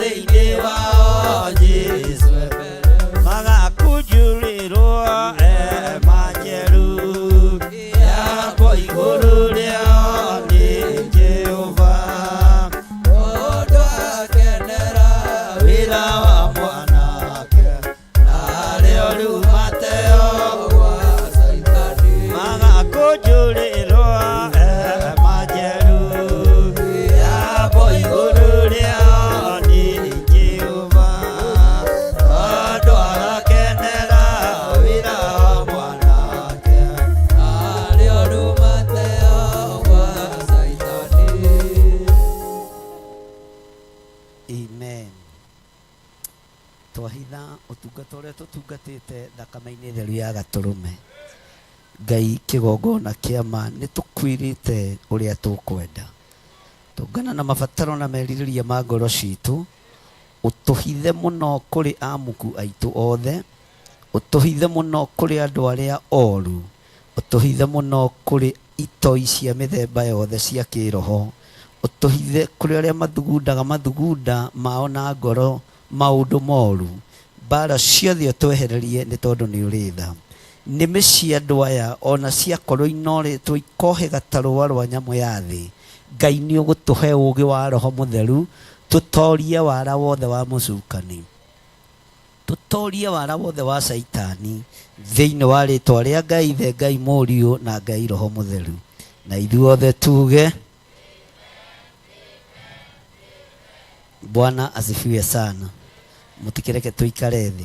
thĩinĩ wao Jesũ magakũnjũrĩrwo hema njerũ yakwo igũrũ rĩao nĩ Jehova tondũ akenera wĩra wa mwanake narĩo rĩu mateo gwa Caitani magakũnjũrĩrwo hema njerũ yakwo igũrũ rĩao nĩ Jehova tondũ agakenera wĩra wa mwanake narĩo rĩu mateo gwa Caitani. Amen. Twahitha ũtungata ũrĩa tũtungatĩte thakame-inĩ theru ya gatũrũme. Ngai kĩgongona kĩa ma nĩ tũkwĩrĩte ũrĩa tũkwenda. Tũngana na mabataro na merirĩria ma ngoro citũ, ũtũhithe mũno kũrĩ amuku aitũ othe, ũtũhithe mũno kũrĩ andũ arĩa oru, ũtũhithe mũno kũrĩ itoi cia mĩthemba yothe cia kĩroho, ũtũhithe kũrĩ arĩa mathugundaga mathugunda mao na ngoro maũndũ moru, mbara ciothe ũtwehererie nĩ tondũ nĩ ũrĩ tha. Nĩmĩ cia andũ aya ona ciakorwo inorĩtwo ikohĩga ta rũa rwa nyamũ ya thĩ, Ngai nĩ ũgũtũhe ũũgĩ wa Roho Mũtheru tũtorie wara wothe wa mũcukani, tũtorie wara wothe wa caitani thĩinĩ wa rĩtwa rĩa Ngai Ithe, Ngai Mũriũ na Ngai Roho Mũtheru. Na ithuothe tuge Bwana asifiwe sana. Mũtikĩreke tũikare thĩ.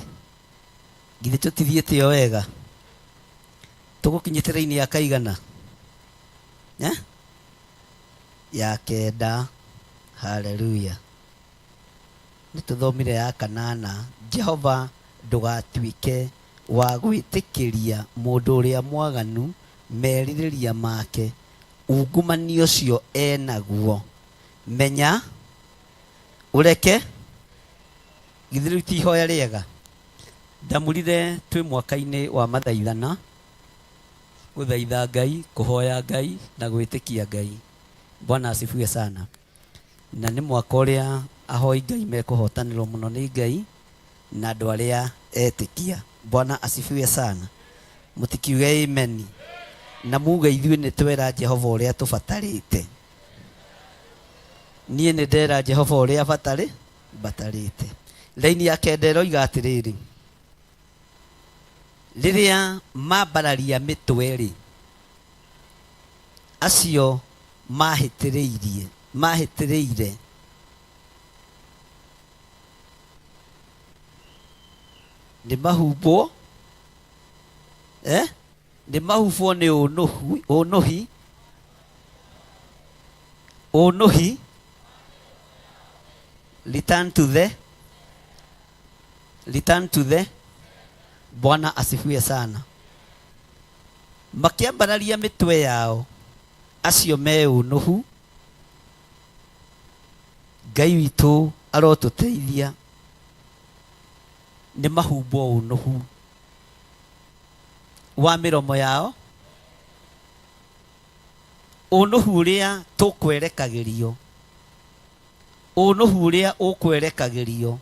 Githĩ tũtithiĩte o wega? Tũgũkinyĩte raini ya kaigana? Eh? Ya kenda. Haleluya. Nĩ tũthomire ya kanana. Jehova ndũgatuĩke wa gwĩtĩkĩria mũndũ ũrĩa mwaganu merirĩria make, ungumania ũcio enaguo. Menya ũreke. Githĩ rĩu ti ihoya rĩega? Ndamũrire twĩ mwaka-inĩ wa mathaithana, gũthaitha Ngai, kũhoya Ngai na gwĩtĩkia Ngai. Bwana asifiwe sana. Na nĩ mwaka ũrĩa ahoi Ngai mekũhotanĩrwo mũno nĩ Ngai na andũ arĩa etĩkia. Bwana asifiwe sana. Mũtikiuge amen. Na muge ithuĩ nĩ twera Jehova ũrĩa tũbatarĩte. Niĩ nĩ ndera Jehova ũrĩa batarĩ mbatarĩte. Raini ya kenda ĩroiga atĩrĩrĩ, rĩrĩa mambararia mĩtwe-rĩ, acio mahĩtĩrĩirie mahĩtĩrĩire nĩ mahumbwo nĩ mahumbwo nĩ ũnũhu ũnũhi ũnũhi return to the return to the Bwana asifiwe sana. Makĩambararia mĩtwe yao acio me ũnũhu, Ngai witũ arotũteithia nĩ mahumbwo ũnũhu wa mĩromo yao, ũnũhu ũrĩa tũkwerekagĩrio, ũnũhu ũrĩa ũkwerekagĩrio,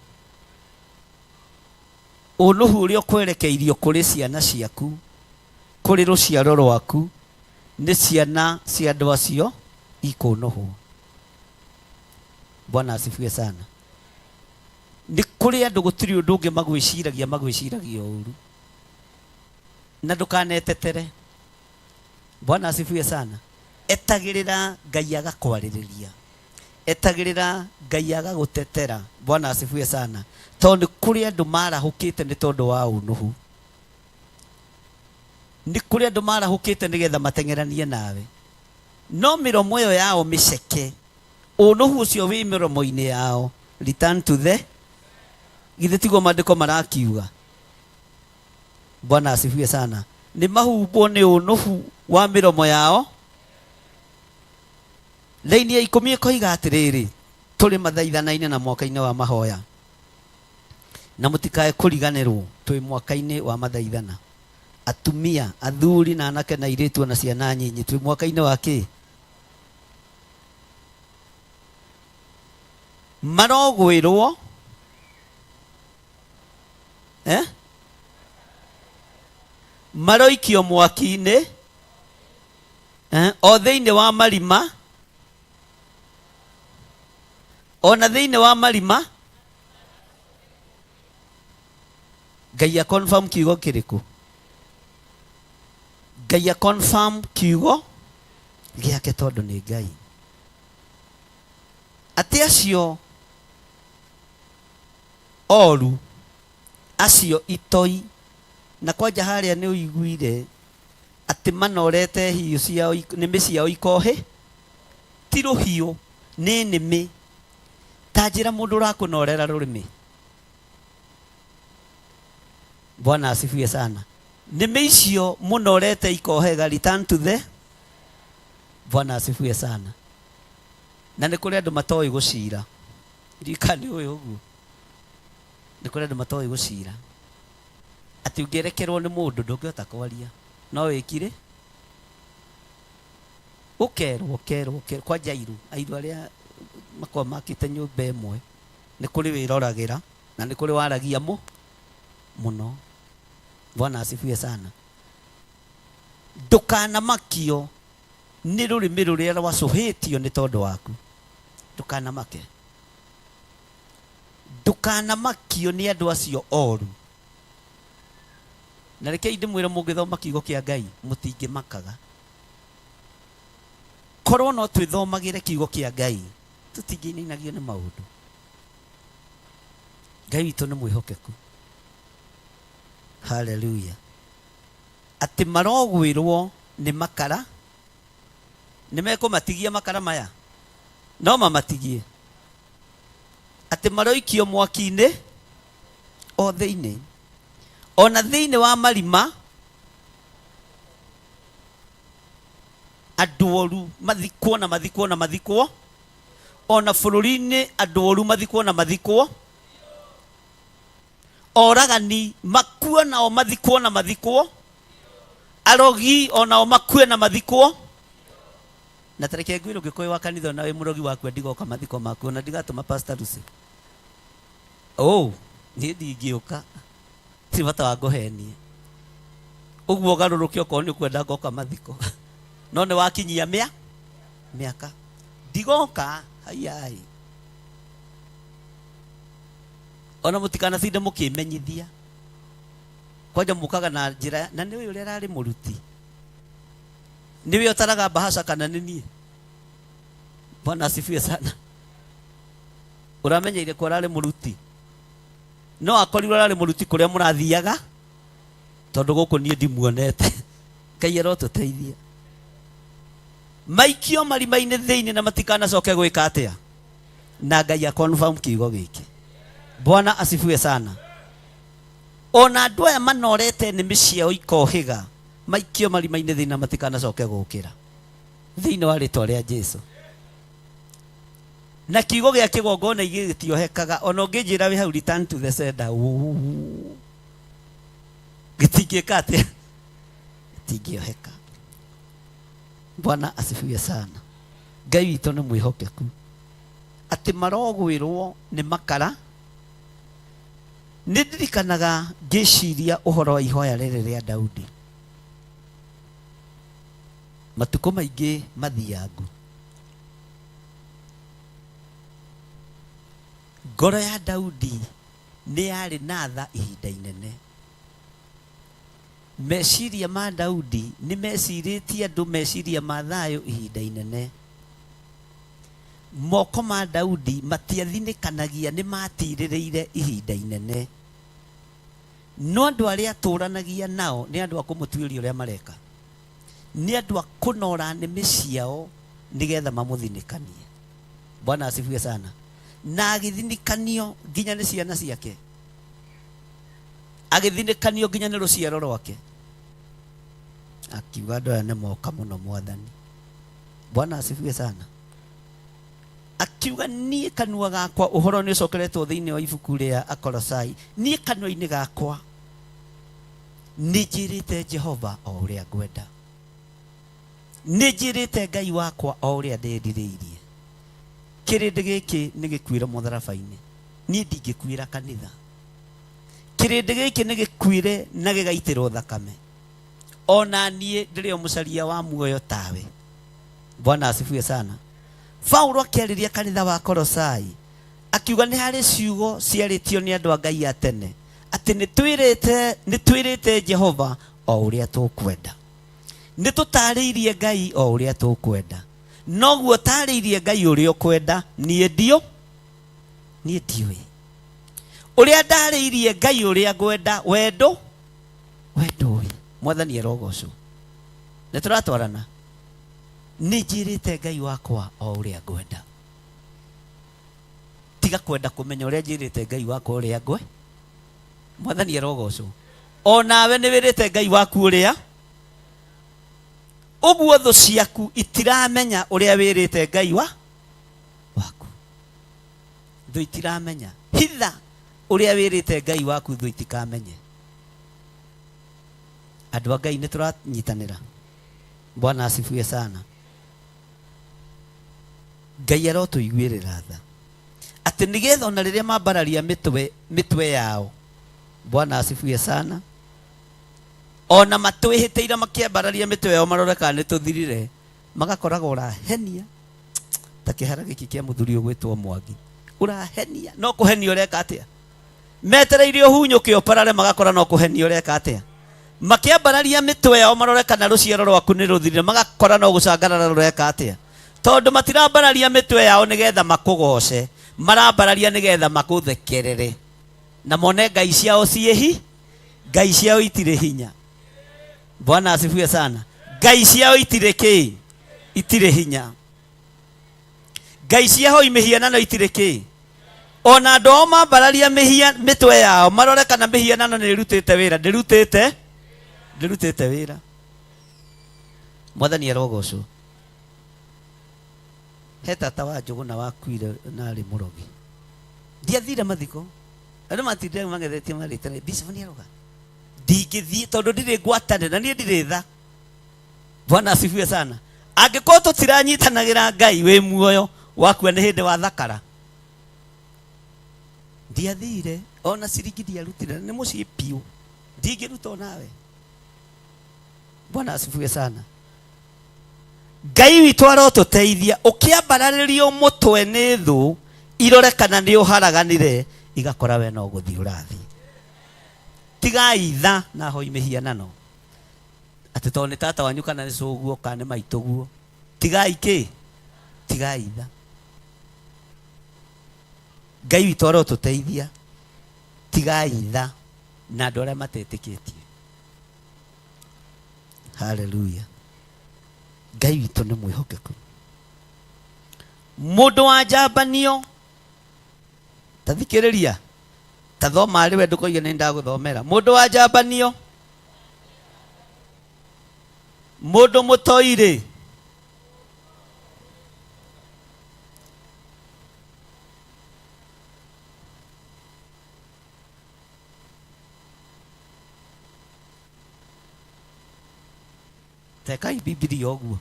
ũnũhu ũrĩa ũkwerekeirio kũrĩ ciana ciaku, kũrĩ rũciaro rwaku, nĩ ciana cia andũ acio ikũnũhwo. Bwana asifiwe sana. Nĩ kũrĩ andũ gũtirĩ ũndũ ũngĩ magwĩciragia, magwĩciragia ũru. Na ndũkanetetere. Bwana asifiwe sana. Etagĩrĩra Ngai agakwarĩrĩria. Etagĩrĩra Ngai agagũtetera. Bwana asifiwe sana. Tondũ nĩ kũrĩ andũ marahũkĩte nĩ tondũ wa ũnũhu. Nĩ kũrĩ andũ marahũkĩte nĩgetha mateng'eranie nawe. No mĩromo ĩyo yao mĩceke, ũnũhu ũcio wĩ mĩromo-inĩ yao, return to the, githĩ tiguo maandĩko marakiuga? Bwana asifiwe sana. Nĩ mahumbwo nĩ ũnũhu wa mĩromo yao. Raini ya ikũmi ĩkoiga atĩrĩrĩ, tũrĩ mathaithana-inĩ na mwaka-inĩ wa mahoya, na mũtikae kũriganĩrwo twĩ mwaka-inĩ wa mathaithana. Atumia, athuri na anake na airĩtu na ciana nyinyi, twĩ mwaka-inĩ wa kĩ? Marogwĩrwo Maroikio mwaki-inĩ, o thĩinĩ wa marima, ona thĩinĩ wa marima. Ngai a confirm kiugo kĩrĩkũ? Ngai a confirm kiugo gĩake tondũ nĩ Ngai. Atĩ acio oru, acio itoi, na kwanja harĩa nĩ ũiguire atĩ manorete hiũ ciao, nĩmĩ ciao ikohĩ, ti rũhiũ, nĩ nĩmĩ. Ta njĩra mũndũ ũrakũnorera rũrĩmĩ. Bwana asifiwe sana. Nĩmĩ icio mũnorete ikohega, return to the. Bwana asifiwe sana. Na nĩ kũrĩ andũ matoĩ gũcira. Ndirikana nĩ ũĩ ũguo. Nĩ kũrĩ andũ matoĩ gũcira. Atĩ ũngĩerekerwo nĩ mũndũ ndũngĩhota kwaria. No wĩkire? Ũkerwo, ũkerwo, ũkerwo. Kwanja airu, airu arĩa makoragwo makĩte nyũmba ĩmwe, nĩ kũrĩ wĩroragĩra na nĩ kũrĩ waragia mũno. Bwana asifiwe sana. Ndũkanamakio nĩ rũrĩmĩ rũrĩa rwacũhĩtio nĩ tondũ waku. Ndũkanamake. Ndũkanamakio nĩ andũ acio oru. Na rekei ndĩmwĩre mũngĩthoma kiugo kĩa Ngai mũtingĩmakaga. Korwo no twĩthomagĩre kiugo kĩa Ngai tũtingĩinainagio nĩ maũndũ. Ngai witũ nĩ mwĩhokeku. Hallelujah. Atĩ marogwĩrwo nĩ makara, nĩ mekũmatigia makara maya, no mamatigie. Atĩ maroikio mwaki-inĩ o thĩinĩ, ona thĩinĩ wa marima, andũ oru mathikwo na mathikwo na mathikwo, ona bũrũri-inĩ andũ oru mathikwo na mathikwo, oragani makue nao mathikwo na mathikwo, arogi onao makue na mathikwo. Na tareke ngwĩre ũngĩkorwo wa kanitha na wĩ mũrogi waku ndigoka mathiko maku na ndigatũma Pastor Lucy. Oh, niĩ ndingĩũka. Ti bata wa ngũhenie. Ũguo ũgarũrũke okorwo nĩ ũkwenda ngoka mathiko. No nĩ wakinyia mĩaka. Ndigoka, haiai. Ona mũtikanacinde mũkĩmenyithia. Kwanja mũkaga na njĩra, na nĩ ũyũ ũrĩa ararĩ mũruti. Nĩwe ũtaraga bahasha kana nĩ niĩ? Bwana asifiwe sana. Ũramenyeire ko ararĩ mũruti. No akorirwo ararĩ mũruti kũrĩa mũrathiaga, tondũ gũkũ niĩ ndimuonete. Ngai arotũteithia. Maikio marima-inĩ thĩinĩ na matikanacoke gwĩka atĩa? Na Ngai a confirm kiugo gĩkĩ. Bwana asifiwe sana. Ona andũ aya manorete nĩmĩ ciao ikohĩga, maikio marima-inĩ thĩinĩ na matikanacoke gũkĩra. Thĩinĩ wa rĩtwa rĩa Jesu. Na kiugo gĩa kĩgongona gĩtiohekaga, ona ũngĩnjĩra wĩ hau return to the sender, gĩtingĩka atĩa? Gĩtingĩoheka. Bwana asifiwe sana. Ngai witũ nĩ mwĩhokeku. Atĩ marogwĩrwo nĩ makara. Nĩ ndirikanaga ngĩciria ũhoro wa ihoya rĩrĩ rĩa Daudi. Matukũ maingĩ mathiangu. Ngoro ya Daudi nĩ yarĩ na tha ihinda inene. Meciria ma Daudi nĩ mecirĩtie andũ meciria ma thayũ ihinda inene. Moko ma Daudi matiathinĩkanagia, nĩ matirĩrĩire ihinda inene. No andũ arĩa atũranagia nao nĩ andũ a kũmũtuĩria ũrĩa mareka. Nĩ andũ a kũnora nĩmĩ ciao nĩgetha mamũthinĩkanie. Bwana asifiwe sana. Na agĩthinĩkanio nginya nĩ ciana ciake. Agĩthinĩkanio nginya nĩ rũciaro rwake. Akiuga andũ aya nĩ moka mũno mwathani. Bwana asifiwe sana. Akiuga niĩ kanua gakwa, ũhoro nĩ ũcokeretwo thĩinĩ wa ibuku rĩa Akolosai, niĩ kanua-inĩ gakwa nĩ njĩrĩte Jehova o ũrĩa ngwenda. Nĩ njĩrĩte Ngai wakwa o ũrĩa ndĩrirĩirie. Kĩrĩndĩ gĩkĩ nĩ gĩkuĩre mũtharaba-inĩ. Niĩ ndingĩkuĩra kanitha. Kĩrĩndĩ gĩkĩ nĩ gĩkuĩre na gĩgaitĩrwo thakame. Ona niĩ ndĩrĩ o mũcaria wa muoyo tawe. Bwana asifiwe sana. Paulo akĩarĩria kanitha wa Kolosai akiuga nĩ harĩ ciugo ciarĩtio nĩ andũ a Ngai a tene atĩ nĩ twĩrĩte Jehova o ũrĩa tũkwenda, nĩ tũtarĩirie Ngai o ũrĩa tũkwenda, noguo tarĩirie Ngai ũrĩa ũkwenda. Niĩ ndiũĩ ũrĩa ndarĩirie Ngai ũrĩa ngwenda, wendo wendo ũĩ. Mwathani arogocwo. Nĩ tũratwarana. Nĩ njĩrĩte Ngai wakwa o ũrĩa ngwenda. Tiga kwenda kũmenya ũrĩa njĩrĩte Ngai wakwa ũrĩa ngwe. Mwathani arogocwo. O nawe nĩ wĩrĩte Ngai waku ũrĩa ũguo, thũ ciaku itiramenya ũrĩa wĩrĩte Ngai wa waku. Thũ itiramenya. Hitha ũrĩa wĩrĩte Ngai waku, thũ itikamenye. Andũ a Ngai, nĩ tũranyitanĩra. Bwana asifiwe sana. Ngai arotũiguĩrĩra tha atĩ nĩgetha ona rĩrĩa mambararia mĩtwe yao, Bwana asifiwe sana, ona matwĩhĩtĩire makĩambararia mĩtwe yao marore kana nĩ tũthirire, magakoraga ũrahenia ta kĩhara gĩkĩ kĩa mũthuri ũgwĩtwo Mwangi. Ũrahenia no kũhenia ũreka atĩa? Metereire ũhunyũke ũparare, magakora no kũhenia ũreka atĩa? Makĩambararia mĩtwe yao marore kana rũciaro rwaku nĩ rũthirire, magakora no gũcangarara rũreka atĩa? Tondũ matirambararia mĩtwe yao nĩgetha makũgoce, marambararia nĩgetha makũthekerere na mone ngai ciao ciĩhi. Ngai ciao itirĩ hinya. Bwana asifiwe sana. Ngai ciao itirĩ kĩ? Itirĩ hinya. Ngai cia hoi mĩhianano itirĩ kĩ? Ona andũ ao mambararia mĩtwe yao marore kana mĩhianano nĩ ĩrutĩte wĩra, ndĩrutĩte wĩra. Mwathani arogocwo. He tata wa Njũgũna wakuire na arĩ mũrogi. Ndiathire mathiko. Andũ matindire magethetie marĩte bishop nĩ aroga. Ndingĩthiĩ tondũ ndirĩ ngwatanĩro na niĩ ndirĩ tha. Bwana asifiwe sana. Angĩkorwo tũtiranyitanagĩra Ngai wĩ muoyo wakua nĩ hĩndĩ wa thakara. Ndiathire ona ciringi ndiarutire, nĩ mũciĩ biũ. Ndingĩruta onawe. Bwana asifiwe sana. Ngai witũ arotũteithia. Ũkĩambararĩrio mũtwe nĩ thũ irore kana nĩ ũharaganire, igakora we no gũthiĩ ũrathiĩ. Tigai tha na hoi mĩhianano atĩ tondũ nĩ tata wanyu kana nĩ cũguo kana nĩ maitũguo. Tigai kĩ? Tigai tha. Ngai witũ arotũteithia. Tigai tha na andũ arĩa matetĩkĩtie. Haleluya. Ngai witũ nĩ mwĩhokeku. Mũndũ wa njambanio, ta thikĩrĩria, ta thoma arĩ we, ndũkoige nĩ ndagũthomera. Mũndũ wa njambanio, mũndũ mũtoire, tekai Bibilia ũguo.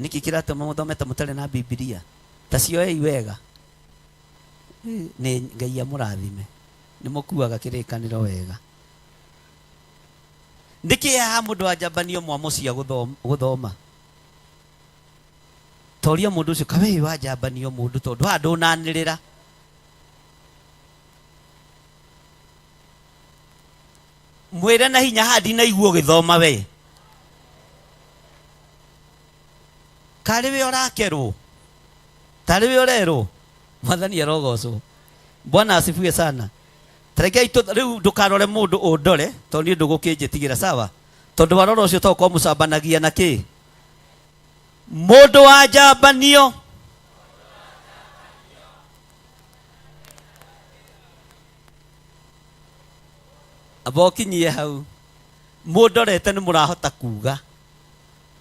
Nĩkĩ kĩratũma mũthome ta mũtarĩ na Bibilia? Ta cioei wega. Nĩ Ngai amũrathime. Nĩ mũkuaga kĩrĩkanĩro wega. Nĩkĩ haha mũndũ wa njambanio mwamũcia gũthoma? Toria mũndũ ũcio kawe wa njambanio mũndũ, tondũ haha ndũnanĩrĩra. Mwĩre na hinya haha ndinaigua ũgĩthoma we. Karĩ we ũrakerwo, tarĩ we ũrerwo. Mwathani arogocwo. Bwana asifiwe sana. Tarekei rĩu ndũkarore mũndũ ũndore, tondũ niĩ ndũgũkĩnjĩtigĩra, sawa? Tondũ warora ũcio tokorwo mũcambanagia na kĩ? Mũndũ wa njambanio. Amba ũkinyie hau. Mũndorete nĩ mũrahota kuga.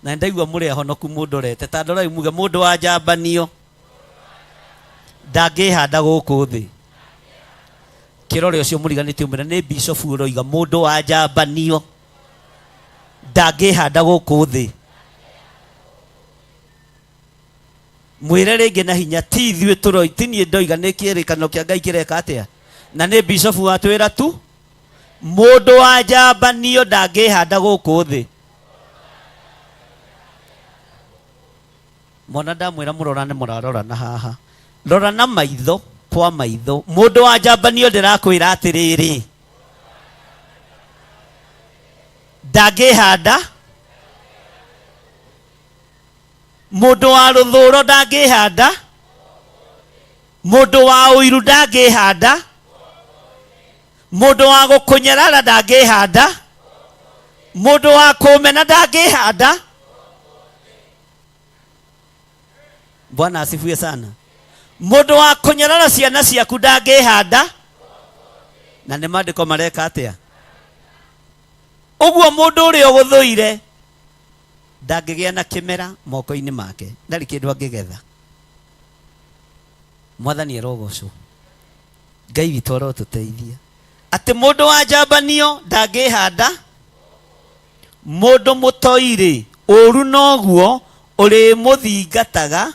Na ndaigua mũrĩ ahonoku mũndorete. Ta ndorai muge mũndũ wa njambanio ndangĩhanda gũkũ thĩ. Kĩrore ũcio mũriganĩtie ũmwĩre nĩ bishop ũroiga mũndũ wa njambanio ndangĩhanda gũkũ thĩ. Mwĩre rĩngĩ na hinya, ti ithuĩ tũroi, ti niĩ ndoiga, nĩ kĩrĩkanĩro kĩa Ngai kĩreka atĩa? Na nĩ bishop watwĩra tu. Mũndũ wa njambanio ndangĩhanda gũkũ thĩ. Mwana ndamwĩra mũrorane mũrarorana haha. Rora na maitho kwa maitho. Mũndũ wa njambanio ndĩrakwĩra atĩrĩrĩ. Ndangĩhanda. Mũndũ wa rũthũro ndangĩhanda. Mũndũ wa ũiru ndangĩhanda. Mũndũ wa gũkũnyarara ndangĩhanda. Mũndũ wa kũmena ndangĩhanda. Bwana asifiwe sana. Mũndũ wa kũnyarara ciana ciaku ndangĩhanda. Na nĩ maandĩko mareka atĩa? Ũguo mũndũ ũrĩa ũgũthũire ndangĩgĩa na kĩmera moko-inĩ make, ndarĩ kĩndũ angĩgetha. Mwathani arogocwo. Ngai witũ arotũteithia. Atĩ mũndũ wa njambanio ndangĩhanda, mũndũ mũtoi-rĩ, ũru noguo ũrĩmũthingataga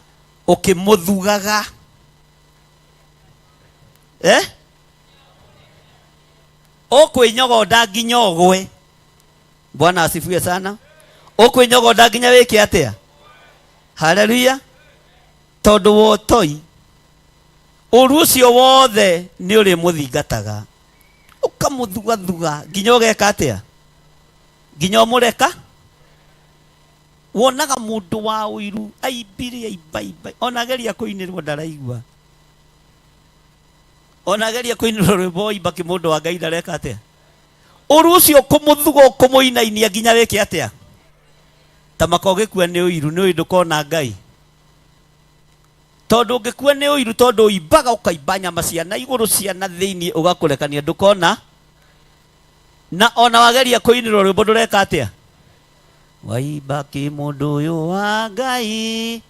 ũkĩmũthugaga. Eh? Ũkwĩnyogonda nginya ũgwe. Bwana asifiwe sana. Ũkwĩnyogonda nginya wĩke atĩa? Haleluya. Tondũ wa ũtoi, ũru ũcio wothe nĩ ũrĩmũthingataga. Ũkamũthugathuga nginya ũgeka atĩa? Nginya ũmũreka. Wonaga mũndũ wa ũiru aimbire aimbaimba, ona ageria kũinĩrwo ndaraigua. Ona ageria kũinĩrwo rwĩmbo oimba kĩ mũndũ wa Ngai ndareka atĩa? Ũru ũcio ũkũmũthuga ũkũmũinainia nginya wĩke atĩa? Ta maka ũgĩkua nĩ ũiru, nĩ ũĩ ndũkona Ngai. Tondũ ũngĩkua nĩ ũiru, tondũ ũimbaga ũkaimba nyama cia na igũrũ cia na thĩinĩ ũgakũrekania ndũkona. Na ona wageria kũinĩrwo rwĩmbo ndũreka atĩa? Waimba kĩ mũndũ ũyũ wa Ngai.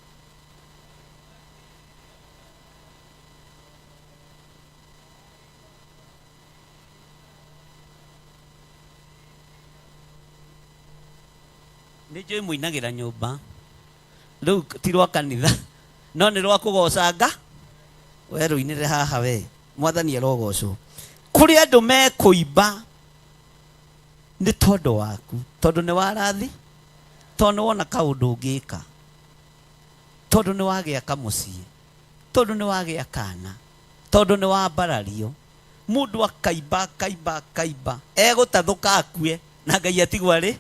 Nĩ njũĩ mũinagĩra nyũmba rĩu ti rwa kanitha no nĩ rwa kũgoca nga we rũinĩre haha we mwathani arogocwo. Kũrĩ andũ mekũimba nĩ tondũ waku, tondũ nĩ warathi, tondũ nĩ wona kaũndũ ũngĩka, tondũ nĩ wagĩa kamũciĩ, tondũ nĩ wagĩa kana, tondũ nĩ wambarario. Mũndũ akaimba akaimba akaimba egũtathũka akue na Ngai atigwo arĩ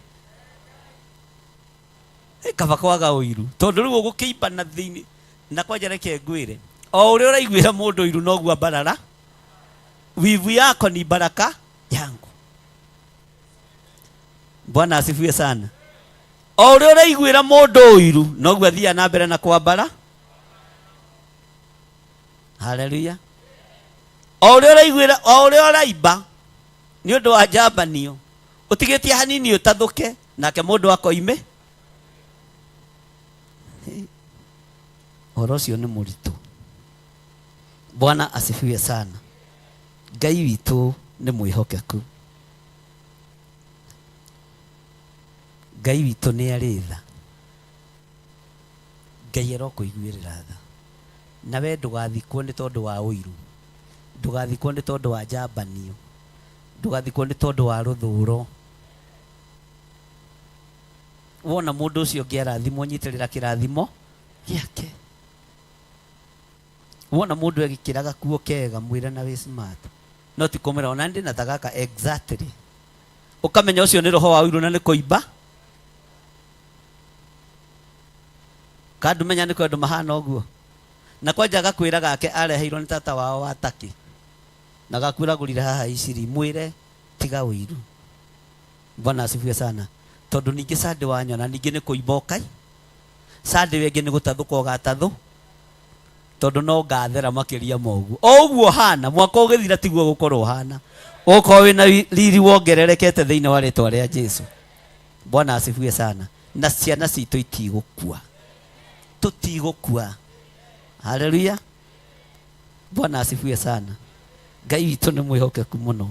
kaba kwaga ũiru, tondũ rĩu ũgũkĩimba na thĩinĩ. Na kwanja reke ngwĩre, o ũrĩa ũraiguĩra mũndũ ũiru noguo ambarara. Wivu yako ni baraka yangu. Bwana asifiwe sana. O ũrĩa ũraiguĩra mũndũ ũiru noguo athiaga na mbere na kwambara. Haleluya. O ũrĩa ũraiguĩra, o ũrĩa ũraimba nĩ ũndũ wa njambanio, ũtigĩtie hanini ũtathũke nake mũndũ akoime. Ũhoro ũcio nĩ mũritũ. Bwana asifiwe sana. Ngai witũ nĩ mwĩhokeku. Ngai witũ nĩ arĩ tha. Ngai arokũiguĩrĩra tha. Na we ndũgathikwo nĩ tondũ wa ũiru, ndũgathikwo nĩ tondũ wa njambanio, ndũgathikwo nĩ tondũ wa rũthũro. Wona mũndũ ũcio ũngĩ arathimwo, nyitĩrĩra kĩrathimo gĩake. Wona mũndũ egĩkĩra gakuo kega, mwĩre na wĩ smart. No ti kũmwĩra ona ndĩ na ta gaka exactly. Ũkamenya ũcio nĩ roho wa ũiru na nĩ kũimba. Kandumenya nĩ kwendwo mahana ũguo. Na kwanja gakwĩra gake areheirwo nĩ tata wao wa Turkey. Na gakwĩragũrire haha Iciri, mwĩre tiga ũiru. Bwana asifiwe sana. Tondũ ningĩ Sunday wanyona ningĩ nĩ kũimba ũkai. Sunday wengĩ nĩ gũtathũka ũgatathũ. Tondũ no ngathera makĩria ma ũguo. O ũguo ũhana, mwaka ũgĩthira tiguo ũgũkorwo ũhana. Ũgũkorwo wĩna riri wongererekete thĩinĩ wa rĩtwa rĩa Jesu. Bwana asifiwe sana. Na ciana citũ itigũkua. Tũtigũkua. Haleluya. Bwana asifiwe sana. Ngai witũ nĩ mwĩhokeku mũno.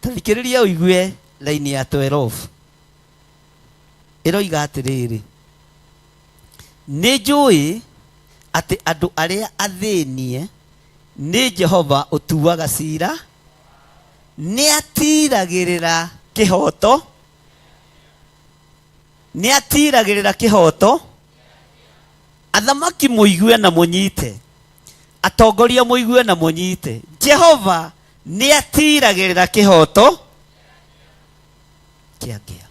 Ta thikĩrĩria ũigue laini ya 12. Ĩroiga atĩrĩrĩ, nĩ njũĩ atĩ andũ arĩa athĩnie nĩ Jehova ũtuaga cira, Nĩ atiragĩrĩra kĩhoto, nĩ atiragĩrĩra kĩhoto. Athamaki mũigue na mũnyite, atongoria mũigue na mũnyite. Jehova nĩ atiragĩrĩra kĩhoto kĩa ngĩa.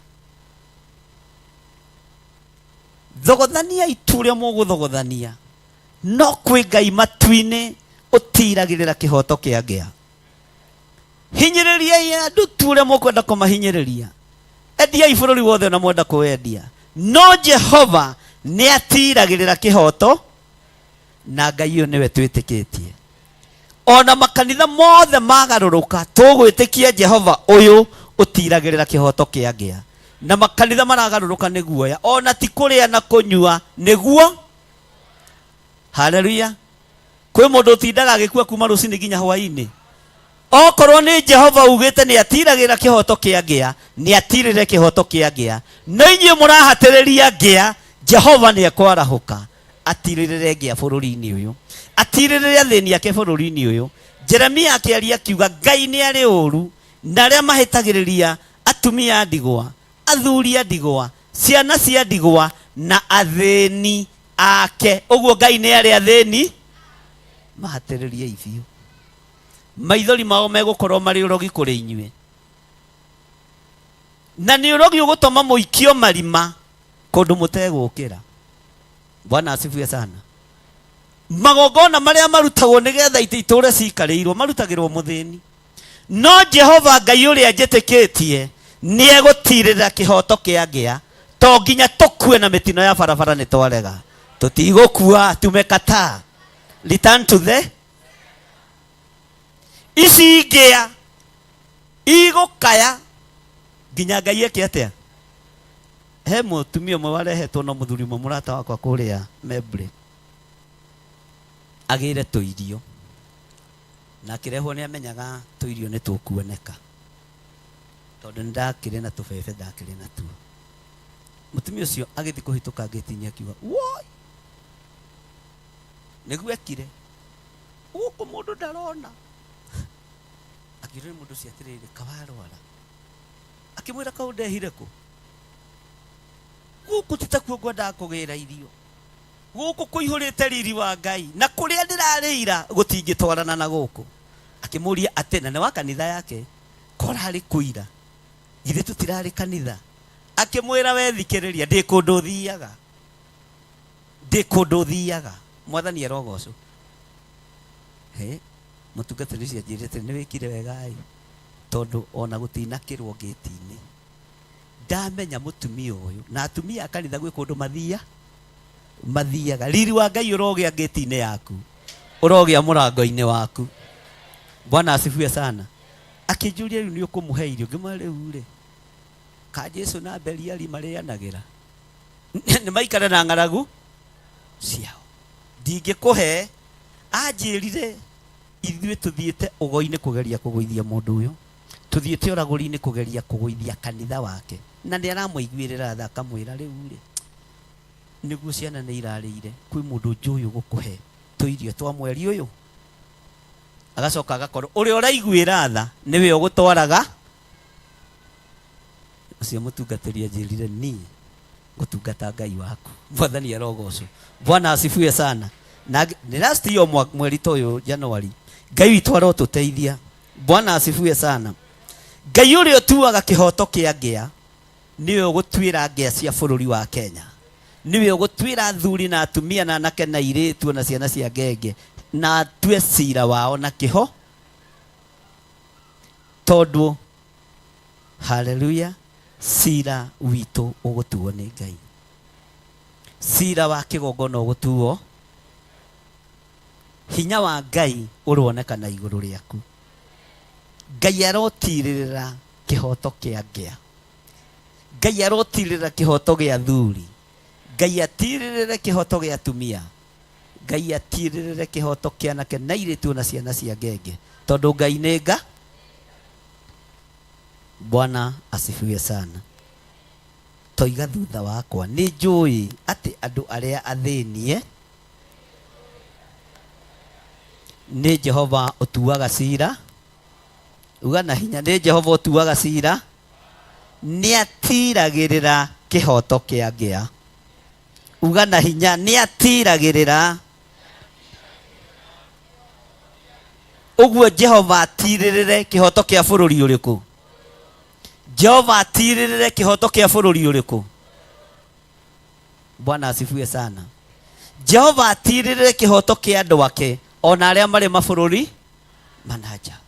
Thogothania itu ũrĩa mũgũthogothania, no kwĩ Ngai matu-inĩ ũtiragĩrĩra kĩhoto kĩa ngĩa. Hinyĩrĩriai andũ tu ũrĩa mũkwenda kũmahinyĩrĩria, endiai bũrũri wothe ona mwenda kũwendia, no Jehova nĩ atiragĩrĩra kĩhoto, na Ngai ũyũ nĩwe twĩtĩkĩtie. Ona makanitha mothe magarũrũka, tũgwĩtĩkia Jehova ũyũ ũtiragĩrĩra kĩhoto kĩa ngĩa. Na makanitha maragarũrũka nĩ guoya, ona ti kũrĩa na kũnyua nĩguo. Haleluya. Kwĩ mũndũ ũtindaga agĩkua kuma rũcinĩ nginya hwaĩ-inĩ. Okorwo nĩ Jehova ugĩte nĩ atiragĩra kĩhoto kĩa ngĩa, nĩ atirĩre kĩhoto kĩa ngĩa. No inyuĩ mũrahatĩrĩria ngĩa, Jehova nĩ ekwarahũka atirĩrĩre ngĩa bũrũri-inĩ ũyũ, atirĩrĩre athĩni ake bũrũri-inĩ ũyũ. Jeremia akĩaria akiuga Ngai nĩ arĩ ũru na arĩa mahĩtagĩrĩria atumia a ndigwa, athuri a ndigwa, ciana cia ndigwa na athĩni ake. Ũguo Ngai nĩ arĩ athĩni mahatĩrĩrie biũ. Maithori mao megũkorwo marĩ ũrogi kũrĩ inyuĩ, na nĩ ũrogi ũgũtũma mũikio marima kũndũ mũtegũkĩra. Bwana asifiwe sana. Magongona marĩa marutagwo nĩgetha itĩ itũre cikarĩirwo marutagĩrwo mũthĩni, no Jehova Ngai ũrĩa njĩtĩkĩtie nĩ egũtirĩrĩra kĩhoto kĩa ngĩa. To nginya tũkue na mĩtino ya barabara nĩ twarega, tũtigũkua, tumekataa. Return to the ici ngĩa igũkaya nginya Ngai eke atĩa. He mũtumia ũmwe warehetwo na mũthuri ũmwe mũrata wakwa kũrĩa Membre, agĩre tũirio na akĩrehwo nĩ amenyaga tũirio nĩ tũkuoneka tondũ nĩ ndakĩrĩ na tũbebe ndakĩrĩ natuo. Mũtumia ũcio agĩthiĩ kũhĩtũka ngĩti-inĩ akiuga woi, nĩguo ekire gũkũ mũndũ ndarona. Akĩũria mũndũ ũcio atĩrĩrĩ, kawarwara? Akĩmwĩra kau ndehire kũ? Gũkũ ti takuo ngwendaga kũgĩra irio, gũkũ kũihũrĩte riri wa Ngai, na kũrĩa ndĩrarĩira gũtingĩtwarana na gũkũ. Akĩmũria atĩ na nĩ wa kanitha yake, korarĩ kũira githĩ tũtirarĩ kanitha? Akĩmwĩra we thikĩrĩria, ndĩ kũndũ thiaga, ndĩ kũndũ thiaga. Mwathani arogocwo. He mũtungatĩri ũcio anjĩrĩte nĩ wĩkire wega ĩ, tondũ ona gũtinakĩrwo ngĩti-inĩ. Ndamenya mũtumia ũyũ na atumia a kanitha gwĩ kũndũ mathiaga. Riri wa Ngai ũrogĩa ngĩti-inĩ yaku, ũrogĩa mũrango-inĩ waku. Bwana asifiwe sana. Akĩnjũria rĩu nĩ ũkũmũhe irio? Ngĩmwĩra rĩu rĩ, ka Jesu na Beliali marĩanagĩra nĩ maikare na ng'aragu ciao, ndingĩkũhe. Anjĩrire ithuĩ tũthiĩte ũgo-inĩ kũgeria kũgũithia mũndũ ũyũ, tũthiĩte ũragũri-inĩ kũgeria kũgũithia kanitha wake, na nĩ aramũiguĩrĩra tha, akamwĩra rĩu rĩ, nĩguo ciana nĩ irarĩire, kwĩ mũndũ njũĩ ũgũkũhe tũirio twa mweri ũyũ. Agacoka agakorwo ũrĩa ũraiguĩra tha nĩwe ũgũtwaraga. Ũcio mũtungatĩri anjĩrire niĩ ngũtungata Ngai waku. Mwathani arogocwo. Bwana asifiwe sana. Na nĩ last year mweri ta ũyũ January, Ngai witũ arotũteithia. Bwana asifiwe sana. Ngai ũrĩa ũtuaga kĩhoto kĩa ngĩa nĩwe ũgũtuĩra ngĩa cia bũrũri wa Kenya, nĩwe ũgũtuĩra athuri na atumia na anake na airĩtu na ciana cia ngenge, na atue cira wao na kĩho, tondũ haleluya, cira witũ ũgũtuo nĩ Ngai. Cira wa kĩgongona ũgũtuo, hinya wa Ngai ũronekana igũrũ rĩaku. Ngai arotirĩrĩra kĩhoto kĩa ngĩa, Ngai arotirĩrĩra kĩhoto gĩa athuri, Ngai atirĩrĩre kĩhoto gĩa atumia, Ngai atirĩrĩre kĩhoto kĩa anake na airĩtu na ciana cia ngenge, tondũ Ngai nĩ nga. Bwana asifiwe sana. Toiga thutha wakwa, nĩ njũĩ atĩ andũ arĩa athĩnie nĩ Jehova ũtuaga cira. Uga na hinya nĩ Jehova ũtuaga cira, nĩ atiragĩrĩra kĩhoto kĩa ngĩa. Uga na hinya nĩ atiragĩrĩra. Ũguo Jehova atirĩrĩre kĩhoto kĩa bũrũri ũrĩkũ? Jehova atirĩrĩre kĩhoto kĩa bũrũri ũrĩkũ? Bwana asifiwe sana. Jehova atirĩrĩre kĩhoto kĩa andũ ake ona arĩa marĩ mabũrũri mananja.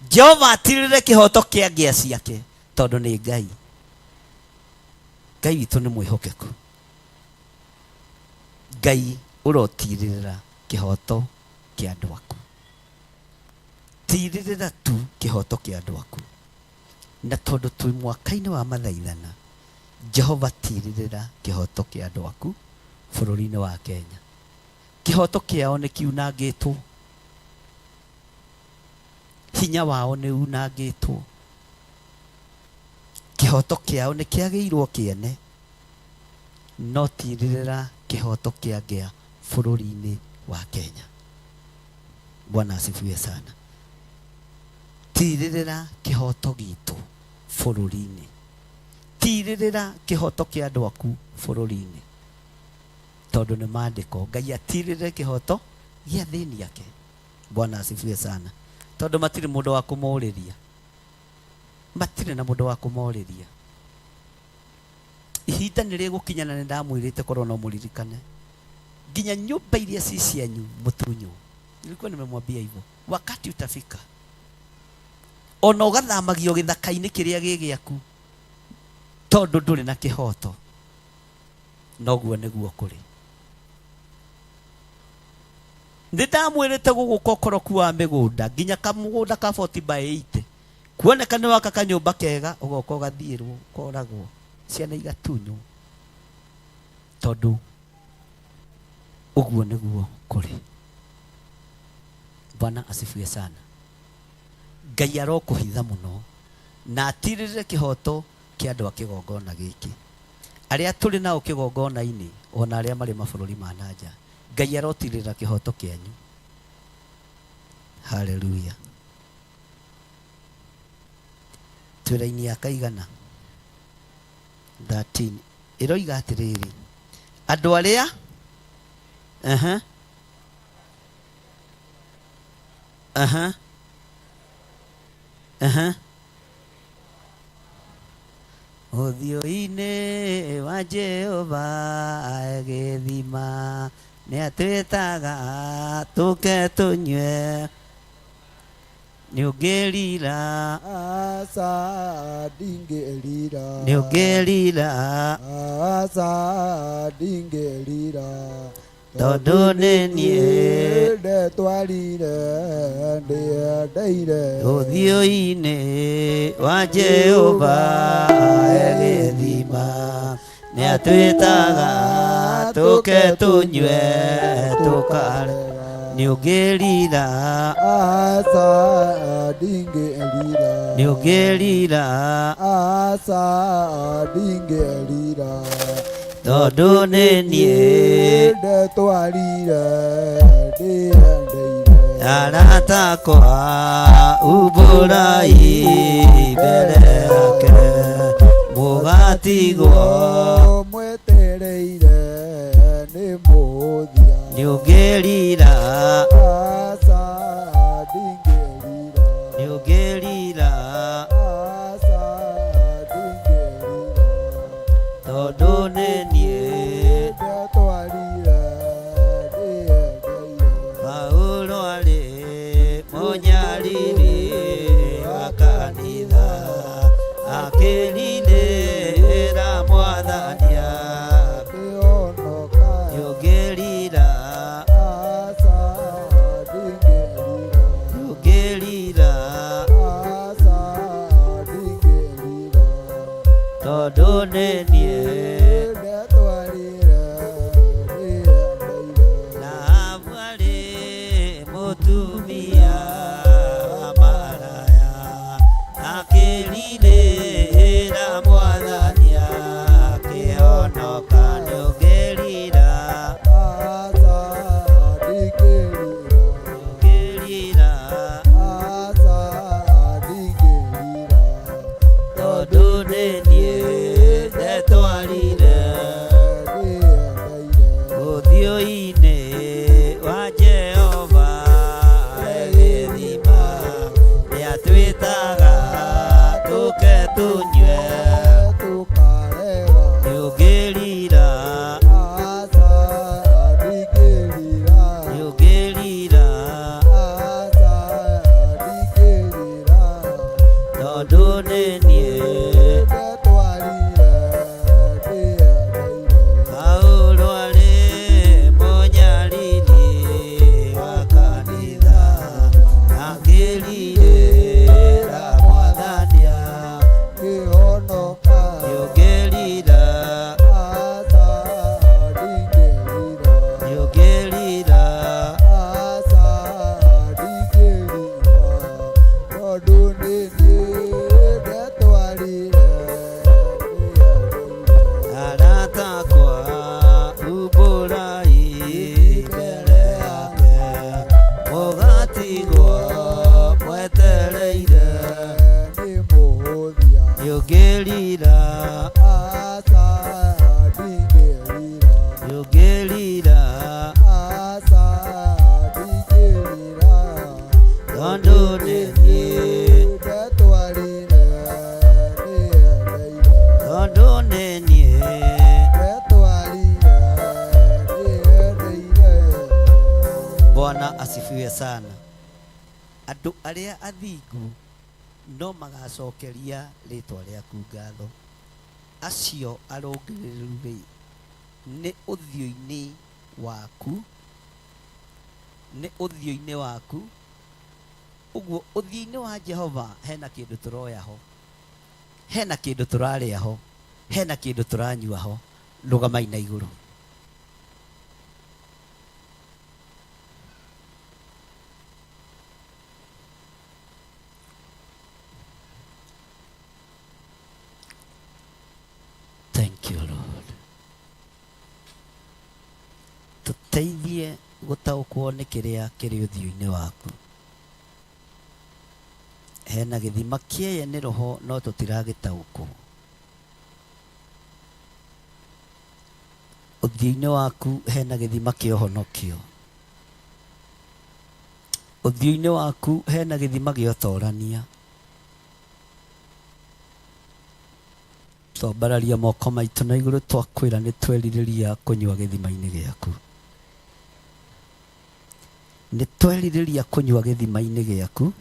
Jehova atirĩrĩre kĩhoto kĩa ngĩa ciake tondũ nĩ Ngai. Ngai witũ nĩ mwĩhokeku. Ngai ũrotirĩrĩra kĩhoto kĩa andũ aku. Tirĩrĩra tu kĩhoto kĩa andũ aku. Na tondũ twĩ mwaka-inĩ wa mathaithana, Jehova tirĩrĩra kĩhoto kĩa andũ aku bũrũri-inĩ wa Kenya. Kĩhoto kĩao nĩ kiunangĩtwo, hinya wao nĩ unangĩtwo, kĩhoto kĩao nĩ kĩagĩirwo kĩene, no tirĩrĩra kĩhoto kĩa ngĩa bũrũri-inĩ wa Kenya. Bwana asifiwe sana. Tirĩrĩra kĩhoto gitũ bũrũri-inĩ. Tirĩrĩra kĩhoto kĩa andũ aku bũrũri-inĩ. Tondũ nĩ maandĩko Ngai atirĩrĩre kĩhoto gĩa thĩni ake. Bwana asifiwe sana. Tondũ matirĩ mũndũ wa kũmorĩria, matirĩ na mũndũ wa kũmorĩria. Ihinda nĩ rĩgũkinya na nĩ ndamwĩrĩte korwo no mũririkane, nginya nyũmba iria ci cianyu mũtunywo. Nilikuwa nimemwambia hivyo, wakati utafika ona ũgathamagio gĩthaka-inĩ kĩrĩa gĩ gĩaku tondũ ndũrĩ na kĩhoto. Noguo nĩguo kũrĩ. Nĩ ndamwĩrĩte gũgũka ũkoroku wa mĩgũnda nginya kamũgũnda ka 40 by 80 kuoneka nĩ waka kanyũmba kega ũgoka ũgathiĩrwo ũkoragwo ciana igatunywo tondũ ũguo nĩguo kũrĩ. Bwana asifiwe sana. Ngai arokũhitha mũno na atirĩrĩre kĩhoto kĩa andũ a kĩgongona gĩkĩ, arĩa tũrĩ nao kĩgongona-inĩ ona arĩa marĩ mabũrũri ma na nja. Ngai arotirĩrĩra kĩhoto kĩanyu. Haleluya. Twĩ raini ya kaigana 13 ĩroiga atĩrĩrĩ, andũ arĩa aha aha aha ũthiũ-inĩ wa Jehova gĩthima nĩatwĩtaga tũke tũnyue, nĩũngĩrira Aca ndingĩrira, nĩũngĩrira aca ndingĩrira, tondũ nĩ niĩ ndetwarire ndĩendeire ũthiũ-inĩ wa Jehova gĩthima nĩatwĩtaga tũke tũnyue tũkare, nĩũngĩrira aca ndingĩrira, nĩũngĩrira aca ndingĩrira, tondũ nĩ niĩ ndetwarire ndĩendeire arata akwa umbũrai mbere yake mũgatigwo mwetereire nĩ mũthia, nĩũngĩrira aca ndingĩrira, nĩũngĩrira aca ndingĩrira, tondũ nĩ niĩ ndetwarire ndĩendeire Paulo arĩ mũnyariri wa kanitha akĩrirĩra Mwathani akĩhonoka, nĩũngĩrira aca ndingĩrira, nĩũngĩrira aca ndingĩrira, tondũ nĩ niĩ ndetwarire ndĩendeire Rahabu arĩ mũtumia wa maraya akĩrirĩra Mwathani akĩhonoka, nĩũngĩrira aca ndingĩrira, nĩũngĩrira aca ndingĩrira, Mũngĩtigwo mwetereire nĩ mũhũthia Nĩũngĩrira aca ndingĩrira Nĩũngĩrira aca ndingĩrira Tondũ nĩ niĩ ndetwarire nĩendeire Tondũ nĩ niĩ ndetwarire nĩendeire Bwana asifiwe sana. Andũ arĩa athingu no magacokeria rĩtwa rĩaku ngatho. Acio arũngĩrĩru rĩ, nĩ ũthiũ-inĩ waku, nĩ ũthiũ-inĩ waku. Ũguo ũthiũ-inĩ wa Jehova hena kĩndũ tũroya ho, hena kĩndũ tũrarĩa ho, hena kĩndũ tũranyua ho. Rũgamai na igũrũ. Thank you Lord. Tũteithie gũtaũkwo nĩ kĩrĩa kĩrĩ ũthiũ-inĩ waku. Hena gĩthima kĩeye nĩ roho no tũtiragĩtaũkwo. Ũthiũ-inĩ waku hena gĩthima kĩa ũhonokio. Ũthiũ-inĩ waku hena gĩthima gĩa ũtorania. Twambararia moko maitũ na igũrũ twakwĩra nĩ twerirĩria kũnyua gĩthima-inĩ gĩaku. Nĩ twerirĩria kũnyua gĩthima-inĩ gĩaku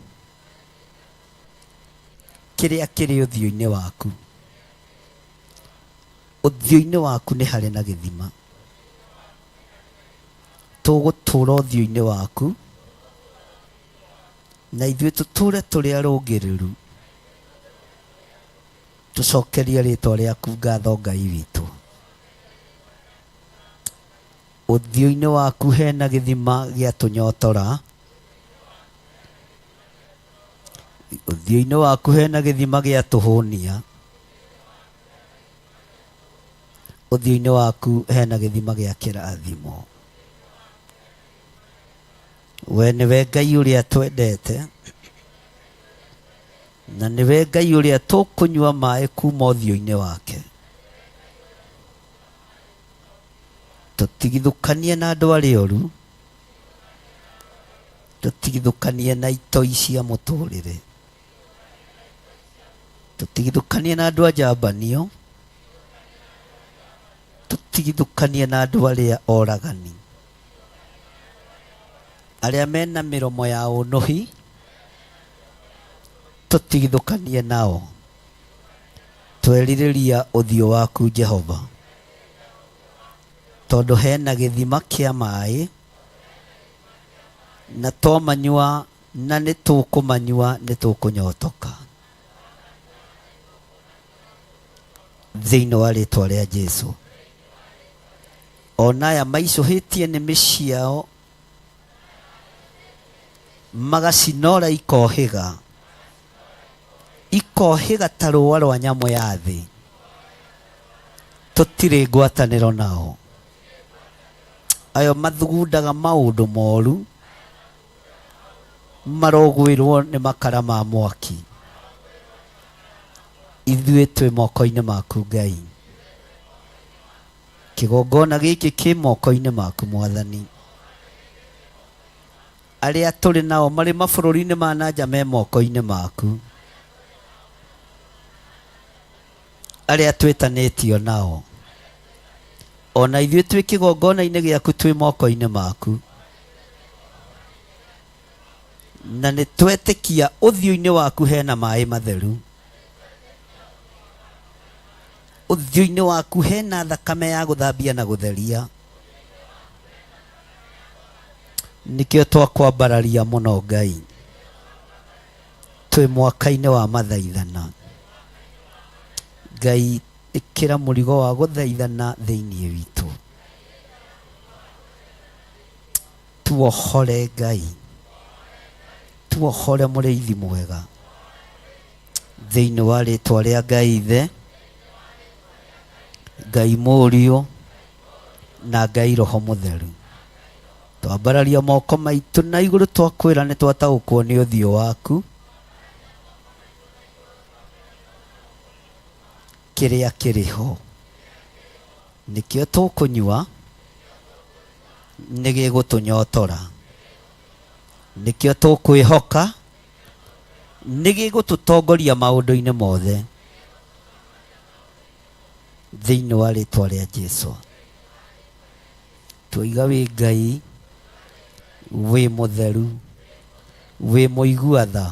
kĩrĩa kĩrĩ ũthiũ-inĩ waku. Ũthiũ-inĩ waku nĩ harĩ na gĩthima. Tũgũtũra ũthiũ-inĩ waku na ithuĩ tũtũre tũrĩ arũngĩrĩru. Tũcokerie rĩtwa rĩaku ngatho Ngai witũ. Ũthiũ-inĩ waku hena gĩthima gĩa tũnyotora. Ũthiũ-inĩ waku hena gĩthima gĩa tũhũnia. Ũthiũ-inĩ waku hena gĩthima gĩa kĩrathimo. We nĩwe Ngai ũrĩa twendete na nĩwe Ngai ũrĩa tũkũnyua maĩ kuma ũthiũ-inĩ wake. Tũtigithũkanie na andũ arĩa oru, tũtigithũkanie na itoi cia mũtũrĩre, tũtigithũkanie na andũ a njambanio, tũtigithũkanie na andũ arĩa oragani, arĩa mena mĩromo ya ũnũhi, tũtigithũkanie nao. Twerirĩria ũthiũ waku Jehova, tondũ hena gĩthima kĩa maĩ na twamanyua na nĩ tũkũmanyua nĩ tũkũnyotoka. Thĩinĩ wa rĩtwa rĩa Jesu. Ona aya maicũhĩtie nĩmĩ ciao magacinora ikohĩga, ikohĩga ta rũa rwa nyamũ ya thĩ, tũtirĩ ngwatanĩro nao. Ayo mathugundaga maũndũ moru marogwĩrwo nĩ makara ma mwaki. Ithuĩ twĩ moko-inĩ maku Ngai. Kĩgongona gĩkĩ kĩ moko-inĩ maku Mwathani. Arĩa tũrĩ nao marĩ mabũrũri-inĩ ma na nja me moko-inĩ maku. Arĩa twĩtanĩtio nao ona ithuĩ twĩ kĩgongona-inĩ gĩaku twĩ moko-inĩ maku. Na nĩ twetĩkia ũthiũ-inĩ waku hena maĩ matheru. Ũthiũ-inĩ waku hena thakame ya gũthambia na gũtheria. Nĩkĩo twakwambararia mũno Ngai. Twĩ mwaka-inĩ wa mathaithana. Ngai ĩkĩra mũrigo wa gũthaithana thĩinĩ witũ. Tuohore Ngai. Tuohore mũrĩithi mwega. Thĩinĩ wa rĩtwa rĩa Ngai Ithe, Ngai Mũriũ na Ngai Roho Mũtheru. Twambararia moko maitũ na igũrũ twakwĩra nĩ twataũkwo nĩ ũthiũ waku. Kĩrĩa kĩrĩ ho nĩkĩo tũkũnyua nĩ gĩgũtũnyotora, nĩkĩo tũkwĩhoka nĩ gĩgũtũtongoria maũndũ-inĩ mothe thĩinĩ wa rĩtwa rĩa Jesu. Twoiga wĩ Ngai wĩ mũtheru, wĩ mũigua tha,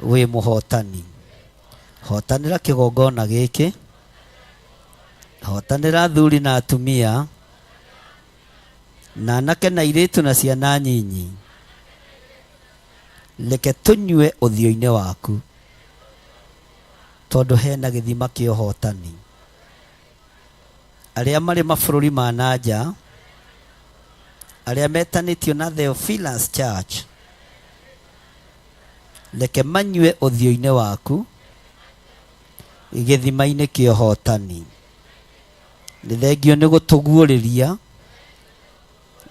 wĩ mũhotani. Hotanĩra kĩgongona gĩkĩ, hotanĩra athuri na atumia, na anake na airĩtu na ciana nyinyi. Reke tũnyue ũthiũ-inĩ waku, tondũ hena gĩthima kĩa ũhotani. Arĩa marĩ mabũrũri ma na nja, arĩa metanĩtio na Theophilus Church, reke manyue ũthiũ-inĩ waku gĩthima-inĩ kĩa ũhotani. Nĩ thengio nĩ gũtũguũrĩria,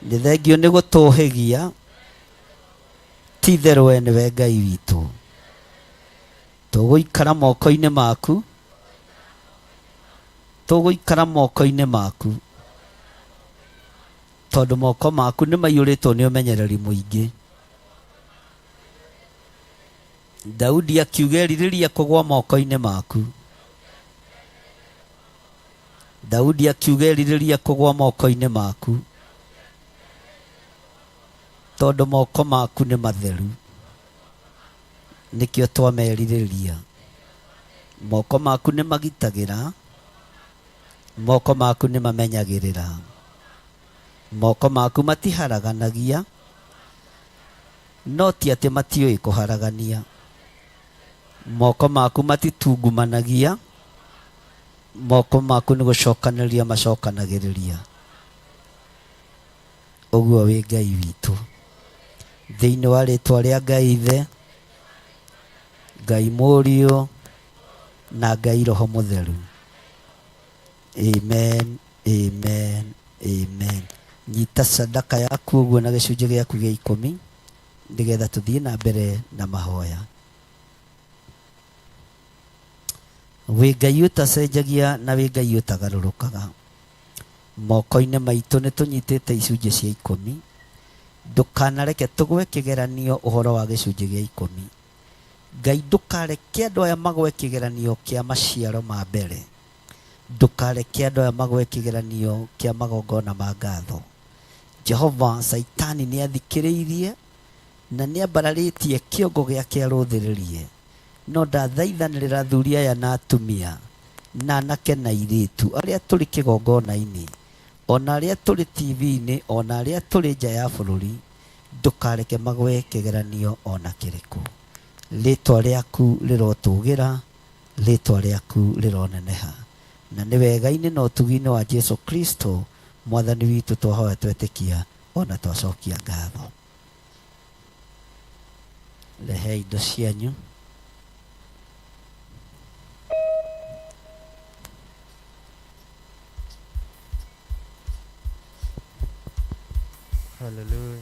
nĩ thengio nĩ gũtũhĩgia, ti itherũ we nĩwe Ngai witũ. Tũgũikara moko-inĩ maku, tũgũikara moko-inĩ maku, tondũ moko maku nĩ maiyũrĩtwo nĩ ũmenyereri mũingĩ. Daudi akiuga erirĩria kũgwa moko-inĩ maku. Daudi akiuga erirĩria kũgwa moko-inĩ maku, tondũ moko maku nĩ matheru, nĩkĩo twamerirĩria. Moko maku nĩ magitagĩra, moko maku nĩ mamenyagĩrĩra, moko maku matiharaganagia, no ti atĩ matiũĩ kũharagania. Moko maku matitungumanagia, moko maku nĩ gũcokanĩrĩria macokanagĩrĩria. Ũguo wĩ Ngai witũ. Thĩinĩ wa rĩtwa rĩa Ngai Ithe, Ngai Mũriũ, na Ngai Roho Mũtheru. Amen, amen, amen. Nyita sadaka yaku ũguo na gĩcunjĩ gĩaku gĩa ikũmi, nĩgetha tũthiĩ na mbere na mahoya. Wĩ Ngai ũtacenjagia na wĩ Ngai ũtagarũrũkaga. Moko-inĩ maitũ nĩ tũnyitĩte icunjĩ cia ikũmi. Ndũkanareke tũgwe kĩgeranio ũhoro wa gĩcunjĩ gĩa ikũmi. Ngai ndũkareke andũ aya magwe kĩgeranio kĩa maciaro ma mbere. Ndũkareke andũ aya magwe kĩgeranio kĩa magongona ma ngatho. Jehova, Saitani nĩ athikĩrĩirie na nĩ ambararĩtie kĩongo gĩake arũthĩrĩrie. No ndathaithanĩrĩra athuri aya na atumia, na anake na airĩtu, arĩa tũrĩ kĩgongona-inĩ, ona arĩa tũrĩ TV-inĩ, ona arĩa tũrĩ nja ya bũrũri, ndũkareke magwe kĩgeranio ona kĩrĩkũ. Rĩtwa rĩaku rĩrotũgĩra, rĩtwa rĩaku rĩroneneha. Na nĩ wega-inĩ na ũtugi-inĩ wa Jesu Kristo, Mwathani witũ, twahoya twetĩkia, ona twacokia ngatho. Rehe indo cianyu. Hallelujah.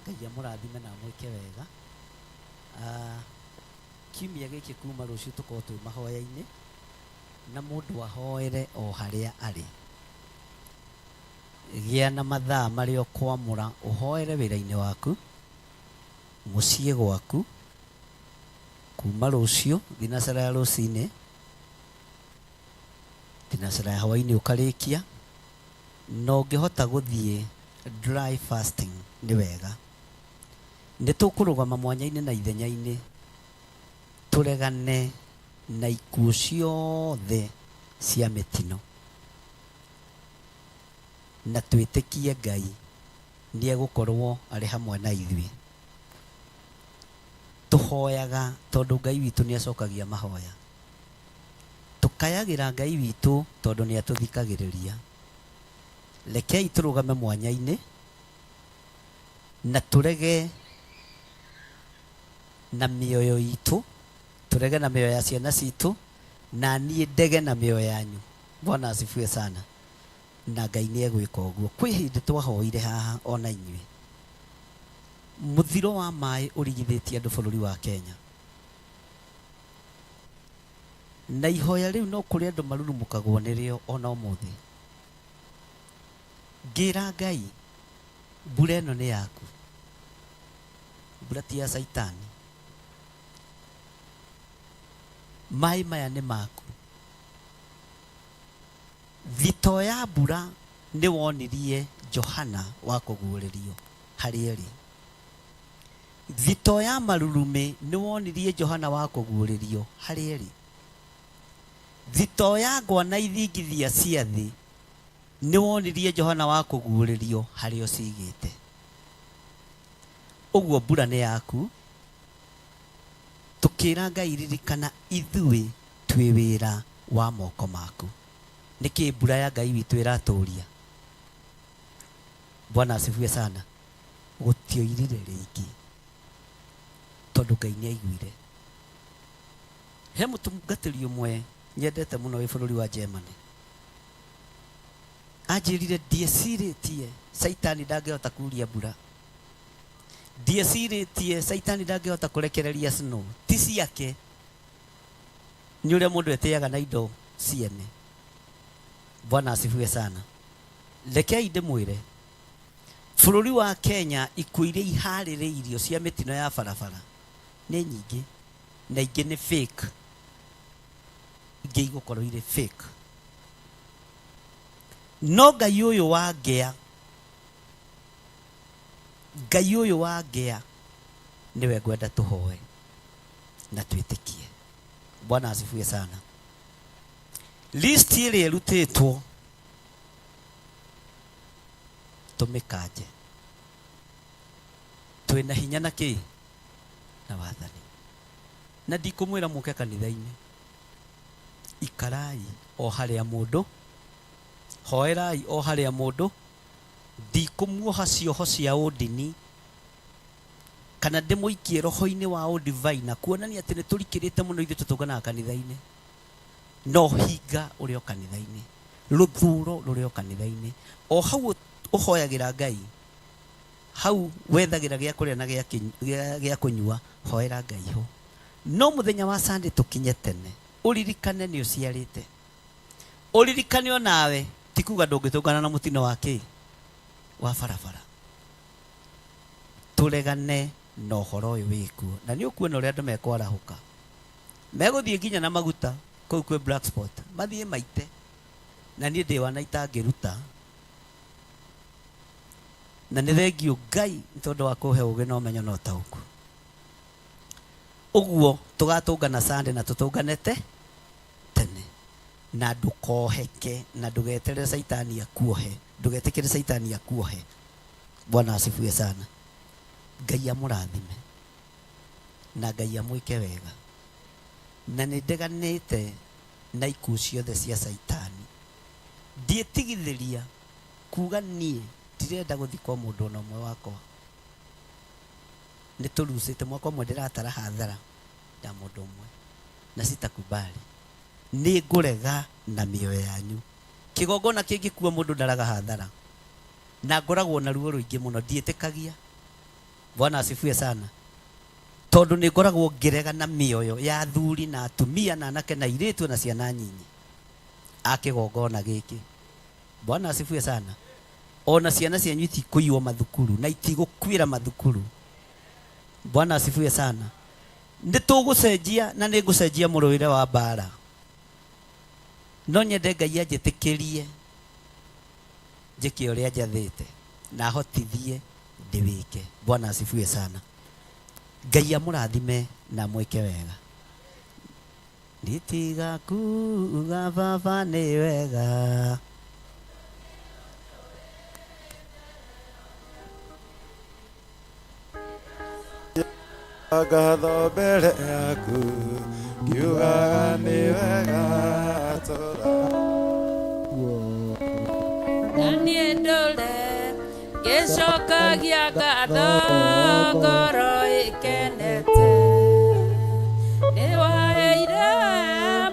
Ngai amũrathime na amwĩke wega. Kiumia gĩkĩ kuma rũciũ tũkorwo twĩ mahoya-inĩ na mũndũ ahoere o harĩa arĩ. Gĩa na mathaa marĩa ũkwamũra ũhoere wĩra-inĩ waku, mũciĩ gwaku, kuma rũciũ thinacara ya rũcinĩ, thinacara ya hwaĩ-inĩ ũkarĩkia, na ũngĩhota gũthiĩ dry fasting nĩ wega. Nĩ tũkũrũgama mwanya-inĩ na ithenya-inĩ tũregane na ikuũ ciothe cia mĩtino na twĩtĩkie Ngai nĩ egũkorwo arĩ hamwe na ithuĩ. Tũhoyaga tondũ Ngai witũ nĩ acokagia mahoya. Tũkayagĩra Ngai witũ tondũ nĩ atũthikagĩrĩria. Rekei tũrũgame mwanya-inĩ na tũrege na mĩoyo itũ, tũrege na mĩoyo ya ciana citũ, na niĩ ndege na mĩoyo yanyu. Bwana asifiwe sana. Na Ngai nĩ egwĩka ũguo. Kwĩ hĩndĩ twahoire haha ona inyuĩ. Mũthiro wa maĩ ũrigithĩtie andũ bũrũri wa Kenya. Na ihoya rĩu no kũrĩ andũ marurumũkagwo nĩrĩo ona ũmũthĩ. Ngĩra Ngai, mbura ĩno nĩ yaku. Mbura ti ya Caitani. Maĩ maya nĩ maku. Thito ya mbura nĩ wonirie Johana wa kũguũrĩrio harĩa ĩrĩ. Thito ya marurumĩ nĩ wonirie Johana wa kũguũrĩrio harĩa ĩrĩ. Thito ya ngwa na ithingithia cia thĩ nĩ wonirie Johana wa kũguũrĩrio harĩa ũcigĩte. Ũguo mbura nĩ yaku. Tũkĩra Ngai ririkana ithuĩ twĩ wĩra wa moko maku. Nĩkĩ mbura ya Ngai witũ ĩratũria? Bwana asifiwe sana. Gũtioirire rĩngĩ tondũ Ngai nĩ aiguire. He mũtungatĩri ũmwe nyendete mũno wĩ bũrũri wa Germany. Anjĩrire ndiecirĩtie Caitani ndangĩhota kuria mbura. Ndiecirĩtie Caitani ndangĩhota kũrekereria snow. Ti ciake. Nĩ ũrĩa mũndũ etĩaga na indo ciene. Bwana asifiwe sana. Rekei ndĩmwĩre bũrũri wa Kenya ikuũ iria iharĩrĩirio cia mĩtino ya barabara nĩ nyingĩ na ingĩ nĩ fake, ingĩ igũkorwo irĩ fake. No Ngai ũyũ wa ngĩa, Ngai ũyũ wa ngĩa nĩwe ngwenda tũhoe na twĩtĩkie. Bwana asifiwe sana. List ĩrĩa ĩrutĩtwo tũmĩkanje. Twĩna hinya na kĩ? Na wathani. Na ndikũmwĩra mũke kanitha-inĩ. Ikarai o harĩa mũndũ, hoerai o harĩa mũndũ, ndikũmuoha cioho cia ũndini kana ndĩmũikie roho-inĩ wa ũdivaina kuonania atĩ nĩ tũrikĩrĩte mũno ithuĩ tũtũnganaga kanitha-inĩ. No hinga ũrĩ o kanitha-inĩ, rũthuro rũrĩ o kanitha-inĩ, o hau ũhoyagĩra Ngai, hau wethagĩra gĩa kũrĩa na gĩa kũnyua, hoera Ngai ho. No mũthenya wa Sunday tũkinye tene, ũririkane nĩ ũciarĩte, ũririkane onawe ti kuga ndũngĩtũngana na mũtino wa kĩ? Wa barabara. Tũregane na ũhoro ũyũ wĩkuo, na nĩ ũkuona ũrĩa andũ mekwarahũka. Megũthiĩ nginya na maguta kũu kwĩ black spot, mathiĩ maite. Na niĩ ndĩ wana itangĩruta. Na nĩ thengiũ Ngai nĩ tondũ wa kũhe ũgĩ na ũmenyo na ũtaũku. Ũguo tũgatũngana Sunday na tũtũnganete tene. Na ndũkoheke na ndũgeterere Caitani akuohe, ndũgetĩkĩre Caitani akuohe. Bwana asifiwe sana. Ngai amũrathime na Ngai amwĩke wega. Na nĩ ndeganĩte na ikuũ ciothe cia Caitani. Ndiĩtigithĩria kuga niĩ ndirenda gũthikwo mũndũ ona ũmwe wakwa. Nĩ tũrucĩte mwaka ũmwe ndĩratara hathara ya mũndũ ũmwe na sitakubali. Nĩ ngũrega na mĩoyo yanyu. Kĩgongona kĩngĩkua mũndũ ndaraga hathara. Na ngoragwo na ruo rũingĩ mũno, ndiĩtĩkagia. Bwana asifiwe sana. Tondu nĩ ngoragwo ngĩrega na mĩoyo ya athuri na atumia na anake na airĩtu na ciana nyinyi a kĩgongona gĩkĩ. Bwana asifiwe sana. Ona ciana cianyu itikũiywo mathukuru na itigũkuĩra mathukuru. Bwana asifiwe sana. Nĩ tũgũcenjia na nĩ ngũcenjia mũrũĩre wa mbara. No nyende Ngai anjĩtĩkĩrie njĩke ũrĩa njathĩte na ahotithie ndĩwĩke. Bwana asifiwe sana. Ngai amũrathime na amwĩke wega. Nditiga kuga baba nĩ wega. Ngatho mbere yaku ngiugaga nĩ wega tũra Na niĩ ndũre ngĩcokagia ngatho ngoro ĩkenete. Nĩ waheire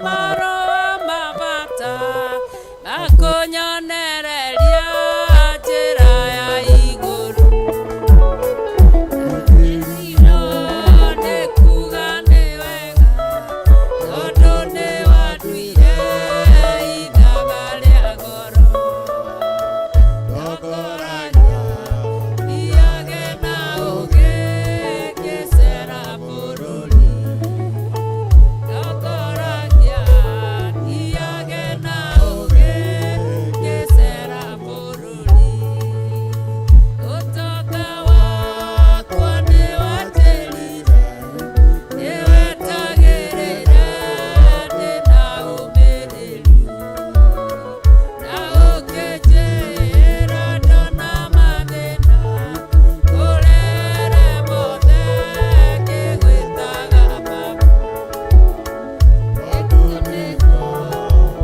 marũa ma bata makũnyonereria njĩra ya igũrũ. No nĩ kuga nĩ wega tondũ nĩ wanduire ithaga rĩa goro. Ndogoragia thiage na ũũgĩ ngĩcera bũrũri. Ndogoragia thiage na ũũgĩ ngĩcera bũrũri. Ũtonga wakwa nĩwanjĩrire nĩwetagĩrĩre ndĩ na ũmĩrĩru. Na ũkĩnjĩra ndona mathĩna ngũrere mothe ngĩgwĩtaga baba. Tondũ nĩguo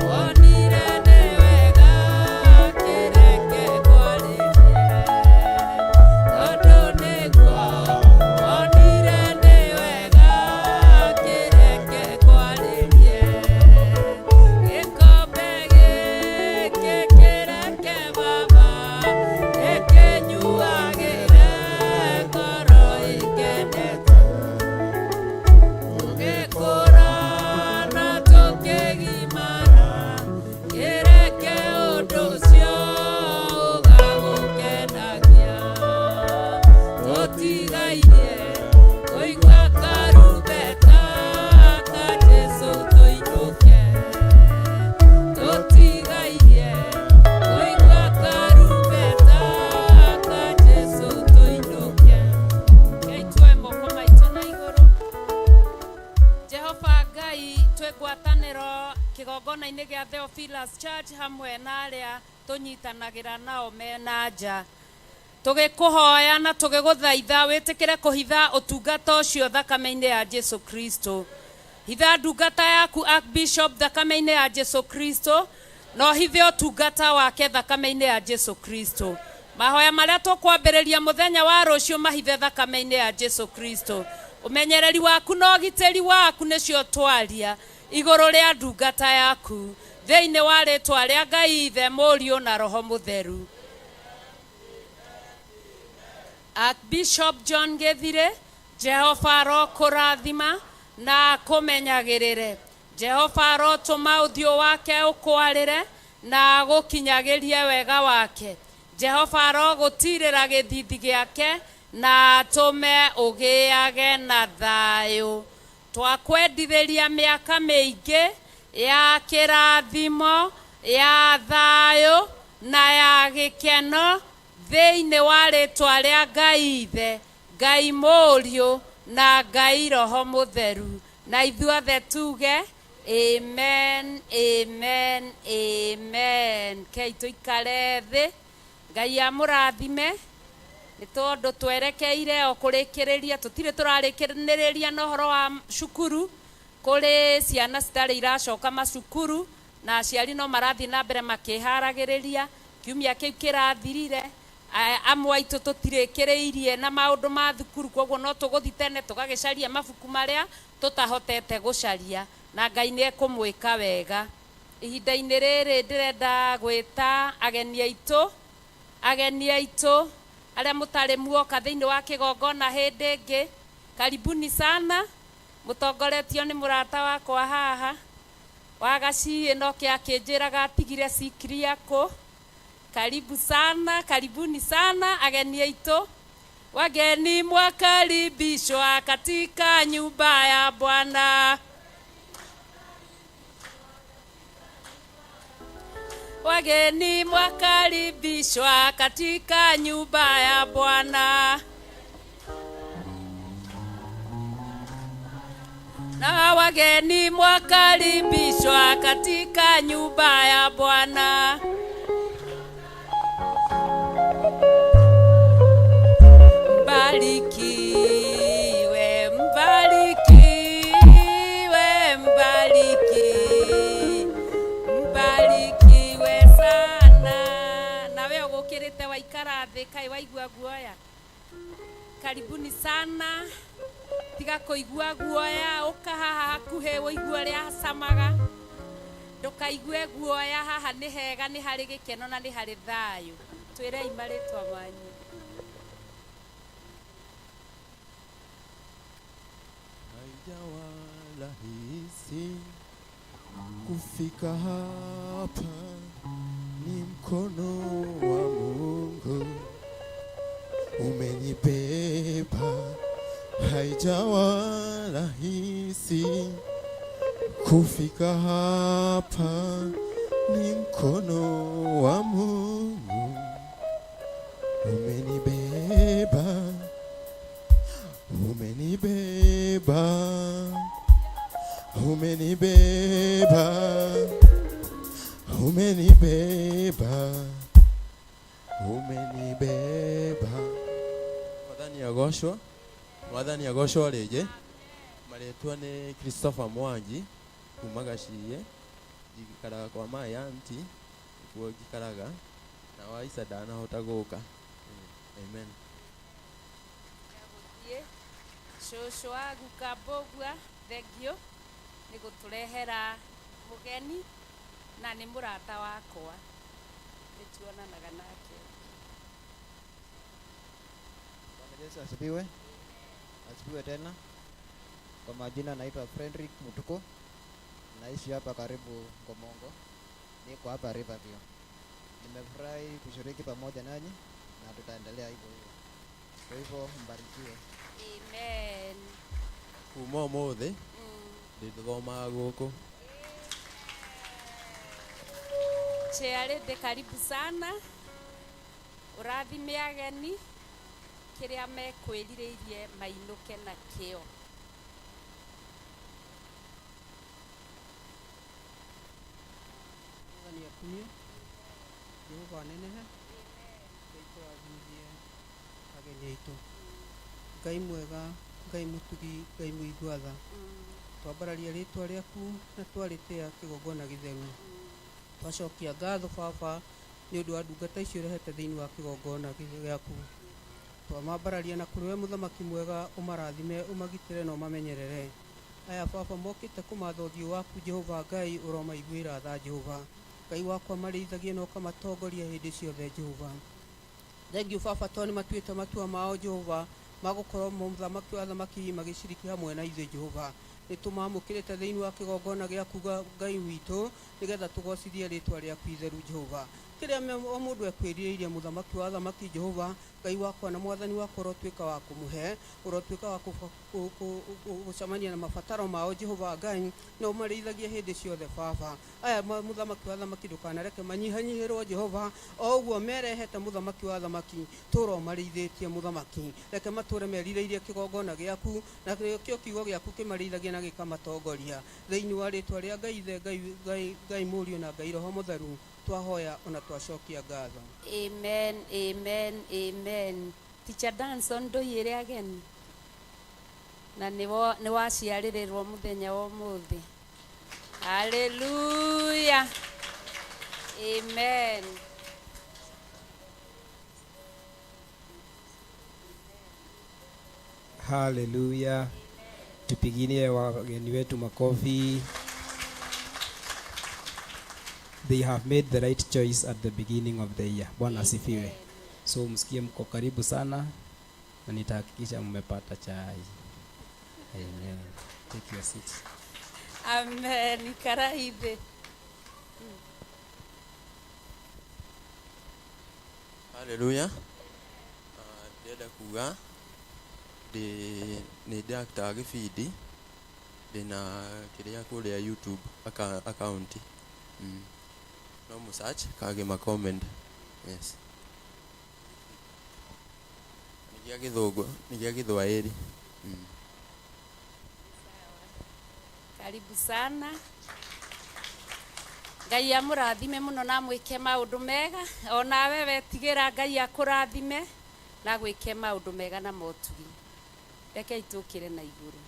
wonire nĩ wega kĩreke ngwarĩrie. Tondũ nĩguo wonire nĩ wega kĩreke ngwarĩrie. Gĩkombe gĩkĩ kĩreke baba gĩkĩnyuagĩre ngoro ĩkenete. Tũgĩkũra na tũkĩgimara kĩreke ũndũ ũcio ũgagũkenagia. Tũtigairie kũigua karumbeta ka Jesũ tũinũke. Tũtigairie kũigua karumbeta ka Jesũ tũinũke. Ngai tuoe moko maitũ na igũrũ. Jehova Ngai twĩ ngwatanĩro kĩgongona-inĩ gĩa Theophilus Church hamwe na arĩa tũnyitanagĩra nao me na nja. Tũgĩkũhoya na tũgĩgũthaitha wĩtĩkĩre kũhitha ũtungata ũcio thakame-inĩ ya Jesu Kristo. Hitha ndungata yaku Archbishop thakame-inĩ ya Jesu Kristo na ũhithe ũtungata wake thakame-inĩ ya Jesu Kristo. Mahoya marĩa tũkwambĩrĩria mũthenya wa rũciũ mahithe thakame-inĩ ya Jesu Kristo. Ũmenyereri waku na ũgitĩri waku nĩcio twaria igũrũ rĩa ndungata yaku thĩinĩ wa rĩtwa rĩa Ngai Ithe, Mũriũ na Roho Mũtheru. Archbishop John Gĩthire, Jehova arokũrathima na akũmenyagĩrĩre. Jehova arotũma ũthiũ wake ũkwarĩre na agũkinyagĩrie wega wake. Jehova arogũtirĩra gĩthithi gĩake na atũme ũgĩage na thayũ. Twakwendithĩria mĩaka mĩingĩ ya kĩrathimo, ya thayũ na ya gĩkeno thĩinĩ wa rĩtwa rĩa Ngai Ithe, Ngai Mũriũ na Ngai Roho Mũtheru. Na ithuothe tuge amen, amen, amen. Kei tũikare thĩ. Ngai amũrathime nĩ tondũ twerekeire o kũrĩkĩrĩria tũtirĩ tũrarĩkĩrĩria na ũhoro wa cukuru kũrĩ ciana citarĩ iracoka macukuru na aciari no marathiĩ na mbere makĩharagĩrĩria kiumia kĩu kĩrathirire amwe aitũ tũtirĩkĩrĩirie na maũndũ ma thukuru koguo no tũgũthiĩ tene tũgagĩcaria mabuku marĩa tũtahotete gũcaria na Ngai nĩ ekũmwĩka wega. Ihinda-inĩ rĩrĩ ndĩrenda gwĩta ageni aitũ Arĩa mũtarĩ muoka thĩinĩ wa kĩgongona hĩndĩ ĩngĩ, karibuni sana. Mũtongoretio nĩ mũrata wakwa haha wa gaciĩ no kĩ akĩnjĩraga atigire sikria kũ. Karibu sana, karibuni sana ageni aitũ. Wageni mwakaribishwa katika nyumba ya Bwana. Wageni mwakaribishwa katika nyumba ya Bwana. Na wageni mwakaribishwa katika nyumba ya Bwana. Mbarikiwe, mbarikiwe, mbarikiwe sana. Nawe ũgũkĩrĩte waikara thĩ kaĩ waigua guoya. Karibuni sana. Tiga kũigua guoya, ũka haha hakuhĩ ũigue ũrĩa hacamaga. Ndũkaigue guoya, haha nĩ hega, nĩ harĩ gĩkeno na nĩ harĩ thayũ. Twĩrei marĩtwa manyu. Haijawa rahisi kufika hapa, ni mkono wa Mungu umenibeba. Haijawa rahisi kufika hapa, ni mkono wa Mungu umenibeba, umenibeba, umenibeba, umenibeba, umenibeba. Mwathani agocwo, Mwathani agocwo rĩngĩ. Marĩtwa nĩ Christopher Mwangi kuma Gaciĩ, njikaraga kwa my auntie, nĩkuo njikaraga, na Waisa ndanahota gũka. Amen. Gũthiĩ cũcũ wa guka Mbũgua, thengio nĩ gũtũrehera mũgeni na nĩ mũrata wakwa, nĩ tuonanaga nake. Bwana Yesu asifiwe. Asifiwe tena. Kwa majina naitwa Frederick Mutuko. Naishi hapa karibu Ngomongo. Niko hapa Riverview. Nimefurahi kushiriki pamoja nanyi na tutaendelea hivyo hivyo. Kwa hivyo mbarikiwe. Amen. Kuma ũmũthĩ ndĩthomaga gũkũ. Chairlady, karibu sana. Ũrathime ageni kĩrĩa mekwĩrirĩirie mainũke nakĩo. Mwathani akumio, Jehova anenehe, Ngai tũrathimithie ageni aitũ. Ngai mwega, Ngai mũtugi, Ngai mũigua tha. Twambararia rĩtwa rĩaku na twarĩtĩa kĩgongona gĩtheru. Twacokia ngatho Baba nĩ ũndũ wa ndungata icio ũrehete thĩinĩ wa kĩgongona gĩaku. Twamambararia na kũrĩ we mũthamaki mwega, ũmarathime, ũmagitĩre na ũmamenyerere. Aya Baba mokĩte kũmatha ũthiũ waku Jehova Ngai, ũromaiguĩra tha Jehova. Ngai wakwa marĩithagie na ũkamatongoria hĩndĩ ciothe Jehova. Thengiũ Baba tondũ nĩmatuĩte matua mao Jehova magũkorwo mũthamaki wa thamaki magĩciriki hamwe na ithuĩ Jehova. Nĩtũmamũkĩrĩte thĩinĩ wa kĩgongona gĩaku Ngai witũ, nĩgetha tũgocithie rĩtwa rĩaku itheru Jehova. Kĩrĩa o mũndũ ekwĩrirĩirie mũthamaki wa thamaki Jehova, Ngai wakwa na mwathani wakwa, ũrotuĩka wa kũmũhe, ũrotuĩka wa gũcemania na mabataro mao Jehova Ngai, na ũmarĩithagie hĩndĩ ciothe Baba. Aya mũthamaki wa thamaki ndũkanareke manyihanyihĩrwo Jehova, o ũguo merehete mũthamaki wa thamaki, tũra ũmarĩithĩtie mũthamaki. Reke matũre merirĩirie kĩgongona gĩaku, na kĩo kiugo gĩaku kĩmarĩithagie na gĩkamatongoria. Thĩinĩ wa rĩtwa rĩa Ngai Ithe, Ngai, Ngai, Ngai Mũriũ na Ngai Roho Mũtheru, twahoya ona twacokia ngatho. Amen, amen, amen. Teacher Danson ndũiyĩre ageni na nĩ waciarĩrĩrwo mũthenya wa ũmũthĩ. Hallelujah. Amen. Hallelujah. Tupiginie wageni wetu makofi. They have made the right choice at the beginning of the year. Bwana asifiwe. So msikie mko karibu sana na nitahakikisha mmepata chai. Amen. Take your seat. Amen. Ikara ithe. Haleluya. Ndĩrenda kuga ndĩ nĩ ndactor gĩbindi ndĩna kĩrĩa kũrĩa YouTube account. No mũ search Kagima Comedy. Yes. Nĩ gĩa gĩthũngũ, nĩ gĩa gĩthwaĩri. Karibu sana. Ngai amũrathime mũno na amwĩke maũndũ mega. Onawe wetigĩra Ngai akũrathime na gwĩke maũndũ mega na motugi. Rekei tũkĩre na igũrũ.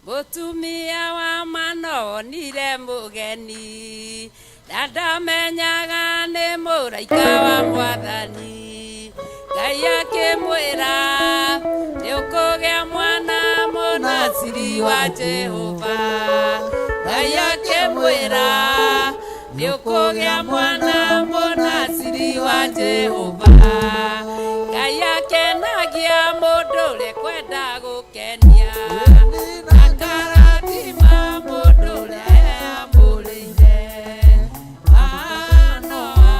Mũtumia wa mano onire mũgeni na ndamenyaga nĩ mũraika wa Mwathani. Ngai akĩmwĩra nĩ ũkũgĩa mwana mũnaciri wa Jehova. Ngai akĩmwĩra nĩ ũkũgĩa mwana mũnaciri wa Jehova. Ngai akenagia mũndũ ũrĩa kwenda gũkenia, akarathima mũndũ ũrĩa eamũrĩire. Manoa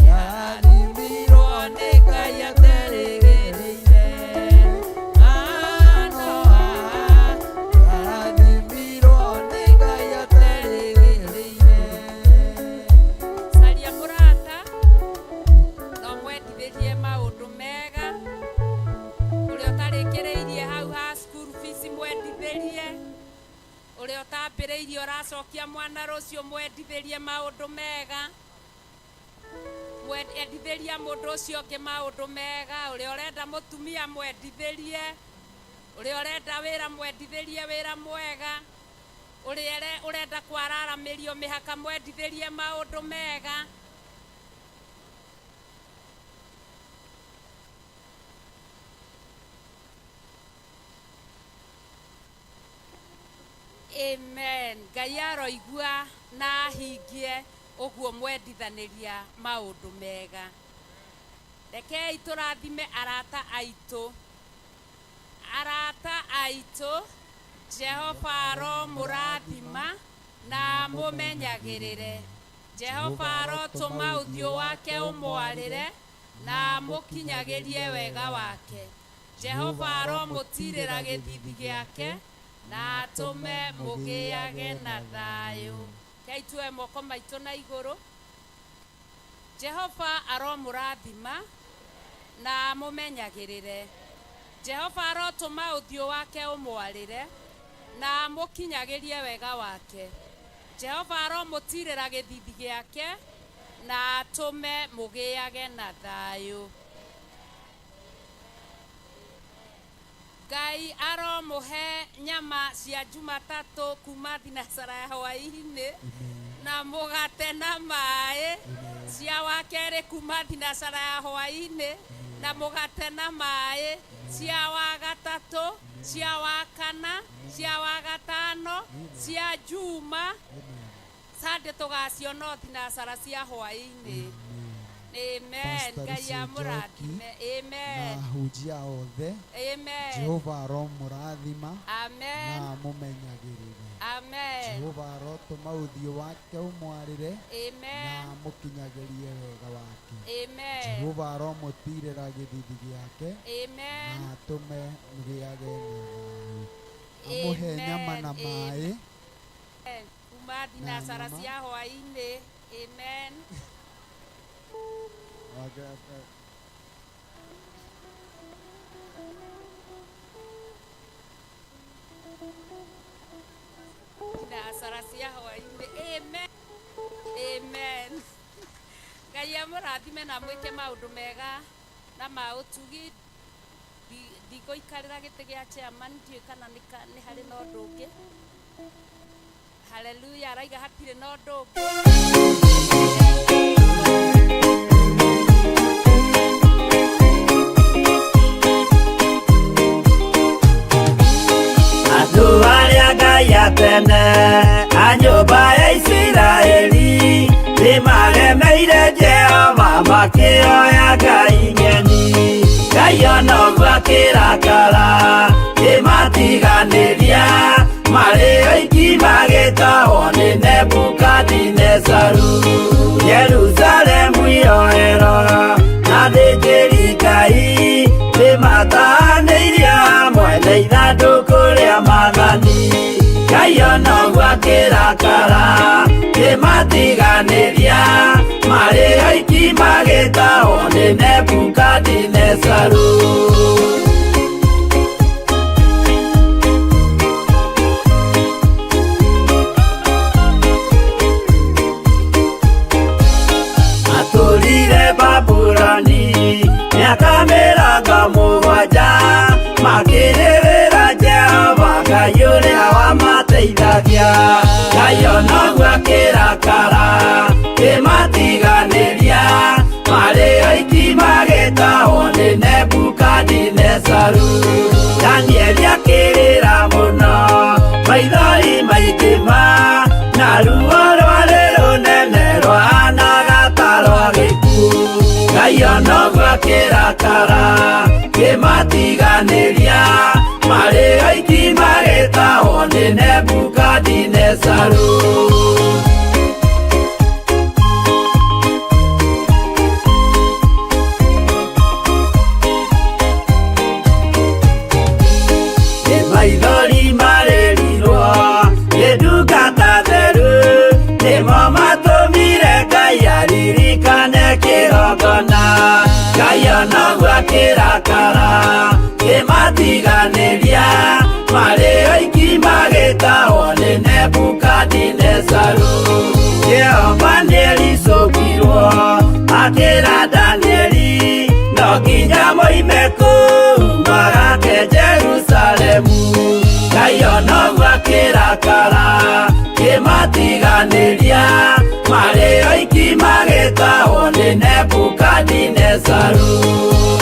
nĩarathimirwo nĩ Ngai aterĩgĩrĩire. Manoa nĩarathimirwo nĩ Ngai aterĩgĩrĩire. Caria mũrata na ũmwendithĩrie maũndũ mega. Ũrĩa ũtarĩkĩrĩirie hau ha school fees mwendithĩrie. Ũrĩa ũtambĩrĩirie ũracokia mwana rũciũ mwendithĩrie maũndũ mega. Endithĩria mũndũ ũcio ũngĩ maũndũ mega. Ũrĩa ũrenda mũtumia mwendithĩrie. Ũrĩa ũrenda wĩra mwendithĩrie wĩra mwega. Ũrĩa ũrenda kwararamĩrio mĩhaka mwendithĩrie maũndũ mega. Amen. Ngai aroigua na ahingie ũguo mwendithanĩria maũndũ mega. Rekei tũrathime arata aitũ. Arata aitũ, Jehova aromũrathima na amũmenyagĩrĩre. Jehova arotũma ũthiũ wake ũmwarĩre na amũkinyagĩrie wega wake. Jehova aromũtirĩra gĩthithi gĩake na atũme mũgĩage na thayũ. Rekei tuoe moko maitũ na igũrũ. Jehova aromũrathima na amũmenyagĩrĩre. Jehova arotũma ũthiũ wake ũmwarĩre na amũkinyagĩrie wega wake. Jehova aromũtirĩra gĩthithi gĩake na atũme mũgĩage na thayũ. Ngai aromũhe nyama cia Jumatatũ kuma thinacara ya hwaĩ-inĩ na mũgate na maĩ cia wakerĩ kuma thinacara ya hwaĩ-inĩ na mũgate na maĩ cia wa gatatũ cia wa kana cia wa gatano cia Juma. Sunday tũgaciona o thinacara cia hwaĩ-inĩ. Amen. Pastor Ngai Lucy amũrathime. Amen. Na ahunjia othe. Amen. Jehova aromũrathima Amen. na amũmenyagĩrĩre. Amen. Jehova arotũma ũthiũ wake ũmwarĩre Amen. na amũkinyagĩrie wega wake. Amen. Jehova aromũtirĩra gĩthithi gĩake Amen. na atũme mũgĩage na thayũ. Amũhe nyama na maĩ. Amen. Kuma thinacara nyama. cia hwaĩ-inĩ. Amen. Okay. Thinacara cia hwaĩ-inĩ. Amen. Amen. Ngai amũrathime na amwĩke maũndũ mega na ma ũtugi. Ndigũikarĩra gĩtĩ gĩa chairman, ndiũĩ kana nĩ harĩ na ũndũ ũngĩ. Haleluya, araiga hatirĩ na ũndũ ũngĩ. Andũ arĩa Ngai atene a nyũmba ya Isiraeli nĩmaremeire Jehova makĩona akĩrakara kĩmatiganĩria marĩ oiki magĩtahwo nĩ Nebukadinezaru. Yerusalemu yoero na thĩnjĩri Ngai nĩmatahanĩirio hamwe na ithandũkũ rĩa maathani. Ngai ona ũguo akĩrakara kĩmatiganĩria marĩ oiki magĩtahwo nĩ Nebukadinezaru. Atũrire Babuloni mĩaka 70 makĩrĩrĩra Jehova Ngai ũrĩa wamateithagia. Ngai ona ũguo akĩrakara kĩmatiganĩria marĩ oiki magĩtahwo nĩ Nebukadinezaru. Danieli akĩrĩra mũno maithori maingĩ ma na ruo rwarĩ rũnene rwahanaga ta rwa gĩkuũ. Ngai ona ũguo akĩrakara kĩmatiganĩria marĩ oiki magĩtahwo nĩ Nebukadinezaru. Nĩ maithori marĩrirwo nĩ ndungata theru nĩmo matũmire Ngai aririkane kĩgongona. Ngai ona ũguo akĩrakara kĩmatiganĩria marĩ oiki magĩtahwo nĩ Nebukadinezaru. Jehova nĩericũkirwo akĩra Danieli no nginya moime kũu magake Jerusalemu. Ngai ona ũguo akĩrakara kĩmatiganĩria marĩ oiki magĩtahwo nĩ Nebukadinezaru.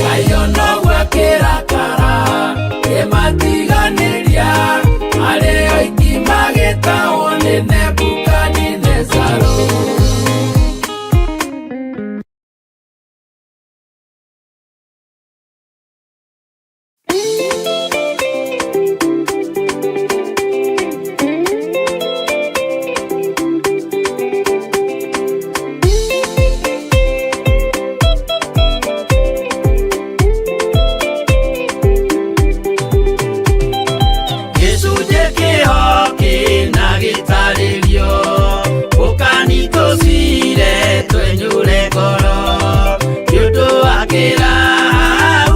Ngai ona ũguo akĩrakara kĩmatiganĩria marĩ oiki magĩtahwo nĩ Nebukadinezaru. Gĩcunjĩ kĩho kĩna gĩtarĩrio ũkani tũcire twenyũre ngoro nĩ ũndũ wa kĩraha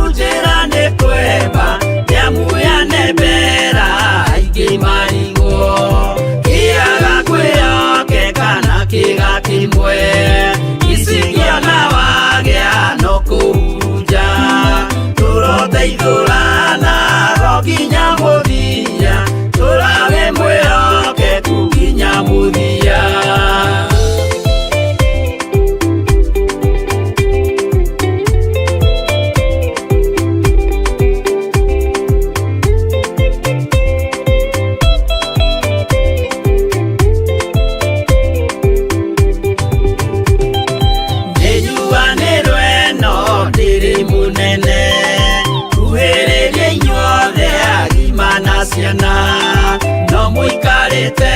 njĩra nĩ kwemba nĩamu yanembera aingĩ marigwo kĩaga kwĩhokeka na kĩga kĩmwe icingĩona wagĩa no kũhurunja tũroteithũrana go nginya mũthia tũrawe mwĩhokeku nginya mũthia. Nĩnjuanĩrwo ĩno ndĩrĩ mũnene kuhĩrĩria inyuothe agima na ciana no mũikarĩte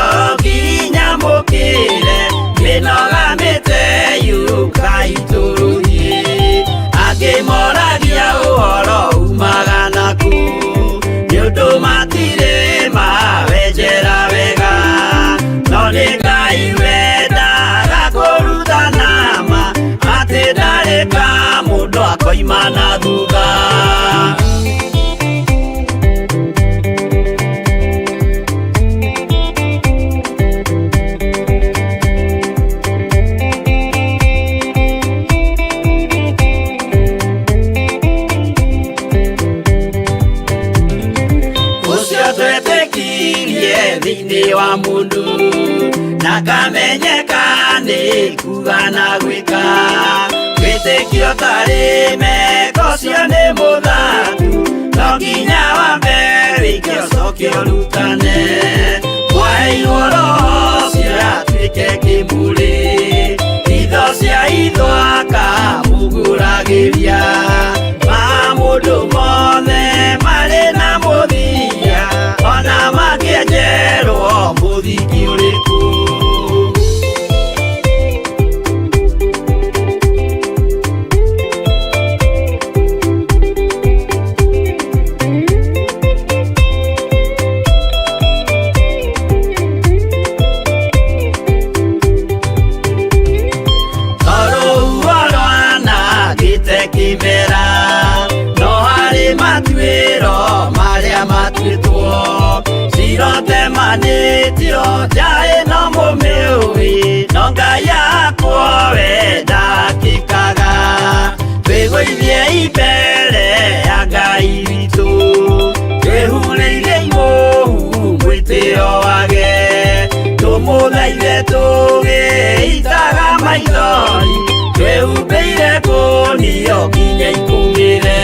o nginya mũkĩre mĩnoga mĩte yũkai tũrũthiĩ angĩ moragia ũhoro umaga naku nĩ ũndũ matirĩ mawenjera wega no nĩ Ngai wendaga kũrutana ma atĩ ndarĩ ka mũndũ akoima na thutha. Ũcio twetĩkirie thĩinĩ wa mũndũ na kamenyeka nĩ kuga na gwĩka wĩtĩkio tarĩ meko ũcio nĩ mũthaku no nginya wambe wĩke ũcoke ũrutane mwaheirwo roho ũcio atuĩke kĩmũrĩ itho cia itho akamũgũragĩria ma mũndũ mo Tũtũire tũgĩitaga maithori twĩhumbĩire kũnio nginya ikumĩre.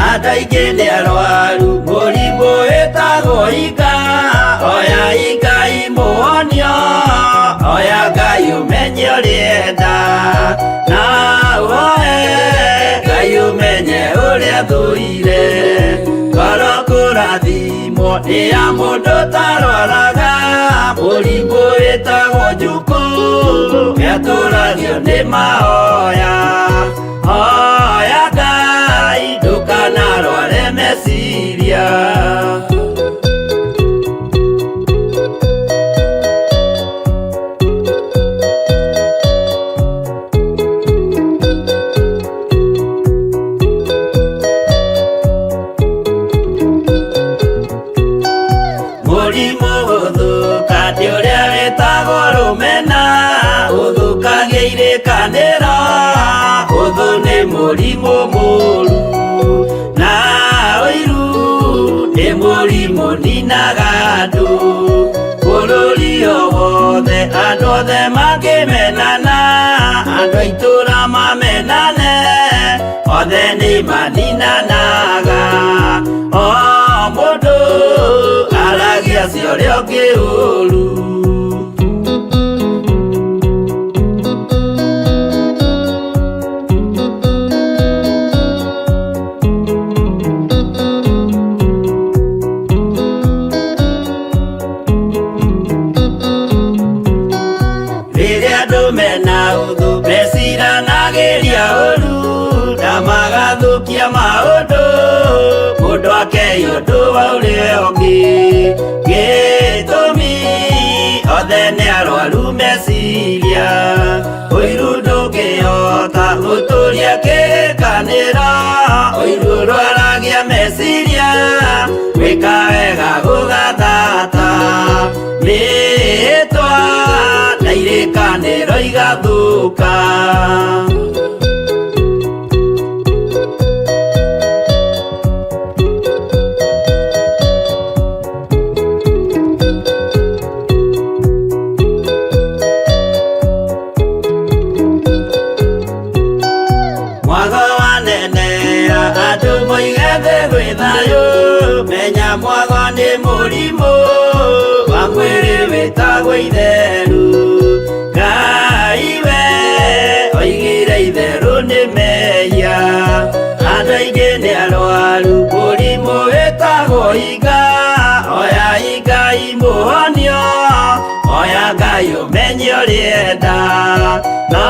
Andũ aingĩ nĩ arwaru mũrimũ wĩtagwo inga, oya Ngai mũhonio, oya Ngai ũmenye ũrĩa na ũhoe Ngai ũmenye ũrĩa thũire. Ngoro kũrathimwo nĩ ya mũndũ ũtarwaraga mũrimũ wĩtagwo njukũ, nĩatũragio nĩ mahoya. Hoya Ngai ndũkanarware meciria. Mũrimũ gũthũka nĩ ũrĩa wĩtagwo rũmena, ũthũkagia irĩkanĩro, ũthũ nĩ mũrimũ mũru, na ũiru nĩ mũrimũ ninaga andũ. Bũrũri o wothe andũ othe mangĩmenana, andũ a itũũra mamenane, othe nĩ maninanaga. O mũndũ aragia cia ũrĩa ũngĩ ũru. Rĩrĩa andũ mena ũthũ meciranagĩria ũru na magathũkia maũndũ, mũndũ akei ũndũ wa ũrĩa ũngĩ. Gĩtũmi othe nĩ arwaru meciria, ũiru ndũngĩhota gũtũria kĩrĩkanĩro, ũiru ũrwaragia meciria, gwĩka wega gũgathata. Mĩhĩtwa na irĩkanĩro igathũka. Mwago wanenea andũ moige thĩ gwĩ thayũ, menya mwago nĩ mũrimũ wa mwĩrĩ wĩtagwo itheru. Ngai we oigire itherũ nĩ mehia, andũ aingĩ nĩ arwaru mũrimũ wĩtagwo inga, oya Ngai mũhonio, oya Ngai ũmenye ũrĩa enda, na